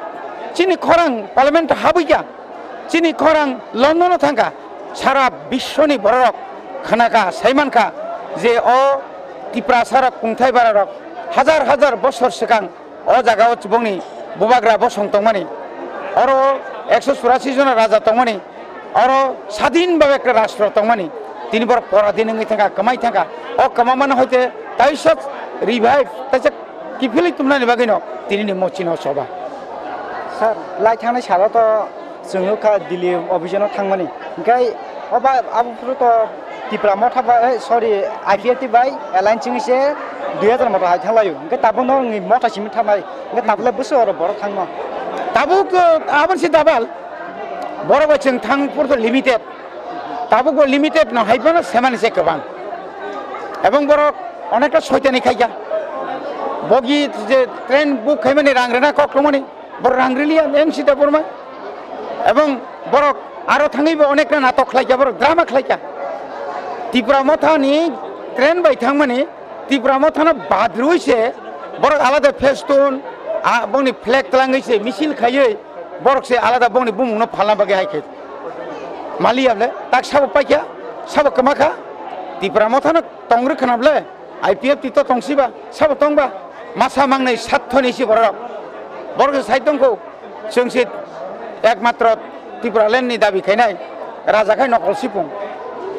chini khorang Parliament o habwi kha. Chini khorang London o thangkha, sara biswni bororok khnakha, saimankha je o Tiprasarok kungthai bararok hajar hajar bosor swkang o jagao chibokni bubagra bosong tongmani, oro ekso churasi jona raja tongmani, oro sadin bhabe ekta rashtra tongmani, tini borok poradin wngwi thangkha, kwmai thangkha. O kwmamano hoite taisa revive, taisa kiphilwi tumnani bagwino tinini mochino choba. Sir, lai thangnai salo to chwng wngkha Delhi office-o thangmani. Hwnkhe oba abo phuru to Tipra Motha bai, eh, sorry, I P F T bai alliance wngwi se dui hajar motha hai thanglaio. Hwnkhe tabukno wngwi motha simi thangnai. Hwnkhe tabukle bwswk oro borok thangno. Tabuk, eh, aboni se double. Borok bai chwng thang purto limited. Tabuk bo limited no hai phano semani se kwbang. Ebong borok onekta soitani khaikha. Bogi je train book khaimani rang rwna kok tongmani. Borok rang riliya M C Debbarma. Ebong borok aro thangwi bo onekta natok khlaikha, borok drama khlaikha. Tipra Mothani train bai thangmani, Tipra Mothano bad rwi se borok alada festoon, a, bongni flag twlangwi se misil khaiwi borok se alada bongni bumungno phalna bagwi hai khe. Maliya ble, tak sabo paikha, sabo kwmakha, Tipra Mothano tong rwkhwna ble, I P F T to tongsiba, sabo tongba, masa mangnai sathoni si borok. Borok se sai tongkho, chwng se ekmatro Tipraland ni dabi khainai, raja khai nokol sipung.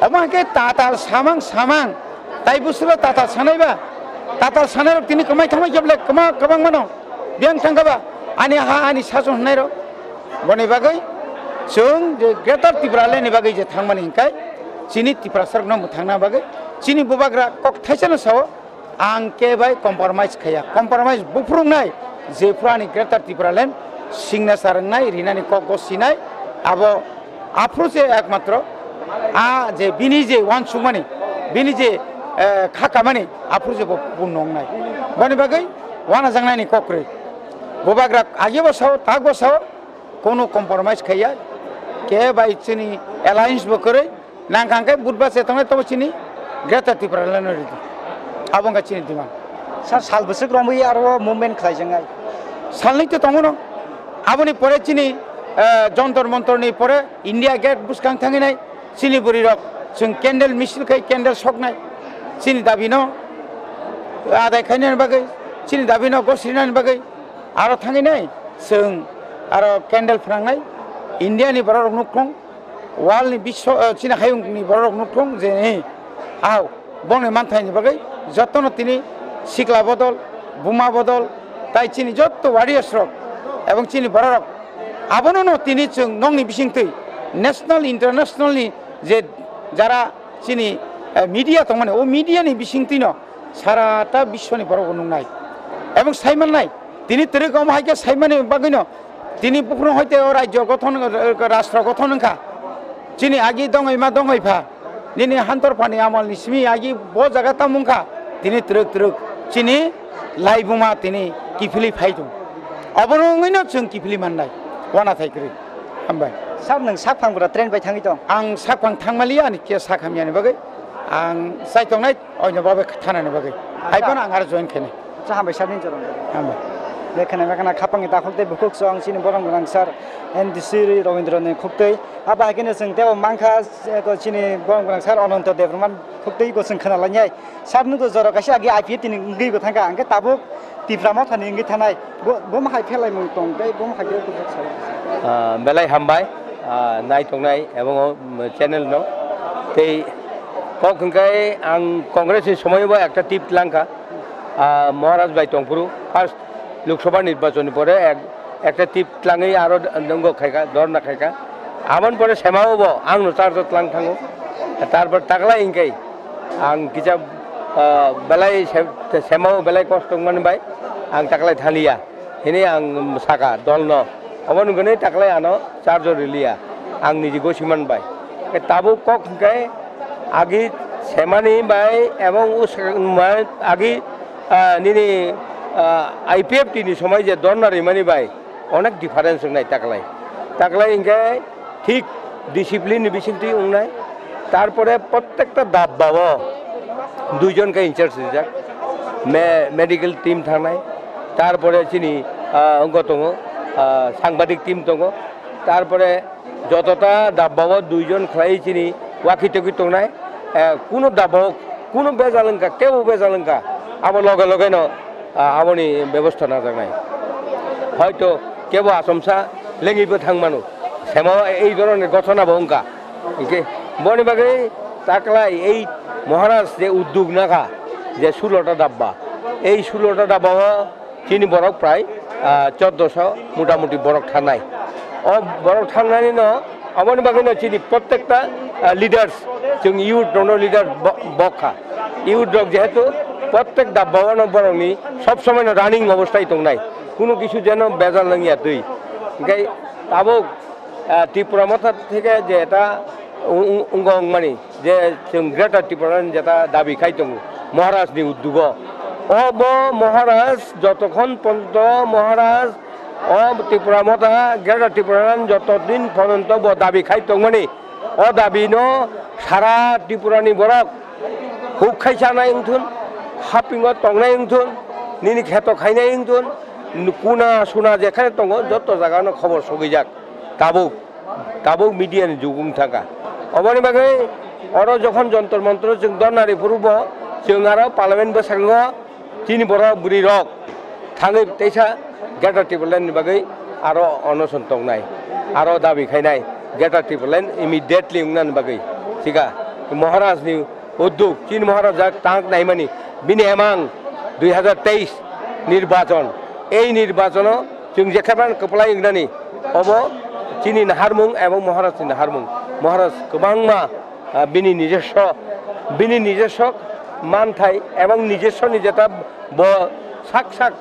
Omo hai khe tatal samang samang, tai bwswlo tatal sanaiba, tatal sanairok tini kwmai thangmai khe ble kwma kwbang mano, biyang thangkha ba, ani ha ani sason hwnairok. Boni bagwi chwng je Greater Tipraland ni bagwi je thangmani hinkai, chini Tiprasarokno mwthangna bagwi, chini bubagra kok thaisano sao, ang khe bai compromise khaiya. Compromise buphuruknai, jephru ani Greater Tipraland signature wngnai, rinani kok gosinai, abo aphuru se ekmatro a je bini je uansukmani, bini je, eh, kha kamani, aphuru se bo purno wngnai. Boni bagwi uanajaknaini kok kwrwi. Bubagra agebo sao, takbo sao, kono compromise khaiya, khe bai chini alliance bo kwrwi, nangkha hwnkhe Budhbar se tongnai tobo chini Greater Tipraland no ridi. Abo wngkha chini demand. Sir, sal bwswk romwi aro movement khlaijaknai? Salnwi to tongo no. Aboni pore chini, eh, Jontor Montor ni pore India Gate bwskang thangwi nai chini bwrwi rok chwng candle misil khai candle soknai chini dabi no adai khainani bagwi, chini dabi no gosrinani bagwi. Aro thangwi nai chwng aro candle phwnangnai, India ni borok rok nukthung, world ni biswa, eh, chini hayung ni borok rok nukthung je, eh, ah, bongni manthai ni bagwi jotono tini sikla bodol, buma bodol, tai chini jotto warriors rok ebong chini borok rok abono no tini chwng nokni bisingtwi national, international ni je jara chini, eh, media tongmani, o media ni bisingtwi no sara ta biswani borok bo nuknai. Ebong saimannai, tini twrwk omo hai khe saimani bagwino, tini buphuru hoite o rajyo gothon, rashtra gothon wngkha. Chini agi dongoi ma dongoi pha, nini hantor phani amal ni simi agi bo jaga tamo wngkha, tini twrwk twrwk chini laibuma tini kiphilwi phai tong. Obono wngwino chwng kiphilwi mannai, uanathai kwrwi. Hambai. Sir, nwng sak phangbura train bai thangwi tong? Ang sak phang thangmaliya, ani khe sak hamyani bagwi. Ang chai tongnai, oino babe thanani bagwi. Hai phano ang aro join khainai. Acha, hambai sir, nini jorom. Hambai. Le khwnai ma khna khapangni takhuk tei bukhuk song chini borok gwnang sir N D C Ravindra ni khuktwi. Abo hai kheno chwng tebo mankha, eh, ko chini borok gwnang sir Ananto Debbarma khuktwi bo chwng khna lainai. Sir, nukgo jora kaisa agi I P F T ni wngwi bo thangkha, hwnkhe tabuk Tipra Mothani wngwi thanai. Bo, bo ma hai phelai mung tong tei bo ma hai khe kuthuk sai. Ah, belai hambai, ah, nai tongnai ebong o, mm, channel no. Tei kok hwnkhe ang Congress ni somoibo ekta tip langkha. Ah, Maharaj bai tongphuru first Lok Sabha nirbachon ni pore ek ekta tip tlangwi aro nwngo khaikha, dorna khaikha. Aboni pore semao bo angno charge o tlang thango. Tarpor taklai hinkai ang kisa, ah, belai se-, semao belai kosto wngmani bai ang taklai thaliya. Hini ang saka dolno. Obo nungkhe taklai ano charge o riliya. Ang niji gosi man bai. Tabuk kok hwnkhe agi semani bai ebong o se-, ma-, agi, ah, nini, ah, I P F T ni somoi je dorna rimani bai onek difference wngnai taklai. Taklai hwnkhe thik discipline ni bisingtwi wngnai. Tarpore prottekta dabba o duijon khe in-charge rijak. Me-, medical team thangnai. Tarpore chini, ah, wngkha tongo, ah, sangbadik team tongo. Tarpore jotota dabbao duijon khlai chini waki toki tongnai, eh, kuno dabbao kuno bejal wngkha, kebo bejal wngkha, abo loge loge no, ah, aboni bebosta najaknai. Hoito kebo achomsa lengwi bo thang mano, semo ei dhoroner ghotona bo wngkha. Hinkhe boni bagwi taklai ei Maharaj je uddog nakha je sulota dabba, ei sulota dabbao chini borok prai, ah, choddoso mota moti borok thangnai. O borok thangnani no, aboni bagwi no chini prottekta, ah, leaders, chwng youth rokno leader bo-, bokha. Youth rok jehetu prottek dabbao no borokni sob somoi no running obostai tongnai. Kuno kisu jeno bejal wngya twi. Hinkhe tabuk, ah, Tipra Motha theke je eta wng-, wng-, wngkha wngmani. Je chwng Greater Tipraland jeta dabi khai tongo, Maharaj ni uddugo. O bo Maharaj jotokhon ponto Maharaj o Tipra Motha Greater Tipraland joto din ponto bo dabi khai tongmani, o dabi no sara Tripura ni borok huk khai chanai wngthun, hapingo tongnai wngthun, nini kheto khainai wngthun, kuna suna jekhane tongo joto jaga no khobor sogwijak tabuk. Tabuk media ni jug wng thangkha. Oboni bagwi oro jokhon Jontor Montor chwng dorna ri phuru bo chwng aro parliament bwskango chini borok bwrwi rok thangwi teisa Greater Tipraland ni bagwi aro onoson tongnai, aro dabi khainai Greater Tipraland immediately wngnani bagwi. Thika Maharaj ni uddog, chini Maharaj jak tang naimani, bini emang dui hajar teis nirbachon. Ei nirbachono chwng jekhaban kwplai wngnani, obo chini naharmung ebong Maharaj ni naharmung. Maharaj kwbangma, ah, bini nijoswo, bini nijoswo manthai ebong nijoswo ni jeta bo sak sak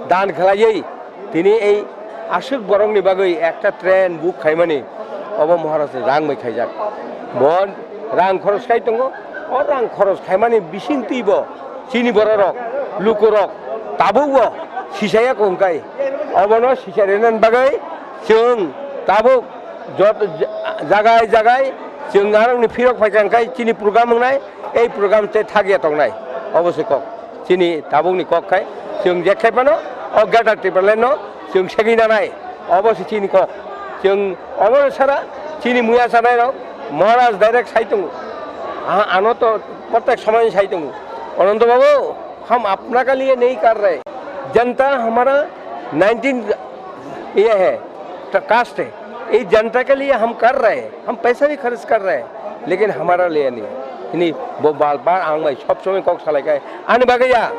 dan khlaiwi tini ei aswk borokni bagwi ekta train book khaimani, obo Maharaj ni rang bai khaijak. Bo rang khoros khai tongo, o rang khoros khaimani bisingtwi bo chini bororok, lukurok tabukbo sisaya kongkai. Obono sisai rwnani bagwi chwng tabuk jot-, jagai jagai chwng arokni phirok phaikha hwnkhe chini program wngnai, ei program tei thakya tongnai. Obo se kok. Chini tabukni kok khai chwng je khai phano o Greater Tipraland no chwng segwi nanai, obo se chini kok. Chwng obo sara chini muya sanai rok Maharaj direct sai tongo. A-, ano to prottek somoy sai tongo, "Anando babu, hum apna ke liye nahi kar rahe, janta hamara nineteen ye hai, caste hai, ye janta ke liye hum kar rahe hain." Hum paisa bhi kharch kar rahe hain, lekin hamara liye nahi. Hini bo bar bar ang bai sob somoi kok salai khai. Ani bagwi ya,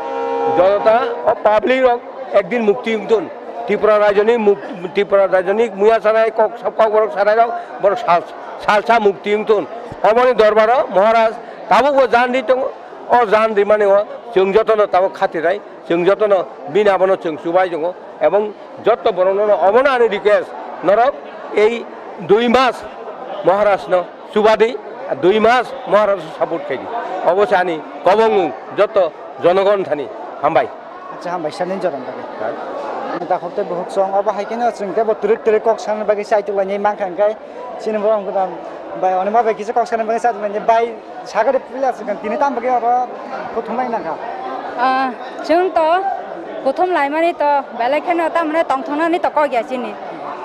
jonota o public rok ekdin mukti wngthun. Tripura rajyoni muk-, Tripura rajyoni muya sanai kok, sab kok borok sanai rok, borok sal, salsa mukti wngthun. Oboni dorbaro Maharaj tabukbo jan ri tongo. O jan rimani o chwng jotono tabuk khatirai. Chwng jotono bini abono chwng chubai tongo ebong jotto borokno obono ani request, norok ei dui mas Maharajno chubadi, dui mas Maharajno support khaidi. Obo se ani kobongmung jotto jonogon thani. Hambai. Acha, hambai sani jorom bagwi. Hai. Dakhok tei bukhuk song obo hai kheno chwng tei bo twrwk twrwk kok sana bagwi chai tuklainai mankha hwnkhe chini borok wngkha bai oni ma bai kisa kok sana bagwi chai tuklainai bai. Sakari puila swkang tini tam bagwi oro kuthum lai nangkha. Ah, chwng to kuthum laimani to belai kheno tamni tongthoknani to kok ya chini.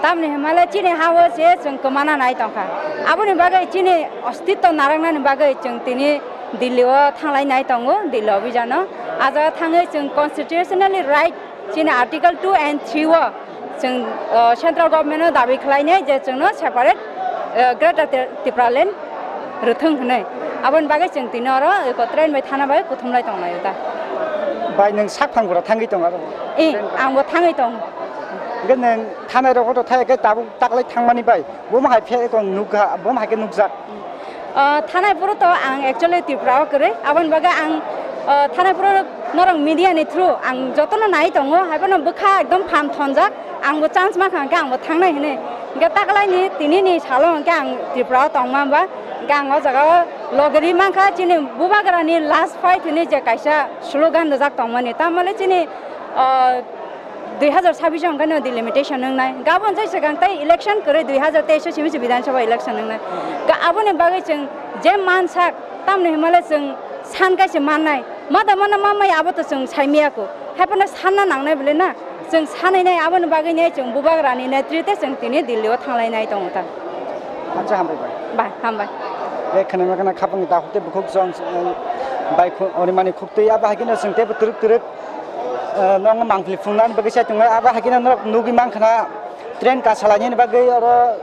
Tamni hwnmale chini ha-o se chwng kwmana nai tongkha. Aboni bagwi chini ostitto narwknani bagwi chwng tini Delhi o thanglai nai tongo, Delhi obijano. A jaga thangwi chwng constitutionally right Chini Article two and three o chwng, uh, central government no dabi khlainai je chwngno separate, uh, Greater Ti-, Tipraland rwthwng hwnwi. Aboni bagwi chwng tini oro eko train bai thana bai kuthumlai tonglai o ta. Bai, nwng sak phang bwra thangwi tong aro? Eh, angbo thangwi tong. Hwnkhe nwng thanai rok hoto thai khe tabuk taklai thangmani bai. Bo ma hai phe eko nukha, bo ma hai khe nukjak. Ah, thanai phuru to ang actually Tripura o kwrwi, aboni bagwi ang, ah, thanai phuru norok media ni through ang jotono nai tongo, haiphano bwkha ekdom phan thonjak, angbo chance mankha hwnkhe angbo thangnai hwnwi. Hwnkhe taklaini tinini salo hwnkhe ang Tripura o tongma ba. Ang o jaga o logeri mankha chini bubagrani last fight hwnwi je kaisa slogan rijak tongmani, tamale chini, ah, dui hazar sabbish hwnkhe no delimitation wngnai. Gabon jai swkang tei election kwrwi dui hazar teis o simi se Bidhan Sabha election wngnai. Ga-, aboni bagwi chwng je mansak, tamni hwnmale chwng san kaisa mannai. Mada mana mamai abo to chwng saimaya ko. Haiphano sanna nangnai bole na. Chwng sanai nai aboni bagwi nai chwng bubagrani netrite chwng tini Delhi o thanglainai tongo ta. Acha hambai bai. Bai, hambai. Be khana ma khana khapang ta hote bukhuk chwng, eh, bai khu-, orimani khuktwi abo hakino chwng tebo twrwk twrwk, eh, nong mangpili phungnani bagwi sai tongo. Abo hakino norok nugwi mankha na train kasalainani bagwi oro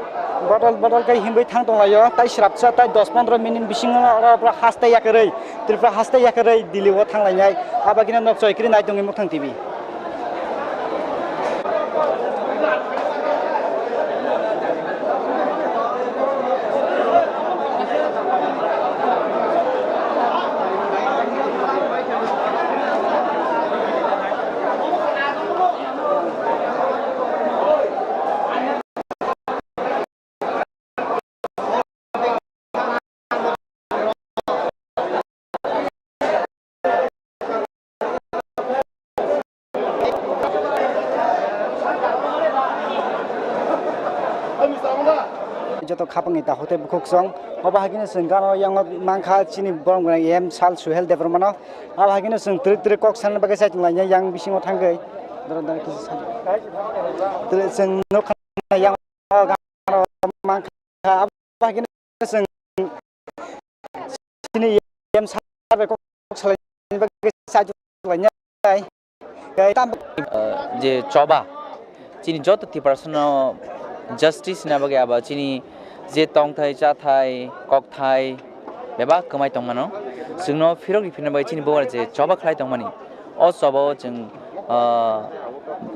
bodol bodol khe himwi thang tonglaio. Tai srapsa tai dos pondro minute bisingo oro borok haste yakarwi, Tripura haste yakarwi Delhi o thanglainai. Abo hakino nok choi kwrwi nai tongwi Mukthanng T V. Joto khapangni takhuk tei bukhuk chwng. Obo hai kheno chwng gana o yang mankha chini borok gwnang M Sal Suhel Debbarmano. Abo hai kheno chwng twrwk twrwk kok sana bagwi chaitung lainai yang bisingo thangwi. Doro doro kisa sa. Twrwk chwng nukha yang o gana o mankha. Abo hai kheno chwng chini M Sal bai kok salaini bagwi chaitung lainai. Tei tam- Uh, je choba chini joto Tiprasano justice na bagwi abo chini je tongthai chathai kokthai bebak kwmai tongmano chwngno phirok riphirna bagwi chini bubagra je choba khlai tongmani o choba o chwng, uh,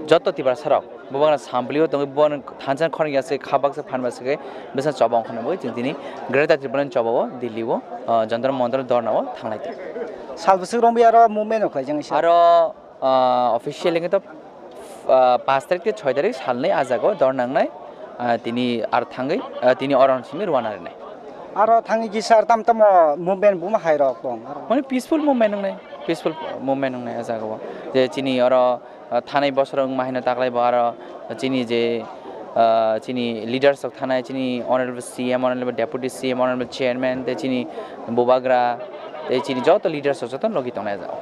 joto Tiprasarok bubagra samplio tongwi bubagra thansa khorang ya se kha baksa phan ba se khe bwsa choba ongkhorna bagwi chwng tini Greater Tipraland choba o Delhi o, uh, Jantar Mantar dhorna o thanglai tongo. Sal bwswk romwi aro movement rok khlaijak isi. Aro, ah, official hwnkhe to, ah, paanch tarik tei choi tarik salnwi ah jaga o dor nangnai, ah, tini ar thangwi, ah, tini oro simi rwna rinai. Aro thangwi kisa tam tamo movement buma hai rok tong aro. Mane peaceful movement wngnai, peaceful movement wngnai ah jaga o. Je chini oro, ah, thanai bosor wngma haino taklai bo aro chini je, ah, chini leaders rok thanai, chini honorable C M, honorable deputy C M, honorable chairman, tei chini bubagra, tei chini joto leaders rok joto logi tongnai ah jaga o.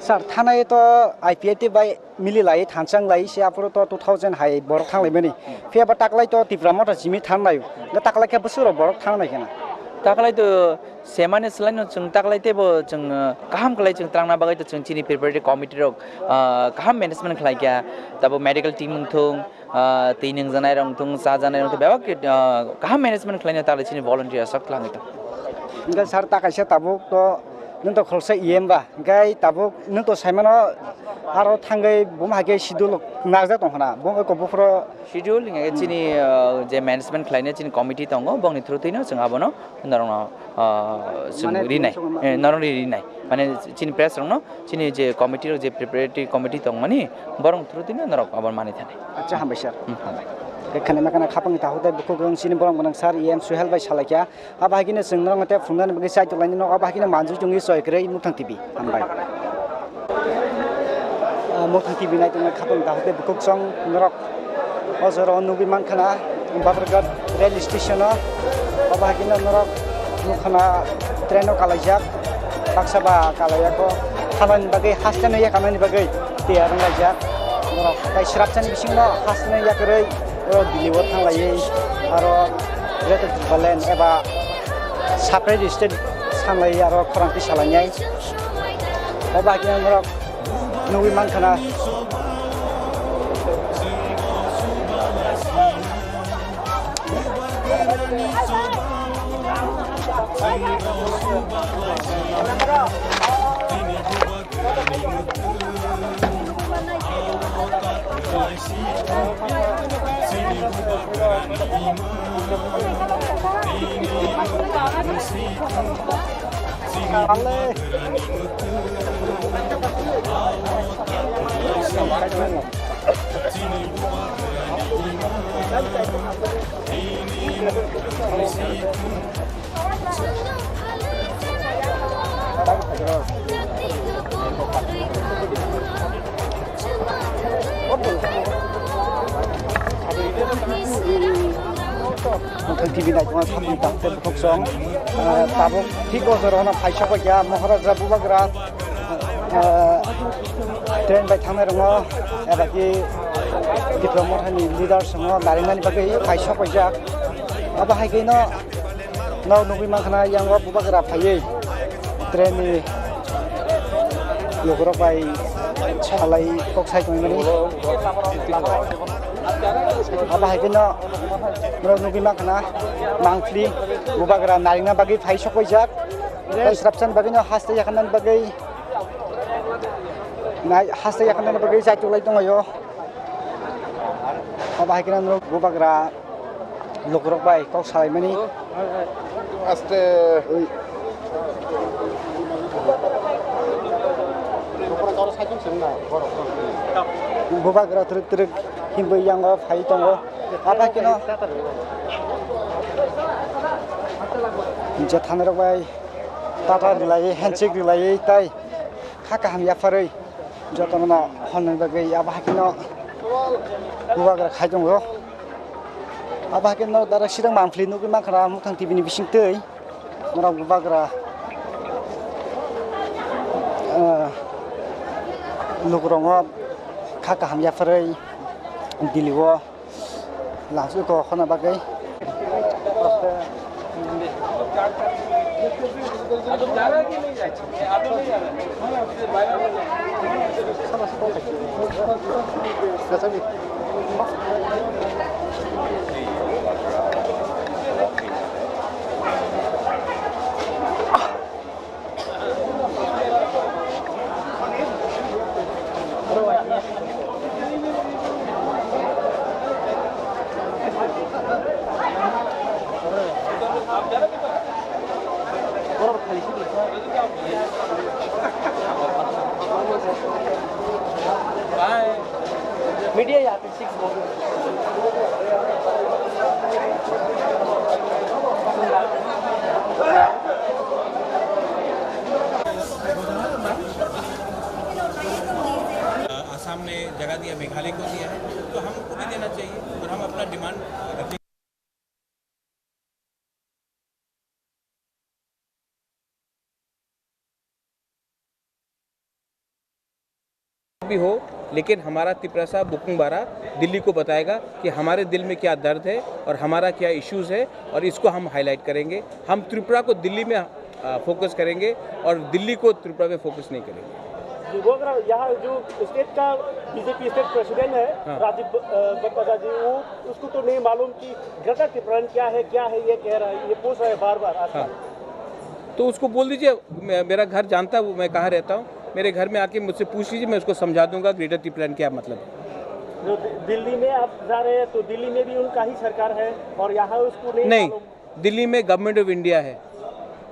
Sir, thanai to I P F T bai mili lai thansa wng lai se aphuru to two thousand hai borok thang lai mani. Phiya ba taklai to Tipra Motha simi thang lai. Ga taklai khe bwswk rok borok thang nai khena. Taklai to semani swlai no chwng taklai teibo chwng, uh, kaham khlai chwng twlangna bagwi to chwng chini preparatory committee rok, uh, kaham management khlai kha. Tabuk medical team wng thung, ah, twi nungjaknai rok wngthung, chajaknai rok wngthung, bebak khe, ah, kaham management khlaina taklai chini volunteer aswk twlangwi tong. Hwnkhe sir, ta kaisa tabuk to nwng to khoroksa E M ba, hwnkhe tabuk nwng to saimano aro thangwi buma hai khe schedule narwkjak tong khna, bo wngkha buphuru. Schedule hwnkhe chini, ah, je management khlaina chini committee tongo, bongni through twino chwng abono norokno, ah, chwng Mane rinai, tini songma- eh, norokni rinai. Mane chini press rokno chini je committee rok, je preparatory committee tongmani, borok through twi no norok abo manwi thani. Acha, hambai sir. Hmm, hambai. Ekhane makana khapang ta hote bukhuk rong chini borok gwnang sir E M Suhel bai salai kha. Abo hai khe no chwng norok tei phunuknani bagwi chaitok lainai no, abo hai khe no manjui chwngwi choi kwrwi Mukthanng T V. Hambai. Ah, Mukthanng T V nai tongnai khapang ta hote bukhuk chwng norok O jora o nugwi mankha na Babarghat rail station o. Obo hai khe norok nukha na train o kalaijak, baksa ba kalaiya kho, hamani bagwi haste no yakarnani bagwi tiyar wnglaijak. Norok tai srapsani bisingo haste no yakarwi o Delhi o thanglaiwi aro Greater Tipraland eba separate state sanlaiwi aro khorang twi salainai. Obo hai khe norok nugwi mankha na. Muthang T V naitokma samung tang tei bukhuk song. Ah, tabuk thik o jora no phai sokphaikha Maharaja Bubagra, ah, train bai thangnai rokno, eba ki Tipra Mothani leaders rokno narinani bagwi phai sokphaijak. Abo hai khe no, no nugwi mankha na yang o Bubagra phaiwi train ni lukurok bai salai kok sai tongmani. Abo hai khe no, norok nugwi mankha na, mangpili Bubagra naringna bagwi phai sokphaijak. Tei srapsani bagwi no haste yakarnani bagwi, nai, haste yakarnani bagwi jaituk lai tongo. Abo hai khe no norok Bubagra lukurok bai kok salaimani. Aste. Bubagra twrwk twrwk himwi yango phai tongo. Abo hai khe no je thanirok bai tata rwlaiwi, handshake rwlaiwi tei kha kaham yapharwi jotono no honnani bagwi abo hai khe no Bubagra khai tongo. Abo hai khe no dara sirang mangpili nugwi mankha na Muthang T V ni bisingtwi. Norok Bubagra, ah, lukurokno kha kaham yapharwi Delhi o langsui kok honna bagwi. Media ya. Assam ने जगह दिया, मेघालय को दिया है, तो हमको भी देना चाहिए और हम अपना डिमांड रखेंगे। भी हो, लेकिन हमारा तिपरासा बुकुंबारा दिल्ली को बताएगा कि हमारे दिल में क्या दर्द है और हमारा क्या इश्यूज है, और इसको हम हाईलाइट करेंगे। हम त्रिपुरा को दिल्ली में, अ, फोकस करेंगे और दिल्ली को त्रिपुरा में फोकस नहीं करेंगे। जी, वो अगर यहाँ जो स्टेट का बीजेपी स्टेट प्रेसिडेंट है, हाँ। राजीव, अ, बत्तगा जी, वो, उसको तो नहीं मालूम कि ग्रेटर तिपरालैंड क्या है, क्या है, ये कह रहा है, ये पूछ रहा है बार-बार आजकल। हाँ। तो उसको बोल दीजिए, मे-, मेरा घर जानता है, वो मैं कहाँ रहता हूँ, मेरे घर में आके मुझसे पूछ लीजिए, मैं उसको समझा दूंगा ग्रेटर तिपरालैंड क्या मतलब है। जो दि-, दिल्ली में आप जा रहे हैं, तो दिल्ली में भी उनका ही सरकार है और यहाँ उसको नहीं नहीं, मालूम। दिल्ली में गवर्नमेंट ऑफ इंडिया है।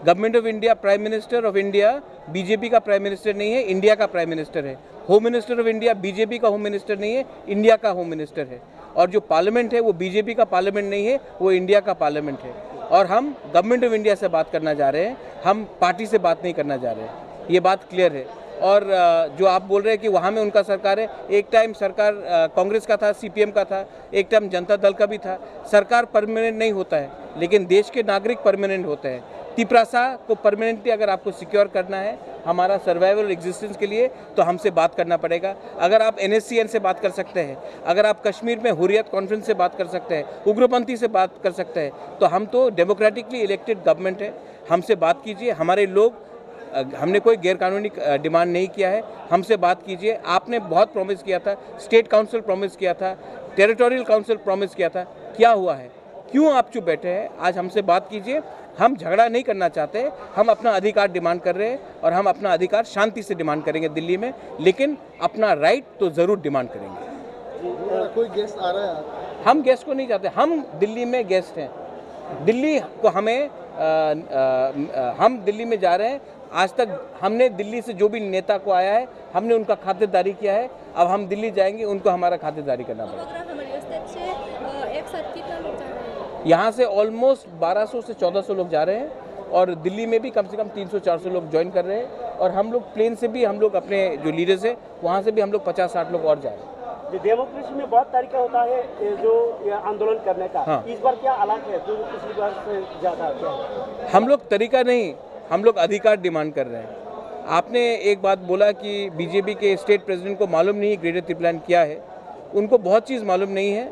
Government of India, prime minister of India BJP का प्राइम मिनिस्टर नहीं है, इंडिया का प्राइम मिनिस्टर है। Home minister of India BJP का होम मिनिस्टर नहीं है, इंडिया का होम मिनिस्टर है। और जो पार्लियामेंट है, वो बीजेपी का पार्लियामेंट नहीं है, वो इंडिया का पार्लियामेंट है। और हम गवर्नमेंट ऑफ इंडिया से बात करना चाह रहे हैं, हम पार्टी से बात नहीं करना चाह रहे हैं, ये बात क्लियर है। और, अ, जो आप बोल रहे हैं कि वहाँ में उनका सरकार है, एक टाइम सरकार, अ, कांग्रेस का था, सीपीएम का था, एक टाइम जनता दल का भी था। सरकार परमानेंट नहीं होता है, लेकिन देश के नागरिक परमानेंट होते हैं। तिपरासा को परमानेंटली अगर आपको सिक्योर करना है हमारा सर्वाइवल एग्जिस्टेंस के लिए, तो हमसे बात करना पड़ेगा। अगर आप एनएससीएन से बात कर सकते हैं, अगर आप कश्मीर में हुर्रियत कॉन्फ्रेंस से बात कर सकते हैं, उग्रपंथी से बात कर सकते हैं, तो हम तो डेमोक्रेटिकली इलेक्टेड गवर्नमेंट है। हमसे बात कीजिए, हमारे लोग, अ, हमने कोई गैर कानूनी, अ, डिमांड नहीं किया है। हमसे बात कीजिए। आपने बहुत प्रॉमिस किया था, स्टेट काउंसिल प्रॉमिस किया था, टेरिटोरियल काउंसिल प्रॉमिस किया था, क्या हुआ है? क्यों आप चुप बैठे हैं? आज हमसे बात कीजिए। हम झगड़ा नहीं करना चाहते, हम अपना अधिकार डिमांड कर रहे हैं और हम अपना अधिकार शांति से डिमांड करेंगे दिल्ली में, लेकिन अपना राइट तो ज़रूर डिमांड करेंगे। कोई गेस्ट आ रहा है? हम गेस्ट को नहीं चाहते, हम दिल्ली में गेस्ट हैं। दिल्ली को हमें, अ, अ, अ, हम दिल्ली में जा रहे हैं। आज तक हमने दिल्ली से जो भी नेता को आया है, हमने उनका खातिरदारी किया है। अब हम दिल्ली जाएंगे, उनको हमारा खातिरदारी करना पड़ेगा। Photograph আমার ইউএস আছে। यहाँ से ऑलमोस्ट बारह सौ से चौदह सौ लोग जा रहे हैं और दिल्ली में भी कम से कम तीन सौ चार सौ लोग ज्वाइन कर रहे हैं और हम लोग प्लेन से भी, हम लोग अपने जो लीडर्स हैं, वहाँ से भी हम लोग पचास साठ लोग और जा रहे हैं। ये डेमोक्रेसी में बहुत तरीका होता है, ये जो ये आंदोलन करने का, हाँ। इस बार क्या अलग है जो पिछली बार से ज़्यादा क्या है? हम लोग तरीका नहीं, हम लोग अधिकार डिमांड कर रहे हैं। आपने एक बात बोला कि बीजेपी के स्टेट प्रेसिडेंट को मालूम नहीं ग्रेटर तिप्लान क्या है। उनको बहुत चीज़ मालूम नहीं है।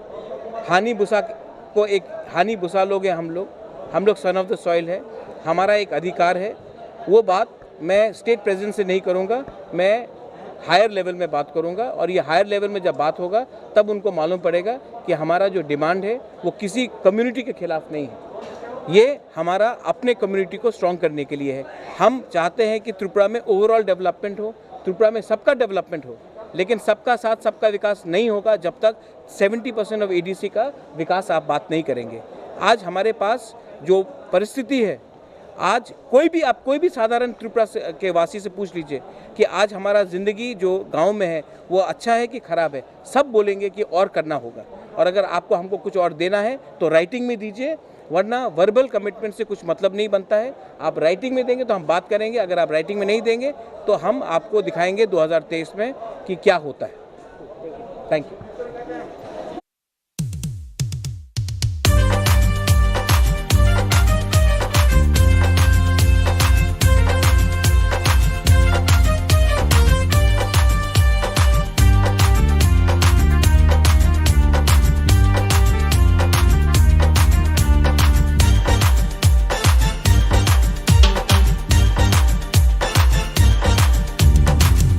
हानि बुसा को एक, हानि बुसा लोग हैं हम लोग, हम लोग सन ऑफ द सॉइल है, हमारा एक अधिकार है। वो बात मैं स्टेट प्रेसिडेंट से नहीं करूँगा, मैं हायर लेवल में बात करूँगा और ये हायर लेवल में जब बात होगा तब उनको मालूम पड़ेगा कि हमारा जो डिमांड है वो किसी कम्युनिटी के खिलाफ नहीं है, ये हमारा अपने कम्युनिटी को स्ट्रॉन्ग करने के लिए है। हम चाहते हैं कि त्रिपुरा में ओवरऑल डेवलपमेंट हो, त्रिपुरा में सबका डेवलपमेंट हो, लेकिन सबका साथ सबका विकास नहीं होगा जब तक सेवेंटी परसेंट ऑफ एडीसी का विकास आप बात नहीं करेंगे। आज हमारे पास जो परिस्थिति है, आज कोई भी, आप कोई भी साधारण त्रिपुरा से, के वासी से पूछ लीजिए कि आज हमारा ज़िंदगी जो गांव में है वो अच्छा है कि ख़राब है, सब बोलेंगे कि और करना होगा। और अगर आपको हमको कुछ और देना है तो राइटिंग में दीजिए, वरना वर्बल कमिटमेंट से कुछ मतलब नहीं बनता है। आप राइटिंग में देंगे तो हम बात करेंगे, अगर आप राइटिंग में नहीं देंगे तो हम आपको दिखाएंगे दो हज़ार तेईस में कि क्या होता है। Thank you.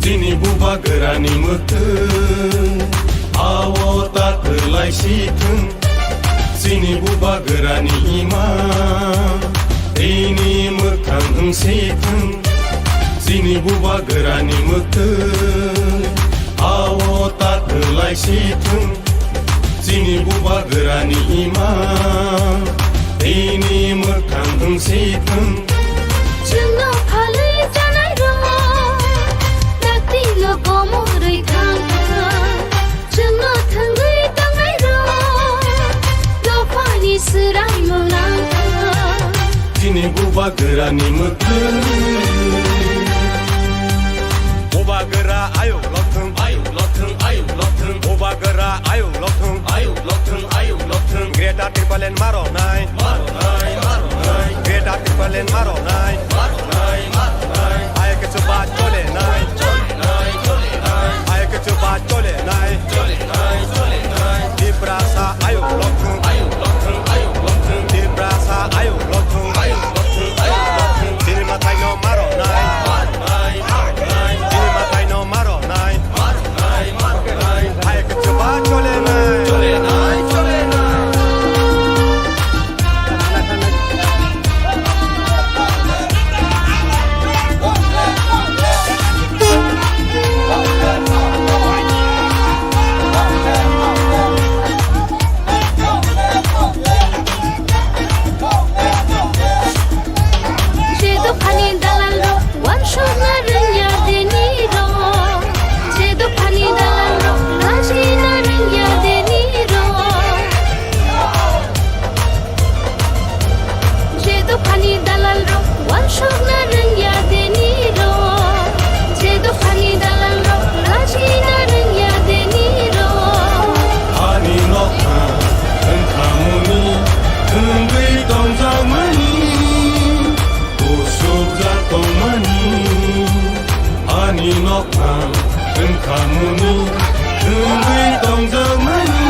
Chini bubagrani mwkhwng, ao ta kwlai si thwng. Chini bubagrani ima, tini mwkhang wng si thwng. Chini bubagrani mwkhwng, ao ta kwlai si thwng. Chini bubagrani ima, tini mwkhang wng si thwng. Chwngno phalwi chanai rok, dakti no komorwi thang thang. Chwngno thwngwi tongnai rok, dophani swraimung nang thang. Chini bubagrani mwkhwng. Bubagra ayuk lokthwng, ayuk lokthwng, ayuk lokthwng. Bubagra ayuk lokthwng, ayuk lokthwng, ayuk lokthwng. Greater Tipraland maronai, maronai, maronai. Greater Tipraland maronai, maronai, maronai. Ayuk kichu ba chole nai, chole nai, chole nai. Ayuk kichu ba chole nai, chole nai, chole nai. Tiprasa ayuk lokthwng, ayuk lokthwng, ayuk lokthwng. Tiprasa ayuk lokthwng, ayuk lokthwng, ayuk lokthwng. Chini mwtai no maronai, maronai, maronai. Chini mwtai no maronai, maronai, maronai. Hai kichu ba chole nai, chole nai, chole nai. Je dophani dalal rok, wansukna rwngya dini rok. Je dophani dalal rok, rajina rwngya dini rok. Je dophani dalal rok, wansukna rwngya dini rok. Je dophani dalal rok, rajina rwngya dini rok. Ani nokha wngkhamuni wngwi tongjakmani, usukjak tongmani. Ani nokha wngkhamuni wngwi tongjakmani,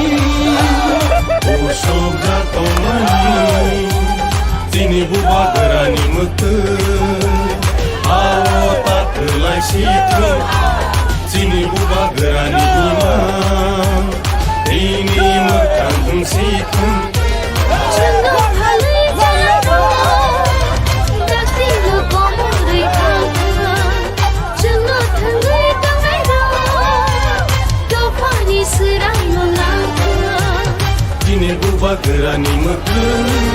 usukjak tongmani. Chini bubagrani mwkhwng, ao ta kwlai si thwng. Chini bubagrani ima, tini mwkhang wng si thwng. Chwngno phalwi chanai rok, dakti no komorwi thang thang. Chwngno thwngwi tongnai rok, dophani swraimung nang thang. Chini bubagrani mwkhwng.